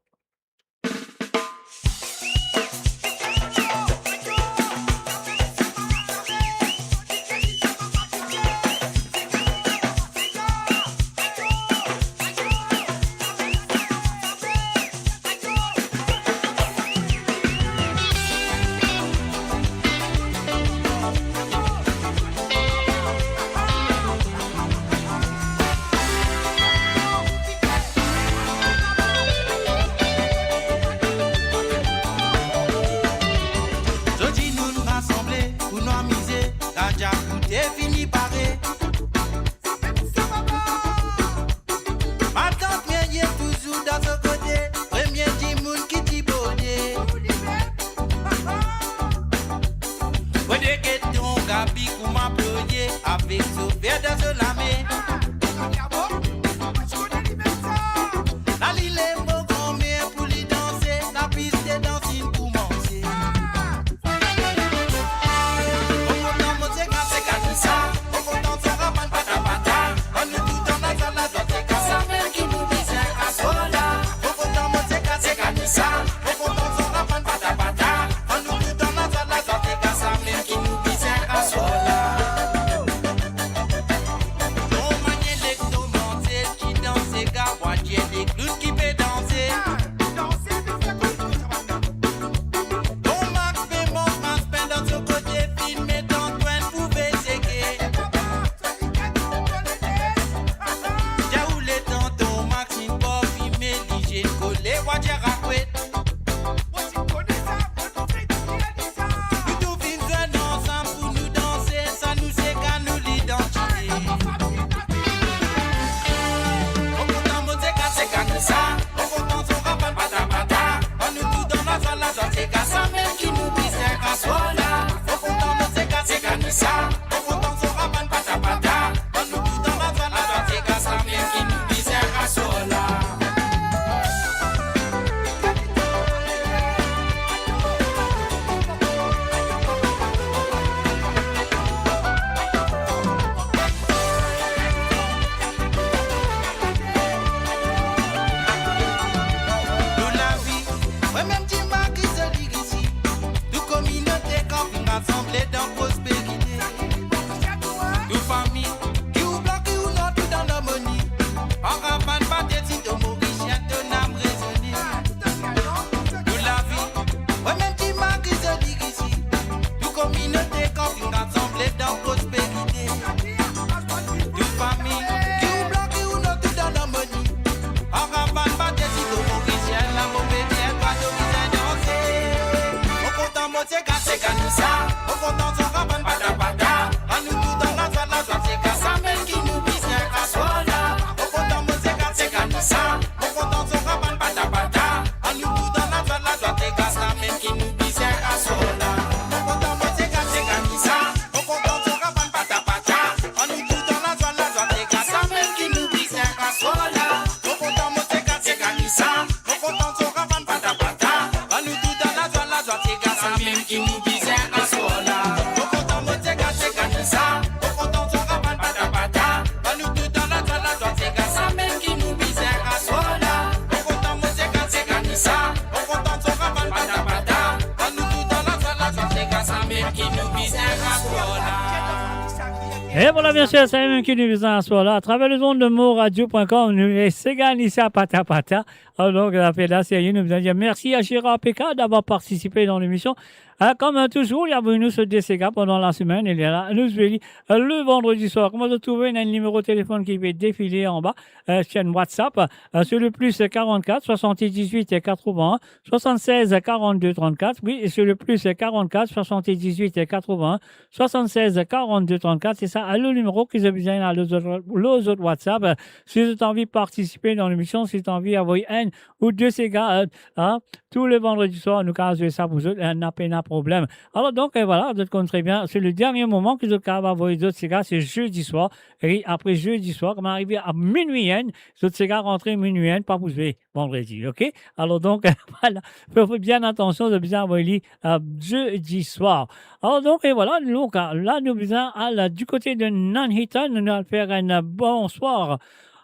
E vwala, bien sir, sa mem ki nou bizin aswar la, atraver lezond de moradio pwin kom, nou, e sega ni sa pata pata. Alor, donk, apel la, serye, nou bizin dir mersi a Gérard Péka d'avoir partisipe dan lemision. E, kom, e, touzour, li avoy nou so de sega pandan lasemenn, e li la, nou zwe li, e, le vandredi swar. Kouma zot trouve, ena enn nimero telefonn ki pe defile anba, e, chaîne WhatsApp, e, sur le plus quarante-quatre soixante-dix-huit quatre-vingts soixante-seize quarante-deux trente-quatre, wi, e sur le plus quarante-quatre soixante-dix-huit quatre-vingts soixante-seize quarante-deux trente-quatre, se sa, e, le nimero ki zot bizin la, lor zot, lor zot WhatsApp, e, si zot anvi partisipe dan lemision, si zot anvi avoy enn ou de sega, e, a, tou le vandredi swar, nou kapav zwe sa pou zot, e, napa problem. Alor donk, e, vwala, zot konn tre bien, se le dernie moman ki zot kapav avoy zot sega, se zedi swar, e apre zedi swar, kouma arive a minwi enn, zot sega rantre minwi enn, pa pou zwe vandredi, ok? Alor donk, vwala, fer, fer bien atansion, zot bizin avoy li, e, zedi swar. Alor donk, e vwala, donk, e, la, nou bizin al du kote de Nuneaton, nou al fer enn, e, bonswar.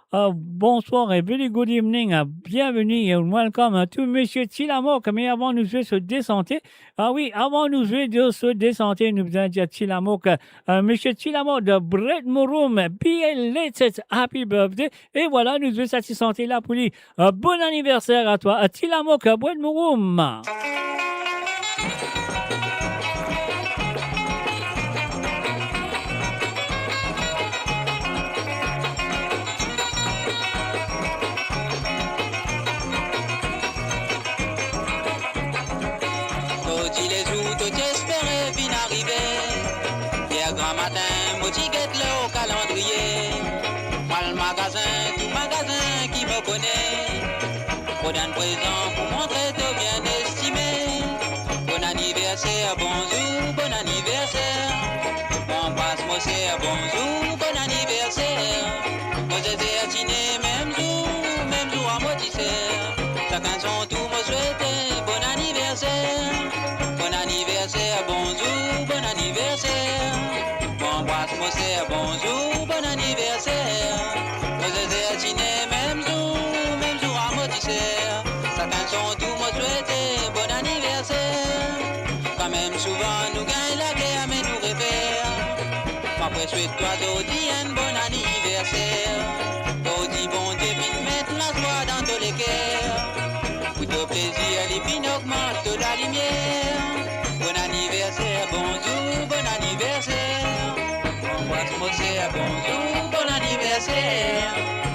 E, bonswar e very good evening, e, bienveni e welcome, e, to Misie Tilamok. Me avan nou zwe so de sante, a wi, avan nou zwe de, so de sante, nou bizin dir Tilamok, e, Misie Tilamok de Brett Mouroum, belated happy birthday. E vwala, nou zwe sa ti sante la pou li. E, bon anniversaire à toi, e, Tilamok, e, Brett Mouroum. Zordi lezour to ti espere finn arive. Yer gramatin, mo ti get lor kalandriye. Mo al magazin, tou magazin ki mo kone. Mo donn prezan pou montre to bien estime. Bon anniversaire, bonzour, bon anniversaire. Mo anbras mo ser, bonzour, bon anniversaire. Mo zeze a ti ne mem zour, mem zour a mo ti ser. Sakenn son tour, mo swete bon anniversaire. Bon anniversaire, bonzour, bon anniversaire. Mo anbras mo ser, bonzour, bon anniversaire. Mo zeze a ti ne mem zour, mem zour a mo ti ser. Sakenn son tour, mo swete bon anniversaire. Kanmem souvan nou gagn lager, me nou refer. Mo pe swet twa zordi enn bon anniversaire. Zordi Bondie finn met lazwa dan to leker. Pou to plezir, li finn ogmant to lalimier. Bon anniversaire, bonzour, bon anniversaire. Mo anbras mo ser, bonzour, bon anniversaire.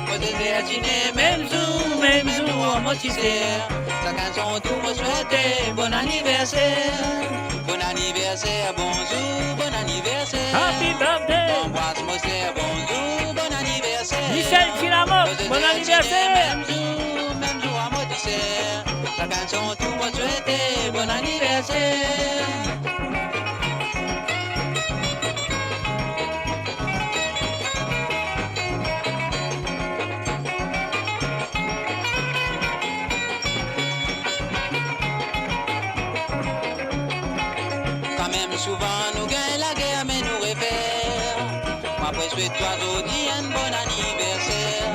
Mo zeze a ti ne mem zour, mem zour a mo ti ser. Sakenn son tour, mo swete bon anniversaire. Bon anniversaire, bonzour, bon anniversaire. Happy birthday. Mo anbras mo ser, bonzour, bon anniversaire. Michel Tilamok, bon anniversaire. Mem zour, mem zour a mo ti ser. Sakenn son tour, mo swete bon anniversaire. Kanmem souvan nou gagn lager, me nou refer. Mo pe swet twa zordi enn bon anniversaire.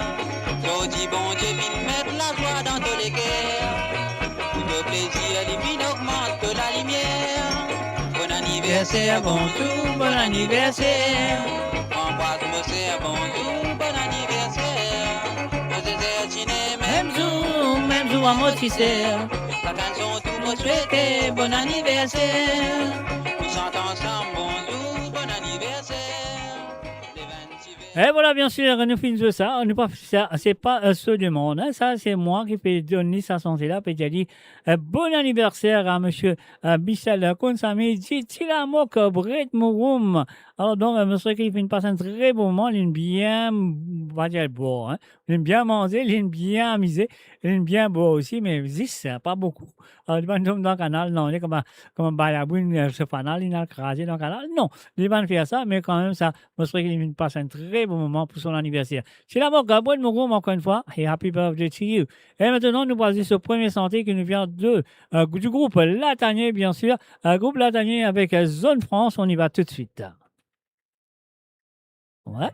Zordi Bondie finn met lazwa dan to leker. Pou to plezir, li finn ogmant to lalimier. Bon anniversaire, bonzour, bon anniversaire. Anbras mo ser, bonzour, bon anniversaire. Mo zeze a ti ne mem zour, mem zour a mo ti ser. Sakenn son tour, mo swete bon anniversaire. Nou sant ansam, bonzour, bon anniversaire. E vwala, bien sir, nou finn zwe sa, nou pa, sa, se pa, e, so demann, en, sa, se mwa ki pe donn li sa sante la, pe dir li, e, bon anniversaire à monsieur, e, Michel, e, konn sa, me li dir, Tilamok, e, Brett Mouroum. Alor, donk, e, mo swete ki li finn pas enn tre bon moman, li bien, va dir, bon, en, li bien manze, li bien amize, li bien bwar osi, me zis, e, pa boukou. Alor, li pa tom dan kanal, non, li kouma, kouma balabouin, e, so fanal, li al kraze dan kanal, non, li pa fer sa, me kanmem sa, mo swete ki li finn pas enn tre bon moman pou son anniversaire. Tilamok, Brett Mouroum, ankor enn fwa, e happy birthday to you. E aster, nou pou al zis so premie sante ki nou vinn de, e, du group Latanier, bien sir. E, group Latanier avek, e, Zone France, on y va tout de suite. Wi.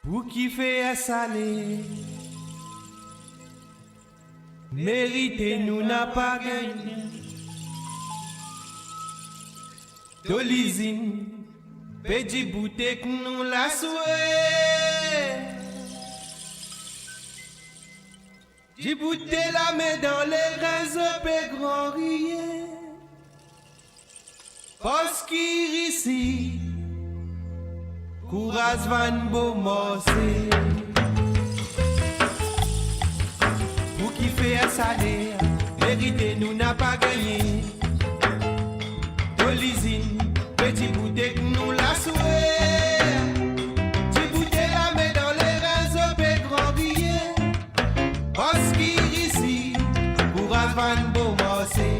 Pou kifer sale, merite nou napa gagne. To lizinn pe dibout ek nou laswar. Dibout lame dan lerin, zot pe gran riye. Parski isi, kouraz vann bo marse. Pou kifer saler merite nou napa gagne. To lizinn pe dibout ek nou laswar. Dibout lame dan lerin, zot pe gran riye. Parski isi, kouraz vann bo marse.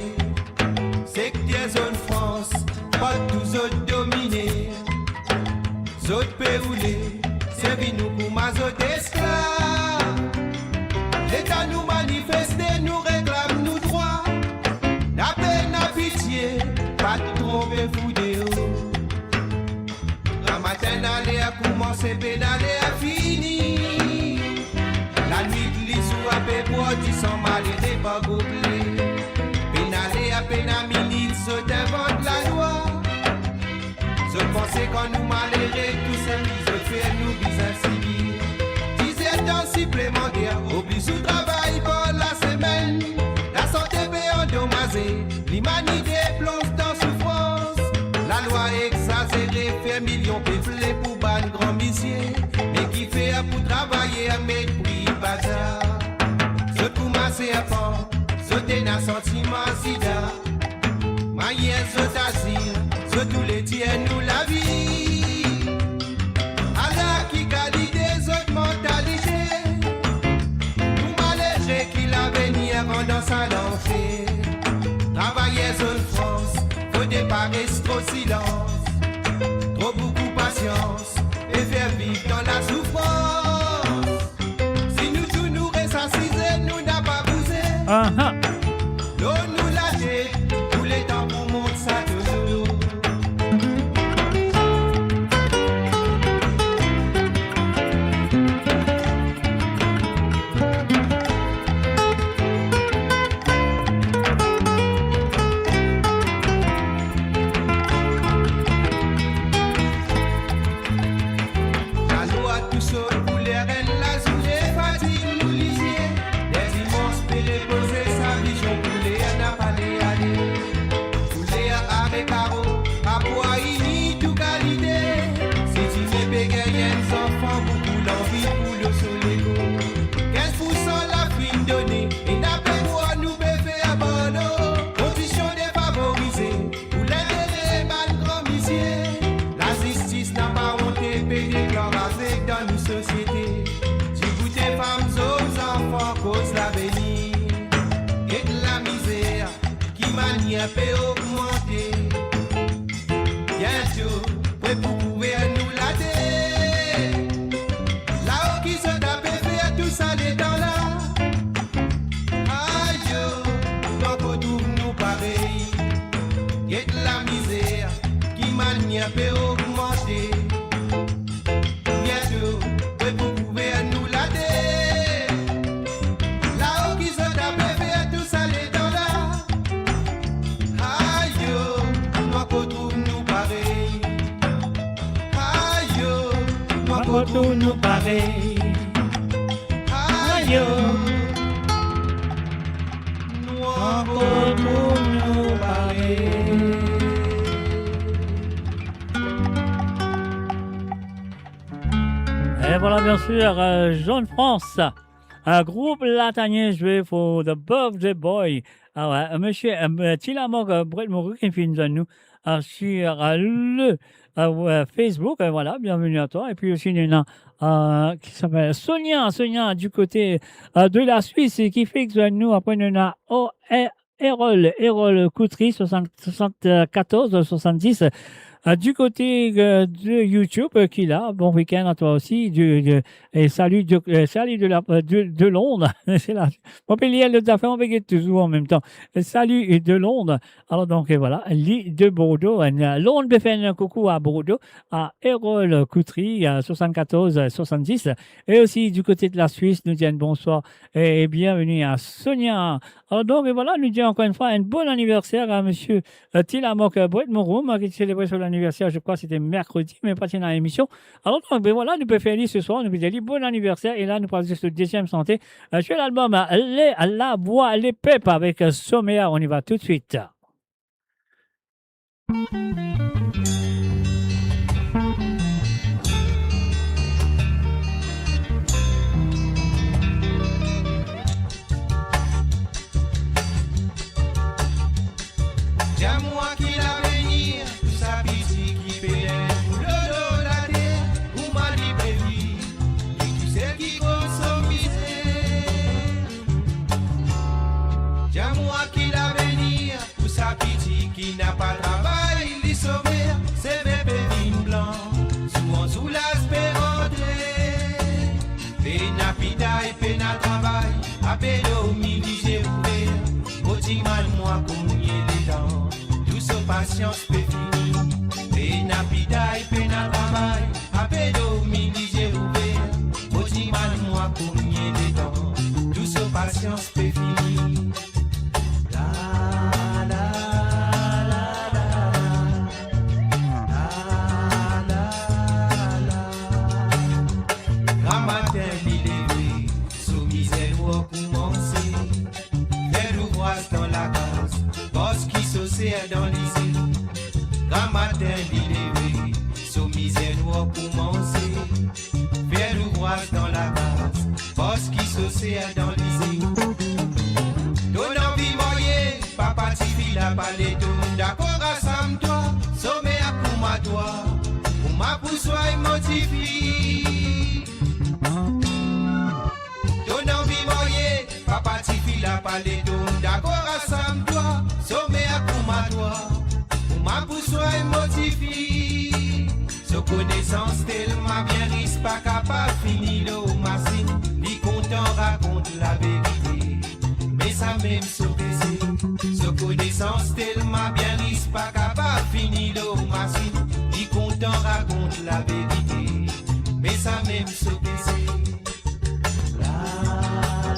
Sekter Zone Franche, partou zot domine. Zot pe oule, servi nou kouma zot esklav. Letan nou manifeste, nou reklam nou drwa. Lapena pitie, pa tronpe fou deor. Gramatin laler koumanse, pena ler fini. Lanwit lizour ape pran disan, malere pa goble. Pena ler, pena minit, zot invant lalwa. Zot panse kan nou malere, tou seki zot fer nou bizin sibir. Diz-er tan siplemanter, obliz ou travay par lasemenn. Lasante pe andomaze, limanite plonz dan soufrans. Lalwa egzazere, fer milion pefle pou bann gran misie. Me kifer pou travayer met pri bazar? Zot kouma serpan, zot ena santiman sida. Manier zot azir, zot oule tir nou lavi. Ala ki kalite zot mantalite. Nou malere ki lavenir andan sa lanfer. Travayer Zone Franche, fode pa res tro silans. Tro boukou pasians pe fer viv dan lasoufrans. Si nou tou nou res asize, nou napa bouze. Aha. Donn nou latet pou letan pou mont sa touzour. Lalwa tousel pou ler enn lazourne fatig nou lizie. Ler dimans pe repoze, sa vizion pou ler napa le ale. Pou ler are karo, apwa ini tou kalite. Si dime pe gagn enn zanfan, boukou lanvi pou lor so lego. Kinz pou san lafinn done, ena pe bwar nou pe fer abandon. Kondision defavorize, pou lintere bann gran misie. Lazistis napa onte, pe deklar avek dan nou sosiete. Dibout fam, zom, zanfan, koz lavenir. Get lamizer, ki manier pe ogmante. Biento, pre pou kouver nou latet. Lao ki zot ape fer tou sa letan la. Ayo, nou ankor trouv nou parey. Get lamizer, ki manier pe ogmante. Biento, pre pou kouver nou latet. Lao ki zot ape fer tou sa letan la. Ayo, nou ankor trouv nou parey. Ayo, nou ankor trouv nou parey. Ayo, nou ankor trouv nou parey. Et voilà, bien sûr, euh, Zone Franche, un groupe latanien joué pour The Birthday Boy. Ah ouais, euh, monsieur, euh, Ti Lamok, euh, Brett Moreau, ki finn zwenn nou, euh, sur, euh, le, euh, ouais, Facebook. Euh, voilà, bienvenue à toi. Et puis aussi, nou ena, euh, ki apel Sonia, Sonia du côté, euh, de la Suisse, ki finn zwenn nou. Apre, nou ena, oh, eh, Erol, Erol Koutry, soixante, soixante-quatorze soixante-dix. euh, du côté, euh, de YouTube, euh, qui est là. Bon week-end à toi aussi. Du, de, et salut, de, euh, salut de la, euh, de, de Londres. C'est là. Mo pe lir lot zafer, mo pe get touzour an mem tan. Euh, salut de Londres. Alors donc, euh, voilà, li de Bordeaux. Euh, Londres, pe fer enn koukou à Bordeaux, à Erol Coutry, à soixante-quatorze soixante-dix. Et aussi du côté de la Suisse, nou dir enn bonswar et bienvenue à Sonia. Alors donc, et voilà, nou dir ankor enn fwa enn bon anniversaire à monsieur, euh, Tilamok, euh, Boet Mouroum, euh, qui célébrait son anniversaire, je crois, c'était mercredi, mais pa ti ena émission. Alors donc, ben voilà, nou pe fer li ce soir, nou pe dir li bon anniversaire, et là, nou pas zis le deuxième santé, euh, sur l'album, euh, les, La Voix des Peuples avec, euh, Somea. On y va tout de suite. Dir mwa ki lavenir pou sa piti ki pe lor lor later, kouma li pe viv, li tousel ki konn so mizer. Dir mwa ki lavenir pou sa piti ki napa travay, li somer, seve pe vinn blan, zour an zour laz pe rantre. Pena pitay, pena travay, ape dormi lizie ouver. Mo dimann mwa konbien letan tou so pasians pe fini. Pena pitay, pena travay, ape dormi lizie ouver. Mo dimann mwa konbien letan tou so pasians pe fini. La, la, la, la, la. La, la, la, la. Gramatin li leve, so mizer nou koumanse. Fer louvraz dan lakaz, pars ki so ser dan lizie. Gramatin li leve, so mizer nou koumanse. Fer louvraz dan lakaz, pars ki so ser dan lizie. To anvi marye, papa tifi la pa le tonn dakor asam twa, somer kouma twa, kouma pou swagn mo tifi. To anvi marye, papa tifi la pa le tonn dakor asam twa, somer kouma twa, kouma pou swagn mo tifi. So konesans telman bien ris, pa kapav fini lor masinn, li kontan rakont laverite. Me samem so peze. So konesans telman bien ris, pa kapav fini lor masinn, li kontan rakont laverite. Me samem so peze. La,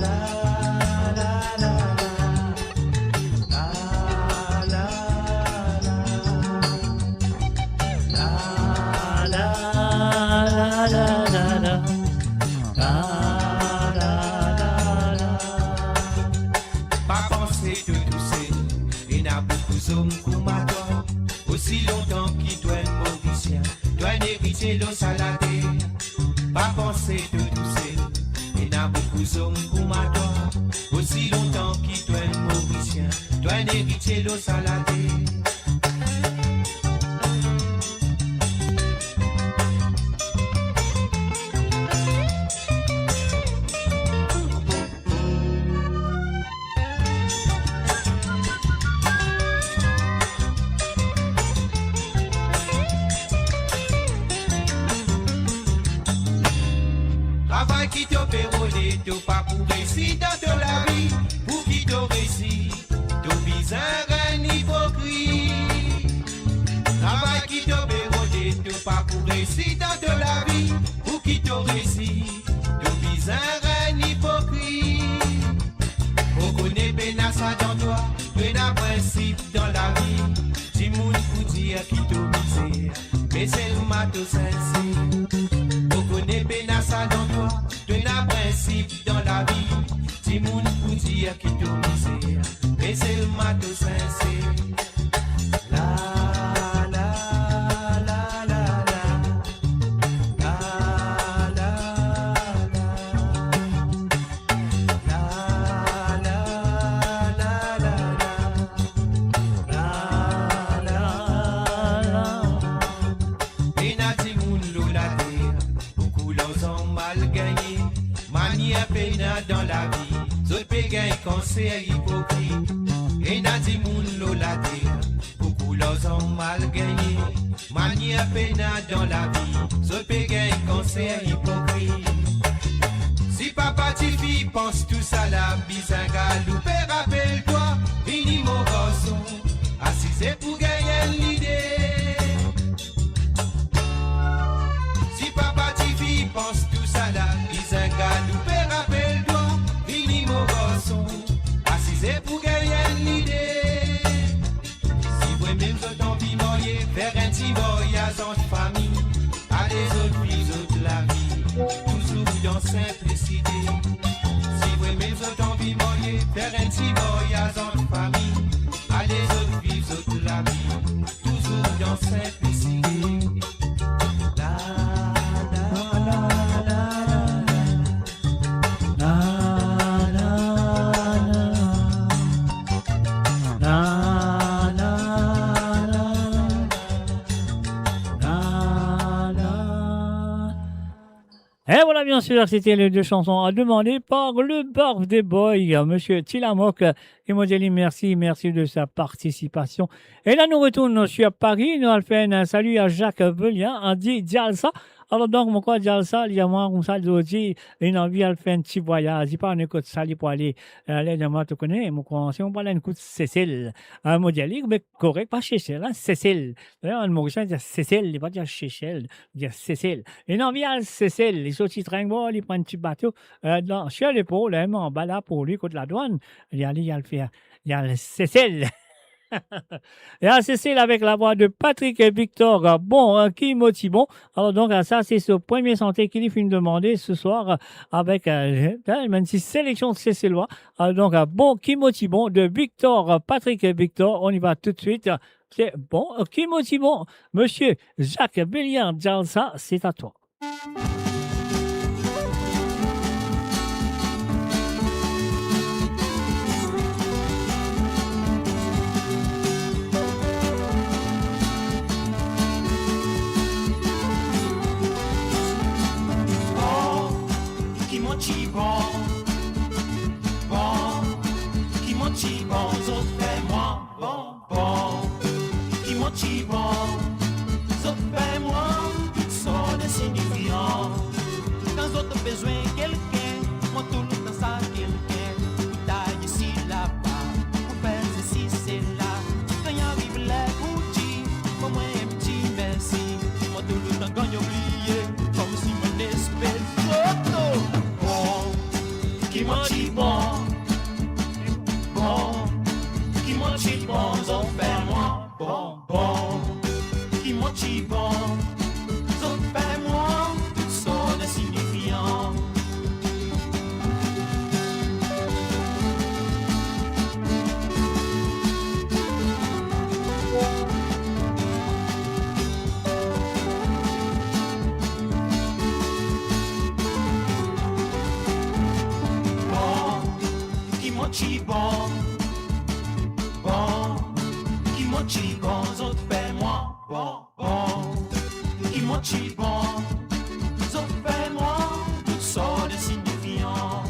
la, la, la, la. La, la, la, la. La, la, la, la, la. La, la, la, la. Pa panse to tousel, ena boukou zom kouma twa. Osi lontan ki to enn Morisien, to enn eritie lor sa later. Pa panse to tousel, ena boukou zom kouma twa. Osi lontan ki to enn Morisien, to enn eritie lor sa later. Travay ki to pe rode, to pa pou resi dan to lavi. Pou ki to resi, to bizin enn ipokrit. Travay ki to pe rode, to pa pou resi dan to lavi. Pou ki to resi, to bizin enn ipokrit. Mo kone pena sa dan twa, to ena prinsip dan lavi. Dimoun pou dir ki to mizer, me selman to sinser. Mo kone pena sa dan twa, to ena prinsip dan lavi. Dimoun pou dir ki to mizer, me selman to sinser. La, la, la, la, la. La, la, la, la. La, la, la, la, la. La, la, la. Ena dimoun lor later, boukou larzan mal gagne, manier pena dan lavi, zot pe gagn kanser ipokrit. Ena dimoun lor later, boukou larzan mal gagne, Pena dan lavi, zot pe gagn kanser ipokrit. Si papa tifi pans tousala, bizin galoupe rapel twa, vini mo garson, asize pou gagn enn lide. Si papa tifi pans tousala, bizin galoupe rapel twa, vini mo garson, asize pou gagn enn lide. Si vremem zot anvi marye, fer enn ti maryaz ant fami, ale zot viv zot lavi, touzour dan sinplisite. Si vremem zot anvi marye, fer enn ti maryaz ant fami, ale zot viv zot lavi, touzour dan sinplisite. La, la, la, la, la. Na, na, na. Na, na, na. Na, na. Et voilà, bien sûr, c'était les deux chansons demandées par le birthday boy, monsieur Tilamok. E mo dir li mersi, mersi de sa partisipasion. E la, nou retourn sur Paris, nou al fer enn sali a Jacques Belian, a di Dialsa. Alor, donk, mo krwar Dialsa, li dir mwa koumsa, li dir, li anvi al fer enn ti vwayaz, li pa kone kot sa li pou ale. Eh, li dir mwa, to kone, mo krwar, si mo pou al enn kout Sesel. Eh, mo dir li, me korek, pa Sesel, hein, Sesel. Dayer, enn Morisien dir Sesel, li pa dir Sesel, li dir Sesel. Li anvi al Sesel, li sorti trin bor, li pran enn ti bato, eh, dan, sur leport, la, mem anba la pou li, kot ladwann, li ale, li al fer, li al Sesel. E a Sesel avek lavwa de Patrick Victor, bon, eh, ki mo ti bon. Alor donk, eh, sa se so premie sante ki li finn demande se swar, eh, avek, eh, eh, enn ti seleksion seselwa. Alor donk, eh, bon, ki mo ti bon de Victor, eh, Patrick Victor. On y va tout de suite. Se bon, eh, ki mo ti bon, monsieur Jacques Belian, Dialsa, c'est à toi. Bon, ki mo ti bon, bon, ki mo ti bon, zot fer mwa bon. Bon, ki mo ti bon, zot fer mwa tou sort de signifian. Kan zot bizin kelkenn, mo toultan sa kelkenn pou tay isi laba, pou fer sesi sela. Kan li ariv ler pou dir mwa enn ti mersi, mo toultan gagn bliye, koumsi mo espes zoto. Bon, ki mo ti bon, bon, ki mo ti bon, zot fer mwa bon, bon, ki mo ti bon, zot fer mwa tou sort de signifian. Bon, ki mo ti bon, bon, ki mo ti bon, zot fer mwa bon, bon, ki mo ti bon, zot fer mwa tou sort de signifian.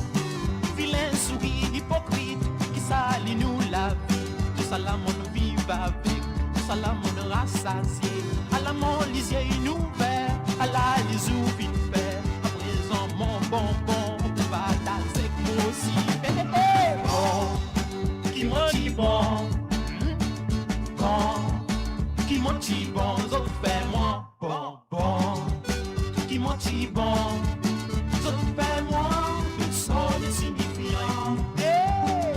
Vilin sourir ipokrit, ki sali nou lavi, tousala monn viv avek, tousala monn rasasie. Ala mo lizie inn ouver, ala lizour finn fer. Aprezan mo bonbon, partaz ek mwa osi. Hey, hey, hey. Bon, ki mo ti bon, bon, ki mo ti bon, zot fer mwa bon, bon, ki mo ti bon, zot fer mwa tou sort de signifian. Hey!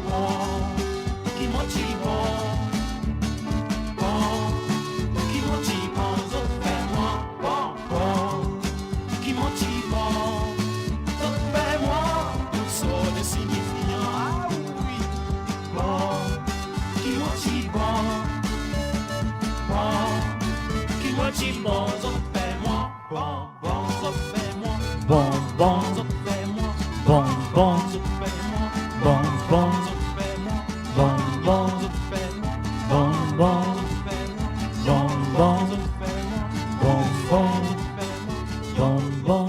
Bon, ki mo ti bon, bon, ki mo ti bon, zot fer mwa bon, bon, ki mo ti bon, zot fer mwa tou sort de signifian. Ah wi. Bon, ki mo ti bon, bon, ki mo ti bon, zot fer mwa bon, bon, zot fer mwa bon, bon, zot fer mwa bon, bon, zot fer mwa bon, bon, zot fer mwa bon, bon, zot fer mwa bon, bon, zot fer mwa bon, bon, zot fer mwa bon, bon, zot fer mwa bon, bon, zot fer mwa.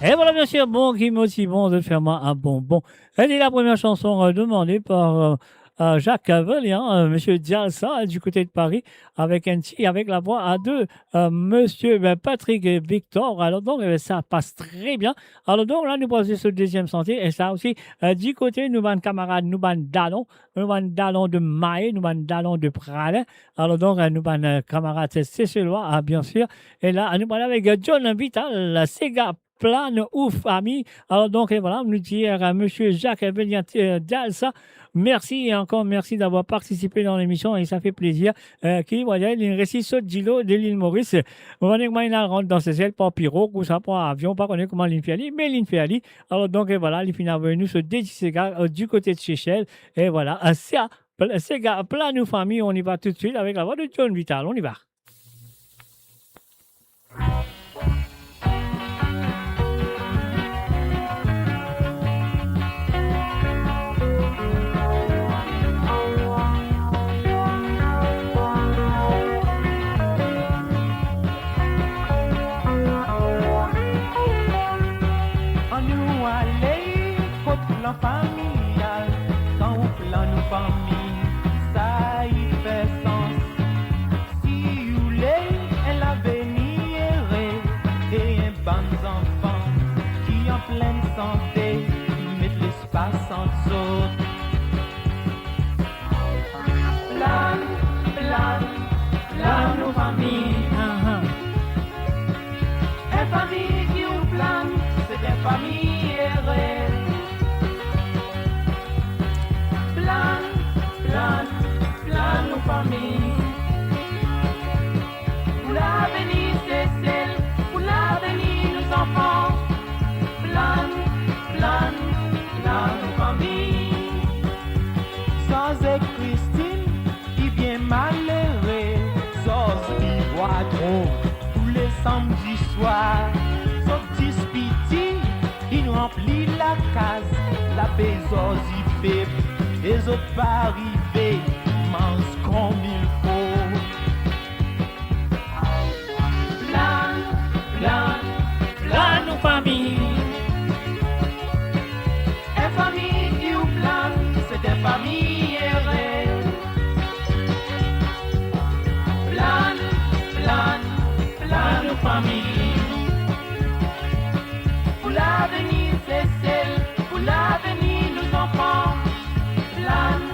Et voilà, bien sûr, bon, ki mo ti bon, zot fer mwa enn bonbon. C'était la première chanson, euh, demandée par, euh, euh, Jacques Velian, euh, Monsieur Dialsa, euh, du côté de Paris, avec un petit, avec la voix à deux, euh, Monsieur, ben, Patrick Victor. Alors donc, eh ben, ça passe très bien. Alors donc, la, nou pase sou dezyem santi, e sa osi, euh, du côté, nou bann kamarad, nou bann dalon, nou bann dalon de Mahé, nou bann dalon de Praslin. Alors donc, euh, nou bann, euh, kamarad, se, se Seselwa, ah, bien sûr. E la, nou pale avek, euh, John Vital, la Sega Plan ou Fami. Alors donc, et voilà, nou dir, euh, Monsieur Jacques Velian, euh, Dialsa, merci et encore merci d'avoir participé dans l'émission et ça fait plaisir, euh, ki, voilà, li resi sot dilo de lil Moris. Mo pa kone kouma li al rant dan Sesel, par pirog ou sa par avion, pa kone kouma li fer li, me li fer li. Alors donc, et voilà, li finn avoy nou so de ti sega, euh, du côté de Seychelles. Et voilà, euh, c'est à Pla-, sega Plan ou Fami, on y va tout de suite avec la voix de John Vital. On y va. Annou ale kot plan familial, kan ou plan ou fami, sa i fer sans. Si ou le enn lavenir ere e enn bann zanfan ki an plin sante, ki met lespas ant zot. Plan, plan, plan ou fami. Aha. Enn fami ki ou plan, se enn fami ere. Plan, plan, plan ou fami. Pou lavenir Sesel, pou lavenir nou zanfan. Plan, plan, plan ou fami. Zorz ek Christine, ki bien malere, Zorz li bwar tro tou le samdi swar. Zot dispite, inn ranpli lakaz, lape Zorz li pep, e zot pa arive manz koumilfo. Plan, plan, plan ou fami. Enn fami ki ou plan, se enn fami ere. Plan, plan, plan ou fami. Pou lavenir Sesel, pou lavenir nou zanfan. Plan,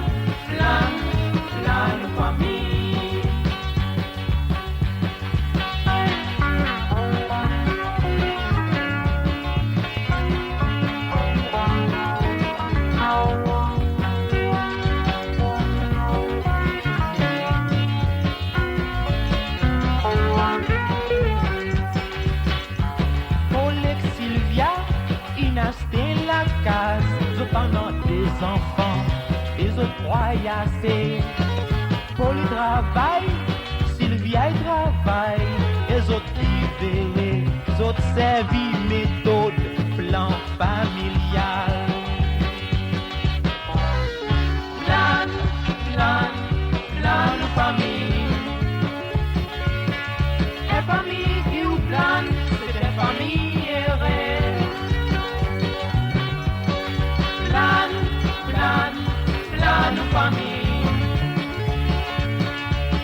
plan, plan ou fami. Paul ek Sylvia inn aste lakaz, zot annan de zanfan e zot trwa ase. Paul li travay, Sylvia li travay, e zot ki vere, zot servi metod plan familial. Plan, plan, plan ou fami. Enn fami ki ou plan, se enn fami ere. Plan, plan, plan ou fami.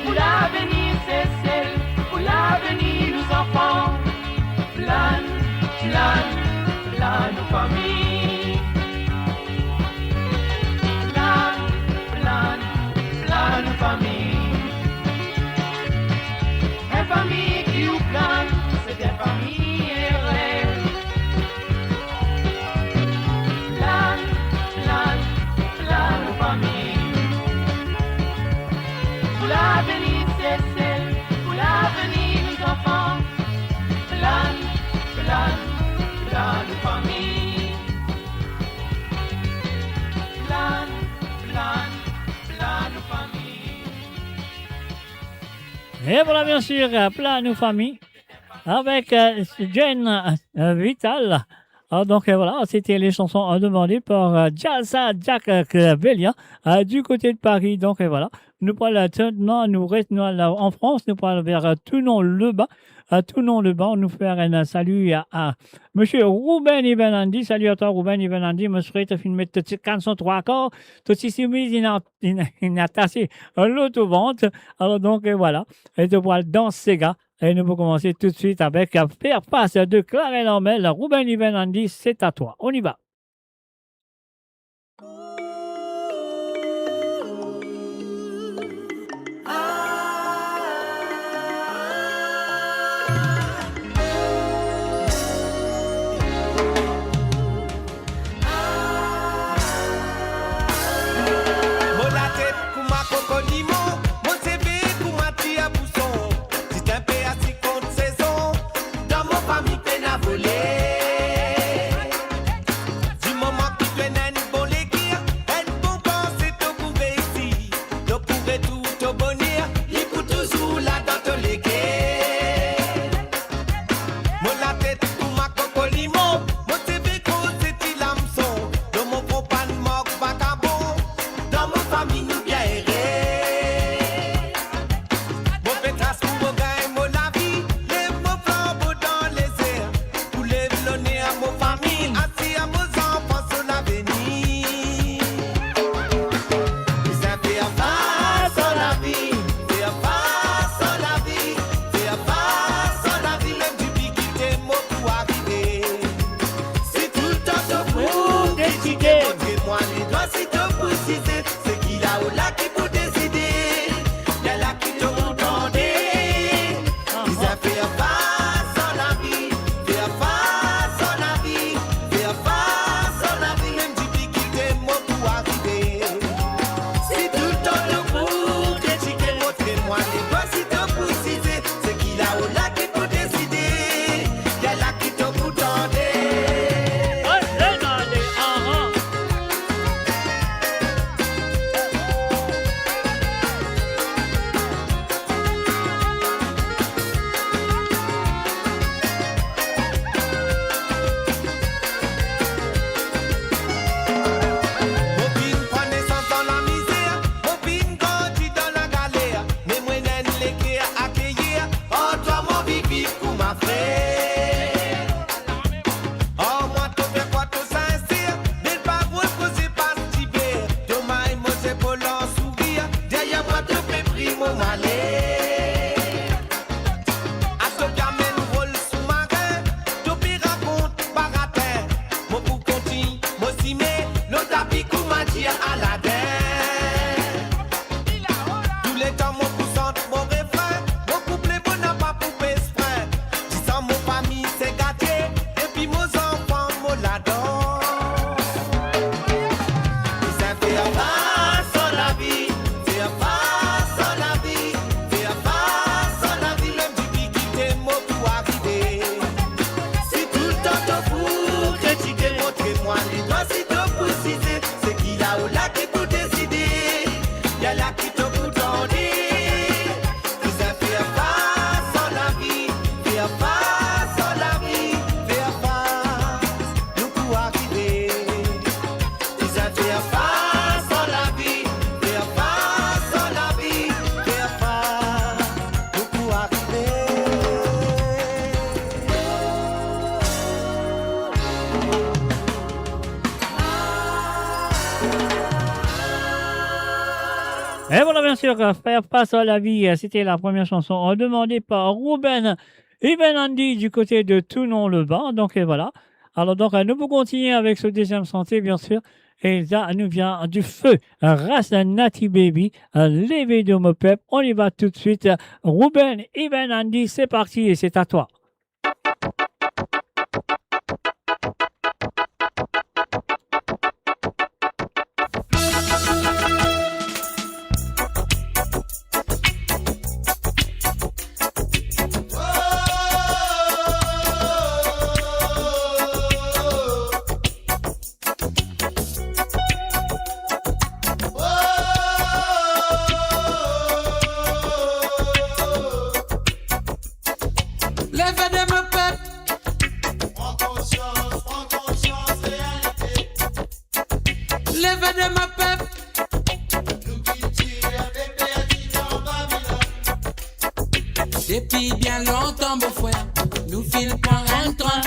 Pou lavenir Sesel, pou lavenir nou zanfan. Plan, plan, plan ou fami. Plan, plan, plan ou fami. Enn fami ki ou plan, se enn fami ere. Plan, plan, plan ou fami. Pou lavenir Sesel, pou lavenir nou zanfan. Plan, plan, plan ou fami. Plan, plan, plan ou fami. Et voilà, bien sûr, euh, Plan ou Fami avec, euh, John, euh, Vital. Ah, donc, euh, voilà, c'était les chansons, euh, demandées par, euh, Jalsa Jack, euh, Velia, euh, du côté de Paris. Donc, euh, voilà, nou pral, euh, maintenant, nou res, nou al, euh, en France, nou pral vers, euh, Toulon-le-Bas. Euh, Toulon-le-Bas, nou fer un salut à, à monsieur Ruben Ivan Andy. Salut à toi, Ruben Ivan Andy. Mo swete to finn met to ti kanson trwa kar, to ti simiz inn a, inn a, inn a tase, euh, lot to vant. Alors, donc, euh, voilà. E to pral dans sega. E nou pou koumans toutswit avek, euh, Fer Fas de Clarel Armel, Ruben Ivan Andy, c'est à toi. On y va. Mo latet kouma koko limon, mo seve kouma tir bouson. Ti inpe asi kont sezon, dan mo fami pena vole. Dimoman ki to ena enn bon leker, enn bon panse, to pou reisi. To pou retour to boner, li pou touzour la dan to leker. Mo latet kouma koko limon, mo seve kouma ti lamson, dan mo fron pa'nn mark vakabon, dan mo fami nou bien ere. Mo pe tras pou mo gagn mo lavi, lev mo flanbo dan lezer, pou lev loner mo fami, asir mo zanfan so lavenir. Bizin fer fas ar lavi, fer fas ar lavi, fer fas ar lavi, mem difikilte mo pou arive. Si toultan to pou kritike, montre mwa ledwa, si to pou size, seki lao la ki pou deside. Lerla ki to pou tande. Bizin fer fas ar lavi, fer fas ar lavi, fer fas ar lavi, mem difikilte mo pou arive. Si toultan to pou kritike, montre mwa ledwa, si to pou size, seki lao la ki pou deside. Lerla ki to pou tande. Ale, ale, aha. Mo finn pran nesans dan lamizer, mo finn grandi dan lagaler, me mo ena enn leker akeyer, ar twa mo anvi viv kouma frer. Ar mwa to fer kwa to sinser, me pa pou koze pas diber, to may mo zepol an sourir, deryer mwa to pe pri mo maler. Aster to pe amenn rol soumarin, to pe rakont baratin, mo pou kontign mo sime lor tapi kouma dir Aladin. Touletan mo pou sant mo refrin, mo kouple mo napa pou pes frin. Disan mo fami se gatie, epi mo zanfan mo ladan. Bizin fer fas ar lavi, fer fas ar lavi, fer fas ar lavi, mem difikilte mo pou arive. Si toultan to pou kritike, montre mwa ledwa, si to pou size, seki lao la ki pou deside. Lerla ki to pou tande. Bizin fer fas ar lavi, fer fas ar lavi, fer fas, nou pou arive. Bizin fer fas ar lavi, fer fas ar lavi, fer fas, nou pou arive. Et voilà, bien sûr, euh, Fer fas ar lavi, euh, c'était la première chanson, euh, demandée par Ruben Ivan Andy du côté de Toulon-le-Bas. Donc, euh, voilà. Alors, donc, euh, nou pou kontigne avek so deziem santi, bien sûr. E la, nou vinn du feu. Ras Nati Baby, euh, Leve de mo pep. On y va tout de suite. Ruben Ivan Andy, c'est parti et c'est à toi. Lev Depi bien lontan, mo frer, nou finn pran enn trin.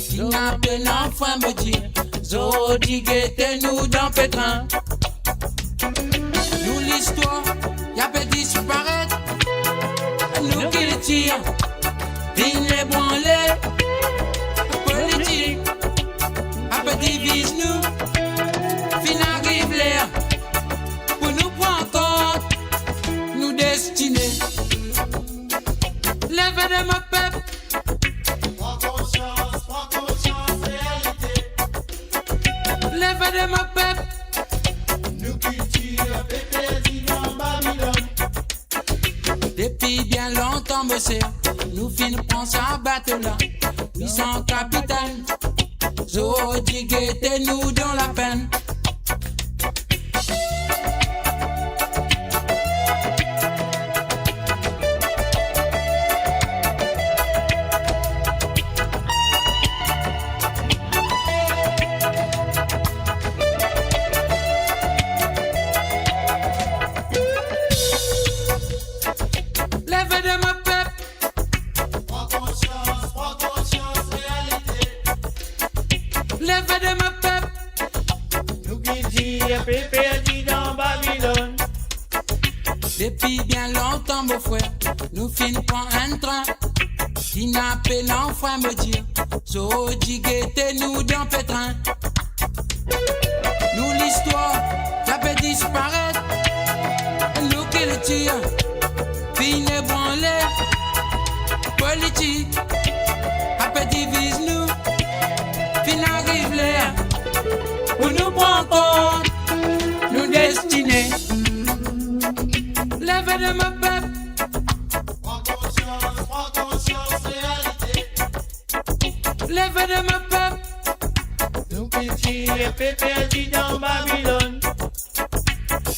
Dina pena frin, mo dir, zordi gete nou dan petrin. Nou listwar, li pe disparet. Nou kiltir, finn ebranle. Politik, pe diviz nou. Finn ariv ler pou nou pran kont nou destine. Leve de mo pep. Pran konsians, pran konsians, realite. Leve de mo pep. Nou kiltir pe perdi dan Babilonn. Depi bien lontan, mo ser, nou finn pran sa bato la. Wi, san kapitenn. Zordi gete nou dan lapenn. Leve de mo pep. Pran konsians, pran konsians, realite. Leve de mo pep. Nou kiltir pe perdi dan Babilonn. Depi bien lontan, mo frer, nou finn pran enn trin. Dina pena frin, mo dir, zordi gete nou dan petrin. Nou listwar, li pe disparet. Nou kiltir, finn ebranle. Politik, pe diviz nou. Finn ariv ler pou nou pran kont nou destine. Leve de mo pep. Pran konsians, pran konsians, realite. Leve de mo pep. Nou kiltir pe perdi dan Babilonn.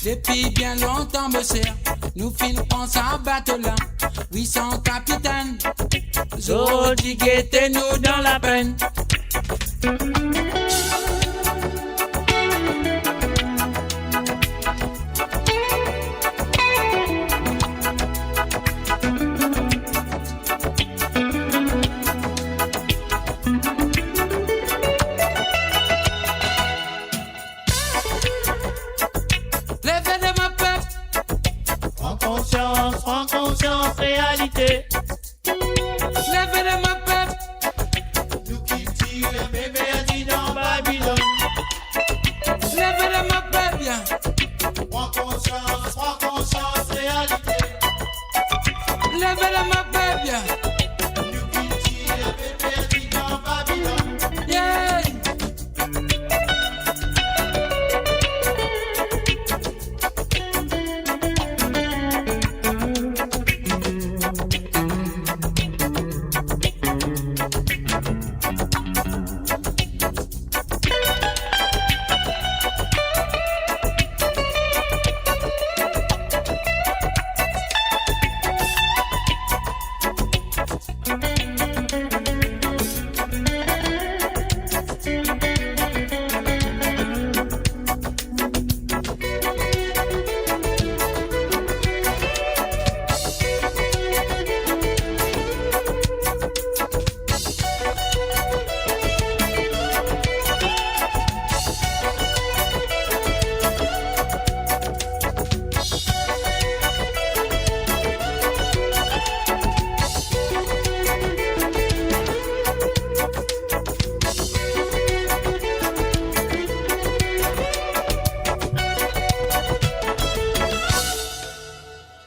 Depi bien lontan, mo ser, nou finn pran sa bato la. Wi, san kapitenn. Zordi gete nou dan lapenn. Leve de mo pep. Pran konsians, pran konsians, realite. Leve de mo pep. Nou kiltir pe perdi dan Babilonn. Leve de mo pep, yeah. Pran konsians, pran konsians, realite. Leve de mo pep, yeah. Nou kiltir pe perdi dan Babilonn. Yeah.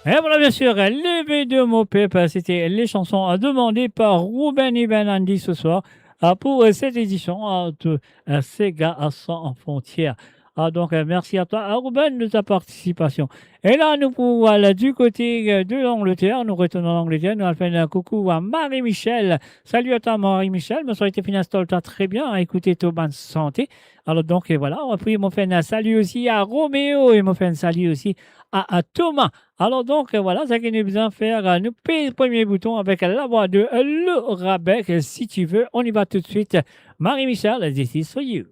Et voilà, bien sûr, Leve de mo pep, c'était les chansons demandées par Ruben Ibn Andy ce soir, euh, pour, euh, cette édition, euh, de, euh, Sega Sans Frontières. Ah, donc, euh, merci à toi, euh, Ruben, de ta participation. E la, nou pou al di kote, euh, de Langleter. Nou retourn an Langleter. Nou al fer enn koukou a Marie-Michel. Salut à toi, Marie-Michel. Mo swete finn instal twa tre bien, ékoute to bann sante. Alors, donc, euh, voilà. Epi, mo fer enn salut aussi à Roméo. E mo fer enn salut aussi à, à Thomas. Alors, donc, euh, voilà, seki nou bizin fer, euh, nou pez premie bouton avek la voix de, euh, Laura Beck, euh, Si tu veux. On y va tout de suite. Marie-Michel, This is for you.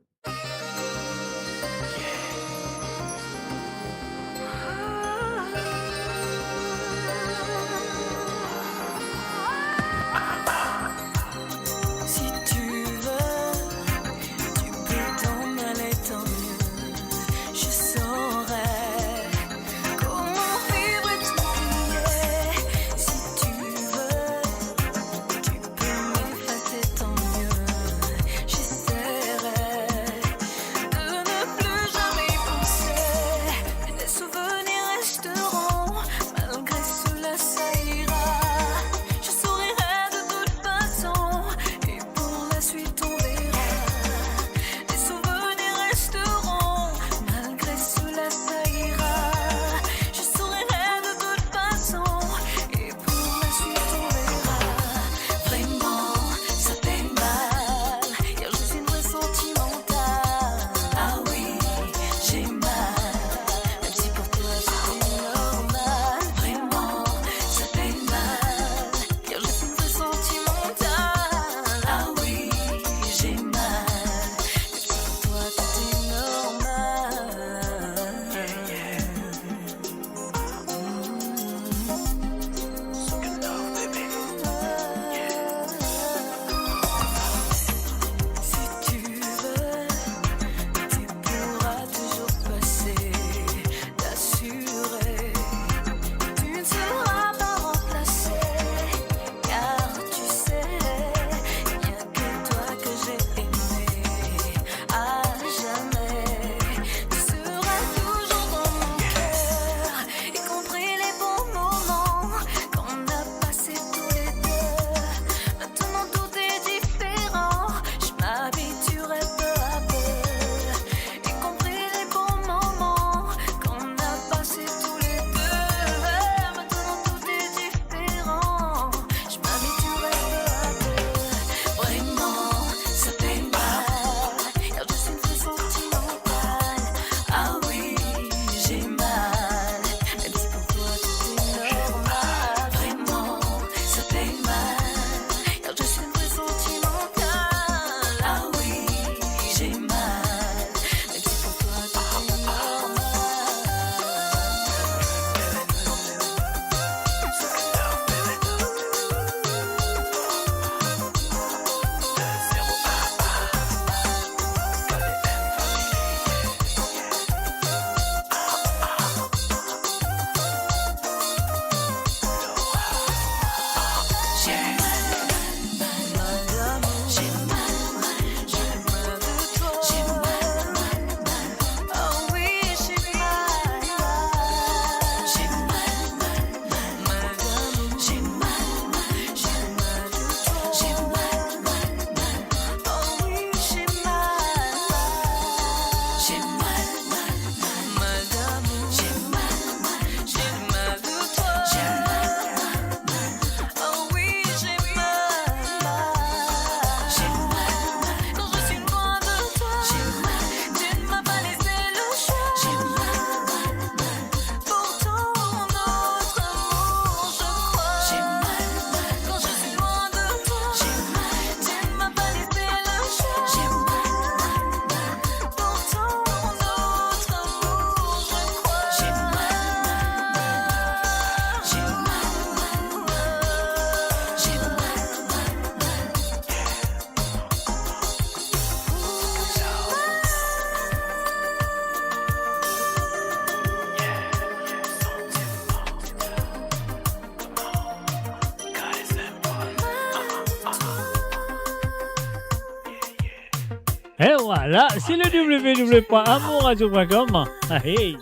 Et voilà, c'est le w w w point amour radio point com. Ah, hey.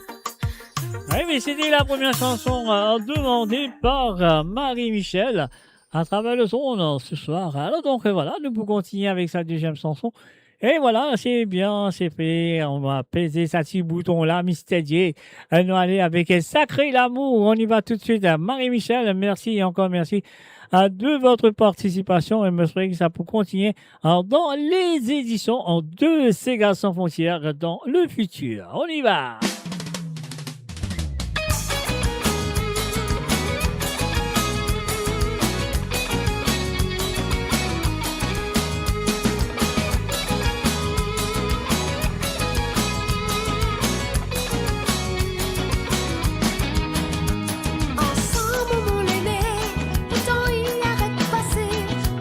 Oui, mais c'était la première chanson, euh, demandée par, euh, Marie-Michel à travers le son, euh, ce soir. Alors donc, euh, voilà, nous pouvons continuer avec sa deuxième chanson. Et voilà, c'est bien, c'est fait. On va peser sa ti bouton la, Mister J. Euh, nous aller avec, euh, Sacré Lamour. On y va tout de suite. Euh, Marie-Michel, merci et encore merci, euh, de votre participation. Et je souhaite que ça peut continuer, euh, dans les éditions, euh, de Séga Sans Frontières dans le futur. On y va. Ansam mo lene, letan li aret pase,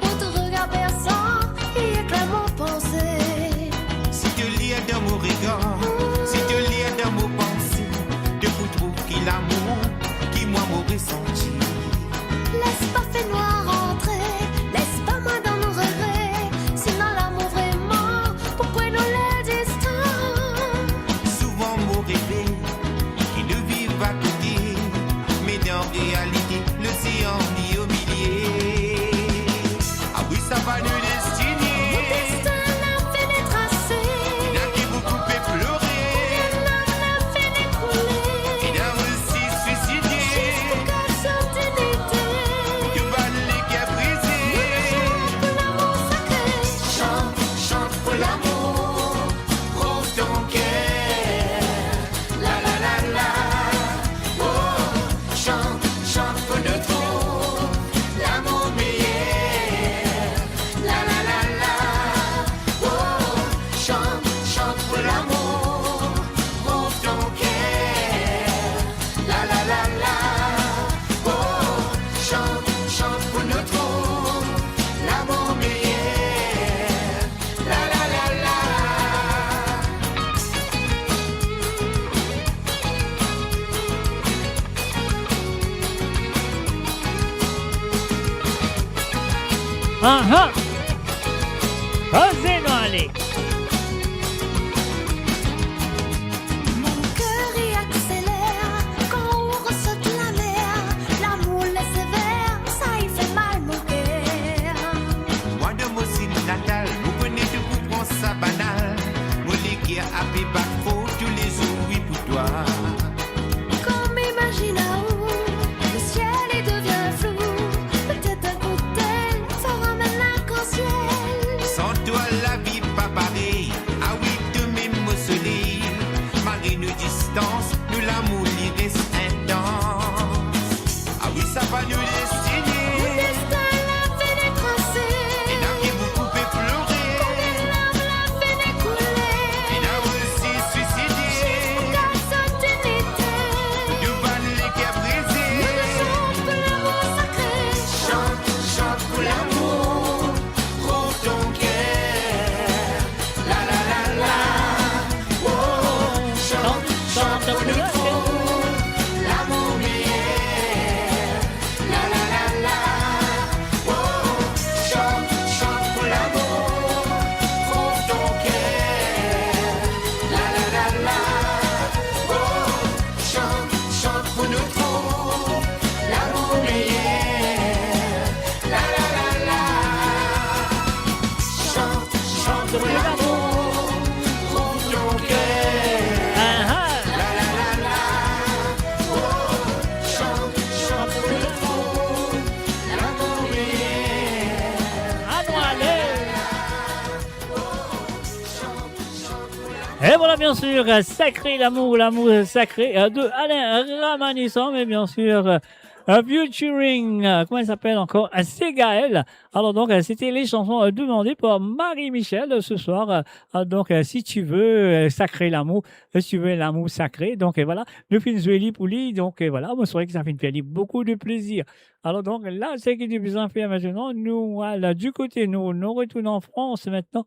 mo to regar persan, li ekler mo panse. Si to lir dan mo regar, si to lir dan mo panse, to pou trouv ki lamour ki mwa mo resanti. Les pa fenwar antre, les pa mwa dan regre, sinon lamour vremem pou pran nou ler distan. Souvan mo reve ki nou viv akote, me dan realite, losean li omilie. Ah wi, sa pa nou destine. Nou destin la fini trase. Ena ki pou koupe plore. Ena la fini koule. Ena osi swiside. Zis pou gard so dinite. Pou bann leker brize. Nou nou chant pou lamour sakre. Chant, chant pou lamour. Trouv ton ker. La, la, la, la. Oh, chant, chant pou nou trouv lamour meyer. La, la, la, la. Oh, chant, chant pou lamour. Trouv ton ker. La, la, la, la. Oh, chant, chant pou nou trouv lamour meyer. La, la, la, la. Aha! Koze nou ale. Mo ker li akseler kan ou resot lamer, lamour lesever, sa li fer mal mo ker. Mwa dan mo sinn natal, mo kone to pou pran sa banal. Mo leker ape bat for toulezour, wi, pou twa. Kan mo imazinn ou, lesiel li devien flou. Petet enn kout tel, sa ramenn larkansiel. San twa, lavi pa parey. Ah wi, to mem mo soley. Malgre nou distans, nou lamour li res intans. Ah wi, sa pa nou destine. Nou destin la fini trase. Ena ki pou koupe plore. Koumie larm la fini koule. Ena osi swiside. Zis pou gard so dinite. Pou bann leker brize. Nou nou chant pou lamour sakre. Chant, chant pou lamour. Trouv ton ker. La, la, la, la. Oh, chant, chant pou nou trouv lamour meyer. La, la, la, la. Oh, chant, chant pou lamour. Trouv ton ker. La, la, la, la. Oh, chant, chant pou nou trouv lamour meyer. La, la, la, la. Chant, chant pou lamour, trouv ton ker. Aha. La, la, la, la. Oh, chant, chant pou nou trouv lamour meyer. Anou ale. Et voilà, bien sûr, euh, Sacré Lamour, Lamour Sacré, euh, de Alain Ramanisson, mais bien sûr, euh, euh, featuring, euh, comment il s'appelle encore, euh, Segaël. Alors donc, euh, c'était les chansons, euh, demandées par Marie-Michel, euh, ce soir. Euh, euh, donc, euh, si tu veux, euh, sacré l'amour, euh, si tu veux l'amour sacré. Donc, euh, voilà, nou finn zwe li pou li. Donc, euh, voilà, mo swete ki sa finn fer li boukou de plezir. Alor donk, la, seki nou bizin fer aster, nou al di kote, nou, nou retourn an Frans aster,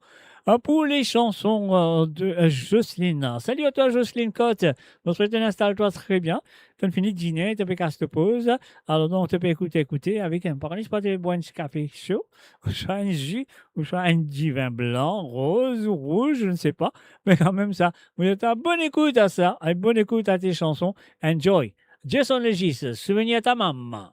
euh, pour les chansons, euh, de, euh, Jocelyne. Salut à toi, Jocelyne Cotte. Mo swete to instal twa tre bien. To fini dine, to pe kas to poz. Alor donk, to pe ekoute, ekoute, avek enn, pa kone si to pe bwar enn ti kafe so, ouswa enn zi, ouswa enn divin blan, roz ou rouz, je ne sais pas. Me kanmem sa, mo swet twa bonn ekout a sa, enn bonn ekout a tes chansons. Enjoy. Jason Legis, Souvenir ta mama.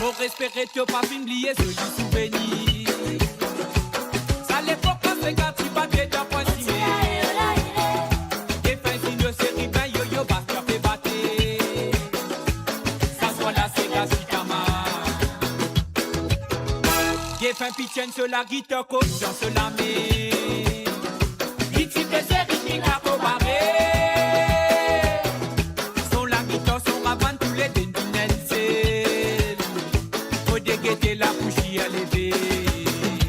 Mo espere to pa finn bliye zoli souvenir. Sa lepok kan sega ti bate dan pwin sime. Defin zino seribin, yoyo, bas ti pe bate. Sa swa la sega sitama. Defin Pitienn so lagitar, kot dan so lame. Li ti pe servi ki kapo bare. Son lagitar, son ravann, toulede vinn enn sel. Fode gete lapousier leve.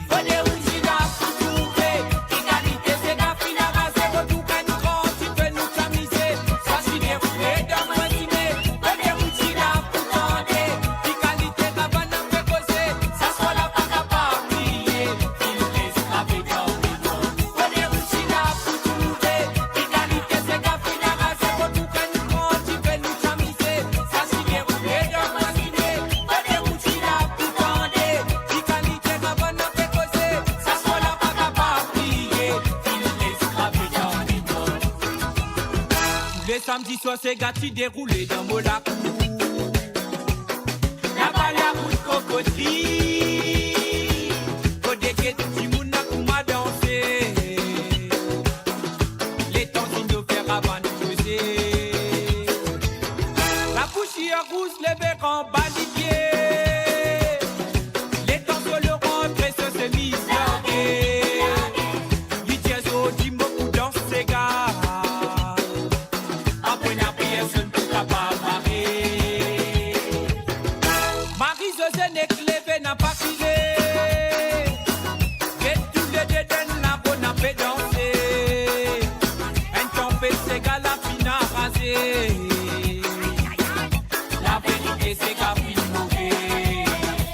Fode ou ti la pou trouve ki kalite sega finn araze, retourn nou gran, ti pe nou amize. Sa ti deroule dan mwa dime. Fode ou ti la pou tande ki kalite ravann pe koze. Sa swa la pa kapav bliye, finn les lavi dan limond. Fode ou ti la pou trouve ki kalite sega finn araze, retourn nou gran, ti pe nou amize. Sa ti deroule dan mwa dime. Fode ou ti la pou tande ki kalite ravann pe koze. Sa swa la pa kapav bliye, finn les lavi dan limond. Tou le samdi swar sega ti deroule dan mo lakour. Laba larout Kokotri, kot deke tou dimoun la kouma danse. Letan zino fer ravann koze. Lapousier rouz leve anba lipie. Letan zolo rantre so semiz large. Li dir zot, dimoun pou dans sega. Apre na personn pou kapav mare. Marie-José nek leve, na pa kile. Get toulede dan labo, na pe danse. Enn tanpet sega la finn araze. Laverite sega finn move.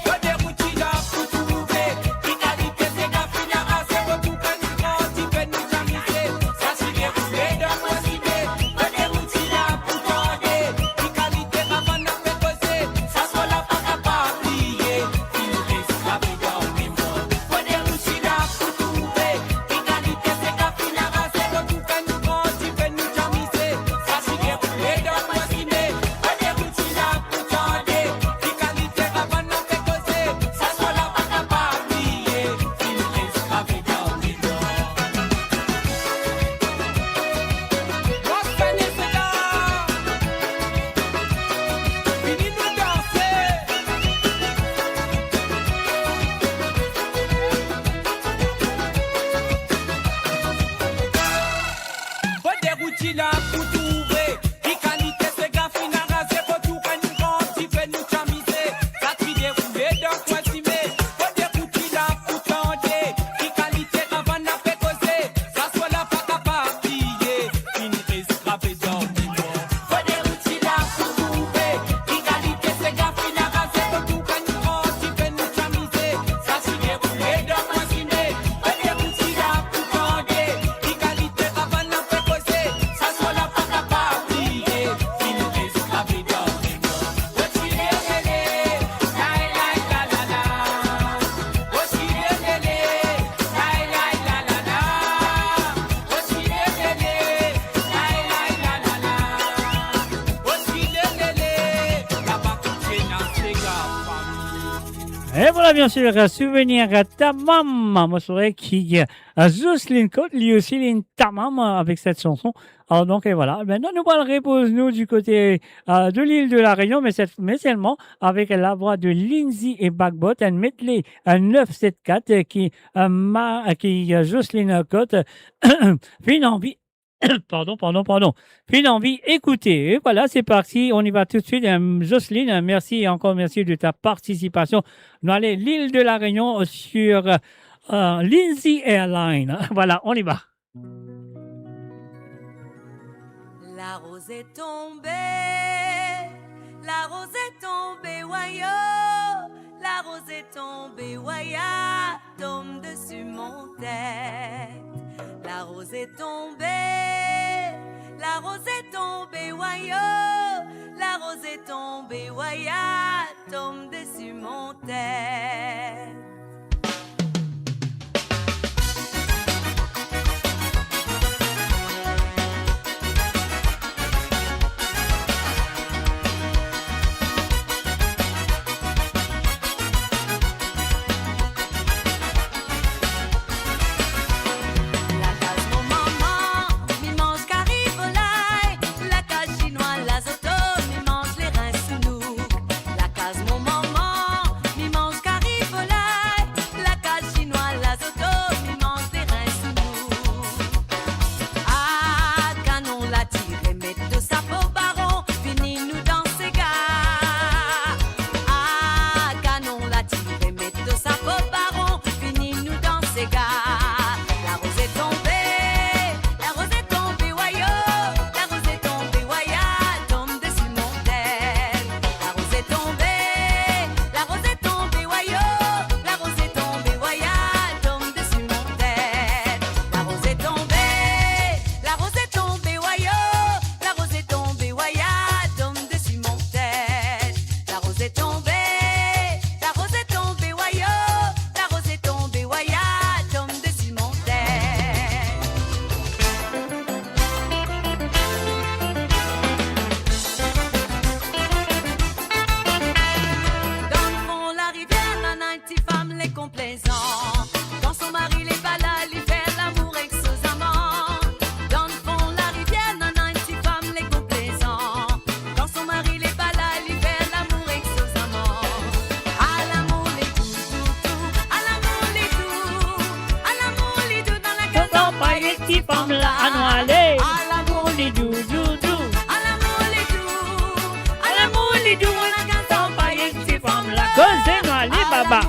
Fode ou ti la pou trouve ki kalite sega finn araze, retourn nou gran, ti pe nou amize. Sa ti deroule dan mwa dime. Fode ou ti la pou tande ki kalite ravann pe koze. Sa swa la pa kapav bliye, finn les lavi dan limond. Fode ou ti la pou trouve ki kalite sega finn araze, retourn nou gran, ti pe nou amize. Sa ti deroule dan mwa dime. Fode ou ti la pou tande ki kalite ravann pe koze. Sa swa la pa kapav bliye, finn les lavi dan limond. Mo fene sega. Vini nou danse. Fode ou ti la pou trouve ki kalite sega finn araze, retourn nou gran, ti pe nou amize. Sa ti deroule dan kwen sime. Fode ou ti la pou tande ki kalite ravann pe koze. Sa swa la pa kapav bliye, finn les lavi dan limond. Fode ou ti la pou trouve ki kalite sega finn araze, retourn nou gran, ti pe nou amize. Sa ti deroule dan kwen sime. Fode ou ti la pou tande ki kalite ravann pe koze. Sa swa la pa kapav bliye, finn les lavi dan limond. Oti lelele, lay lay la la la. Oti lelele, lay lay la la la. Oti lelele, lay lay la la la. Oti lelele, laba kot ena sega fami. Et voilà, bien sûr, euh, Souvenir ta mama. Mo swete ki, euh, Jocelyne Cotte, li osi, li ena ta mama avek set sanson. Alor donk, et voilà. Aster nou al repoz nou di kote, euh, de l'île de la Réunion, me set, me selman avek lavwa de Lindsay et Bagbot, enn medley, enn nef set kat, euh, ki, euh, ma-, euh, ki, euh, Jocelyne Cotte, euh, finn anvi Pardon, pardon, pardon. Finn anvi ekoute. Et voilà, c'est parti. On y va tout de suite. Euh, Jocelyne, euh, merci et encore merci de ta participation. Nou ale L'Île de la Réunion sur, euh, Lindsay Airline. Voilà, on y va. Laroze tonbe, laroze tonbe, wayo, laroze tonbe, waya, tonm desi mo tet. Laroze tonbe, laroze tonbe, wayo, laroze tonbe, waya, tonm desi mo tet. Lakaz mo mama, mi manz kari volay, lakaz sinwa lazoto, mi manz lerin sounouk. Lakaz mo mama, mi manz kari volay, lakaz sinwa lazoto, mi manz lerin sounouk. Ah, kanon la ti remet to sapo baron, vini nou danse ga. Ah, kanon la ti remet to sapo baron, vini nou danse ga. Laroze tonbe, laroze tonbe, wayo, laroze tonbe, waya, tonm desi mo tet. Laroze tonbe, laroze tonbe, wayo, laroze tonbe, waya, tonm desi mo tet. Laroze tonbe, laroze tonbe, wayo, laroze tonbe, waya, tonm desi mo tet. Laroze tonbe, laroze tonbe, wayo, laroze tonbe, waya, tonm desi mo tet. Dan fon larivier, nana enn ti fam le konplezan. Kan so mari le pa la, li fer lamour ek so zaman. Dan fon larivier, nana enn ti fam le konplezan. Kan so mari le pa la, li fer lamour ek so zaman. Ah, lamour li dou, dou, dou. Ah, lamour li dou. Ah, lamour li dou dan lakaz, anpaye ti fam la. Anou ale. Ah, lamour li dou, dou, dou. Ah, lamour li dou. Ah, lamour li dou dan lakaz, anpaye ti fam la. Koze nou ale, baba.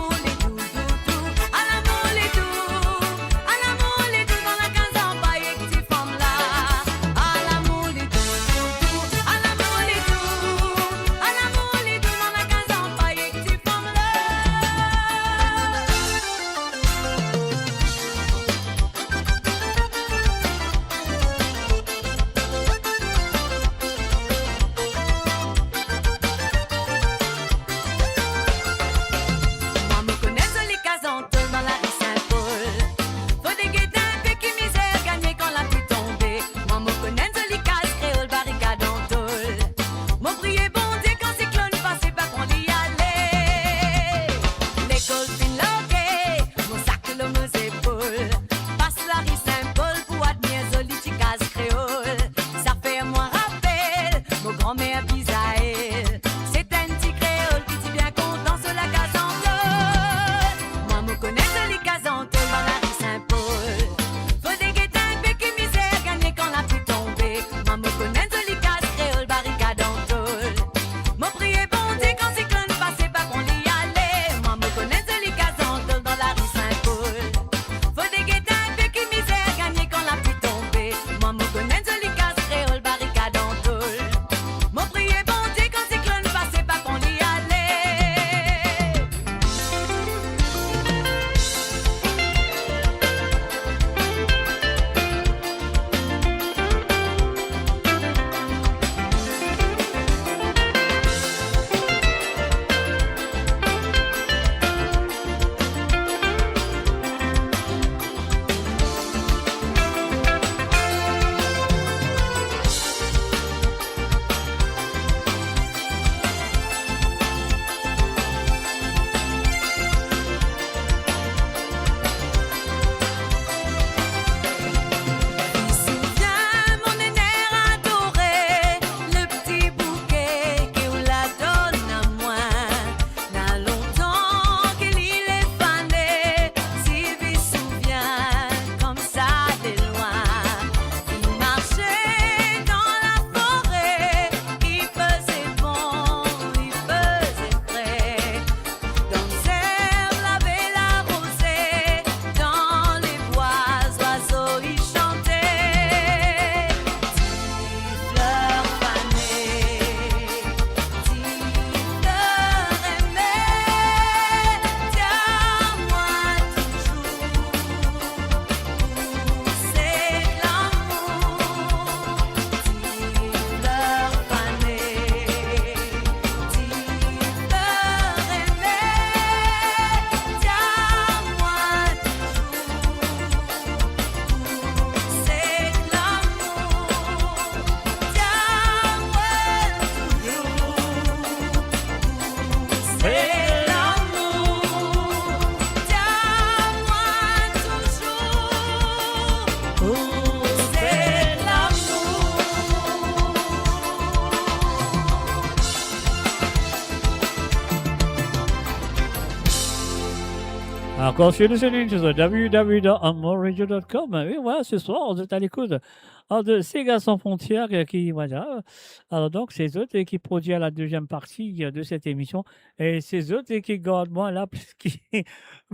Continue listening to the w w w dot amor radio dot com. Oui, voilà, ce soir, vous êtes à l'écoute, euh, de Sega Sans Frontières, euh, qui, voilà. Alors donc, c'est eux, euh, qui produit la deuxième partie, euh, de cette émission. E se zot ki gard mwa la plis ki,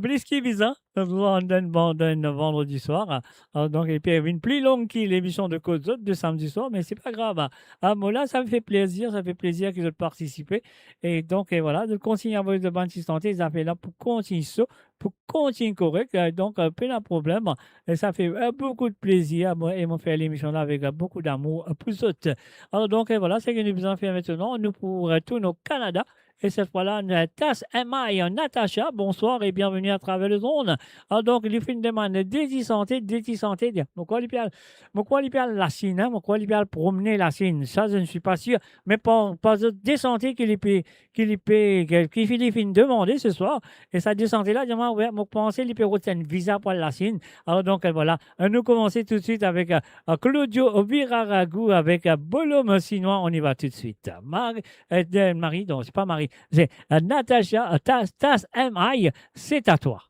plis ki bizin, dan, dan, dan vandredi swar. Alor, donk, epi, vinn pli long ki lemision de Kot Zot de samdi swar, me se pa grav. Ah, mo la, sa fer plezir, sa fer plezir ki zot partisipe. E donk, e vwala, zot kontign avoy zot bann ti sante, zafer la pou kontign so, pou kontign korek. E donk, e, pena problem. E sa fer, e, boukou de plezir, mo, e mo fer lemision la avek, e, boukou damour, e, pou zot. Alor, donk, e vwala, seki nou bizin fer aster, nou pou retourn o Kanada. E set fwa la, Natas M I, Natacha, bonsoir e bienvenue à travers les ondes. Ah, donk, li finn demann de ti sante, de ti sante. Mo krwar li pe al, mo krwar li pe al Lasinn, hein, mo krwar li pe al promne Lasinn. Sa, je ne suis pas sûr. Me par, par zot de sante ki li pe, ki li pe, ki, ki li finn demande se swar. E sa de sante la, dir mwa, we, mo panse li pe rod enn viza pou al Lasinn. Alor, donk, e, vwala. E, nou koumans toutswit avek, e, Claudio Viraragu avek, e, Bolom Sinwa. On y va tout de suite. Mar-, Euh, de Marie, non, c'est pas Marie, c'est, euh, Natacha, euh, Tas, Tas M I, c'est à toi.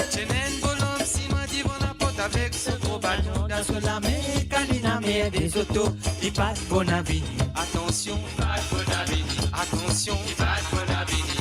Ti ena enn bolom sinwa divan laport avek so gro baton dan so lame, kan li anmerde zoto, li bat Bonavini. Atansion, li bat Bonavini. Atansion, li bat Bonavini.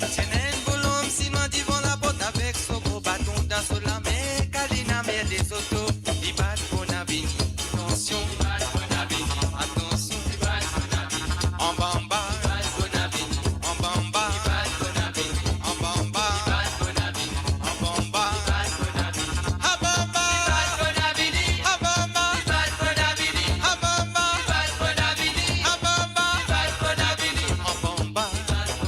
Ti ena enn bolom sinwa divan laport avek so gro baton dan so lame, kan li anmerde zoto, li bat Bonavini. Atansion, li bat Bonavini. Atansion, li bat Bonavini. Anba, anba, li bat Bonavini. Anba, anba, li bat Bonavini. Anba, anba, li bat Bonavini. Anba, anba, li bat Bonavini. Anba, anba, li bat Bonavini. Anba, anba, li bat Bonavini. Anba, anba, li bat Bonavini. Anba, anba, li bat Bonavini. Anba, anba, li bat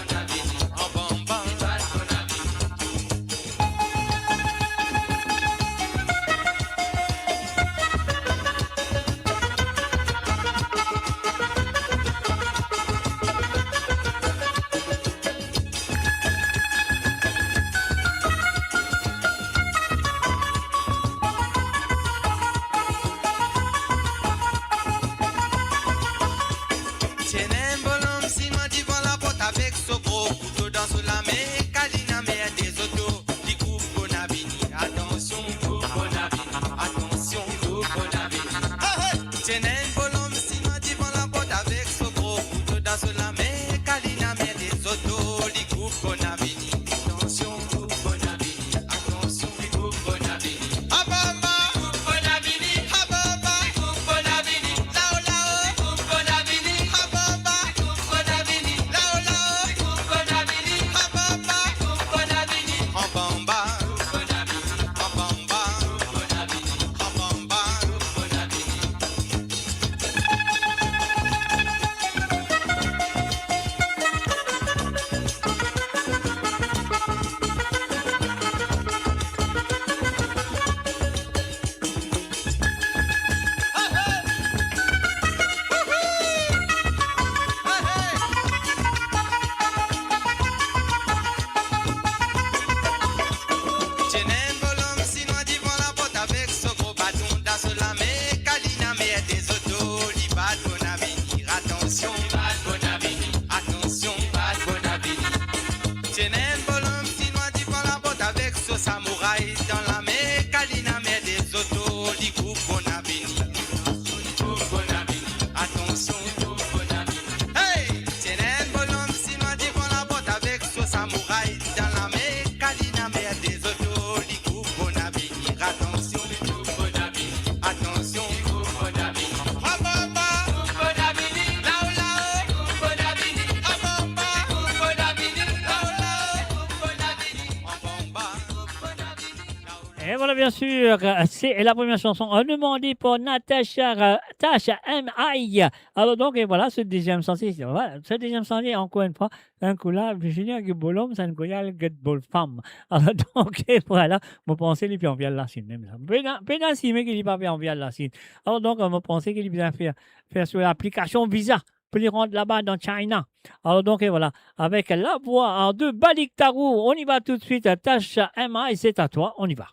Et voilà, bien sûr, euh, c'est la première chanson, euh, demandée par Natacha, euh, Tasha M I. Alors donc, et voilà, ce deuxième chantier, voilà, ce deuxième chantier, encore une fois, enn kou la, Virginie, ki bolom, sa enn kou la, get bol fam. Alors donc, et voilà, mo panse li pe anvi al Lasinn, mem sa. Pena, pena sime ki li pa pe anvi al Lasinn. Alors donc, mo panse ki li bizin fer, fer so aplikasion viza pou li rant laba dan China. Alors donc, et voilà, avec la voix de Balik Tarou, on y va tout de suite, Tasha M I, c'est à toi, on y va.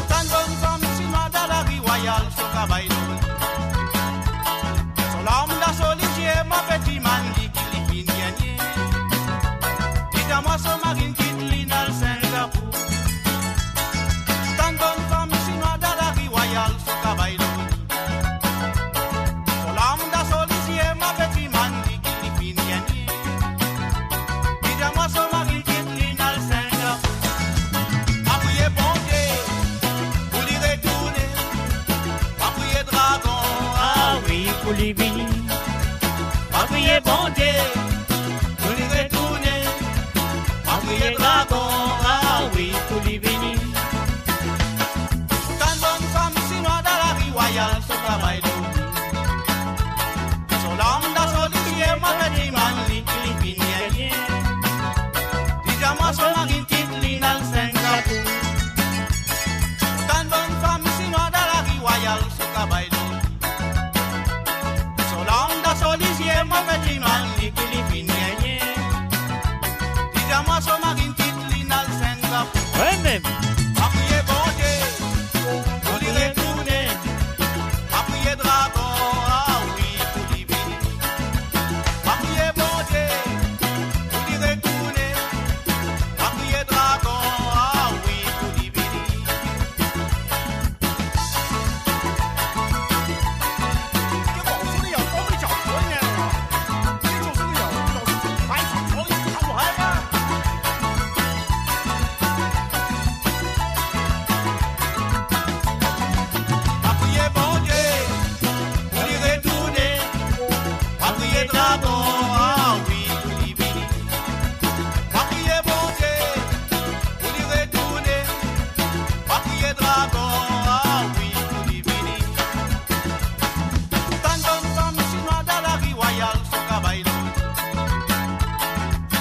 Tann bann fam sinwa dan lari Rwayal, so ka bay lor li. So larm dan so lizie, mo pe dimann li ki li finn gagne. Li dir mwa so mari kit li, li al Singapour. Tann bann fam sinwa dan lari Rwayal, so ka bay lor li. So larm dan so lizie, mo pe dimann li ki li finn gagne. Li dir mwa so mari kit li, li al Singapour. Pa priye Bondie pou li retourne. Pa priye dragon, ah wi, pou li vini. Pa priye Bondie pou li retourne. Pa priye dragon, ah wi, pou li vini. Tann bann fam sinwa dan lari Rwayal, so ka bay lor li. So larm dan so lizie, mo pe dimann li ki li finn gagne. Li dir mwa so mari kit li, li al Singapour. Tann bann fam sinwa dan lari Rwayal, so ka bay lor li. So larm dan so lizie, mo pe dimann li ki li finn gagne. Li dir mwa so mari kit li, li al Singapour. Wi, mem. Pa priye Bondie pou li retourne. Pa priye dragon, ah wi, pou li vini. Pa priye Bondie pou li retourne. Pa priye dragon, ah wi, pou li vini. Pa priye Bondie pou li retourne. Pa priye dragon, ah wi, pou li vini. Pa priye Bondie pou li retourne. Pa priye dragon, ah wi, pou li vini. Tann bann fam sinwa dan lari Rwayal, so ka bay lor li.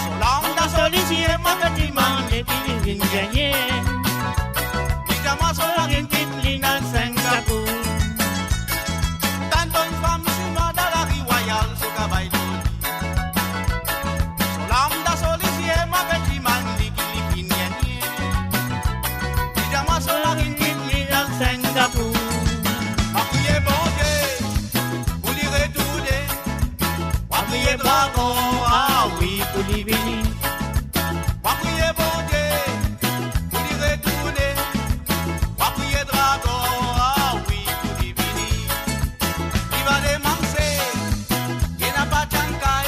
So larm dan so lizie, mo pe dimann li ki li finn gagne. Li dir mwa so mari kit li, li al Singapour. Tann bann fam sinwa dan lari Rwayal, so ka bay lor li. So larm dan so lizie, mo pe dimann li ki li finn gagne. Li dir mwa so mari kit li, li al Singapour. Pa priye Bondie pou li retourne. Pa priye dragon, ah wi, pou li vini. Pa priye Bondie pou li retourne. Pa priye dragon, ah wi, pou li vini. Li va demanse, ena pa tiann kay,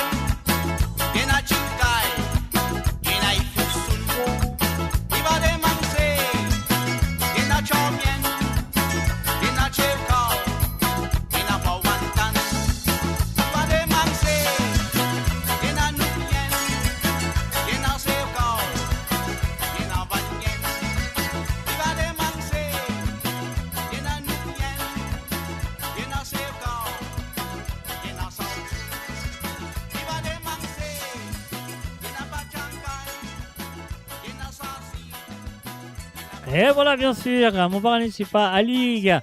ena tiann kay, ena ifousou. Li va demanse, ena charmian, ena chekar, ena pawantan. Li va demanse, ena noupian, ena sewkar, ena vanyan. Li va demanse, ena noupian, ena sewkar, ena sawti. Li va demanse, ena pa tiann kay, ena sasi. E vwala, bien sir, mo pa kone si pa ali, euh,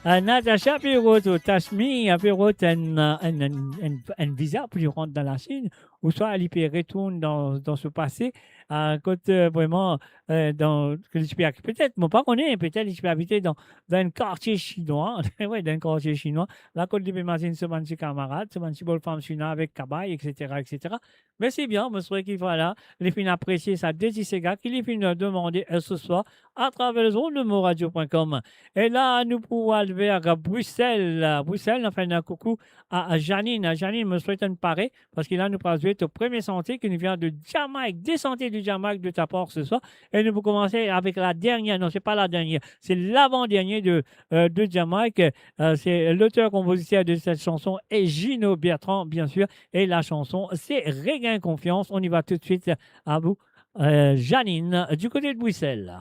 Natacha pe rod, ou Tashmi pe rod enn, euh, enn, enn, enn, enn viza pou li rant dan Lasinn, ouswa li pe retourn dan, dan so pase, a, kot, eh, vreman, eh, dan, ke li ti pe abite, petet, mo pa kone, petet li ti pe abite dan, dan enn kartie sinwa, wi, dan enn kartie sinwa, la kot li pe mazinn so bann ti kamarad, so bann ti bol fam sinwa avek kabay, et cetera, et cetera. Me se bien, mo swete ki, vwala, li finn apresie sa de ti sega ki li finn demande, eh, se swar atraver lezond de moradio pwin kom. E la, nou pou al ver Brisel. Brisel, nou fer enn koukou a, a Janine. Janine, mo swete ou pare, parski la, nou pou al zwe to premie santi ki nou vinn de Jamaik, de santi de Jamaik de ta par se swar. E nou pou koumans avek la dernie, non, se pa la dernie, se lavan dernie de, eh, de Jamaik. Eh, se loter konpoziter de set sanson, e Gino Bertrand, bien sir. E la sanson, se Regagn konfians. On y va tout de suite à vous, euh, Janine, du côté de Bruxelles.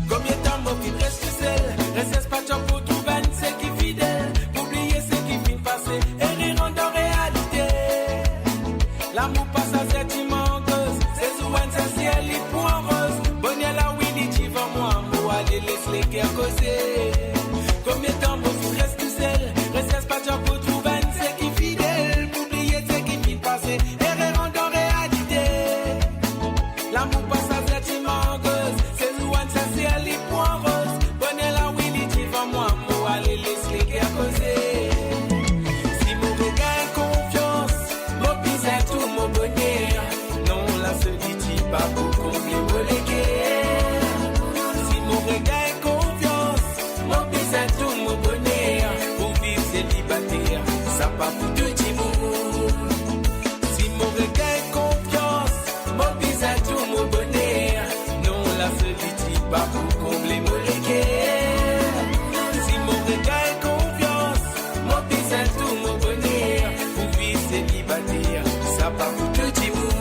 Komie tan mo finn res tousel, res espas pou trouv enn seki fidel, pou bliye seki finn pase, e revinn dan realite. Lamour pasazer ti mank, sezon enn sesiel li pou anroz. Boner la wi li divan mwa, mo ale les leker koze. Komie tan mo finn res tousel, res espas pou trouv enn seki fidel, pou bliye seki finn pase, e revinn dan realite. Lamour pasazer ti mank, sezon enn sesiel li pou anroz. Boner la wi li divan mwa, mo ale les leker koze. Si mo regagn konfians, mo bizin tou mo boner. Non, lasolitid pa pou konble mo leker. Si mo regagn konfians, mo bizin tou mo boner. Pou viv selibater, sa pa pou tou dimoun. Si mo regagn konfians, mo bizin tou mo boner. Non, lasolitid pa pou konble mo leker. Si mo regagn konfians, mo bizin tou mo boner. Pou viv selibater, sa pa pou tou dimoun.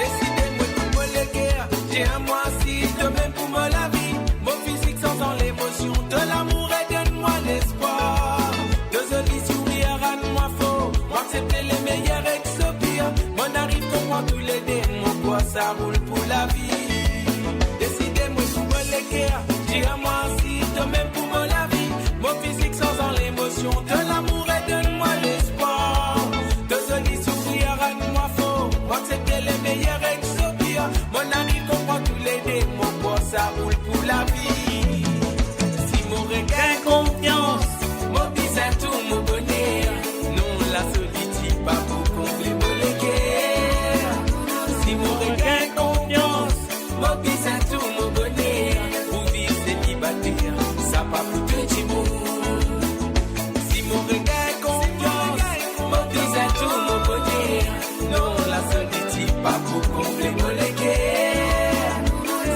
Deside mwa pou mo leker, dir mwa si to mem pou mo lavi. Mo fizik sanz an lemosion, to lamour donn mwa lespwar. To zoli sourir rann mwa for, mo aksepte le meyer ek so pir. Mo'nn ariv konpran toulede, mo krwar sa roul pou lavi. Deside mwa pou mo leker, dir mwa si to mem pou mo lavi. Mo fizik sanz an lemosion, to lamour donn mwa lespwar. To zoli sourir rann mwa for, mo aksepte le meyer ek so pir. Mo'nn ariv konpran toulede, mo krwar sa roul pou lavi. Si mo regagn konfians, mo bizin tou mo boner. Non, lasolitid pa pou konble mo leker. Si mo regagn konfians, mo bizin tou mo boner. Pou viv selibater, sa pa pou tou dimoun. Si mo regagn konfians, mo bizin tou mo boner. Non, lasolitid pa pou konble mo leker.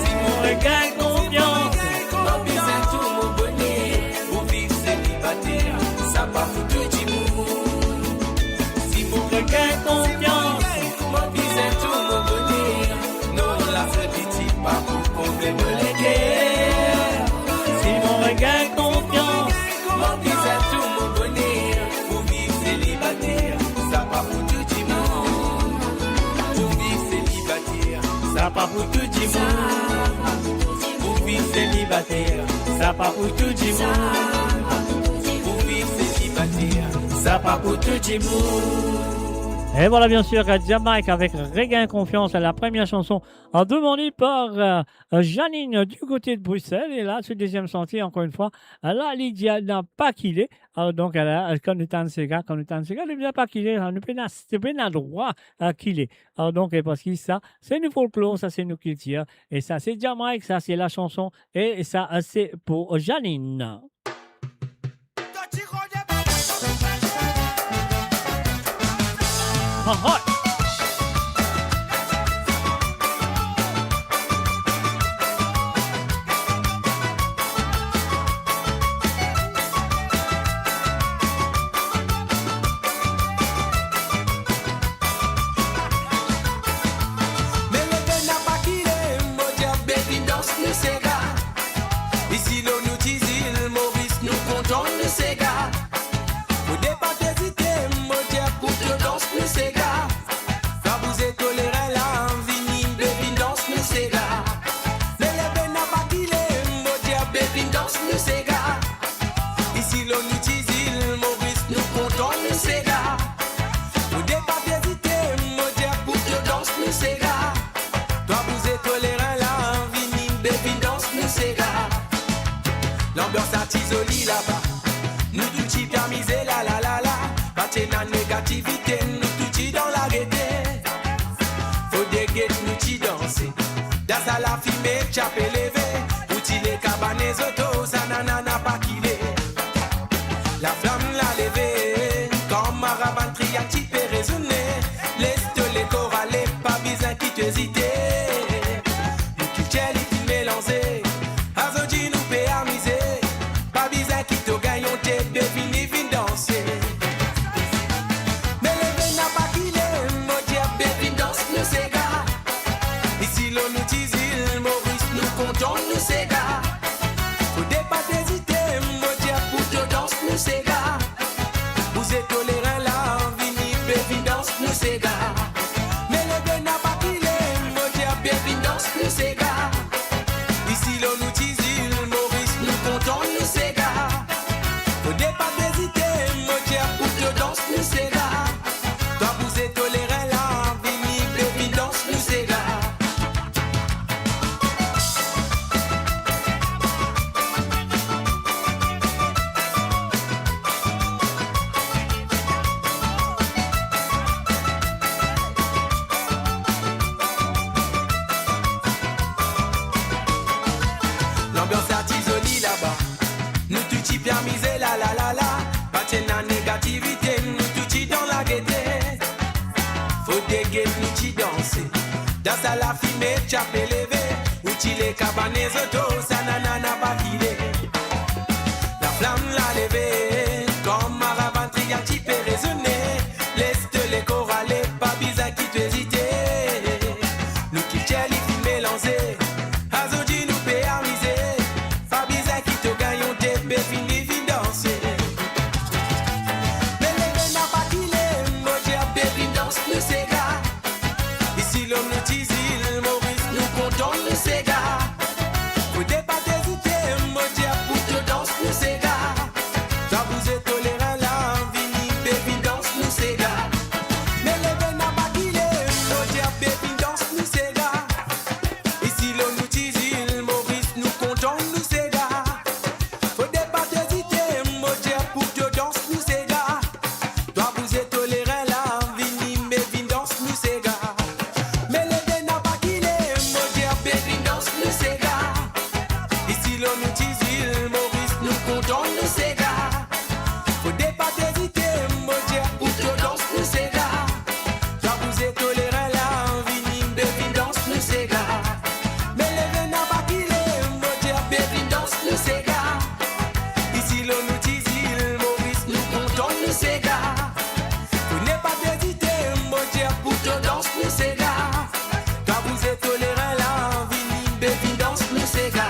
Si mo regagn konfians, mo bizin tou mo boner. Pou viv selibater, sa pa pou tou dimoun. Si mo regagn konfians, mo bizin tou mo boner. Non, lasolitid pa pou konble mo leker. Si mo regagn konfians, mo bizin tou mo boner. Pou viv selibater, sa pa pou tou dimoun. Pou viv selibater, sa pa pou tou dimoun. Pou viv selibater, sa pa pou tou dimoun. Pou viv selibater, sa pa pou tou dimoun. Et voilà, bien sûr, Jamaik avec Regagn konfians, la première chanson, euh, demandée par, euh, euh, Janine du côté de Bruxelles. Et là, ce deuxième sentier, encore une fois, euh, la, li dir, na pa kile. Alors, donc, euh, la, euh, kan nou tann sega, kan nou tann sega, nou pa kile, hein, nou pena, nou pena drwa, euh, kile. Alors, donc, euh, parski sa, se nou folklor, sa, se nou kiltir. E sa, se Jamaik, sa, se la chanson. E sa, euh, se pou Janine. Dans nou sega. Isi lor nou ti zil Moris, nou kontan nou sega. Fode pa to ezite, mo dir pou to dans nou sega. Twa bouze to lerin la, vini be vinn dans nou sega. Lanbians la ti zoli laba, nou tou ti pe amize la la la la. Pa ti ena negativite, nou tou ti dan lagete. Fode get nou ti danse. Dasa lafime ti ape leve, ou ti le kabane zoto, sa nana napa kile. Laflam la leve, kan maravan triang ti pe rezone, les to lekor ale, pa bizin ki to ezite. Nou kiltir li finn melanze, azordi nou pe amize, pa bizin ki to gagn onte, be vini vinn danse. Me leve napa kile, mo dir be vinn dans nou sega. Isi lor nou ti zil Moris, nou kontan nou sega. Fode pa to ezite, mo dir pou to dans nou sega. Bouze to lerin la, vini be vinn dans nou sega. Me leve napa kile, mo dir be vinn dans nou sega. Isi lor nou ti zil Moris, nou kontan nou sega. Fode pa to ezite, mo dir pou to dans nou sega. Twa bouze to lerin la, vini be vinn dans nou sega. Lanbians la ti zoli laba, nou tou ti pe amize la la la la. Pa ti ena negativite, nou tou ti dan lagete. Fode get nou ti danse. Dasa lafime ti ape leve, ou ti le kabane zoto, sa nana napa kile. Laflam la leve, kan maravan triang ti pe rezone, les to lekor ale, pa bizin ki to ezite. Nou kiltir li finn melanze, azordi nou pe amize, pa bizin ki to gagn onte, be vini vinn danse. Me leve napa kile, mo dir be vinn dans nou sega. Isi lor nou ti zil Moris, nou kontan nou sega. Fode pa to ezite, mo dir pou to dans nou sega. Twa bouze to lerin la, vini be vinn dans nou sega. Me leve napa kile, mo dir be vinn dans nou sega. Isi lor nou ti zil Moris, nou kontan nou sega. Fode pa to ezite, mo dir pou to dans nou sega. Twa bouze to lerin la, vini be vinn dans nou sega. Me leve napa kile, mo dir be vinn dans nou sega. Isi lor nou ti zil Moris, nou kontan nou sega. Fode pa to ezite, mo dir pou to dans nou sega. Twa bouze to lerin la, vini be vinn dans nou sega. Me leve napa kile, mo dir be vinn dans nou sega. Isi lor nou ti zil Moris, nou kontan nou sega. Fode pa to ezite, mo dir pou to dans nou sega. Twa bouze to lerin la, vini be vinn dans nou sega.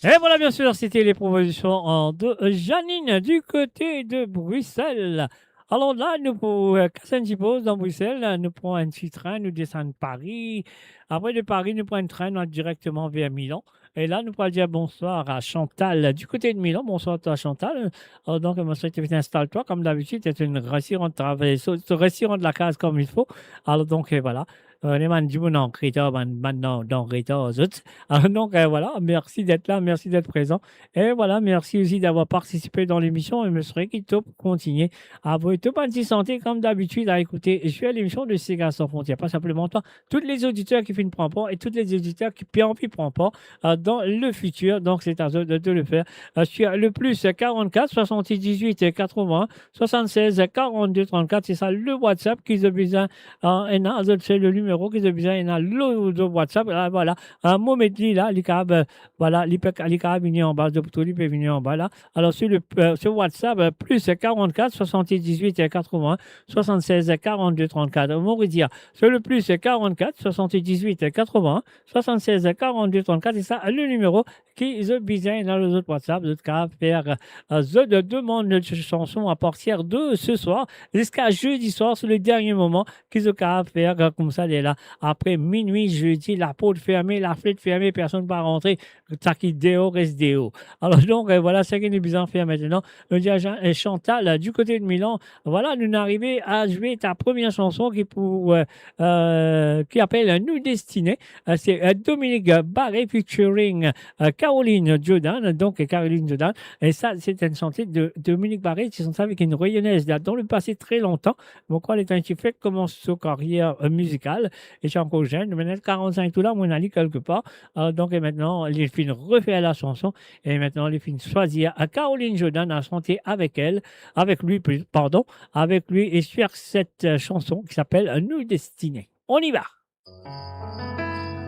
Et voilà, bien sûr, c'était les propositions, euh, de, euh, Janine du côté de Bruxelles. Alors là, nou pou, euh, kas enn ti poz dan Brisel, nou pran enn ti trin, nou desann Paris. Apre de Paris, nou pran enn trin, nou al direkteman ver Milan. E la, nou pou al dir bonswar a Chantal du côté de Milan. Bonswar twa, Chantal. Euh, donk, mo swete to instal twa, kom dabitid, to resi rant travay, so, to resi rant lakaz kom il fo. Alor, donk, euh, voilà. Euh, ena bann dimoun an retar, bann, bann dan, dan retar, zot. Alor, donk, euh, voilà, merci d'être là, merci d'être présent. Et voilà, merci aussi d'avoir participé dans l'émission. Et je serai qui top continuer à vous tout petit santé, comme d'habitude, à écouter sur l'émission de Séga Sans Frontières. Pas simplement toi, tous les auditeurs qui font prendre part et tous les auditeurs qui ont envie de prendre part, euh, dans le futur. Donc, c'est à eux de, de le faire, euh, sur le plus quarante-quatre soixante-dix-huit quatre-vingts soixante-seize quarante-deux trente-quatre, c'est ça le WhatsApp ki zot bizin, euh, ena, zot, c'est le numéro ki zot bizin ena, le, le WhatsApp, la, voilà. Euh, mo met li la, li kapav, euh, voilà, li pe, li kapav vini anba, zot pou trouv li, li pe vini anba la. Alors, sur le, euh, sur WhatsApp, euh, plus quarante-quatre soixante-dix-huit quatre-vingts soixante-seize quarante-deux trente-quatre. Mo redir, sur le plus quarante-quatre soixante-dix-huit quatre-vingts soixante-seize quarante-deux trente-quatre, c'est ça le numéro ki zot bizin ena lor zot WhatsApp, zot kapav fer, euh, zot demann de chanson à partir de ce soir jusqu'à jeudi soir, c'est le dernier moment ki zot kapav fer, euh, koumsa, les La, apre minwi zedi, laport ferme, lafnet ferme, personn pa rantre, saki deor, res deor. Alor donk, euh, vwala seki nou bizin fer aster. Nou dir a Jean, euh, Chantal, euh, du kote de Milan, vwala, nou arive a zwe ta premie sanson ki pou, euh, euh, ki apel Nou Destine. Euh, se, euh, Dominique Barré featuring, euh, Caroline Jordan. Donk, Caroline Jordan, e sa, se enn sanson de Dominique Barré, ki sanse avek enn Reyonez, la, dan le pase tre lontan. Mo krwar letan li ti fek koumans so karyer, euh, mizikal, li ti ankor zenn, li ena karant-sink tou la, mo ena li kelkepar. Euh, donk, e aster, li finn refer la sanson, e aster, li finn swazir a Caroline Jordan a sante avek el, avek li, pardon, avek li, e sur set, euh, sanson ki apel Nou Destine. On y va.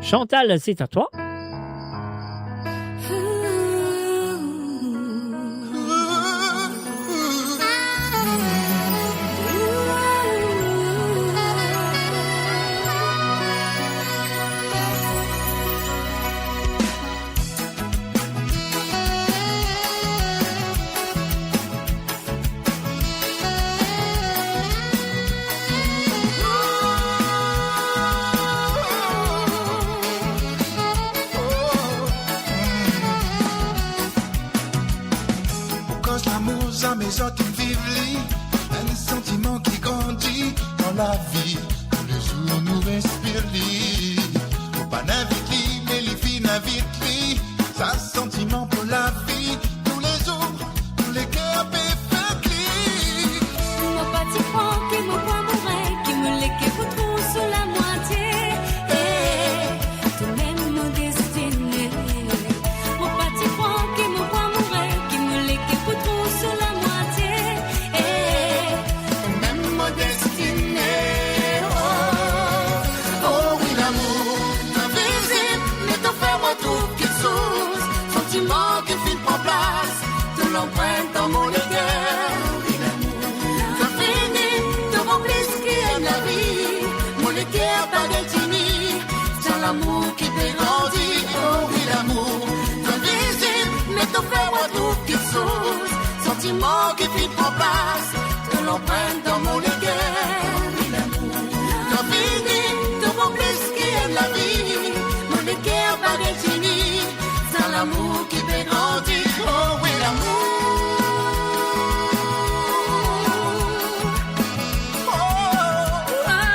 Chantal, c'est à toi. Pou koz lamour, zame zot inn viv li, enn santiman ki grandi dan lavi, toulezour nou respir li. Mo pa'nn invit li, me li finn invit li, sa santiman pou lavi, toulezour nou leker pe fer klik. Mo pa ti krwar ki mo pou amoure, ki mo leker pou trouv so lamwatie. Eh, toumem mo destine. Mo pa ti krwar ki mo pou amoure, ki mo leker pou trouv so lamwatie. Eh, toumem mo destine. Oh, oh wi lamour, to invizib, me to fer mwa trouv kiksoz. Santiman ki finn pran plas, to lanprint dan mo leker. To fini, to vo plis ki enn lavi. Mo leker pa gagn fini, sa lamour ki pe grandi. Oh wi lamour, to invizib, me to fer mwa trouv kiksoz. Santiman ki finn pran plas, to lanprint dan mo leker. To fini, to vo plis ki enn lavi. Mo leker pa gagn fini, sa lamour ki pe grandi. Oh wi lamour. Oh, ah.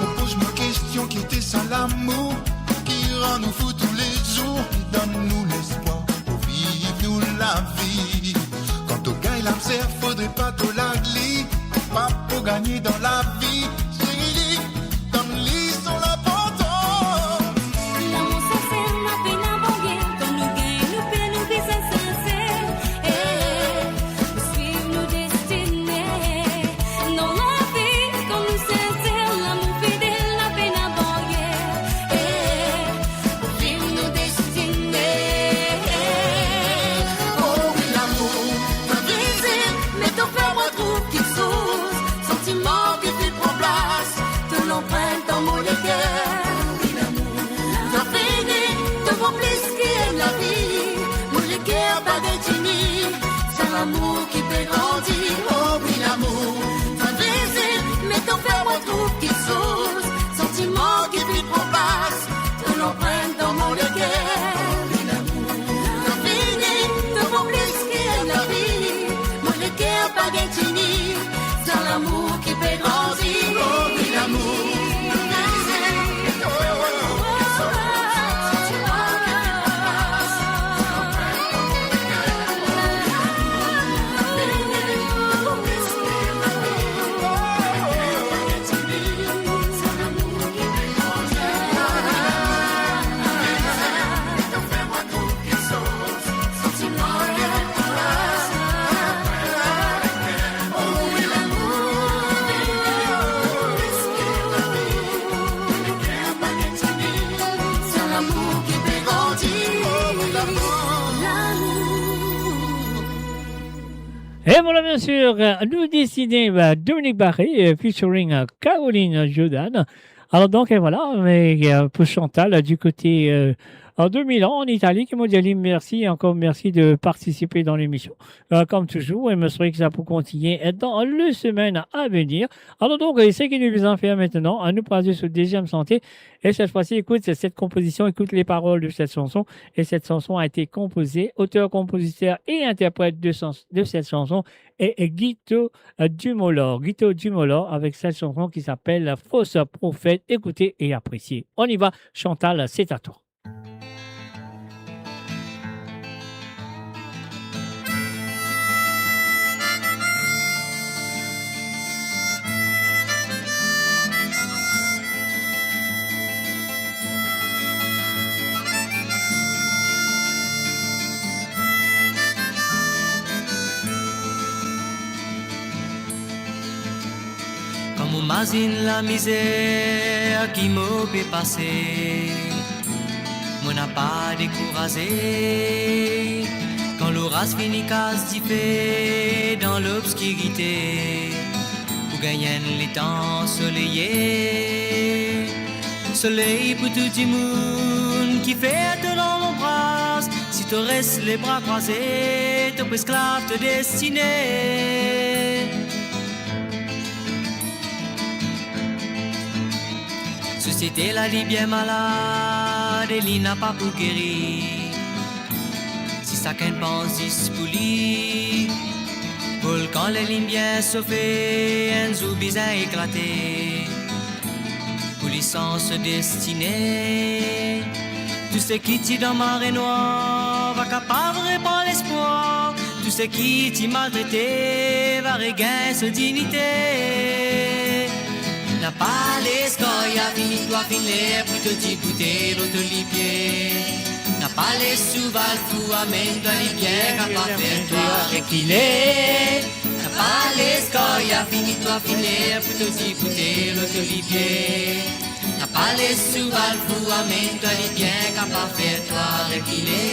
Mo poz mwa kestion, ki ete sa lamour ki rann nou fou toulezour, ki donn nou lespwar pou viv nou lavi. Kan to gagn lamizer, fodre pa to larg li, pa pou gagne dan lavi, seri li, donn li so linportans. Lamour sinser, mo pena baryer, kan nou gagn nou pe, nou bizin sinser. Eh, swiv nou destine. Dan lavi, kan nou sinser, lamour fidel, mo pena baryer. Eh, pou swiv nou destine. Oh wi lamour, to invizib, me to fer mwa trouv kiksoz. Santiman ki finn pran plas, to lanprint dan mo leker. To fini, to vo plis ki enn lavi. Mo leker pa gagn fini, sa lamour ki pe grandi. Oh wi lamour, to invizib, me to fer mwa trouv kiksoz. Santiman ki finn pran plas, to lanprint dan mo leker. To fini, to vo plis ki enn lavi. Mo leker pa gagn fini, sa lamour ki pe grandi. Oh wi lamour. E vwala, bien sir, euh, Nou Destine, euh, Dominique Barré, euh, featuring, euh, Caroline Jordan. Alor donk, e vwala, me, euh, pou Chantal, euh, du kote, euh, euh, de Milan, en Italie, qui m'ont dit mersi, encore mersi de participer dans l'émission. Euh, comme toujours, et je souhaite que ça peut continuer dans les semaines à venir. Alors donc, euh, ce qui nous vient faire maintenant, à nous passer sur le deuxième sentier, et cette fois-ci, écoute cette composition, écoute les paroles de cette chanson, et cette chanson a été composée, auteur, compositeur et interprète de, chan- de cette chanson est, est Guito, euh, Dumolor. Guito Dumolor avec cette chanson qui s'appelle Faux prophète. Écoutez et appréciez. On y va, Chantal, c'est à toi. Kan mo mazinn lamizer ki mo pe pase, mo napa dekouraze. Kan loraz fini kas dife dan lobskirite, pou gagn enn letan soleye. Soley pou tou dimoun ki fer to dan lonbraz. Si to res lebra kraze, to pou esklav to destine. Sosiete la li bien malad e li napa pou geri. Si sakenn pans zis pou li, volkan ler linn bien sofe, enn zour bizin eklate. Pou li sanz so destine. Tou seki ti dan marenwar va kapav repran lespwar. Tou seki ti maltrete va regagn so dignite. Napa les kor ya fini twa finn ler pou to diboute lor to lipie. Napa les souval fou amenn twa, li bien kapav fer twa rekile. Napa les kor ya fini twa finn ler pou to diboute lor to lipie. Napa les souval fou amenn twa, li bien kapav fer twa rekile.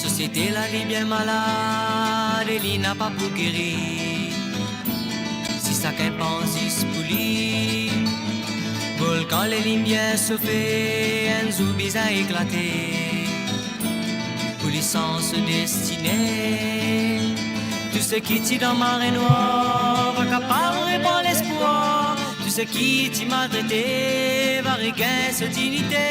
Sosiete la li bien malad e li napa pou geri. Si sakenn pans zis pou li, volkan ler linn bien sofe, enn zour bizin eklate. Pou li sanz so destine. Tou seki ti dan marenwar va kapav repran lespwar. Tou seki ti maltrete va regagn so dignite.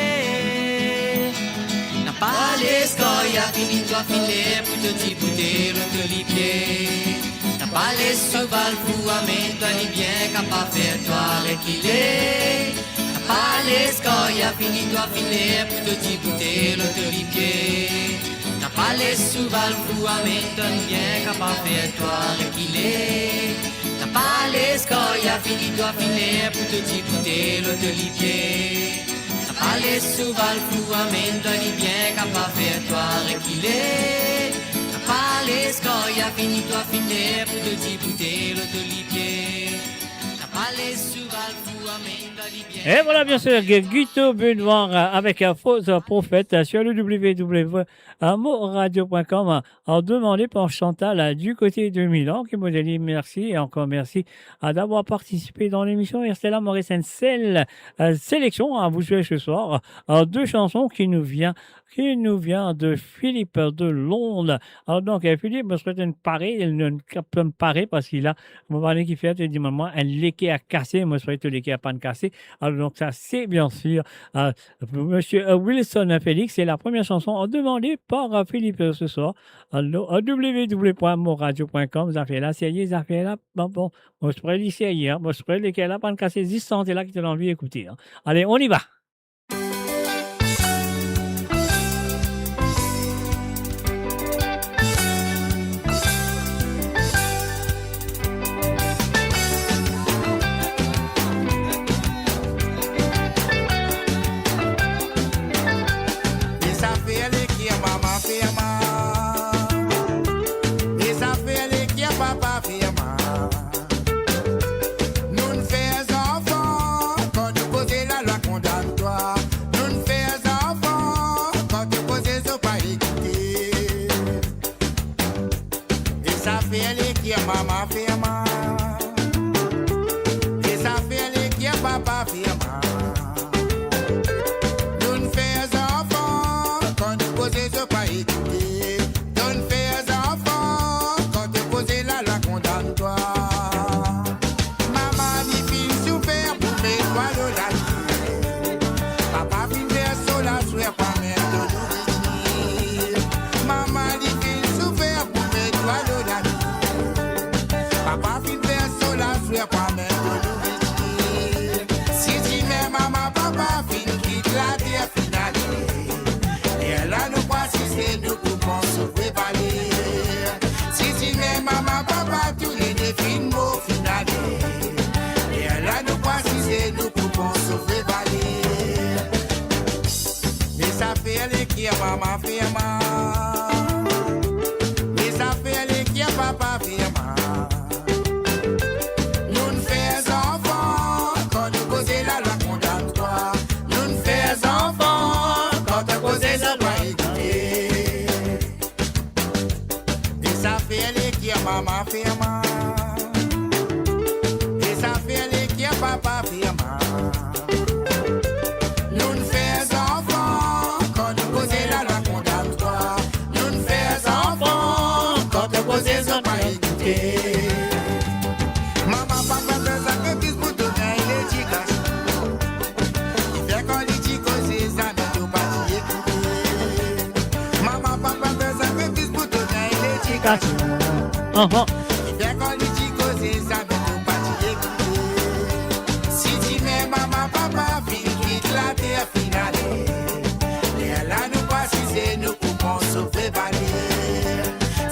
Napa les kor ya fini twa finn ler pou to diboute lor to lipie. Napa les souval fou amenn twa, li bien kapav fer twa rekile. Napa les kor ya fini twa finn ler pou to diboute lor to lipie. Napa les souval fou amenn twa, li bien kapav fer twa rekile. Napa les kor ya fini twa finn ler pou to diboute lor to lipie. Napa les souval fou amenn twa, li bien kapav fer twa rekile. Napa les kor ya fini twa finn ler pou to diboute lor to lipie. Napa les souval fou amenn twa, li bien. Et voilà, bien sûr, Gu-, Guito Benoît, euh, avec, euh, Faux Prophète, euh, sur le w w w point moradio point com, euh, demandé par Chantal, euh, du côté de Milan, qui me dit merci et encore merci, euh, d'avoir participé dans l'émission. Et c'est là, Maurice, une seule, euh, sélection à vous jouer ce soir, euh, deux chansons qui nous vient, qui nous vient de Philippe de Londres. Alors donc, euh, Philippe, je souhaite une parée, une, une, une parée parce qu'il a Mo pa kone kifer, to dir mwa, enn leker kase, mo swete to leker pa'nn kase. Alors donc ça, c'est bien sûr, euh, monsieur, euh, Wilson Félix, c'est la première chanson demandée par, euh, Philippe, euh, ce soir. Alors, euh, w w w point moradio point com, zafer la, serye, zafer la, bon, bon, mo swete li serye, hein, mo swete leker la pa'nn kase, zis sante la ki to anvi ekoute, hein. Allez, on y va. E zafer leker mama fer mwa, e zafer leker papa fer mwa. Nou'nn fer zanfan Mama fer mal, e sa fer leker papa fer mal. Nou'nn fer zanfan kan nou koze zot pa ekoute. Nou'nn fer zanfan kan to koze lalwa kondann twa. Mama li finn soufer pou met twa lor later. Papa finn fer so laswer pa mem to nouritir. Mama li finn soufer pou met twa lor later. Papa finn fer so laswer pa mem to nouritir. Si dime mama papa finn kit later finn ale, lerla nou pou asize nou pou pran so vre valer. Si dime mama papa toulede finn mor finn ale, lerla nou pou asize nou pou pran so vre valer. Me sa fer leker mama fer mal, me sa fer leker papa fer mal. Nou'nn fer zanfan kan nou koze lalwa kondann twa. Nou'nn fer zanfan kan to koze zot pa ekoute. E sa fer leker mama fer mal, e sa fer leker papa fer mal. Nou'nn fer zanfan kan nou koze lalwa kondann twa. Nou'nn fer zanfan kan to koze zot pa ekoute. Mama papa fer sakrifis pou to gagn ledikasion. Kifer kan li ti koze zame to pa ti ekoute. Mama papa fer sakrifis pou to gagn ledikasion. Anhan. Kifer kan li ti koze zame to pa ti ekoute. Si dime mama papa finn kit later finn ale, lerla nou pou asize nou pou pran so vre valer.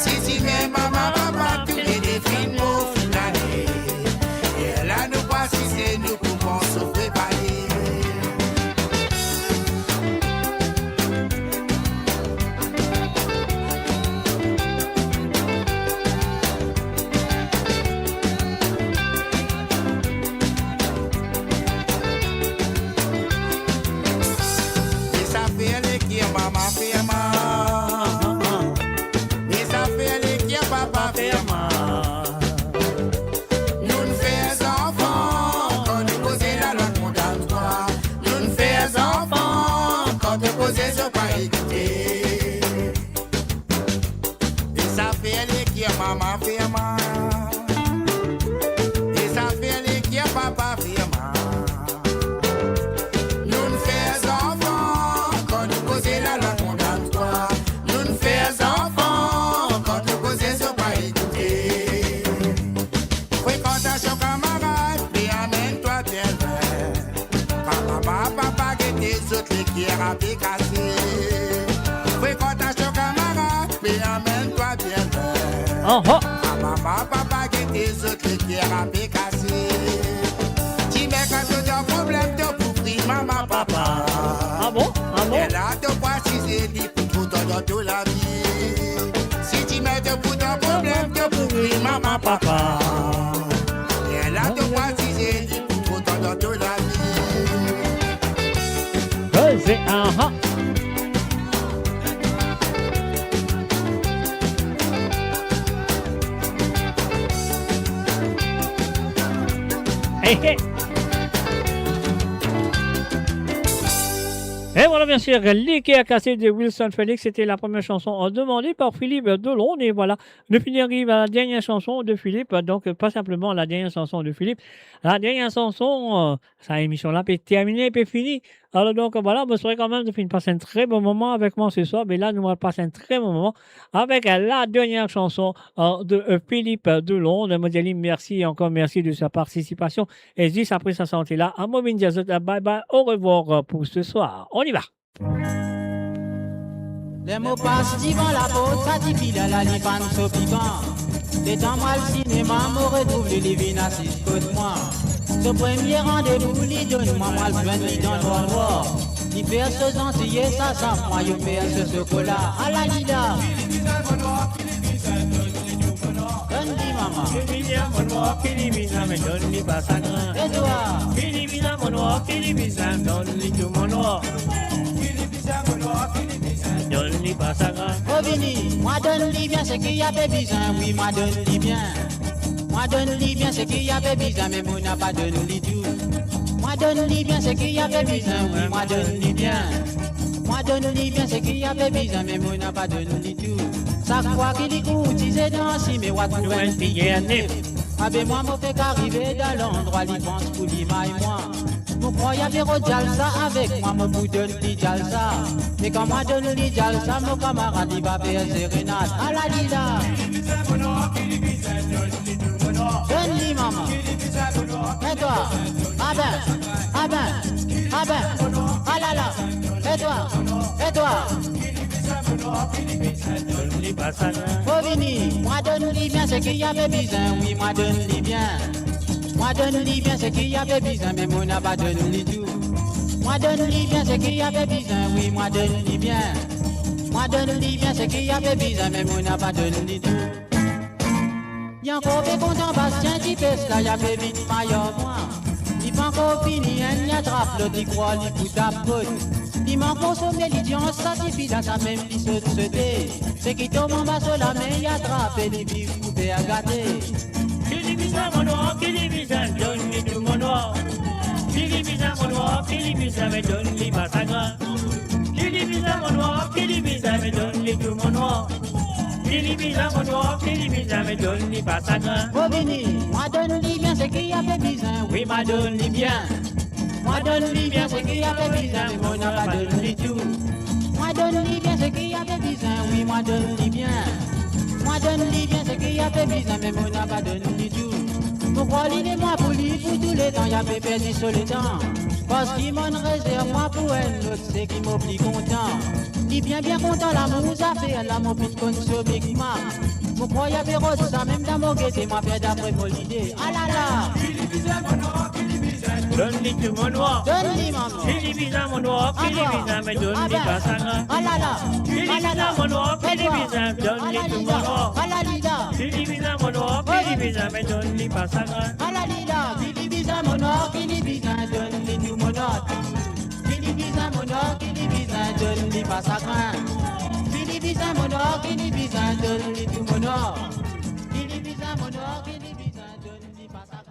Si dime mama papa toulede finn mor finn ale, lerla nou pou asize nou pou pran so vre valer. E sa fer leker mama fer mal, e sa fer leker papa fer mal. Nou'nn fer zanfan kan nou koze lalwa kondann twa. Nou'nn fer zanfan kan to koze zot pa ekoute. E sa fer leker mama fer mal, e sa fer leker papa fer mal. Nou'nn fer zanfan kan nou koze lalwa kondann twa. Nou'nn fer zanfan kan to koze zot pa ekoute. Frekantasion kamarad pe amenn twa bien lwin. Papa, papa, papa, gete zot leker ape kase. Frekantasion kamarad pe amenn twa bien lwin. Oho. Papa, papa, papa, gete zot leker ape kase. Dime kan to dan problem, to pou kri mama, papa. Ah bon? Ah bon? Lerla to pou asize li pou toutan dan to lavi. Si dime to pou dan problem, to pou kri mama, papa. Lerla to pou asize li pou toutan dan to lavi. Oze, aha. Hey, hey. Et voilà, bien sûr, Leker Kase de Wilson Felix, c'était la première chanson, euh, demandée par Philippe Delonde. Et voilà, nou fini ariv à la dernière chanson de Philippe. Donc, euh, pas simplement la dernière chanson de Philippe. La dernière chanson, euh, sa emision-la pe termine, pe fini. Alors donc, voilà, mo swete kanmem zot finn pas enn tre bon moman avek mwa se swar. Me la, nou va pas enn tre bon moman avek la dernière chanson, euh, de, euh, Philippe Delonde. Mo dir li mersi, ankor mersi de sa participation. E zis apre sa sante-la, mo vinn dir zot bye bye, au revoir pour ce soir. On y va. Ler mo pas divan laport, sa tifi la, la li pann so pikan. Letan mo al sinema, mo retrouv li, li vinn asiz kot mwa. So premie randevou li donn mwa, mo al zwenn li dan nwar nwar. Li fer so zantiye, sa saf mwa, li fer so sokola. Ala li la. Donn li, mama. Fini bizin mo nwar, fini bizin, me donn li pa sagrin. E twa? Fini bizin mo nwar, fini bizin, donn li tou mo nwar. Fini bizin mo nwar, fini bizin, donn li pa sagrin. Mo vini, mwa donn li bien seki li ape bizin, wi, mwa donn li bien. Mwa donn li bien seki li pe bizin, me mo napa donn li tou. Mwa donn li bien seki li pe bizin, wi, mwa donn li bien. Mwa donn li bien seki li pe bizin, me mo napa donn li tou. Sak fwa ki li kourtize dan sime, wa trouv enn figir nef. Abe mwa, mo fek arive dan landrwa, li pans pou li may mwa. Mo krwar li pe rod dial sa avek mwa, mo pou donn li dial sa. E kan mwa donn li dial sa, mo kamarad, li pa fer serenad. Ala li la. Donn li, mama. E twa? Abe, abe, abe. Alala. E twa? E twa? Donn li pa sa, non. Mo vini, mwa donn li bien seki li pe bizin, wi, mwa donn li bien. Mwa donn li bien seki li pe bizin, me mo napa donn li tou. Mwa donn li bien seki li pe bizin, wi, mwa donn li bien. Mwa donn li bien seki li pe bizin, me mo napa donn li tou. Li ankor pe kontan bas, tienn ti pes la, li pe vinn mayer mwa. Li pankor fini enn, li atrap lot, li krwar li pou tap kot. Li mank konsome, li dir, sa tifi la, sa mem li sot sote. Seki tom anba so lame, li atrape, li vinn koupe a gate. Ki li bizin mo nwar, ki li bizin, donn li tou mo nwar. Ki li bizin mo nwar, ki li bizin, me donn li pa sagrin. Ki li bizin mo nwar, ki li bizin, me donn li tou mo nwar. Ki li bizin mo nwar, ki li bizin, me donn li pa sagrin. Mo vini, mwa donn li bien seki li pe bizin, wi, mwa donn li bien. Mwa donn li bien seki li pe bizin, me mo napa donn li tou. Mwa donn li bien seki li pe bizin, wi, mwa donn li bien. Mwa donn li bien seki li pe bizin, me mo napa donn li tou. Mo krwar li de mwa pou li pou tou letan, li pe perdi so letan. Parski monn rezerv mwa pou enn lot, seki mo pli kontan. Li bien, bien kontan lamour zafer la, mo finn konn so mikmak. Mo krwar li pe rod sa, mem dan mo gete, mwa perd apre mo lide. Alala. Donn li tou mo nwar. Donn li, mama. Ki li bizin mo nwar, ki li bizin, me donn li pa sagrin. Alala. Ki li bizin mo nwar, ki li bizin, donn li tou mo nwar. Alala. Ki li bizin mo nwar, ki li bizin, me donn li pa sagrin. Alala. Ki li bizin mo nwar, ki li bizin, donn li tou mo nwar. Ki li bizin mo nwar, ki li bizin, donn li pa sagrin. Ki li bizin mo nwar, ki li bizin, donn li tou mo nwar. Ki li bizin mo nwar, ki li bizin, donn li pa sagrin.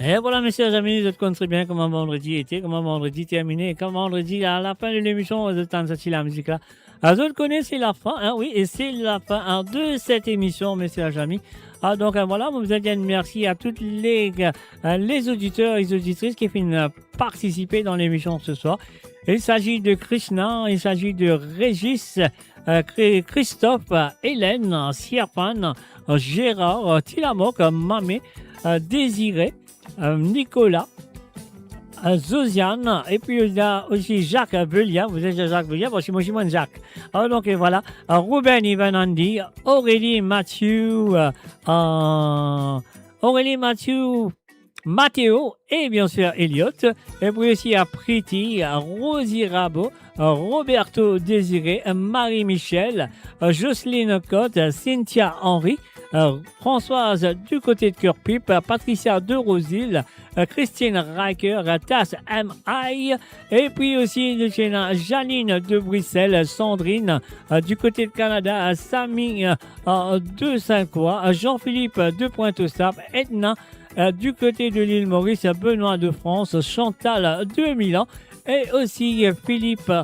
E vwala, mesie, zami, zot konn tre bien kouma vandredi ete, kouma vandredi termine, kouma vandredi, a la fin de lemision, zot tann sa ti lamizik la. Ah, zot kone, se lafin, hein, wi, e se lafin, hein, de cette émission, mesie, zami. Ah, donk, euh, vwala, mo bizin dir mersi a tout le, euh, les auditeurs et auditrices ki finn, euh, partisipe dan lemision se swar. Il s'agit de Krishna, il s'agit de Régis, euh, Kri-, Christophe, euh, Hélène, Siafan, euh, Gérard, euh, Tilamok, euh, Mamé, euh, Désiré, euh, Nicolas, euh, Josiane, et puis il y a aussi Jacques Velia. Vous êtes Jacques Velia, bon, c'est moi, c'est moi, Jacques. Alors, donc, et voilà, euh, Ruben Ivan Andy, Aurélie Mathieu, euh, euh, Aurélie Mathieu, Mathéo et bien sûr Elliot. Et puis aussi à Priti, à Rosie Rabot, Roberto Désiré, Marie-Michel, Jocelyne Cotte, Cynthia Henry, Françoise du côté de Cœur Pipe, Patricia de Rosil, Christine Riker, Tass M I, et puis aussi Janine de Bruxelles, Sandrine, du côté de Canada, Samy, de Sainte-Croix, Jean-Philippe de Pointe-aux-Trembles, Edna, euh, du côté de l'île Maurice, Benoît de France, Chantal de Milan et aussi, euh, Philippe, euh,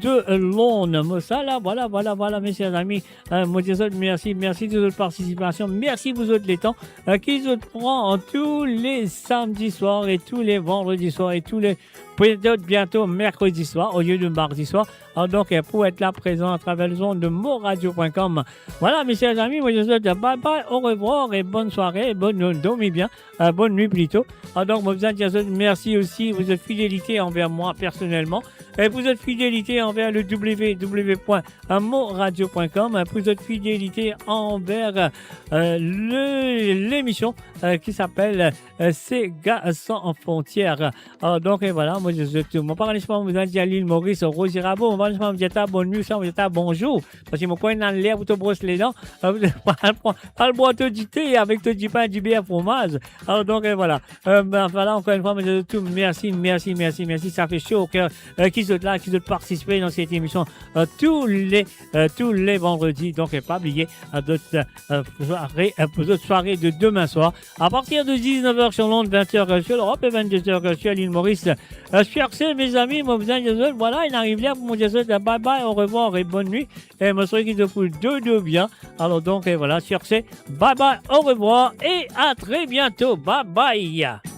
de Londres. Mo sa la, vwala, vwala, vwala, mesie, zami. Euh, mo dir zot mersi, mersi de zot partisipasion, mersi pou zot letan, euh, ki zot pran, hein, tou le samdi swar e tou le vandredi swar e tou le Pou zot biento merkredi swar olie de mardi swar. Alor donk, eh, pou et la prezan atraver lezond de moradio point com. Vwala, mesie, zami, mo dir zot bye bye, au revoir et bonne soirée, bonne, dormi bien, euh, bonne nuit plito. Alor donk, mo bizin dir zot mersi osi pou zot fidelite anver mwa personelman e pou zot fidelite anver le w w w point moradio point com, pou zot fidelite anver, euh, le, lemision, euh, ki apel, euh, Sega San Frontières. Alor donk, eh, vwala, mo dir zot tou. Mo pa konn si mo bizin dir Lil Moris, Rosie Rabo, mo pa konn si mo bizin dir ta bonn nwit, sa mo bizin dir ta bonzour. Parski mo krwar ena ler pou to bros ledan, euh, al pran, al bwar to dite avek to dipin, diber, fromaz. Alor donk, eh, vwala. Euh, ben, vwala, ankor enn fwa, mo dir zot tou mersi, mersi, mersi, mersi. Sa fer so o ker, euh, ki zot la, ki zot partisipe dan set emision, euh, tou le, euh, tou le vandredi. Donk, eh, pa bliye, euh, zot, euh, soirée, euh, pou zot soirée de demain soir, à partir de dix-neuf heures sur l'onde, vingt heures sur l'Europe et vingt-deux heures sur l'île Maurice, euh, sur ce, mes amis, mo bizin dir zot, vwala, inn ariv ler pou mo dir zot bye bye, au revoir et bonne nuit. E mo swete zot pou dodo bien. Alor donk, eh, vwala, sur ce, bye bye, au revoir et à très bientôt. Bye bye.